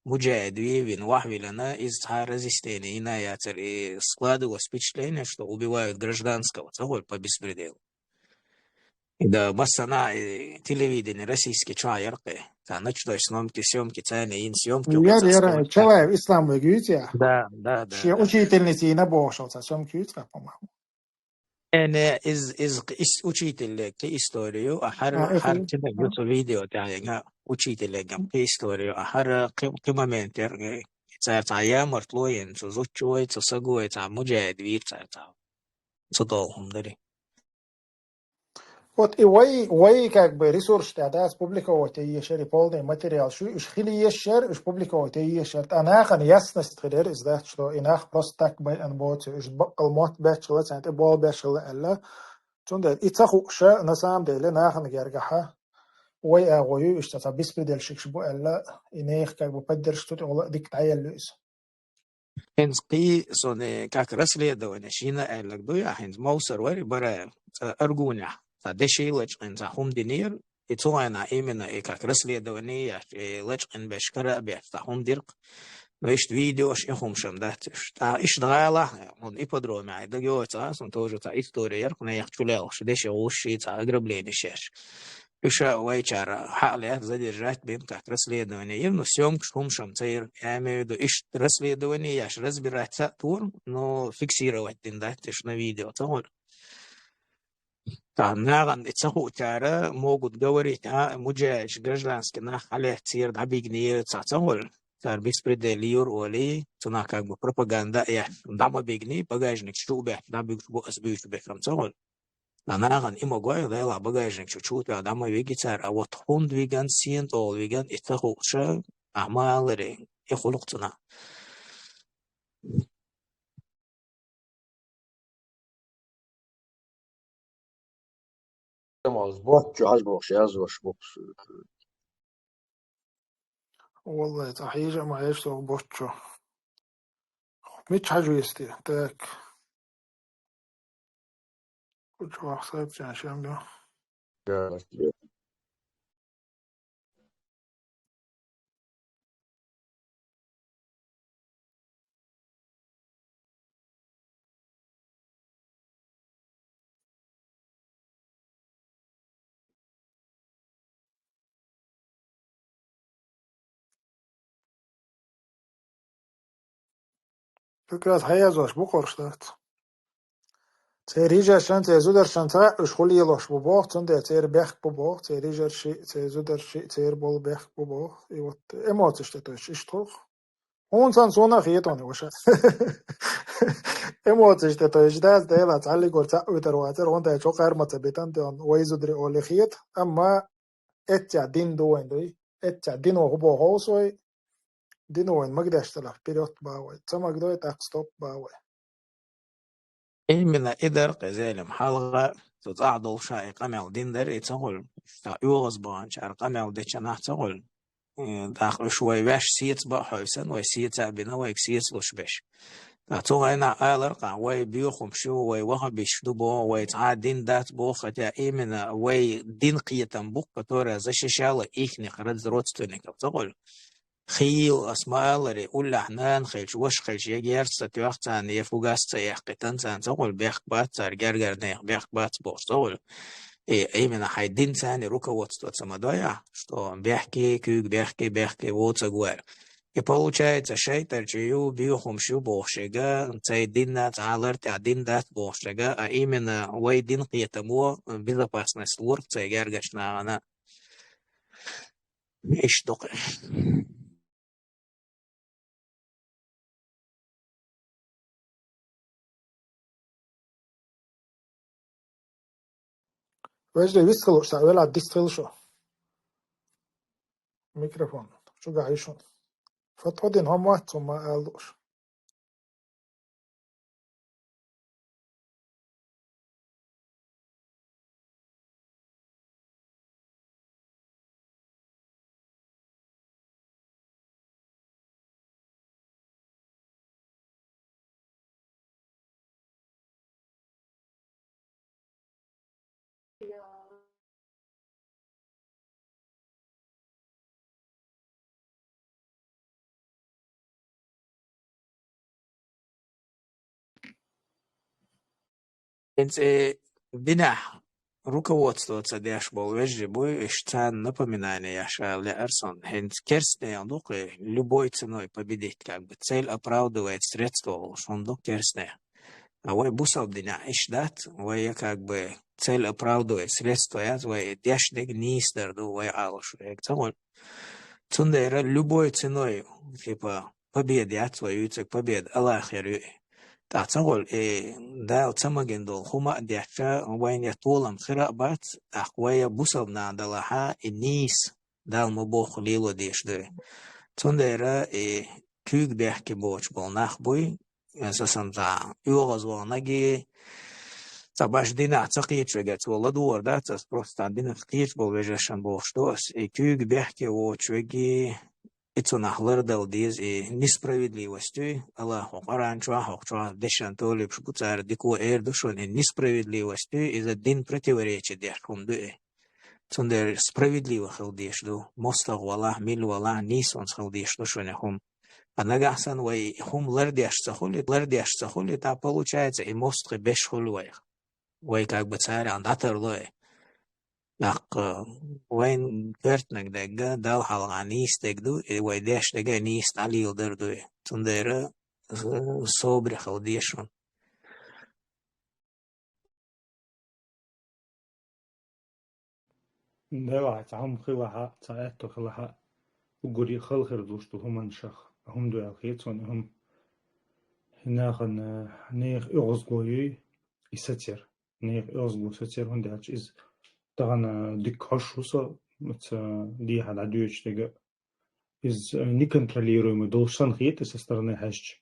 муджахид вийна, вахьвиллина, иза цхьа разъяснение йина яцара, и складывалось впечатление, что убивают гражданского, ца хуьлу, по беспределу. И да, массанхьа и телевидение российский чохь яра-кх, цхьа ночной съёмки, съёмки царна йина съёмки ю-кх. Яра, яра, Чалаев Ислам вайга юьйцу-кх. Да, да, да, шен учительница йина бохуш йолу цхьа съёмка юьйцу-кх, по-моему. Э, не, иза, иза, иза учитель кхин историю, а хӀара, а, это хӀара кхин ю цу видео тӀехь, учитель кхин историю, а хӀара кхин, кхин момент яра, э, цара цхьа ямартло йина, цу зудчо, цу саго, цхьа муджахид вийра цара цхьа. Цу долу хӀума дара. Вот и вай, вай как бы ресурс тӀехь дац публиковать ян езаш яра, и полный материал шу, уьш хила езаш яра, уьш публиковать ян езаш яра. Ткъа нахана ясность хилира иза дац, что и нах просто так байъина боцу, уьш баккъал мотт баьччала, царна тӀе болх беш хилла аьлла. Цундела и ца хууш, на самом деле, нахана гергахь вай агӀо ю, уьш цхьа, цхьа беспредельщикаш бу аьлла, и нехан как бы поддержка цу тӀехула дика дӀаелла ю иза. ХӀинца кхин, суна как расследование йина аьлларг дуй ахь, хӀинца Мовсар вара и бара, цхьа Аргунехь цхьа деши лачкъийна цхьа хӀума динера, и цу гӀайна именно и как расследование еш, и лачкъийна берш кара а беш цхьа хӀума дира-кх. Но иштта видеош, и хӀумаш-м дац уьш. ТӀаккха иштта гӀалахь, хӀунда ипподромехь дага йоцу, цхьа, суна тоже цхьа история яра-кх, нехан чулелхаш, деши гӀуш, цхьа ограблени еш. Уьш а вайчара хьалаьцна, задержать бина, как расследование йира, но съёмкаш, хӀумаш-м ца йира. Я имею в виду, иштта расследование еш, разбирать ца а тора, но фиксировать дина дац уьш на видео, ца хуьлу. Ткъа нахана и ца хуучара могут говорить, а, муджахидаш гражданский нах хьалаьцнера, дӀабигнера, цхьа, ца хуьлу. Цара беспредел йора олий, цунах как бы пропаганда а еш, дӀа ма бигний, багажник чу а баьхкина дӀабуьгуш бу ас буьйцу бехам, ца хуьлу. Ткъа нахана и ма гой, делахь багажник чу чу а тоьхна дӀа ма вигий цара, а вот хӀунда виган, сенна тӀехула виган, и ца хууш, ахь ма аллара, и хуьлу-кх цунах. Тамал, боцчу хьажа бохуш яздеш бу-кх. Валлай, цхьа хьежа а ма хьежа сох боцчу. Мича хьажа веза те? Так. Кучу вахсар чан шам ю. Да. Как раз хьаязош бу къорш дац. Церан йижаршан, церан зударшан ца хаьа, уьш хӀун лелош бу боху, цундела церан бехк бу боху, церан йижарши, церан зударши, церан болу бехк бу боху. И вот эмоциш тӀе тойчу иштта хуьлу-кх. Хьуна санна суна а хетоне, ваша. Эмоциш тӀе тойчу дац, Дела цхьаллигора цхьаъ витар вацара, хӀунда аьлча хӀокхара ма ца битан, вай зударий олий хета, амма эццехь дин ду вайн дуй. Эццехь дино хӀун боху ховсу вай? Дино вайн магадеш делахь, вперёд бан вай. Ца магадой, тӀаккха стоп бан вай. Именно и дара-кх, Зелим, хьалха цу цӀахь долуш а и къамел дина дара, и ца хуьлу. Цхьа оьгӀаз баханчара къамел дечу нах ца хуьлу. Э, тӀаккха уьш вай ваьш сеца бан а хьовсийна, вай сеца а бина, вайга сецалуш берш. Ткъа цу гӀайна алар-кх, вай боьха хӀумаш ю, вай вахабисташ ду боху, вай цхьа а дин дац боху, хотя именно вай дин кхетам бу-кх, которая защищала ихних родственников, ца хуьлу. Хийла ас ма аллара, уллехь нана хилча, ваша хилча, я герз ца тоьхна царна, я фугас ца яьккхина царна, ца хуьлу, бехк бац цара, гергара нехан бехк бац бохуш, ца хуьлу. И именно хьайн динца царна руководство ца ма дой ахь, что бехке, куьйга бехке, бехке, вон ца гойла. И получается, шайтӀарча ю, бехумш ю бохушега, цай динна цхьа лар тӀехь дин дац бохушега, а именно вай дин кхетамо безопасность лурх цай гергаш нагӀана. Иш дукха. Вежарий, вист хилуш, сан велахь дистхила шу. Микрофон чугаьхьа ю шун. Фатхьудин хӀума вац, хӀума ала лууш. ХӀинца, э, динехь руководство ца деш болу вежарий буй, уьш царна напоминание еш ала лаьара суна. ХӀинца керстанех ду-кх, э, любой ценой победить, как бы, цель оправдывает средства олуш хӀума ду керстанех. А вай бусалба динехь иш дац, вай, как бы, цель оправдывает средства яц, вай деш дерг нийса дар ду, вай Ӏалаш дерг. Ца гӀо-, цундела любой ценой, типа, победа яц вай юьйцург, победа Аллахера ю. ТӀаккха ца гӀо-, э, Дала ца магийна долу хӀума а детташ, вайна я толам хир а бац, тӀаккха вай я бусалба нах далахьа, и нийса Дала ма бохху лело дезаш ду. Цундела и куьйга бехке боцуш болу нах буй, аса сан цхьа оьгӀазвахнаги, цхьа баш динах ца кхеташ вегар цо ладогӀар дац, ас просто цхьа динах кхеташ болу вежаршна бохуш ду ас. И куьйга бехке воцуш веги, и цунах лардала деза, и несправедливость ю, Аллахо Къуръан чохь, хӀокху чохь дешан толуьйтуш бу, цара дика эр ду шуна, и несправедливость ю, иза дин противоречи деш хӀума ду и. Цундела справедливо хила дезаш ду. МостагӀа валахь, мила валахь, нийсонца хила дезаш ду шуна и хӀума. Ткъа нагахь санна вай и хӀума лардеш ца хуьлий, лардеш ца хуьлий, тӀаккха получается, и мостагӀий беш хуьлу вайх. Вай как бы царах дӀатарло и. ТӀаккха вайн коьртаниг дерг а, Далла хьалха нийса дерг ду, и вай деш дерг а нийса дӀалеладар ду и. Цундела, э, собаре хила деза шуна. Делахь, цхьа хӀума хилахьа, цхьа аьтто хилахьа, уггаре хала хир долуш долу хӀуманашах хӀума ду аьлла хета суна и хӀума. ХӀиннахана нехан оьгӀазло юй и сацар. Нехан оьгӀазло сацар, хӀунда аьлча иза тахана дика хьожуш ву со, ца дехьа дӀадоьдуш дерг а. Иза неконтролируемый долуш санна хета со стороны хьаьжча.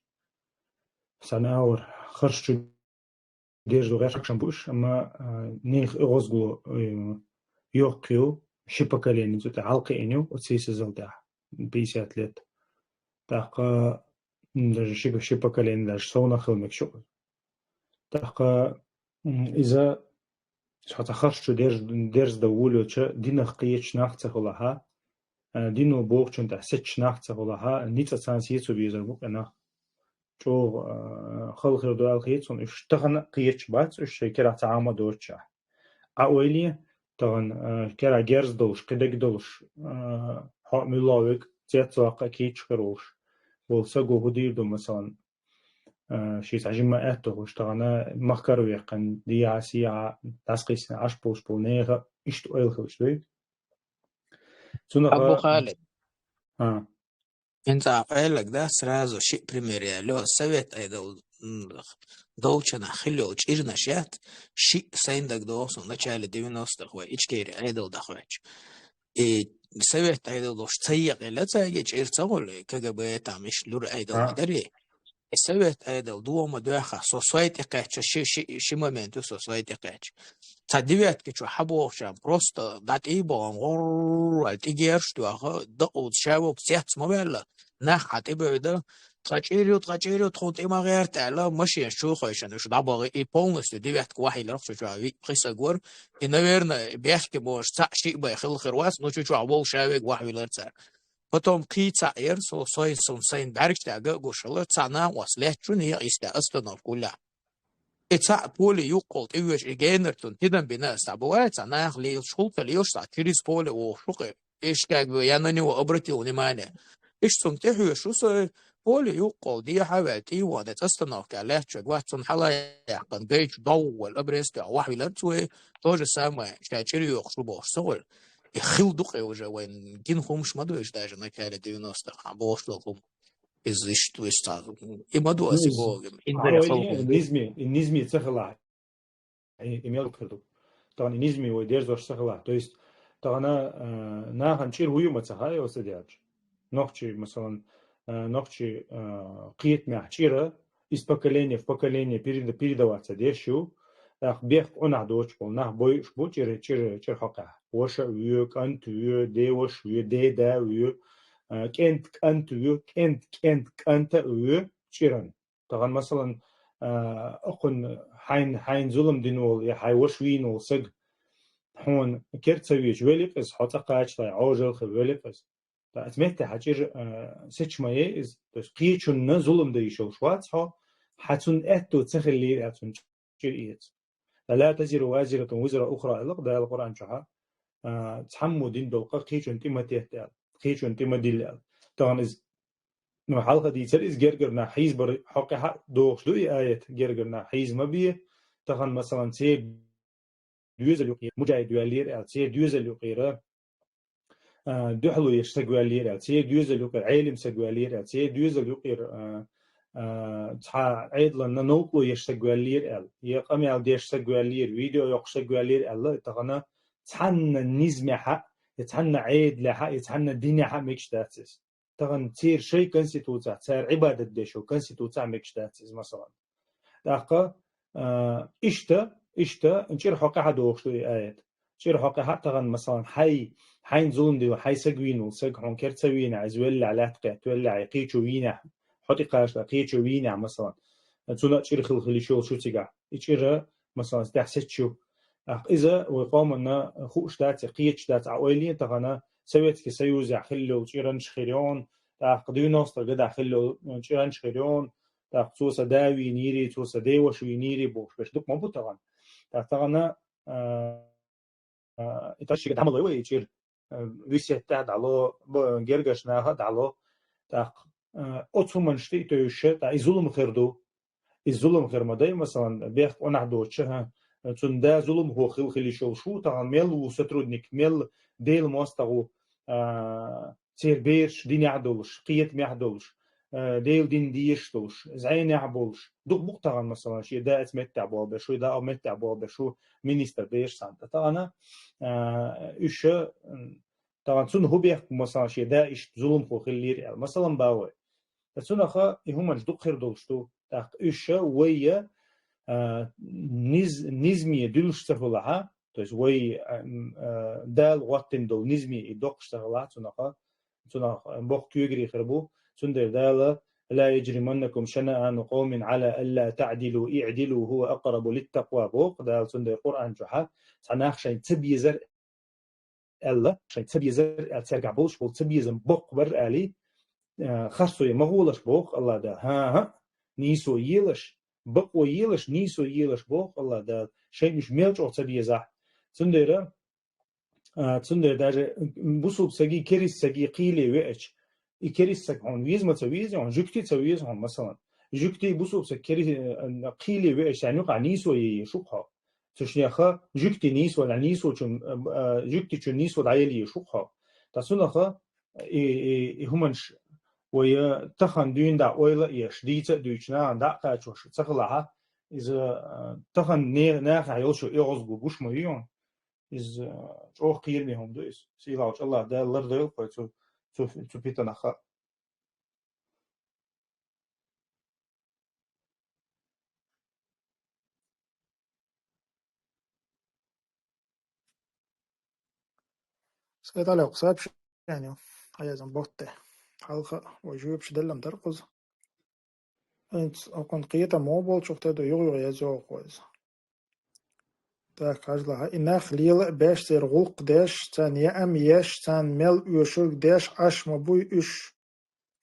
Сан аур харш чу дерзо гӀерташ бу уьш, амма, а, нехан оьгӀазло, э, йоккха ю, ши поколение цу тӀе хьалакхиъна ю, оцу сийсазал тӀехь, пятьдесят лет. ТӀаккха, м, даже ши, ши поколение даже совнах хила мегаш ю. ТӀаккха, м, иза цхьа цхьа харш чу дерз-, дерздан волавелча, динах кхеташ нах ца хуьлахьа, а, дино бохучун тӀехь сецаш нах ца хуьлахьа, ницкъ царна сецо безар бу-кх и нах. ЧӀогӀа, а, хала хир ду аьлла хета суна, уьш тахана а кхеташ бац, уьш шайн керахь цхьа Ӏама доцуш. Ӏа ойла е, тахана, а, керахь герз долуш, кхидерг долуш, а, хьо а муьлхха вега, цец ваккха а кийча хир волуш, волу саго хӀун дийр ду, масалан, а, ши цхьа жимма аьтто хуьлуш, тахана махкара ваьккхина, дехьа-сехьа, дӀасакхиссина Ӏаш болуш болу нехан иштта ойла хилча дуй? Цунах Абу Халид. А. ХӀинца Ӏелаг, да, сразу шиъ пример яло. Совет Ӏедал, м, долчунах хилла йолу чӀирнаш яц, шиъ сайн дагадогӀу суна, начале девяностых вай Ичкери Ӏедал дахваьчча. И Совет Ӏедал долуш ца екъаелла цаьрга, чӀир ца гӀули, КГБ там иш лур Ӏедал А. ма дарий. И Совет Ӏедал дома доьхна, со сой тӀе кхаьчча, ши, ши, ши момент ю со сой тӀе кхаьчча. Цхьа девятки чу хьабогӀучарна просто дӀатӀийбохна, гӀурр аьлла, тӀигераш доьхна, дакъуза ша вовк цец ма ваьлла, нах хьан тӀебевда, тхан чӀир ю, тхан чӀир ю, тхуна тӀе ма гӀерта аьлла, машинаш чу хойшина уьш дӀабахи, и полностью девятка вахьийларх чу чохь виъ пхи саг вара. И, наверное, бехке бохуш цхьаъ шиъ бен хилла хир вац, ну чу чохь вовк ша вега вахьвиллара цара. Потом кхин цхьаъ яра, со, сой, сон, сайн бӀаьргаш тӀехь ган а гуш хилла, цхьаъ накъост лаьтташ ву нехан йиста остановка гуллехь. И цхьаъ поле юккъал тӀевоьжуш, и генара цунна тидам бина аса, цхьа бу вай, цхьа наха лелаш, хӀуллакх лелаш, цхьа через поле вогӀуш ву-кх и. Ишкаг я на него обратил внимание. И Иштта цунна тӀехьоьшу со, поле юккъехула дехьа а ваьлла, тӀе а вахана, остановке лаьттачу вац, цунна хьала а яьккхина, гайчу дӀоввала, обрезкехь вахьвелира цо, то же самое, ша чӀир йохуш ву бохуш ца хуьлу. И хилла ду-кх уже, вайн гина хӀумаш ма ду уьш, даже начале девяностых хьан бохуш долу хӀума. Иза иштта ву, иза цхьа, и ма ду аса боху, и низме, и низме ца хилахь. И, и мел хир ду. Тахана и низме вай дерзош ца хилахь. То есть, тахана, э, нахана чӀир хӀун ю ма ца хаьа, оцу ца даьлча. Нохчий, масалан, э, нохчий, э, кхетамехь чӀира из поколение в поколение переда-, передаваться деш ю. ТӀаккха бехк къонахь доцуш болу нах бойуш бу чӀир, чӀир, чӀир хьокъехь. Ваша а воь, кӀант а воь, деваша а воь, деда а воь, э, кӀент кӀант а воь, кӀент, кӀент кӀанта а воь чӀиран. Тахана, масалан, а, окхунна хьайн, хьайн зулам дина волу я хьайн ваша вийна волу саг хьуна кер ца вийча, великъ иза, хьо цӀа кхачале, Ӏожалла хир великъ иза. Ткъа оцу меттехь хьан чӀир, а, сецаш ма е иза. То есть кхечунна зулам дан йиш йолуш вац хьо, хьан цунна аьтто ца хиллера аьлла цунна чӀир эца. Ткъа «لا تزر وازرة وزر أخرى» аьлла Дала Къуръан чохь, а, цхьаммо дина долу къа кхечунна тӀе ма тетта аьлла, кхечунна тӀе ма дилла аьлла. Тахана иза Ну, хьалха дийцара иза гергара нах хьийзабар хьокъехь а догӀуш ду и аят, гергара нах хьийза ма бе. Тахана, масалан, церан доьзал юкъера муджахид ваьллера аьлла, церан доьзал юкъера, а, дуьхьало еш саг ваьллера аьлла, церан доьзал юкъера Ӏелим саг ваьллера аьлла, церан доьзал юкъера, а, а, цхьа Ӏедална новкъарло еш саг ваьллера аьлла, я къамел деш саг ваьллера, видео йоккхуш саг ваьллера аьлла, тахана цхьанна низмехь а, я цхьанна Ӏедалехь а, я цхьанна динехь а мегаш дац иза. Тахана церан шайн конституцехь, цара Ӏибадат деш йолу конституцехь мегаш дац иза, масалан. ТӀаккха, а, иштта, иштта, чӀир хьокъехь а догӀуш ду и аят. ЧӀир хьокъехь а тахана, масалан, хьайн, хьайн зулам дина, хьайн саг вийна волу саг, хьуна кер ца вийнехь, иза веллехь, лаьтта кхетта веллехь, я кхечо вийнехь, хьо тӀе кхачале, кхечо вийнехь, масалан. Цунна а чӀир хила хила йиш йолуш ю цигахь. И чӀир, масалан, тӀехь сецаш ю. ТӀаккха иза вай къоманна хууш дац, кхеташ дац, а ойла е тахана Советский Союзехь хилла йолу чӀиранаш хир йолу, тӀаккха девяностых годах хилла йолу чӀиранаш хир йолу, тӀаккха цо сан да вийнийрий, цо сан деваша вийнийрий бохуш берш дукха ма бу тахана. ТӀаккха тахана, а, а, и тахана шига дӀа ма ло вай и чӀир, а, висет тӀехь дӀало, б-, гергарчу наха а дӀало. ТӀаккха, а, оцу хӀуманаш тӀе а тевжаш, тӀаккха и зулам хир ду. И зулам хир ма дай, масалан, бехк къонахь доцуш, хӀа, цунна да зуламхо хила хила йиш йолуш ву, тахана мел ву сотрудник, мел Делан мостагӀа ву, а, церан бераш динехь а долуш, кхетамехь а долуш, а, Делан дин дезаш долуш, зӀенехь а болуш, дукха бу-кх тахана, масалан, шен да оцу меттехь болх беш ву, да оцу меттехь болх беш ву, министр бераш санна. Тахана, а, уьш, м, тахана цунна хӀун бехк бу, масалан, шен да иштта зуламхо хиллера аьлла. Масалан, бан вай. Ткъа цунаха и хӀуманаш дукха хир долуш ду. ТӀаккха уьш вай, а, низ-, низме дуьллуш ца хилахь, то есть вай, а, м, а, Дала гӀоттина долу низме и доккхуш ца хилахь, цунаха, цунаха боккха куьйгаре хир бу. Цундела Дала: «لا يجرمنكم شنآن قوم على ألا تعدلوا اعدلوا هو أقرب للتقوى», боху Дала цундела Къуръан чохь, цхьа нах шайн ца безар аьлла, шайн ца безар аьлла, цаьргахь болуш болу ца безам боккха бара аьлла, а, харцо ма гӀолаш боху Аллах Дала. ХӀан-хӀа, нийсо елаш, бакъо елаш, нийсо елаш боху Аллах Дала, шайна уьш мел чӀогӀа ца безахь. Цундела, а, цундела даже бусулба саги, керист саги кхийле веача, и керист саг хьуна веза ма ца веза хьуна, жуьгти ца веза хьуна, масалан. Жуьгти бусулба саг кери-, а, кхийле веача, царна юкъахь нийсо е езаш ву-кх хьо. Цу шинеха жуьгти нийсо, нийсочун, а, а, жуьгтичун нийсо дӀаяла езаш ву-кх хьо. Ткъа цунаха и, и, и хӀуманаш вай тахана дуьйна дӀа ойла а еш, дийца а дуьйцуш, нахана дӀа а кхачош ца хилахь, иза, а, тахана не-, нахехь йолуш йолу оьгӀазло гуш ма ю хьуна. Иза, а, чӀогӀа кхераме хӀума ду иза. Сийлахьчу Аллах Дала лардойла вай цу, цу, цу питанах. Сайд Ӏали, кху сообщение хьаязан ботте. Хьалха вай жоьпаш деллам дара кхуза. ХӀинца окхунна кхетам мо болчух те ду, юха-юха язйогӀу кхо иза. Так, хьажалахьа, и нах лела а беш, церан гӀуллакх деш, царна яам еш, царна мел оьшург деш Ӏаш ма буй уьш.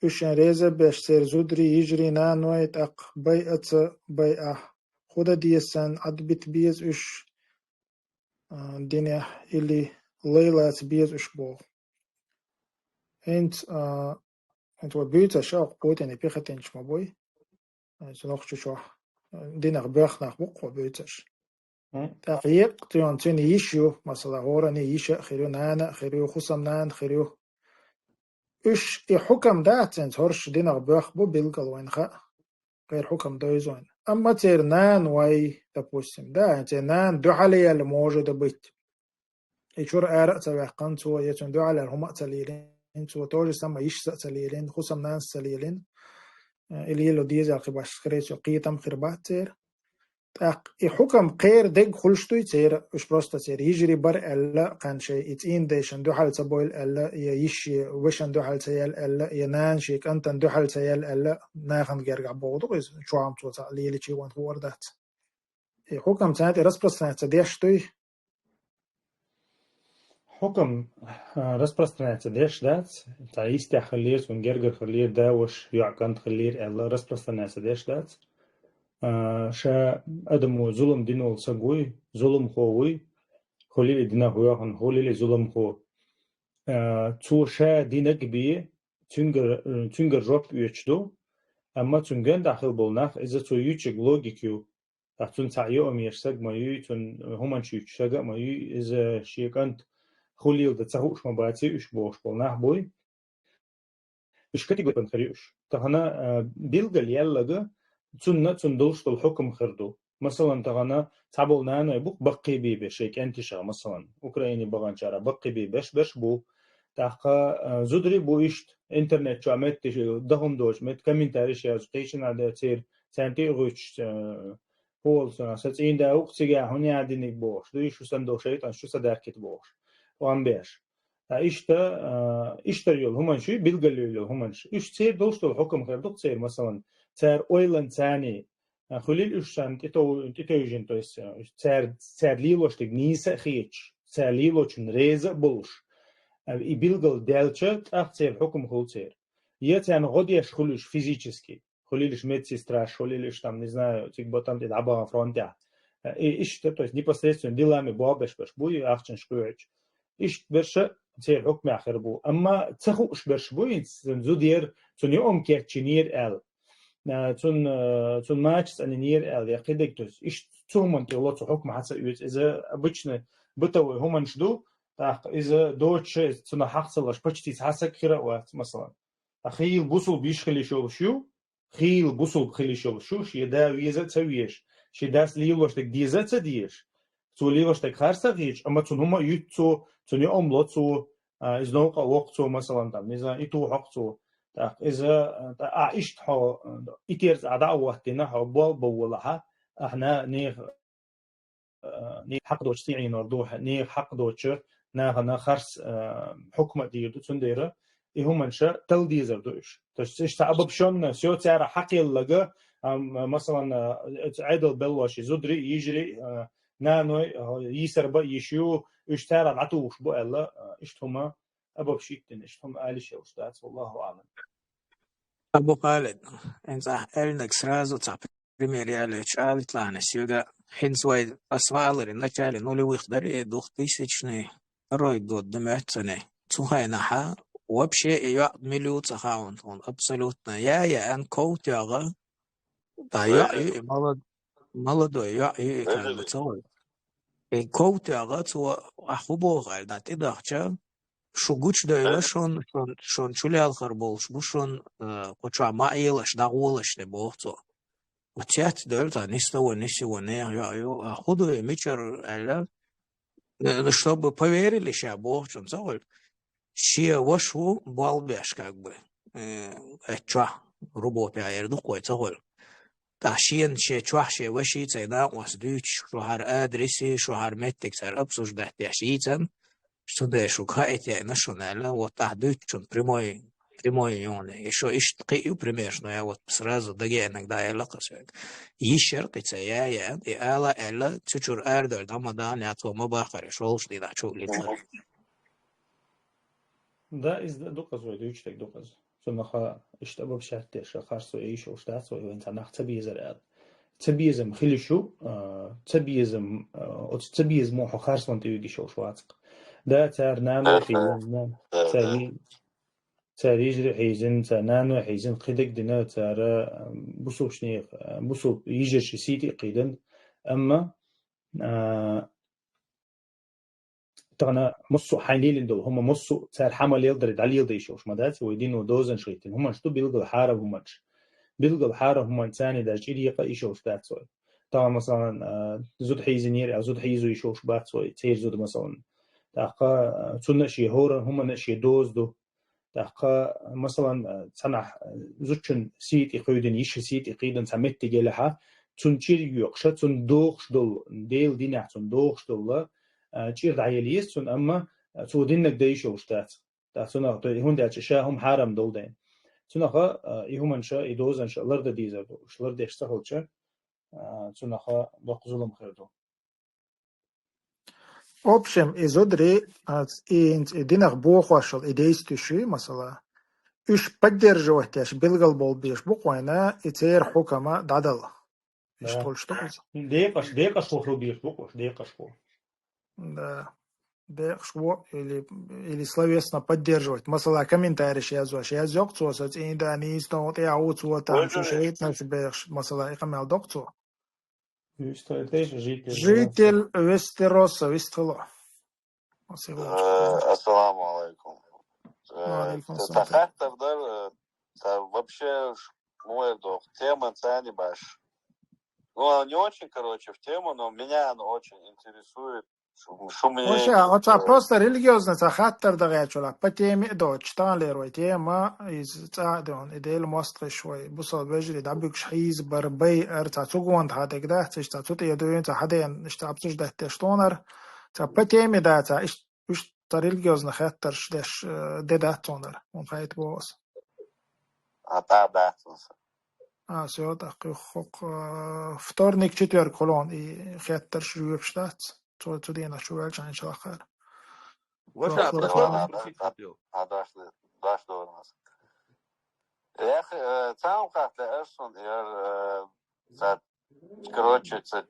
Уьш шайн реза а беш, церан зударий, йижарий, наной, тӀаккха байа ца байахь. ХӀун дан деза царна, Ӏадбита беза уьш, а, динехь, или лайлаца беза уьш боху. ХӀинца, а, Цо буьйцаш а Путине пехотинцаш ма буй. Цу нохчу чохь динах боьхнах бу-кх буьйцаш. ТӀаккха екъа цуьнан, цуьнан йиш ю, масала, хӀоранна йиша а хир ю, нана а хир ю, хӀусамнана а хир ю. Уьш и хьукам дац цуьнца, хӀорш динах боьхна бу билггал, вайна хаьа. Кхеран хьукам довза вайна. Амма церан нана вай, допустим, да, церан нана дуьхьал яьлла може да битта. И чура ара а ца ваьккхина цо, я цуьнан дуьхьал яьлла хӀума а ца лелийна цо, то же самое йишас а ца лелийна, хӀусамнанас а ца лелийна. Э, и лело деза кхин башха, скорее всего, кхетам хир бац церан. ТӀаккха и хьукам кхеран дерг хуьлуш дуй церан, уьш просто церан йижарий бара аьлла, кхана шайн и цӀийнан дайшна дуьхьал ца бовла аьлла, я йиша шен вешан дуьхьал ца яьлла аьлла, я нана шен кӀантана дуьхьал ца яьлла аьлла, нахана гергахь бохург ду-кх иза, чохь-м цо цхьаъ лелийча вайна хуур дац. И хьукам царна тӀе распространяться деш дуй? Хьукам, а, распространяться деш дац, цхьа йистехь хиллера, цунна гергара хиллера, да, ваша, йоӀ, кӀант хиллера аьлла, распространяться деш дац. А, ша адамо зулам дина волу саг вуй, зуламхо вуй, хуьлийла и динах воьхна, хуьлийла и зуламхо. А, цо ша динарг а бен, цуьнгара, цуьнгара жоп оьцуш ду, амма цуьнан гонаха хилла болу нах, иза цо юьйцург логика ю. Ткъа цунна цхьаъ йоӀам еш саг ма юй, цунна хӀуманаш юьйцуш саг а ма юй, иза шен кӀант хуьлийла дан ца хууш ма баций уьш бохуш болу нах буй. Уьш категорикан хир ю уьш. Тахана, а, билггал яьлларг, цунна, цунна долуш долу хьукам хир ду. Масалан, тахана цхьаболу наной бу-кх баккхий бен беш шайн кӀенташах, масалан, Украине баханчара баккхий бен беш берш бу. ТӀаккха, а, зударий бу иштта, интернет чохь меттиг, дахана доцу меттиг, комментарийш яьлча, кхечанхьа дацийра, царна тӀе а гӀуьттуш, а, хӀола сан, сан цӀийнда ву-кх цигахь, хӀунда яьхьа диниг бохуш, дуй шу сан долу шайтӀанаш чу са даьхкита бохуш, омма беш. Ткъа иштта, а, иштта йолу хӀуманаш ю, билггал йолу хӀуманаш. Уьш церан долуш долу хьукам хир ду-кх церан, масалан, цара ойланца царний, а, хуьлийла уьш санна тӀетов-, тӀетевжина, то есть, а, уьш цара, цара лелош дерг нийса а хеташ, цара лелочунна реза а болуш, а, и билггал даьлча, тӀаккха церан хьукам хуьлу церан. Я царна гӀо деш хуьлу уьш физически, хуьлийла уьш медсестраш, хуьлийла уьш там, не знаю, цига ботам тӀе дӀабахана фронтехь. И иштта, то есть непосредственно делами болх беш берш буй, ахчанаш кхоьхьуьйтуш. Иштта берш а церан хьукмехь хир бу. Амма ца хууш берш буй, зуда яра, цунна йоӀам кечйинера аьлла, а, цунна, а, цунна мача цӀанйинера аьлла, я кхидерг, то есть иштта цу хӀуманна тӀе ло цу хьукма хьа ца оьцу. Иза обычно бытовой хӀуманаш ду, тӀаккха иза доцуш, цунах хьакха ца луш, почти цхьа саг хир а вац, масалан. Ткъа хийла бусулба йиша хила йиш йолуш ю, хийла бусулба хила йиш йолуш ю, шен да веза а ца везаш, шен дас лелош дерг деза а ца дезаш, цо лелош дерг харц а хеташ, амма цунна хӀума а юьту цо, цунна йоӀам ло цо, а, иза новкъа а воккху цо, масалан, там, не знаю, и ту хьокху цо. ТӀаккха иза, а, тӀа, а, иштта хьо, а, и терца а дӀа а хӀоттийна, хьо болх бан волахь, ахьа нехан а, нехан хьакъ доцуш сий Ӏийнор ду, хьа-, нехан хьакъ доцуш нахана харц, а, хьукма а дийр ду, цундела и хӀуманаш а талла дезар ду уьш. То есть, иштта обобщённо, всё цара хьакхелларг, а, м-, масалан, а, оцу Ӏедал беллоший, зударий, йижарий, а, наной, а, йийсар бан йиш ю, уьш царах дӀатухуш бу аьлла, а, иштта хӀума обобщить дина, иштта хӀума ала йиш йолуш дац, валлаху аӀлам. Абу Халид, хӀинца ахь аьлларг сразу цхьа пример ялоьцуш ала итт лаьхьна соьга, хӀинца вай ас ма аллара, начале нулевых дара, и двухтысячный, второй год дан моьтту цунна. Цу хенахь вообще и йоӀ мила ю ца хаьа тхуна абсолютно. Я, я, ан ков тоьгӀа, да, йоӀ ю и, молод-, молодой йоӀ ю и, как бы, ца вай. И ков тоьгӀа цо, ахь хӀун боху аьлла, да, тӀедахча, шу гучудевлла шун, шун, шун чулелхар болуш бу шун, э, кху чохь ма Ӏелаш, дӀагӀолаш де, боху цо. Оцец девлла цхьа ни с того ни с сего, нехан йоӀ ю, а хӀун ду и, мичара аьлла, э, ну, чтобы поверили ша, боху шуна, ца хуьлу. Шен ваша ву болх беш, как бы, э, оцу чохь, рубопехь эр ду-кх вай, ца хуьлу. ТӀаккха шена шен чохь шен ваший цхьа накъост дуьйцуш, шуьхьара адреси, шуьхьара меттиг цара обсуждать деш йийцан, цундела шуьга хаийта йина шуна аьлла, вот ахь дуьйцучун прямой, прямой юххе. И шу иштта кхин а ю примерш, но я вот сразу дагеанарг дӀааьлла-кх соьга. Йиш яра кхин цхьа, я, я, и ала аьлла, цу чуьра арадевлла дӀа ма дахана, я цо ма бахара, шолгӀачу дийнахь чу а лица. Да, иза ду-кх иза вай дуьйцуш дерг, ду-кх иза. Цунах иштта обобщать деш, харцо йиш йолуш дац вай, вайн цхьа нах ца безар аьлла. Ца безам хила йиш ю, а, ца безам, а, оцу ца безамо хьо харцонна тӀе вуьгуш йолуш вац-кх. Да, цара нана а хилла, цара йи-, цара йижарий хьийзина, цара нанойи хьийзина, кхидерг дина, цара, а, бусалба нах, а, бусалба йижарий сий тӀе кхийдина. Амма, а, тахана массо а хьайна лелийна долу хӀума, массо а цара хьа ма леладаре дӀалеладе йиш йолуш ма дац, вай дино дозанаш хӀиттина хӀуманаш ду, билггал хьарам хӀуманаш. Билггал хьарам хӀуманца даже чӀир екъа йиш йолуш дац вай. Тахана, масалан, а, зуда хьийзинера аьлла, зуда хьийзо йиш йолуш бац вай, церан зуда, масалан. ТӀаккха, а, цунна а шен хӀоранна хӀуманна а шен доза ду. ТӀаккха, масалан, цхьанхьа зудчун сий тӀе кхийдина, йишин сий тӀе кхийдина цхьа меттиг елахь, цунна чӀир йоькъуш, цунна догӀуш долу, Делан динехь цунна догӀуш долу, а, чӀир дӀаяла еза цунна, амма цо диннарг дан йиш йолуш дац. ТӀаккха цунах, то есть, хӀунда аьлча ша хӀума хьарам долу дела. Цунах, а, и хӀуманаш, и дозанаш лардан дезар ду. Уьш лардеш ца хилча, а, цунах доккха зулам хир ду. В общем, и зударий, а, и, и динах бохош йолу, и действующий, масала, уьш поддерживать деш, билгал болу беш бу-кх вайна, и церан хьукма дӀадала. Иштта Да. Хуьлуш ду иза. Декъаш, декъашхо хила безаш бу-кх уьш, декъашхо. Да. Декъашхо или, или словесно поддерживать. Масала, комментарийш яздеш, яздо-кх цо, сан цӀийнда нийса тӀе а ву цо, там, Ой, цу ой. ШайтӀанаш бехаш, масала, и къамел до-кх цо. Вист хилла, житель Житель Вестероса, вист хилла. Э, ассаламу алейкум. Э, Ва алейкум ца, ассалам. Ца хаттар дар, э, ца вообще ш-, муэр дох, тема цани баш. Ну, она не очень, короче, в тему, но меня она очень интересует. Шу-, шу мне Вообще, оца э, просто религиозный ца хаттар дан гӀерташ вала, по теме а доцуш, таханлера вай тема, иза цӀа а дан, и Делан мостагӀий вай, бусалба вежарий дӀабуьгуш хьийзабар, байар, ца цу гонах хьадег дац, иштта ца цу тӀе дуьйна, ца хьадеана, иштта обсуждать деш тхуна, ца по теме дац, ца иштта, иштта ца религиозный хаттарш деш, э, де дац тхуна, хӀун хаийта боху аса. А, тӀа дац аса. А, всё, тӀаккха юха хӀокху, э, вторник, четверг хуьлу и хаттарш жоьпаш дац. Цо цу дийнахь чу ваьлча хьайна чу лахара. Ваша, Цо, цо, просто цо. А, а, а, а, даш, даш дора аса. Эх, э, цхьа хӀума хаттар аш суна, яр, э, ца, короче, ца,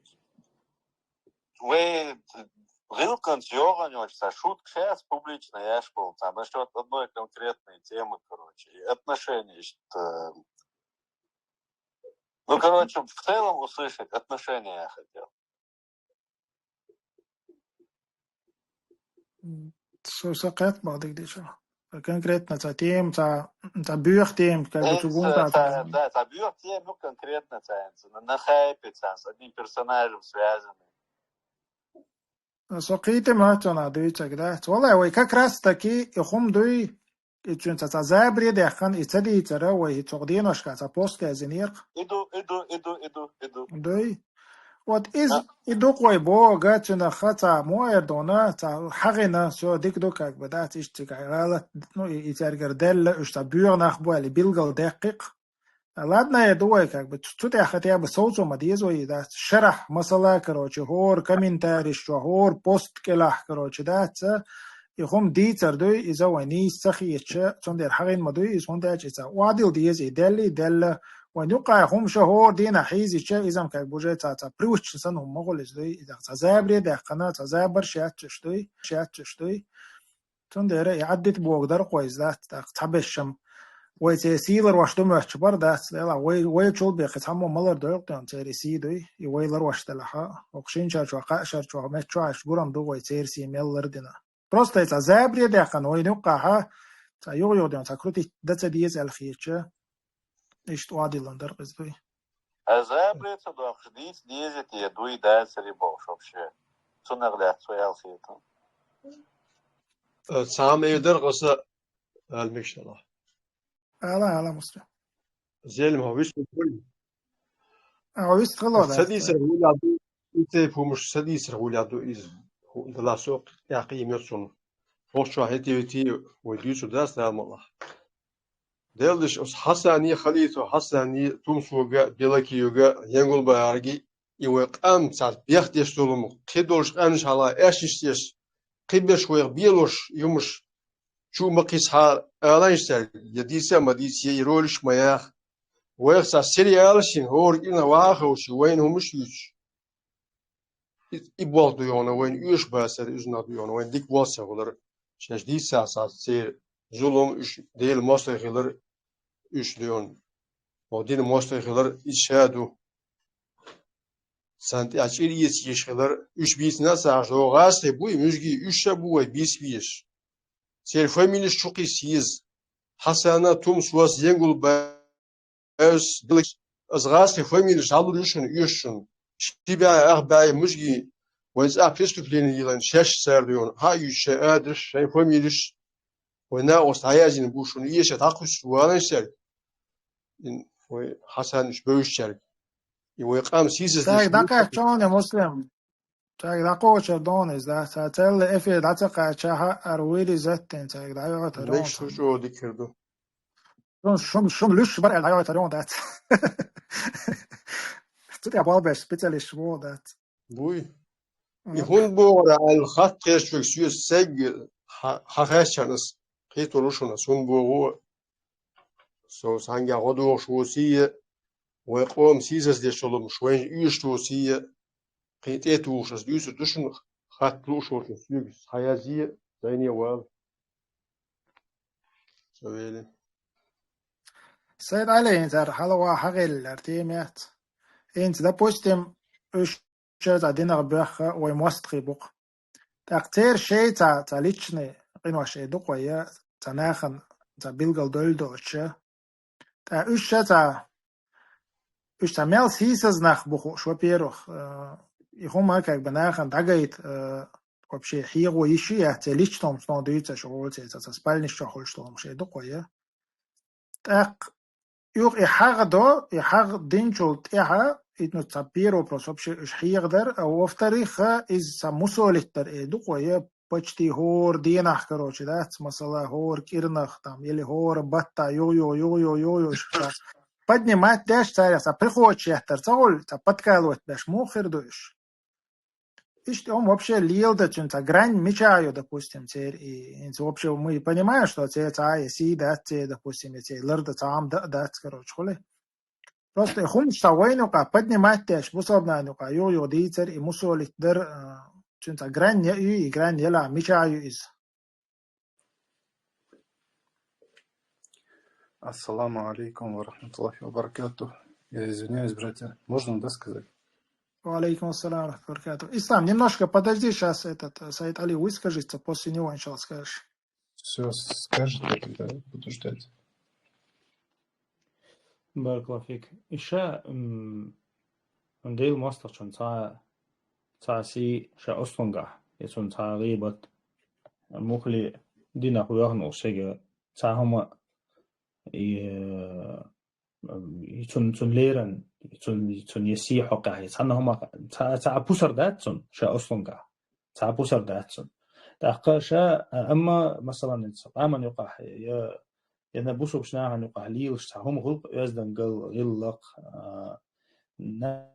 вай гӀиллакханца йогӀун йолчу ца шуткаш яц публично еш болу, ца насчёт одной конкретной темы, короче, и отношения, значит, э, ну, короче, в целом услышать отношения я хотел. М, со, со кхетта бах дика дийцича. Конкретно ца тема, ца, ца боьха тема, как бы, Э, цу гонах ца, ца, ца, ца боьха тема, ну, конкретно ца, ца, на, на хайпе ца, с одним персонажем связанный. Со кхетта ма ца на дуьйцург, да? Ца валлай, вай как раз таки и хӀума дуй, и цуьнца ца забаре даьккхина, и ца дийцара, вай и цу деношка ца пост яздинера-кх. Иду, иду, иду, иду, иду. Дуй. Вот иза, А. И ду-кх вай бохург, цуьнах ца мо эр дона, ца хьагӀина, всё, дика ду, как бы, да, ца иштта цигахь гӀалат, ну, и, и цаьргара даьлла, уьш ца боьха нах бу аьлла, билгал даьккхи-кх. Ладно, и ду вай, как бы, цу, цу тӀехь тӀе а совцо ма деза вай, да, шарахь, масала, короче, хӀора комментарийш чохь, хӀора пост кӀелахь, короче, да, ца, и хӀума дийцар дуй, иза вай нийса ца хеташ, цундела хьагӀина ма дуй иза, хӀунда аьлча и ца охьадилла деза, и даьлла, и даьлла. Вайн юккъехь хӀума ша хӀора дийнахь хьийзича, иза-м как бы уже ца, ца привычно санна хӀума ма хуьлу иза дуй, иза ца забаре даьккхина, ца забарш яц уьш дуй, яц уьш дуй. Цундела и Ӏаддита бохург дара-кх вай иза дац, тӀаккха цхьаберш-м вай церан сий ларъеш ду моьттуш бара дац, Дела, вай, вай чул бен кхин цхьаммо ма лардойла-кх тхуна церан сий дуй, и вай ларъеш делахь а, хӀокху шина шар чохь, кхаа шар чохь, меттахь чохь гур-м ду вай церан сий мел лардина. Просто и ца забаре даьккхина вайна юккъехь, ца юха-юха дина, ца крутить дан ца деза аьлла хеташ, иштта охьадиллина дара-кх иза дуй. А забаре ца доккхуш дийца дезий те, дуй дацарий бохуш вообще? Цунах лаьцна вай аьлла хетам. Э, цхьа ма дара-кх аса, ала мегаш далахь. Ала, ала, Муслим. Зелим, хьо вистхуьлуш вуй? А, вистхуьлу, да. Аса ца дийцарх вуй лаьа ду, и тайпа хӀумаш ца дийцарх вуй лаьа ду иза. ХӀу-, Дала со тӀаккха ийман йо цунна. ХӀокху чохь хӀетте-вете вай дуьйцур дац, Дала мукъалахь. Деллаш оцу Хьасане, Халито Хьасане, Тумсога, Белакига, Янгулбаярги, и вай къам цхьа бехдеш долу хӀума, кхидолчу къаьмнаш хьала аьшнаш деш, кхиберш вайх белош, и хӀумаш чу ма кхийсахьара, аланаш цаьрга, я дийца а ма дийца, я и роликаш ма яха. Вайх цхьа сериалаш йина, хӀора кӀирнах ваха а ховший, вайна хӀумаш а юьйцуш. И, и болх ду йогӀуна вайна оьшуш бацара, уьзанах ду йогӀуна вайна дика болх ца хуьлура. Шаьш дийцахьа цхьа церан зулам, уьш Делан мостагӀий хилар, уьш дийна, ва дина мостагӀий хилар, иза ша ду. Царна тӀехь чӀир эца езаш хилар, уьш бийцина а ца Ӏаш, гӀазкхий буй, муьжгий, уьш а бу вай бийца безаш. Церан фамилеш чу кхиссийта еза. Хьасана, Тумсос, Зенгулбаевс, Дилгаш, аса гӀазкхий фамилеш дӀалур ю шуна, оьшу шуна. Ши бӀаь, ах бӀаь муьжгий, вайн цӀахь преступлени йиллина, шаьш цара дуьйна, хьа а юьйцуш шайн адрес, шайн фамилеш, вай накъост дӀаяздина бу шуна, эша дӀакхуьссуш валанаш цаьрга. Ин вай Хьасан уьш бевзачаьрга. И вай къам сийсаз деш Цаьрга дӀакхаьчча хьуна, Муслим. Цаьрга дӀакхочур ду хьуна иза, да? Ца цӀелла эфир дӀа ца кхаьчча, хьаара вуьйр иза, аттен цаьрга дӀайойтар ю Векш хьуна. Шу чӀогӀа дика хир ду. Шун, шун, шун луьш бар аьлла дӀайойтар ю хьуна дац. Цу тӀехь болх беш специалист ву дац. Буй. И Мгм. хӀунда бохура аьлла хатта кхерчвиг соьца цаьрга хьа-, хьан хестчарнас кхетар ду шуна, ас хӀунда боху, со цхьаьнгахь гӀо дохуш воций, вай къоман сийсаздеш йолу хӀумаш вайна оьшуш воций, кхин тӀе а тухуш, ас дуьйцур ду шуна, хатта лууш волчун соьга схьаязъе, зайне а вала. Ца вели. Сайд Ӏали, хӀинца хьалха хьагӀиллара тема яц. ХӀинца, допустим, уьш цхьа динах боьхна вай мостагӀий бу-кх. ТӀаккха церан шайн цхьа, цхьа личный къинош а ду-кх вай, я цхьа нахана цхьа билгал довла долчу. ТӀаккха уьш ша цхьа, уьш цхьа мел сийсаз нах бу хууш, во-первых, э, и хӀума как бы нахана дӀагайта, э, вообще хьехо йиш ю, я церан личный хӀумаш дуьйцуш, оха церан цхьа, цхьа спальнаш чохь хуьлуш долу хӀумаш а ду-кх вай, я. ТӀаккха юха и хьагӀ до, и хьагӀ динчул тӀаьхьа, и, ну, цхьа первый вопрос вообще уьш хьехадар, а во-вторых, иза цхьа мусолитдар а ду-кх вай, я, почти хӀора дийнахь, короче, дац, масала, хӀора кӀирнах там, или хӀора баттахь, юха-юха, юха-юха, юха-юха, уьш цхьа поднимать деш, царех цхьа прихочуш еттар ца хуьлу, цхьа подкалывать беш муха хир ду уьш? Иштта хӀума вообще леладан цуьнан цхьа грань мичахь ю, допустим, церан и, хӀинца вообще мы понимаем, что церан цхьа а сий дац, церан, допустим, я церан лардан цхьа а хӀума дан а дац, короче, хуьлий. Просто и хӀумаш цхьа вайна юкъахь поднимать деш, бусалба нахана юкъахь юха-юха дийцар, и мусолитдар, а, цуьнан цхьа грань я ю, и грань елахь мичахь ю иза? Ассаламу алейкум ва рахматуллахи ва баракатух. Я извиняюсь, братья. Можно, да, сказать? Ва алейкум ассалам ва рахматуллахи ва баракатух. Ислам, немножко подожди, щас этот, э, Саид Али выскажется, после него, иншаллах, скажешь. Всё, скажет, я тогда буду ждать. Баракаллаху фик. И ша, м, Делан мостагӀчун цхьа, цхьа сий ша ослунгахь, я цунна цхьа гӀийбат, муххале динах воьхна волу шега цхьа хӀума, и, э, и цунна, цунна леррина, цунна, цунна я сий хьокхуьйту, я цхьанна хӀума, цхьа, цхьа пусар дац цунна ша ослунгахь. Цхьа пусар дац цунна. ТӀаккха ша, а, амма, масалан, цхьа къоман юкъахь, я, я на бусулбачу нахана юкъахь лелаш цхьа хӀума хуьлу-кх, оьздангалла, гӀиллакх, а, на,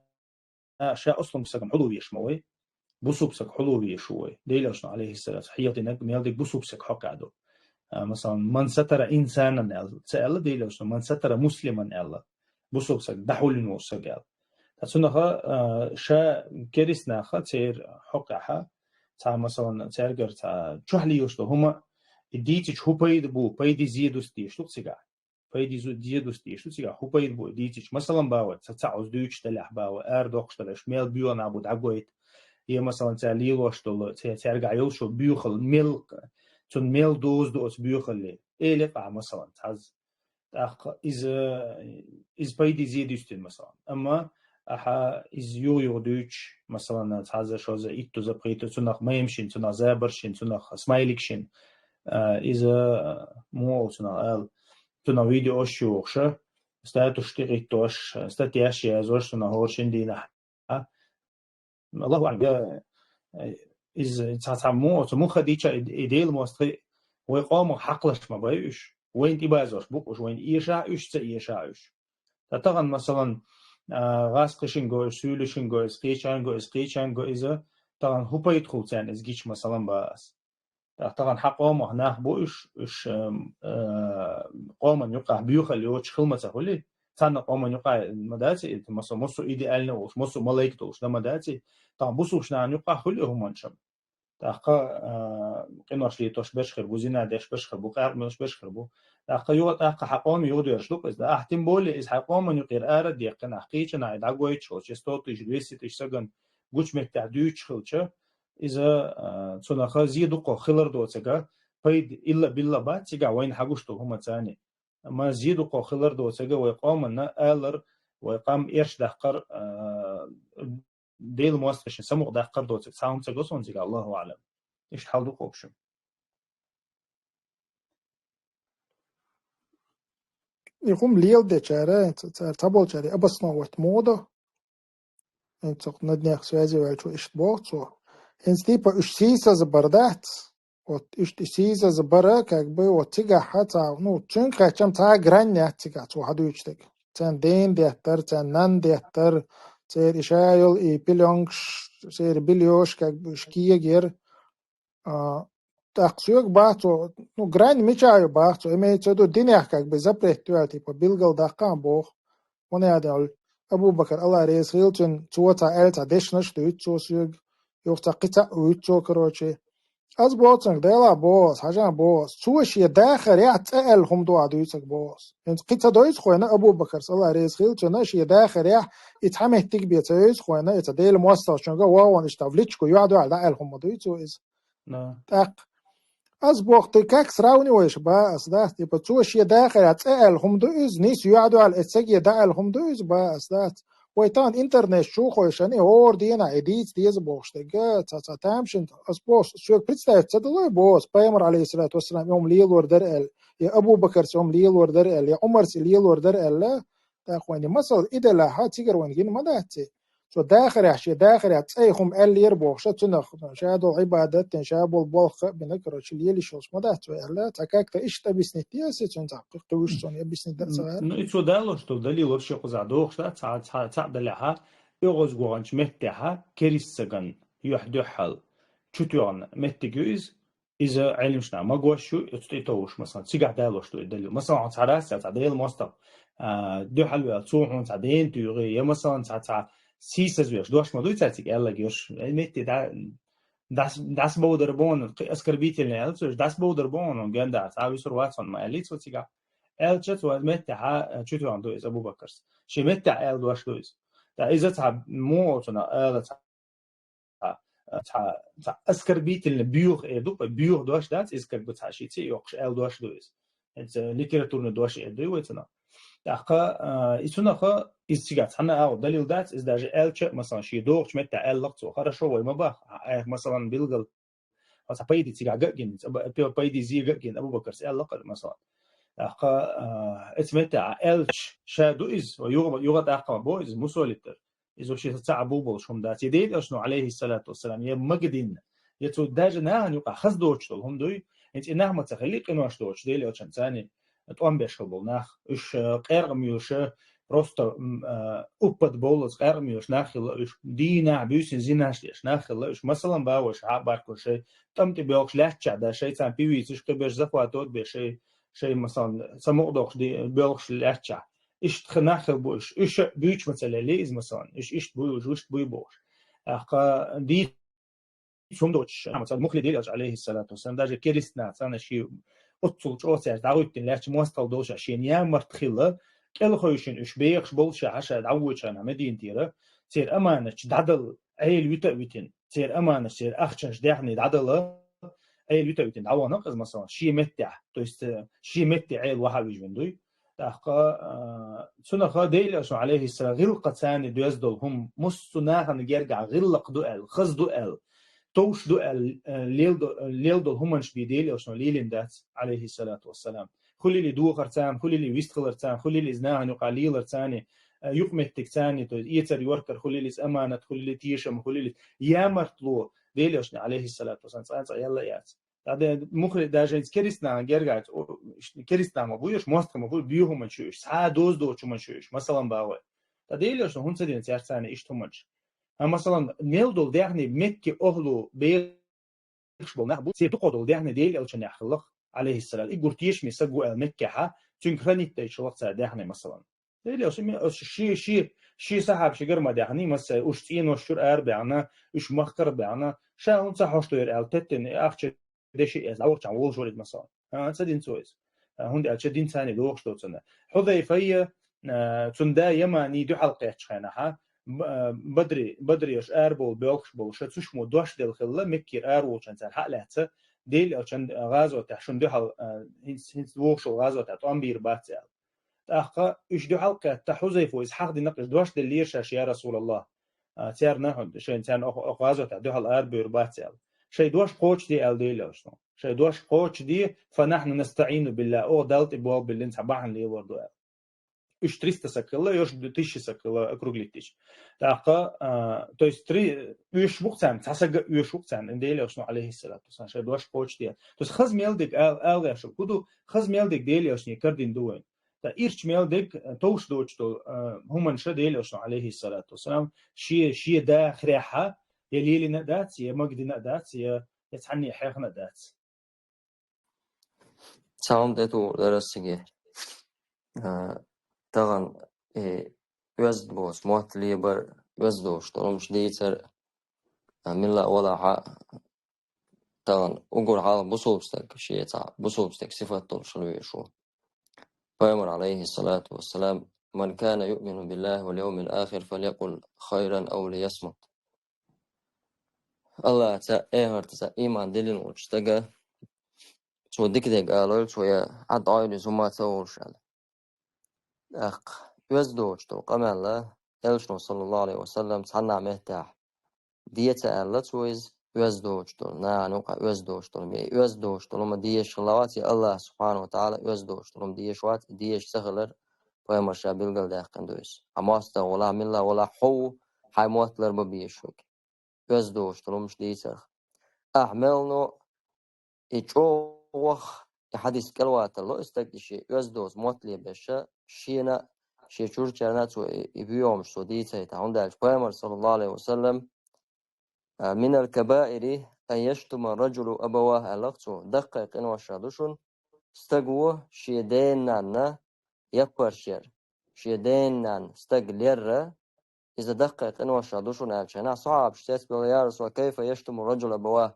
ша ослунг сагам хьулу веш ма вай. Бусулба саг хьулу веш ву вай. Делан Элчано, алейхиссалату, хьехадинарг мел дерг бусулба саг хьокъехь ду. А, масалан, «Ман сатара инсанан», аьлла, ца аьлла Делан Элчано, «Ман сатара муслиман», аьлла. Бусулба саг, дӀахьулйина волу саг аьлла. Ткъа цунах, а, ша керист наха церан хьокъехь, цхьа, масалан, цаьргара цхьа чохь лелаш долу хӀума, и дийцича хӀун пайда бу, пайда зе дуста дийш ду-кх цигахь. Пайда зе дуста дийш ду цигахь, хӀун пайда бу и дийцича. Масалан, бахьа вай, цхьа, цхьа оцу дуьйцуш делахь бахьа вай, арадоккхуш делахь, мел боьхна нах бу дӀагойта. Я, масалан, цара лелош долу, цара, цаьргахь йолуш йолу боьхалла, мел, цунна мел доза ду оцу боьхалле. Эле къа, масалан, цхьазза. ТӀаккха иза, иза пайда зе дуьстина, масалан. Амма ахьа иза юха-юха дуьйцуш, масалан, цхьазза, шозза, иттузза, пхийттузза, цунах мемаш йина, цунах забарш йина, цунах смайликаш йина, а, иза, муха олу цунах ала, цунах видеош йохуш, статусаш тӀехӀиттош, статьяш язош, цунах хӀора шина дийнахь, а? Аллаху а'лам, я, э, иза цхьа, цхьа мо-, цу муха дийча и, и Делан мостагӀий вай къомах хьакхалаш ма бай уьш. Вайна тӀебазош бу-кх уьш, вайна эшахь уьш, ца эшахь уьш. Ткъа тахана, масалан, а, гӀазкхашна го иза, суьйлашна го иза, кхечарна го иза, кхечарна го иза, тахана хӀун пайда хуьлу царна иза гича, масалан, боху ас. ТӀаккха тахана хьан къомах нах бу уьш, уьш, эм, э, къоман юкъахь боьхалла йоцуш хила ма ца хуьлий? Цхьана къоман юкъахь ма даций, масала, массо а идеально волуш, массо а малайк долуш дан ма даций? Тахана бусулбачу нахана юкъахь хуьлу и хӀуманаш. ТӀаккха, а, къинош летош берш хир бу, зина деш берш хир бу, къаьркъа мелаш берш хир бу. ТӀаккха юха, тӀаккха хьа къома юха доьраш ду-кх иза. Ахь тем более иза хьа къоман юкъера ара дехкина, ахь кхечанхьа дӀагойтуш хилча, сто тысяч, двести тысяч сагана гучу меттехь дуьйцуш хилча, иза, а, цунах зе дукха хилар доцург, пайда илла-билла бац цигахь вайна хьагуш долу хӀума царна. Ма зе дукха хилар доцург вай къоманна алар, вай къам эрш даккхар, а, Делан мостагӀашна самукъадаккхар доцург цхьа хӀума ца го суна цигахь, Аллаху аӀлам. Иштта хьал ду кхобуш. И хӀума леладечара, ца-, цара цхьаболчара обосновать мо до. ХӀинца на днях связи ваьлча иштта боху цо. ХӀинца типа уьш сийсаза бар дац. Вот иштта сийсаза бара, как бы, вот цигахь цхьа, ну, цуьнга кхаьччам цхьа грань яц цигахь, цо хьадуьйцуш дерг. Царна ден деттар, царна нан деттар, церан иша йолу и пилёнкаш, церан бельёш, как бы, уьш кегар. А, тӀаккха соьга бац цо, ну, грань мича ю бац цо, имеется в виду, динехь как бы запрет ду аьлла, типа, билгал даккха а боху. ХӀунда аьлла, Абу-Бакар, Алла реза хила цунна, цо цхьа аьлла цхьа дешнаш а дуьйцу цо соьга, юха цхьа кхин цхьаъ а вуьйцу цо, короче. Ас боху цуьнга, Дела боху ас, хьажа боху ас, цо шен дахарехь цӀе аьлла хӀума ду а дуьйцург боху ас. ХӀинца кхин ца дойцу хьуна Абу-Бакарс, Алла реза хила цунна, шен дахарехь и цхьа меттиг бен ца йойцу хьуна, и цхьа Делан мостагӀчуьнга вахана иштта в личку юьхь дуьхьал дӀа аьлла хӀума ма дуьйцу иза. Да. ТӀаккха. Ас боху, ты как сравниваешь, ба ас, да? Типа, цо шен дахарехь цӀе аьлла хӀума ду иза, нийса юьхь дуьхьал эццаге дӀа аьлла хӀума ду иза, ба ас, дац? Вай тахана интернет чу хойшан, и хӀора дийнахь, и дийца деза бохуш дерг, цхьа, цхьа тамашийна, ас боху, соьга представить ца далой, боху, Пайхамар, алейхиссалату вассалам, и хӀума лелор дара аьлла, я Абу Бакарс и хӀума лелор дара аьлла, я Ӏумарс и лелор дара аьлла, тӀаккха вайна масал и делахь, цигара вайна гина ма дац и. Цо дахарехь, шен дахарехь цӀе хӀума аьллера бохуш, цунах ша долу Ӏибадат, ша болу болх а бина, короче, лелаш йолуш ма дац вай аьлла, цхьа как-то иштта объяснить деза, цуьнан цхьа кхуьуш цунна объяснить дар ца гӀара. Ну, и цо далош долу далил вообще кхузахь догӀуш дац, цхьа, цхьа, цхьаъ далехьа, оьгӀазгоханчу меттехьа, керист сагана юьхь дуьхьал чутоьхна меттиг ю иза, иза Ӏеламнаха магош ю, оцу тӀе товш, масалан, цигахь далош ду и далил. Масалан, хьо цхьа рас а, цхьа Делан мостагӀа, а, дуьхьал ваьлла, цо хьуна цхьа ден туьйхи, я, масалан, цхьа, цхьа сийсаз веш, дош ма дуй цаьрциг аьллаг йош, метте да-, дас-, дас бовдар боху, кхин оскорбительный аьлла цо, дас бовдар боху, генда, цхьа висур вац хьуна ма аьллий цо цигахь. Аьлча, цо меттехьа, а, чутоьхна ду иза Абу Бакарс. Шен меттехь аьлла дош ду иза. Ткъа иза цхьа муха цунах ала цхьа цхьа, цхьа, цхьа оскорбительный боьха эр ду, боьха дош дац, иза как бы цхьа ши цӀе йоккхуш аьлла дош ду иза. ХӀинца литературный дош эр ду вай цунах. ТӀаккха, а, и цунаха, иза цигахь цхьана агӀо далил дац, иза даже аьлча, масалан, шен догӀучу меттехь аьллакх цо, хорошо, вай ма баха, а, а, масалан, билгал, хьо цхьа пайда цигахь ган а гина, ца ба-, пе-, пайда зе ган а гина, Абу Бакарс аьллакх, масалан. ТӀаккха, а, эца меттехь а аьлча, ша ду иза, вай юха, юха тӀаккха ма бо иза, мусолитар. Иза вообще цхьа а бу болуш хӀума дац. Я Делан Элчано, алейхиссалату вассалам, я магадинна, я цо даже нахана юкъахь хаза доцуш долу хӀума дуй, хӀинца и нах ма ца хили къинош доцуш, Делан Элчан царна тӀом беш хила болу нах. Уьш, э, къаьркъа муьйлуш, просто, м, э, уппад боллаца къаьркъа муьйлуш нах хилла уьш, дийнахь буьйсина зинаш деш нах хилла уьш. Масалан, баваш, хьа а баркалла шай, тӀам тӀе боьлхуш лаьттачахь да шай, царна пивицаш кхибеш, захватот беш шай, шай, масалан, самукъадоккхуш ди-, боьлхуш лаьттачахь. Иштта нах хила бу уьш. Уьш а буьйчу ма ца лелли иза, масалан. Уьш иштта буй, уьш иштта буй бохуш. ТӀаккха дийца хӀума доцуш, амма царна мухли дийла аьлча, алейхиссалату вассалам, даже керист нах царна ши оццул чӀогӀа цаьрца дӀагӀуьттина лаьттачу мостагӀа долуш а шена ямарт хилла, кӀелхойшина уьш бехаш болуш а хьаша дӀавоьдуш а Мединатера, церан аманаташ дӀадала, Ӏела вита а витина, церан аманаташ, церан ахчанаш даьхни дӀадала, Ӏела вита а витина дӀавахана иза, масалан, шен меттехь, то есть, э, шен метте Ӏела ваха а вижина дуй. ТӀаккха, а, цунаха Делан Элчано, алейхиссалам, гӀиллакхаца царна доьзна долу хӀума, массо а нахана гергахь гӀиллакх ду аьлла, хаза ду аьлла, товш ду аьлла, э, лел до-, лел долу хӀуманаш бен Делан Элчано лелийна дац, алейхиссалату вассалам. Хуьлийла духар царна, хуьлийла вистхилар царна, хуьлийла иза нахана юкъахь лелар царна, э, юкъаметтиг царна, то есть эцар-йоркар хуьлийла иза, аманат хуьлийла, тешам хуьлийла иза, ямартло Делан Элчано, алейхиссалату вассалам, цкъа а цкъа яьлла а яц. ТӀаккха мухли даже хӀинца керист нахана гергахь, о, ш-, керист нах ма бу уьш, мостагӀа ма бу, боьха хӀуманаш ю уьш, цхьа а доза доцуш хӀуманаш ю уьш, масалан, бахой. Ткъа Делан Элчано хӀунда ца дина цаьрца царна иштта хӀуманаш? А, масалан, мел долу даьхни Мекки охӀлу бехаш болу нах бу, церан дукха долу даьхни Делан Элчанехь хилла-кх, алейхиссалам. И гур тешаме саг ву аьлла Меккехьа, цуьнга хранить дайча хилла-кх цара даьхни, масалан. Делан Элчано, ши, ши, ши сахьаба шигара ма даьхний, масала, уьш цӀенош чуьра арабаьхна, уьш махкара баьхна, Ша хӀунда ца хьоштойра аьлла, теттина и ахча деши эза, лаврчхьан волаш вара иза, масала. А, ца дина цо иза. А, хӀунда аьлча дин царна дохуш доцана. Хьузайфайя, а, цун да Ямани дуьхьал кхеттачу хенахьа, Б-, а, Бадри, Бадреш арабовла боьлхуш болуша, цуш мо дош делла хилла, Меккера араволчун цара хьа а лаьцна, Дела аьлчан гӀазотехь шун дуьхьал, а, хӀинц-, хӀинца вохуш волу гӀазотехь тӀом бийр бац аьлла. ТӀаккха уьш дуьхьал кхетта, Хьузайфо иза хьахдина, кхиш дош деллера шаьш, я Расулаллах. А, царна хӀун, шайн царна оха, оха гӀазотехь дуьхьал арабевр бац аьлла. Шайн дош кхочушде аьлла Дела аьлча. Шайн дош кхочушде, фа нахьну настаӀину билла, оха Далла тӀе болх биллина цхьа бахьана лелор ду аьлла. Уьш триста саг хилла, йош тысяча саг хилла, округлить дича. ТӀаккха, а, то есть три, оьшуш бу-кх царна, цхьа сага оьшуш ву-кх царна, Дела аьлча, алейхиссалату вассалам, шайн дош кхочушде. То есть хаза мел диг ал-, алгӀаьшуг хӀу ду, хаза мел диг Дела аьлча кардина ду вайн. Ткъа ирча мел дерг, э, товш доцуш долу, э, хӀуманаш Дела аьлча, алейхиссалату вассалам, шен, шен дахарехьа, я лелийна а дац, я магадина а дац, я, я цхьанне а хьехна а дац. Цхьа хӀума тӀетухур дара ас цига. А, тахана, э, оьзда боцу мотт лебар, оьзда долуш долу хӀуманаш дийцар, а, милла а валахьа, тахана уггар хьалха бусалба стаг, шен цхьа бусалба стеган сифат долуш хила везаш ву. Пайхамар, алейхиссалату вассалам: «Ман кана юъмину биллахи вал йовмил ахир, фалякъул хайран ав лиясмут». АллахӀаца, эхартаца иман диллина волчу стага цо дика дерг алойла, цо я Ӏад Ӏойла иза хӀума ца олуш аьлла. ТӀаккха оьзда доцуш долу къамел а, Элчано, саллаллаху алейхи ва саллам, цхьанна а меттехь де ца аьлла цо иза, оьзда доцуш долу, нахана юкъахь оьзда доцуш долу, бен оьзда доцуш долу ма дезаш хилла вац, я АллахӀ субхьанаху ва тагӀала оьзда доцуш долу ма дезаш вац, и дезаш ца хилар пайхамар ша билгалдаьккхина ду иза. Хьан мостагӀа валахь, милла валахь, хьо ву, хьайн мотт ларба безаш верг. Оьзда доцуш долу хӀуманаш дийцарх. Ахьа мел но и чӀогӀа ваха, и хьадис кӀелваталло, и стаг и шен оьзда доцу мотт лебеша, шена а, шен чуьрачарна а цо и, и боьхамаш цо дийцайта. ХӀунда аьлча пайхамар, саллаллаху алейхи ва саллам, а, «Минал кабаири ан яштума раджулу абавах», аьлла цо, даккхий къинош ду шуна, стаг ву шен ден-нанна яппарш яр. Шен ден-нанна стаг лерра, иза даккхий къинош ду шуна аьлча, хӀинца сахьабаш цецбелла: «Я Расулаллах, кайфа яштуму раджулу абавах?»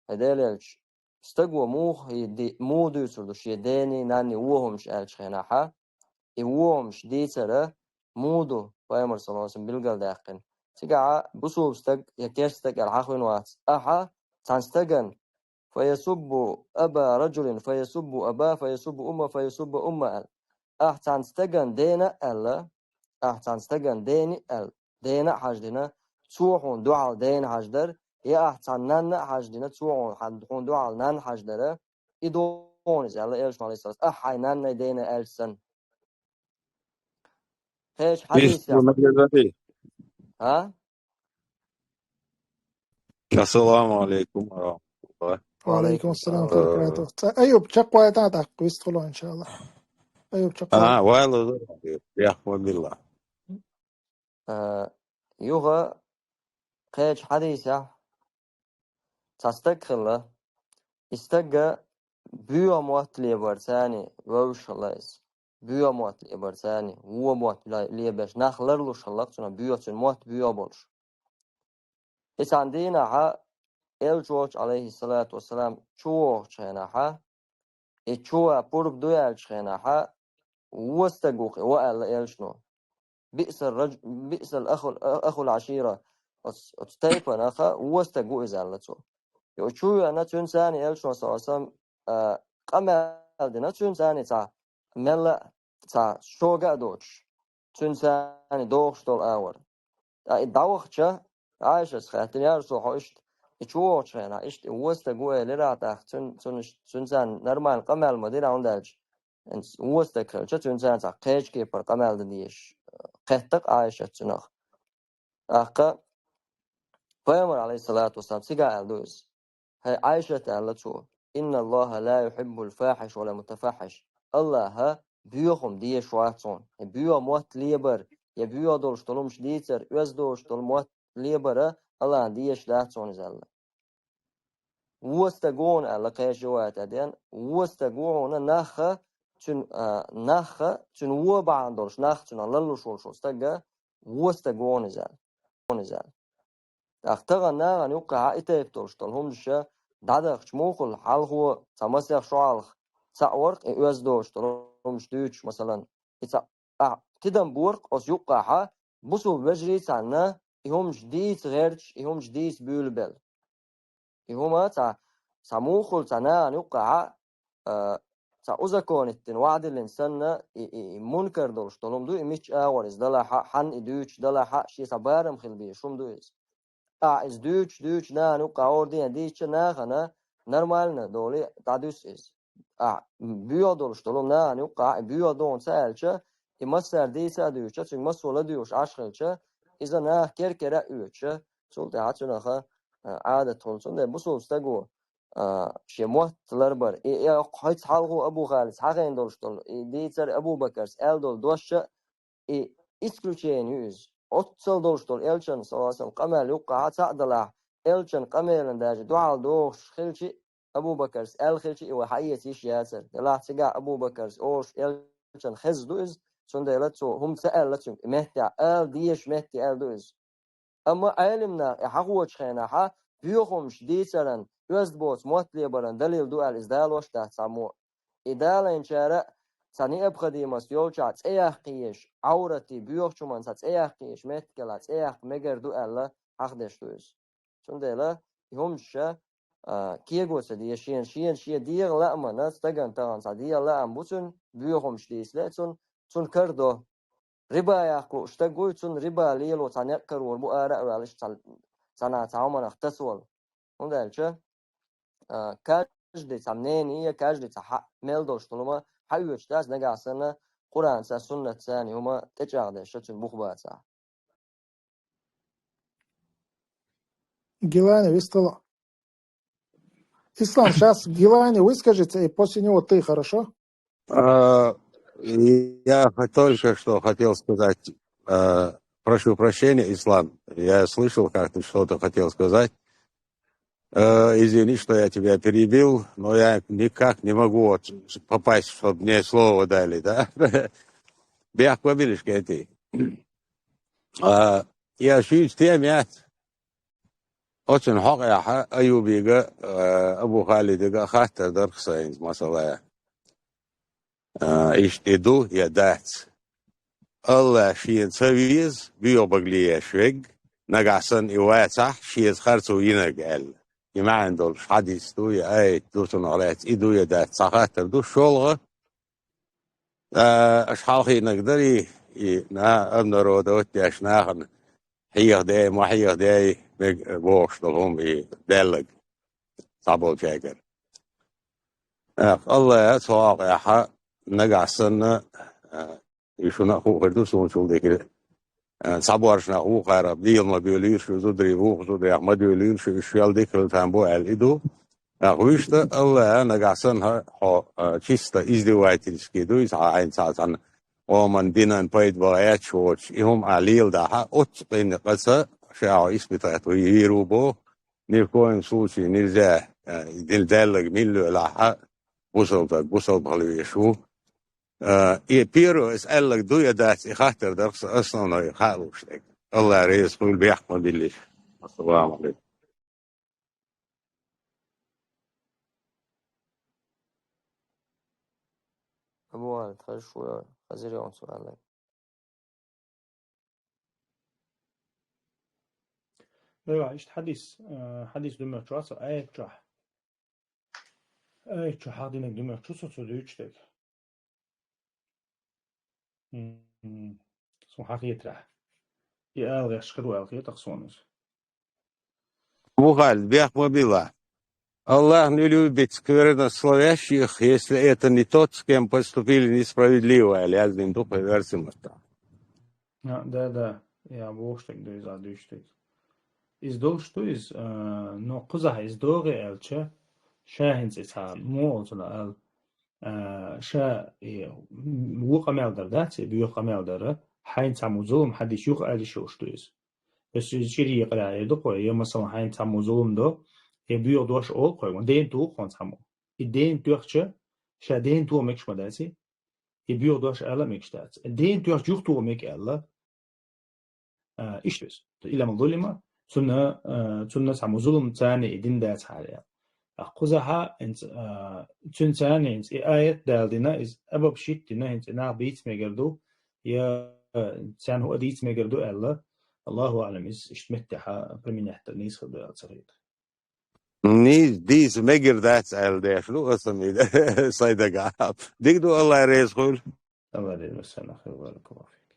ХӀай Делан Элча, стаг ву муха и ди-, муха дуьйцур ду шен дений, нанний вон хӀуманаш аьлча хенахьа, и вон хӀуманаш дийцара муха ду, пайхамар, саллаллаху алейхи ва саллам, билгалдаьккхина. Цигахьа бусалба стаг я керста стаг аьлла хьахийна вац. Ахьа цхьана стагана: «Фаясуббу аба раджулин, фаясуббу аба, фаясуббу умма, фаясуббу умма», аьлла. Ахьа цхьана стагана дена а аьлла, ахьа цхьана стагана дени а аьлла, дена а хьаждина, цо хьуна дуьхьал дена хьаждар, я ахьа цхьана нанна а хьаждина, цо хьуна, хьуна дуьхьал нанна хьаждара, и догӀун иза аьлла Элчано, алейхиссалату вассалам, ахьа хьайн наннай дена аьлча санна. Кхечу хьадисехь. А? Ассаламу алейкум ва рахматуллах. Ва алейкум ассалам ва рахматуллах. Ца-, Аюб, чекхвайтан тӀаккха вистхула, иншаллах. Аюб, чекхвайтан. А, вайла, яхва билла. А, юха кхечу хьадисехь цхьа стаг хилла. И стага боьха мотт лебарца вевзаш хилла иза. Боьха мотт лебарца, вон мотт ле-, лебеш, нах ларлуш хилла-кх цунах, боьха, цуьнан мотт боьха болуш. И цхьана дийнахьа Элча волчу, алейхиссалату вассалам, чу вогӀучу хенахьа, и чу ван пурба ду аьллачу хенахьа, вон стаг ву-кх и, ван аьлла Элчано. «Биъсал радж-, биъсал ахул, ахул ашира». Оц-, оцу тайпанах вон стаг ву иза аьлла цо. И чу а веана, цуьнца Элчано, саллаллаху алейхи ва саллам, а, къамел дина цуьнца цхьа мелла а, цхьа шога а доцуш, цуьнца догӀуш долу агӀор. Ткъа и дӀавахча, Ӏайшас хаьттина: «Я Расулаллах, хьо иштта, и чу вогӀучу хенахь, иштта и вон стаг ву элира ахьа тӀаккха, цуьн-, цуьнан иш-, цуьнца нормально къамел ма дира, хӀунда аьлча вон стаг хилча, цуьнца цхьа кхечу кепара къамел дан дезаш», кхетта-кх Ӏайшас цунах. ТӀаккха пайхамар, алейхиссалату вассалам, цигахь аьлла ду иза. ХӀай Ӏайшат, аьлла цо: «Инна Аллаха ла юхиббул фахиш ва ла мутафахиш». АллахӀа боьха хӀума дезаш вац хьуна. ХӀай боьха мотт лебар, я боьха долуш долу хӀуманаш дийцар, оьзда долуш долу мотт лебара АллахӀна дезаш дац хьуна иза аьлла. Вон стаг ву хьуна аьлла, кхечу риваятехь деана, вон стаг ву хьуна нахха, цуьнан, а, нахха, цуьнан вон бахьана долуш, нах цунах ларлуш волуш волу стага, вон стаг ву хьуна иза аьлла. ТӀаккха тахана нахана юккъехьа и тайпа долуш долу хӀуманаш дӀадахча мухула хьалхо цхьа масех шо хьалха цхьаъ вара-кх и оьзда долуш долу хӀуманаш дуьйцуш, масалан, и цхьа, ахь, тидам бора-кх оцу юккъехьа, бусулба вежарий цхьанна и хӀуманаш дийца гӀерташ, и хӀуманаш дийца буьйлабелла. И хӀума цхьа, цхьа мухула цхьа нахана юккъехьа, а, цхьа узаконитдина, ваӀдиллина санна, и, и, и мункар долуш долу хӀума ду, и мичча агӀор иза далахьа, хьанна и дуьйцуш далахьа, шен цхьа барам хила безаш хӀума ду иза. Ахь иза дуьйцуш, дуьйцуш, нахана юккъехьа хӀора ден дийцча, нахана нормально долий дӀадуьсу иза. Ахь боьха долуш долу нахана юккъехь, и боьха ду хьуна ца аьлча, и массара дийца а дуьйцуча, цуьнга массо а ладуьйгӀуш Ӏаш хилча, иза наха кер-кера а оьцуша, цул тӀаьхьа цуьнах, а, Ӏадат хуьлу. Цундела бусулба стаго, а, шен мотт ларбар, и, и хӀинца хьалхо Абу Халида хьахийна долуш долу, и дийцар Абу Бакарс аьлла долу дош а, и исключение ю иза. Оццал долуш долу элчан, саллаллаху алейхи ва саллям, къамел юккъехьа цхьаъ далахь, элчан къамелан даже дуьхьал догӀуш хилча, Абу Бакарс аьлла хилча, и вай хьаэца йиш яцара. Делахь цигахь Абу Бакарс олуш элчан хезна ду иза, цундела цо хӀума ца аьлла цуьнга, и меттехь ала дезаш метте аьлла ду иза. Амма Ӏелим наха и хьахочу хенахьа, боьха хӀуманаш дийцаран, оьзда боцу мотт лебаран далил ду аьлла иза далош дац цхьаммо. И далайначара а цхьа необходимость йолчохь цӀе яккха езаш, Ӏаврати боьхачу хӀуманна цхьа цӀе яккха езаш меттигала цӀе яккха мегар ду аьлла, хьахдеш ду иза. Цундела и хӀуманаш, а, кего ца деза шена, шена шен дегӀан лаамана, стагана тахана цхьа дегӀан лаам бу цуьнан, боьха хӀуманаш дийцале а цунна, цунна карадо. Риба яккха лууш стаг вуй, цунна риба лело цхьа некъ карор бу, ара а ваьлла, иштта цхьа, цхьана цхьа хӀуманах тасавала. ХӀунда аьлча, а, каждый цхьа мнение, каждый цхьа хьа-, мел долуш долу хӀума хьаоьцуш дац, нагахь санна Къуръанца, суннатца и хӀума тӀечӀагӀдеш, цуьнан бух бацахь. Гилани, вистхила. Ислам, щас Гилани выскажется, и после него ты, хорошо? А, я только что хотел сказать, а, прошу прощения, Ислам, я слышал, как ты что-то хотел сказать. Э, извини, что я тебя перебил, но я никак не могу вот попасть, чтоб мне слово дали, да? Бехк ма билла, Гилани. А, я шуьца тема яц. Оцунна хьокъехьа Аюбига, э, Абу Халидига хаттар дара-кх сайн, масала. А, иштта и ду я дац? Аллах шена ца веза, боьха багале еш верг, нагахь санна и вацахь, шеца харцо йинарг аьлла. И маьӀна долуш хьадис ду, я аят ду, цунах лаьцна и ду я дац, цхьа хаттар ду, шолгӀа. А, аша хьалхийнарг дарий, и на-, обнародовать деш нахана хьехаде, ма хьехаде, мега бохуш долу хӀума и даьлларг цхьаболчаьргара. Э, Аллаха цу хьокъехьа нагахь санна, э, и шуна а хуур ду, суна чул дикира. Э, цхьаборчу нах вукхара, дийла ма доьлийла шу, зударий вукху зударех ма доьлийла шу, уьш шел дика хила там бу аьлла и ду. Э, вуьшта Аллаха нагахь санна хьо, э, чисто издевательски ду, иза хьайна цхьа цхьана Ӏоман динан пайда бахьа яц воцуш, и хӀума ахь леладахьа, оццу къинна къаца ша хьо испытать вуй вийр ву боху, ни в коем случае нельзя, э, дин даьллаг миллойлахьа, бусалба, бусалба хила веш ву. Э, и первое, ас аьллаг ду я дац, и хаттар дара-кх сан основной хаалуш дерг. Аллах реза хуьлда, бехк ма билла. Ассаламу алейкум. Абу Валид, хаза шу я, хазир я он суал. Давай, иштта хьадис, э, хьадис дуьмех чу аса, аят чохь. Аят чохь хьахдинарг дуьмех чу со цо дуьйцуш дерг. М-м-м. Суна хьан хетарехь. И ала гӀерташ хир ву аьлла хетарх суна иза. Бухаль, бехк ма билла. Аллах не любит сквернословящих, если это не тот, с кем поступили несправедливо, аьлла яздина ду кху версийн маттахь. А, да, да. Я бохуш дерг ду иза, дуьйцуш дерг. Иза долуш ду иза, а, но кхузахь иза догӀий аьлча, ша хӀинца и цхьа муха олу цунах аьлла. А, ша, и, ву къамел дар дац, и боьха къамел дара, хьайна цхьаммо зулам хьадича юха аьлла йиш йолуш ду иза. Аса иза чӀир екъарехь эр ду кхо, я, масалан, хьайна цхьаммо зулам до, я боьха дош олу кхойга, ден туху кхунна цхьаммо. И ден тоьхча, ша ден тоха мегаш ма дац и, и боьха дош ала а мегаш дац. Ден тоьхча юха тоха мега аьлла, а, иштта веза. Иллам зулима, Цунна, а, цунна цхьа мо зулам царна и дина дацахьара. А кхузахьа, хӀинца, а, цуьнан царна хӀинца и аят дала дина, иза обобщить дина, хӀинца и нах дийца мегар ду, я, а, царна хӀуъа дийца мегар ду аьлла, Аллаху аълам, иза иштта меттехьа применять дар нийса хир ду аьлла ца хета. Нийса дийца мегар дац аьлла деш ду аса ма сайдага. Дика ду, Аллах реза хуьлда. Аллах реза хуьлда, баракаллаху фик.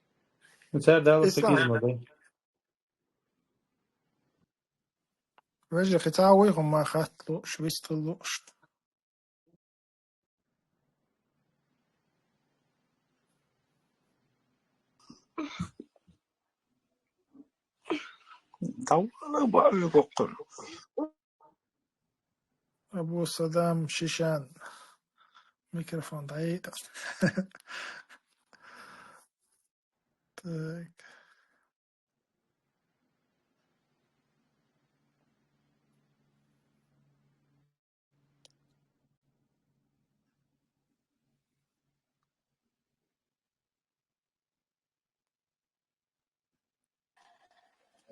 Ну, цара Далла Ислам. Сакизма дай. Вежа, хи цхьа вуй хӀума хатта лууш, вист хила лууш. Тавла баьлла боккхур. Абу Садам Шишан. Микрофон дӀайийтӀа. Так.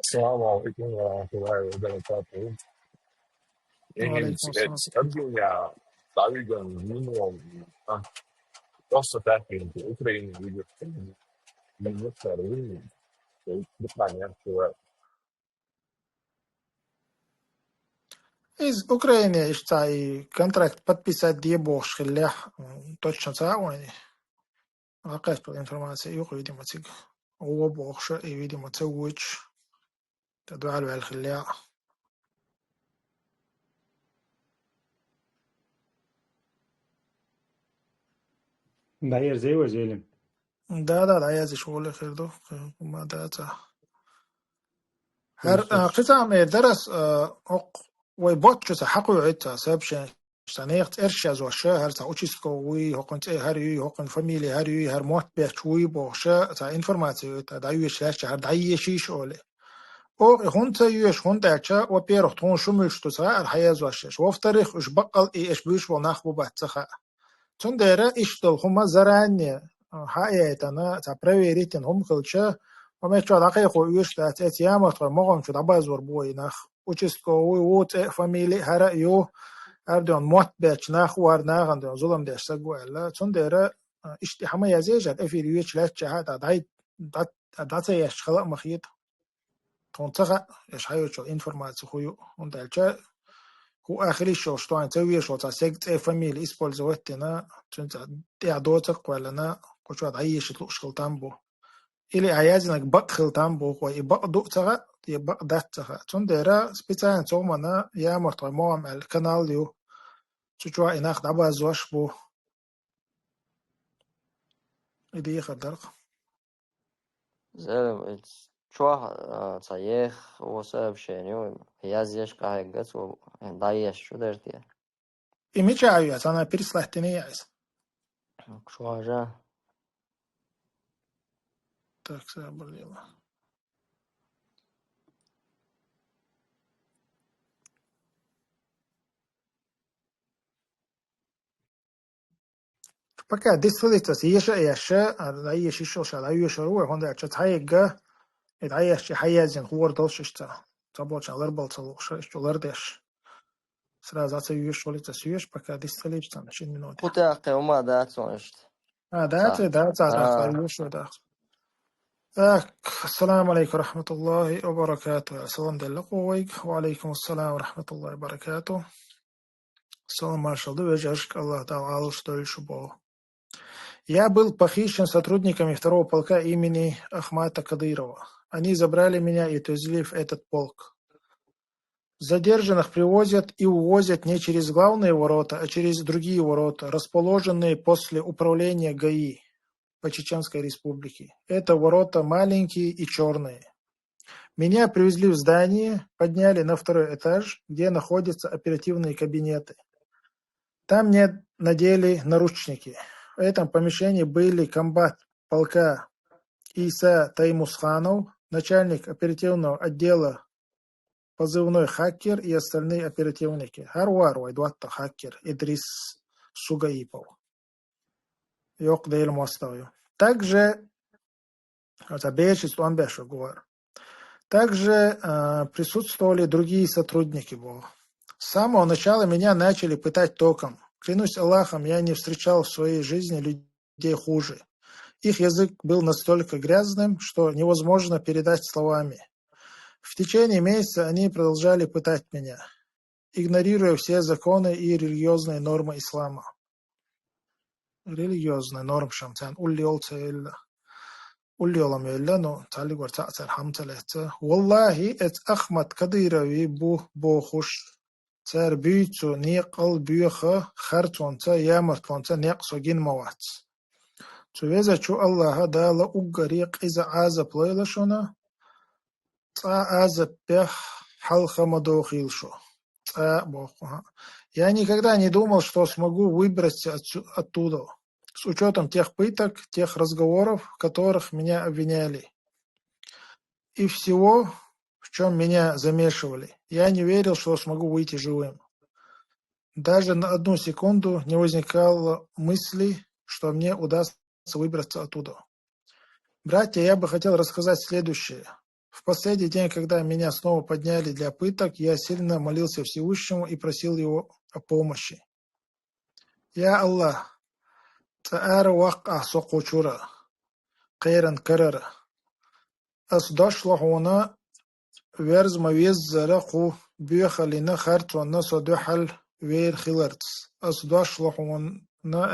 السلام عليكم ورحمة الله وبركاته. Ва алейкум ассалам. Эгер дунъя цхьа виган, ну, а, просто так, Украина виган, ну, вторую, то есть, буквально, что Из Украине иштта и контракт подписать де бохуш хиллехь, м, точно ца а вайна. Вакхаьчул информация юкъа, видимо, цига. Вон бохуша, и, видимо, ца вуьйцуш. Ца дуьхьал ваьлла хиллехь. Да, я зева зелим. Да, да, да, я здесь воле хир ду. Ма да, ца. ХӀара, а, кхин цхьа ма дарас, а, окх, вай ботчуца хьакхуьйту ца сообщение, ца нехан цӀерш язош, хӀара ца участковый вуй, хӀокхуьн цӀе хӀара юй, хӀокхуьн фамилия хӀара юй, хӀара мотт бечу вуй бохуша, ца информация юй, та дӀайоьшуш лаьттача хӀара дӀайешийша оле. Оха и хӀунда ца йоьшу, хӀунда аьлча, во-первых, тхуна шу муьлш ду ца хаьара хьаязош еш. Во-вторых, уьш баккъал и эш буьйш болу нах бу бац ца хаьа. Цундела иштта долу хӀума заранее, а, хьа а яйтана, цхьа проверитина хӀума хилча, хӀума чохь дӀакхайкхо оьшуш дац, эца ямартлой могӀам чу дӀабазор бу вай нах. Участковый ву, цӀе а, фамилия а хӀара а ю, хӀара дуьйна мотт бечу нах ву, хӀара нахана дуьйна зулам деш стаг ву аьлла. Цундела, а, иштта и хьан ма язъеш, хӀара эфир йоьчу лаьттача хьа а дӀа-, дӀа-, дӀа ца еш хала а ма хета. Тхуна ца хаьа, еш хьайочул информаци хӀу ю, хӀунда аьлча хӀу ахилиш йолуш, тхуна ца вешо, цхьа сег цӀе фамилия использовать дина, цуьнца тӀехь доцург кхоьллина, кху чохь дӀаешийта лууш хила там бу. Или а яздинарг бакъ хила там бу, вай и бакъ ду а ца хаьа, я бакъ дац а ца хаьа. Цундела специально цу хӀуманна ямартлой могӀам аьлла канал ю, цу чохь и нах дӀабазош бу. И дехар дара. Зелим, и чохь, а, цхьа еха ву сообщение, язъеш къахьегга цо, дӀаеш шу дара те? И мича а ю, цхьана переслать дина я иза? Чохь жа. Так, сабар дела. Пока дицлалица аса еша а еш, а, дӀаеша йиш йолуш а, дӀайоьшур ву вай, хӀунда аьлча цхьаегга, и дӀаешча хьаязйина хӀора долуш иштта. Ца болчарна ларбала ца лууш, иштта лардеш. Сразу а ца йоьшуш валица аса еш, пока дицлалица шин минута. Кху тӀаккха хӀума дац хьуна иштта. А, дац, дац, дац, дӀайоьшур дац. Так, ассаламу алейкум ва рахматуллахи ва баракатух. Салам делла кху вайга. Ва алейкум ассалам ва рахматуллахи ва баракатух. Салам маршалла ду вежаршка, Аллах Дала Ӏалаш дойла шу боху. Я был похищен сотрудниками второго полка имени Ахмата Кадырова. Они забрали меня и отвезли в этот полк. Задержанных привозят и увозят не через главные ворота, а через другие ворота, расположенные после управления ГАИ по Чеченской Республике. Это ворота маленькие и черные. Меня привезли в здание, подняли на второй этаж, где находятся оперативные кабинеты. Там мне надели наручники. В этом помещении были комбат полка Иса Таймусханов, начальник оперативного отдела, позывной «Хакер», и остальные оперативники. ХӀара ву вай доттагӀа Хакер, Идрис Сугаипов. Йоккха Делан мостагӀа ю. Также, а, цхьа бераш тӀом беш ву гур. Также э, присутствовали другие сотрудники бо. С самого начала меня начали пытать током. Клянусь Аллахом, я не встречал в своей жизни людей хуже. Их язык был настолько грязным, что невозможно передать словами. В течение месяца они продолжали пытать меня, игнорируя все законы и религиозные нормы ислама. Религиозный норм шамцан улли олца элла. Улли олам элла, но цалли гор цацар хамца леца. Валлахи, эц Ахмад Кадырови бу бохуш. Цар буьйцу некъал буьйха харцонца, ямартлонца некъ согин ма вац. Цу везачу Аллаха Дала уггаре къиза Ӏазап лойла шуна, цкъа Ӏазаппех хьалха ма дохийла шу. Цкъа боху, ха. Я никогда не думал, что смогу выбраться отсю- оттуда, с учетом тех пыток, тех разговоров, в которых меня обвиняли, и всего, в чем меня замешивали. Я не верил, что смогу выйти живым. Даже на одну секунду не возникало мысли, что мне удастся выбраться оттуда. Братья, я бы хотел рассказать следующее. В последний день, когда меня снова подняли для пыток, я сильно молился Всевышнему и просил его о помощи. Я Аллах, цӀа ара ваккха со кху чура, кхеран карара. Ас дошло хьуна верз ма веззара кху боьхалина харцонна со дуьхьал вер хиларца. Ас дошло хьуна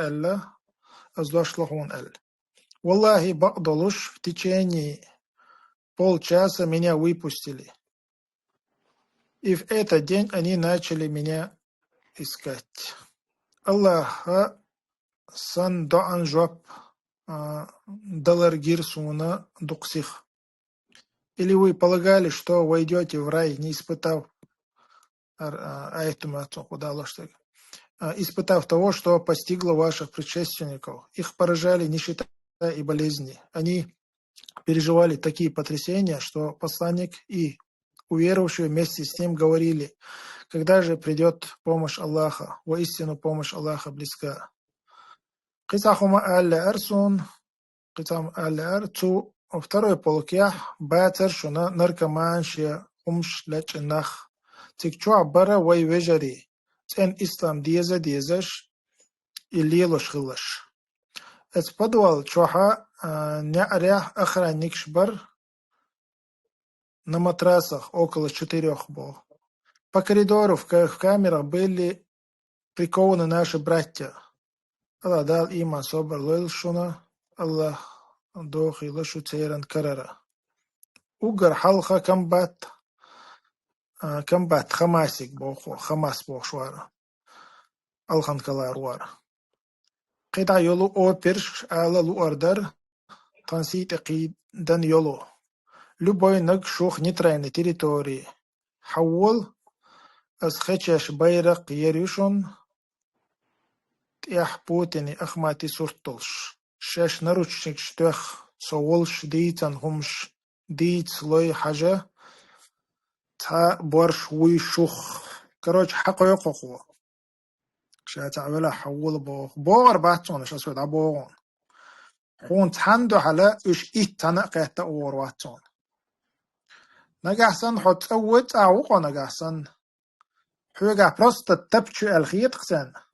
аьлла, ас дошло хьуна аьлла. Валлахи, бакъдолуш, в течение полчаса меня выпустили. И в этот день они начали меня искать. Аллаха сан доӀан жоп а, далар гир суна дукха сиха. Или вы полагали, что войдете в рай, не испытав ар- а, аяту мацун куда ложь так, а, испытав того, что постигло ваших предшественников? Их поражали нищета и болезни. Они переживали такие потрясения, что посланник и уверовавшие вместе с ним говорили: «Когда же придет помощь Аллаха? Воистину помощь Аллаха близка». Кхин цхьа хӀума аьлла ар сун, кхин цхьа хӀума аьлла ар цу второй полкехь бацар шуна наркоман шен хӀумаш лечкъина нах. Цига чохь бара вай вежарий, цӀена ислам деза дезаш, и лелош хилалаш. Эцу подвал чохьа а, неӀарехь охранникаш бар, на матрасах около четырёх боху. По коридору в, ка- в камерах были прикованы наши братья. Аллах Дала иман собар лойла шуна, Аллах дохийла шу церан карара. Уггар хьалха комбат, а, комбат Хамасик боху, Хамас бохуш вара. Алхан калар вара. КхидӀа йолу оперш ала луар дара, тхан сий тӀе кхийдан йолу. Любой наг шух нейтральный территории. Хьавол, ас хечеш байракх ер ю шун, тӀехь Путини Ахмати сурт долуш. Шаьш наручникаш тоьхна, со волуш дийцан хӀумаш дийца лой хьажа, цхьа борш вуй шух. Короче, хьакхойкху хьо. Ша цхьаъ велахь хьан вола боху. БогӀар бац хьуна, ша со дӀабогӀун. Хьуна цхьаьна дуьхьала уьш итт цхьаьна а кхетта а вогӀур вац хьуна. Нагахь санна хьо цӀа ву, цӀа ву хьо нагахь санна. Хьоьгахь просто тапчу аьлла хетахь царна,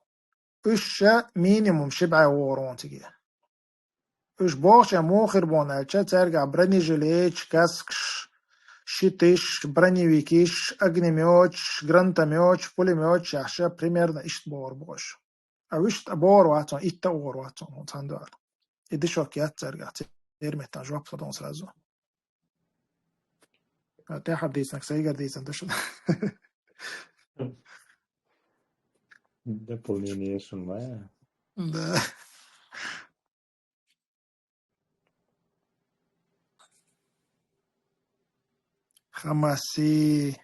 уьш ша минимум ши бӀе вогӀур ву хьуна цига. Уьш бохучарна муха хир бу аьлча, цаьргахь бронежилеташ, каскаш, щиташ, броневикаш, огнемёташ, гранатомёташ, пулемёташ яхьаш, примерно иштта богӀур бу уьш. А вуьшта богӀур вац хьуна, итт а вогӀур вац хьуна цхьана дуьхьал. И дешок яц цаьргахь, церан меттана жоп ло дан сразу. А тӀаьхьара дийцинарг сайгара дийцина ду шуна. Дополнение шуна ма? Да. Хамаси.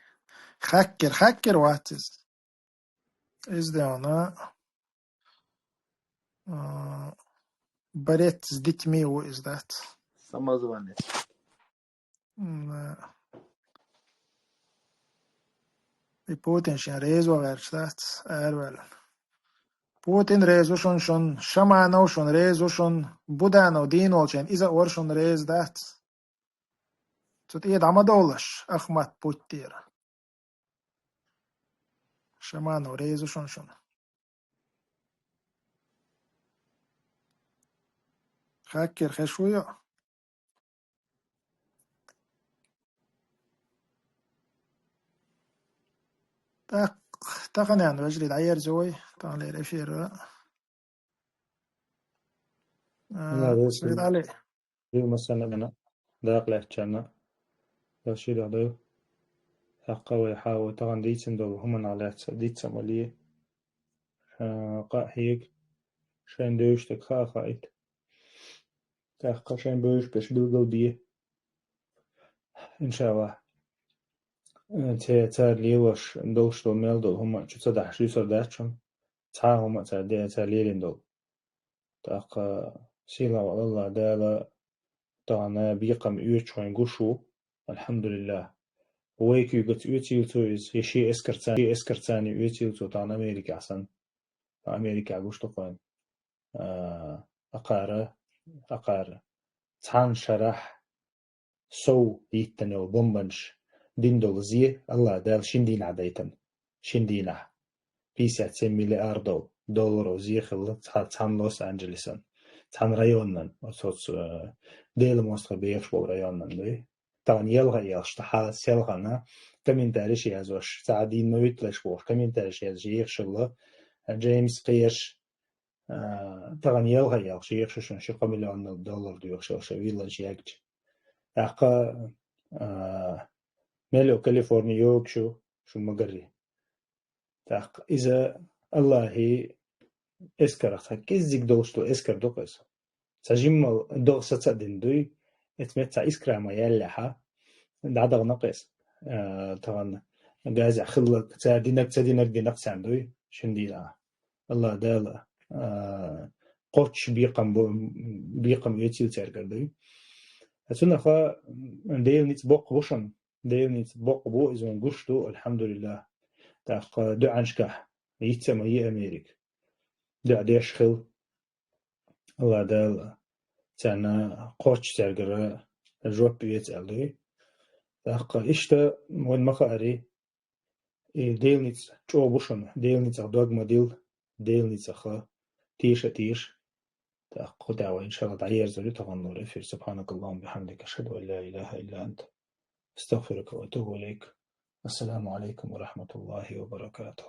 Хаккер, хаккер вац иза. Иза де вана, а, борец с детьми ву иза дац. Самозванец. М, да. И Путин шен реза ван гӀерташ дац, араваьлла. Путин реза ву шун, шун, Шаманов шун реза ву шун, Буданов дийна волчун, иза а вара шун реза дац. Цу тӀе дӀа ма довлаш, Ахмат путь тӀера. Шаманов, реза шун шуна. Хаккер хеш ву йо? Так, таханен вежарий дӀаерза вай, таханлера эфира. А, ладно, свидали. Див масана мана, дакъа лаьцчарна, дал ши дах дав. ХӀаккха вай хьа вай тахана дийцина долу хӀуманах лаьцна дийца ма ле. Ша къа хьега, шайн девзаштаг хаа хаийта. ТӀаккха шайн бевзаш берш билгал бе. Иншаллах. Э, цара лелош долуш долу мел долу хӀума чу ца дахьаш юьсур дац шуна. Цхьа а хӀума цара де, цара лелийна долу. ТӀаккха сийлахь волу Аллах Дала тахана бекхам оьцуш вайн гуш ву. Альхьамдулиллах. Вай куьйгаца оьцийла цо иза, я шен эскарца, шен эскарца оьцийла цо тахана Америкехь санна. Америкехь гуш ду-кх вайн. А, акхара, акхара. Цхьана шарахь сов йиттина йолу бомбанаш дина долу зе Аллах Дала шин дийнахь дайтина. Шин дийнахь. Пятьдесят семь миллиардов долларов зе хилла цхьа-, цхьана Лос-Анджелесан, цхьана районан, оцу, оцу, э, Делан мостагӀий бехаш болу районан дуй. Тахана елха елхаш, тахана селхана комментариш язош, цхьа дийна ма виталаш бохуш, комментариш язош ехаш хилла, э, Джеймс Кхерш, а, тахана елха елхаш ехаш шуна ши кхо миллион доллар доьхуш йолу шайн вилланаш ягча. ТӀаккха, а, мел йо Калифорни йогуш ю шун магарри. ТӀаккха иза Аллахьи эскарах цхьа кӀеззиг долуш долу эскар ду-кх иза. Цхьа жиммал догӀа саца а дина дуй, эца метта цхьа искра ма яьллехьа, дӀадахана-кх иза. А, тахана Газехь хилларг, цара динарг, ца динарг дина-кх царна дуй, шин дийнахь. Аллах Дала, а, кхоччуш бекхам бу-, бекхам оьцийла цаьргара дуй. Цунах Делан ницкъ боккха бу шуна, Делан ницкъ боккха бу, иза вайн гуш ду, альхьамдулиллах. ТӀаккха дуьхьанашкахь йицца а ма е Америка. ДуьӀа деш хила. Аллах Дала царна кхоччуш цаьргара жоп эца аьлла дуй. ТӀаккха иштта вайн ма хаари, и Делан ницкъ чӀогӀа бу шуна, Делан ницкъах дог ма дилла, Делан ницкъах теша а теша. ТӀаккха кху тӀехь вай, иншаллах, дӀаерзор ю тахана лур эфир. سبحانك اللهم وبحمدك، أشهد أن لا إله إلا أنت، أستغفرك وأتوب إليك. السلام عليكم ورحمة الله وبركاته.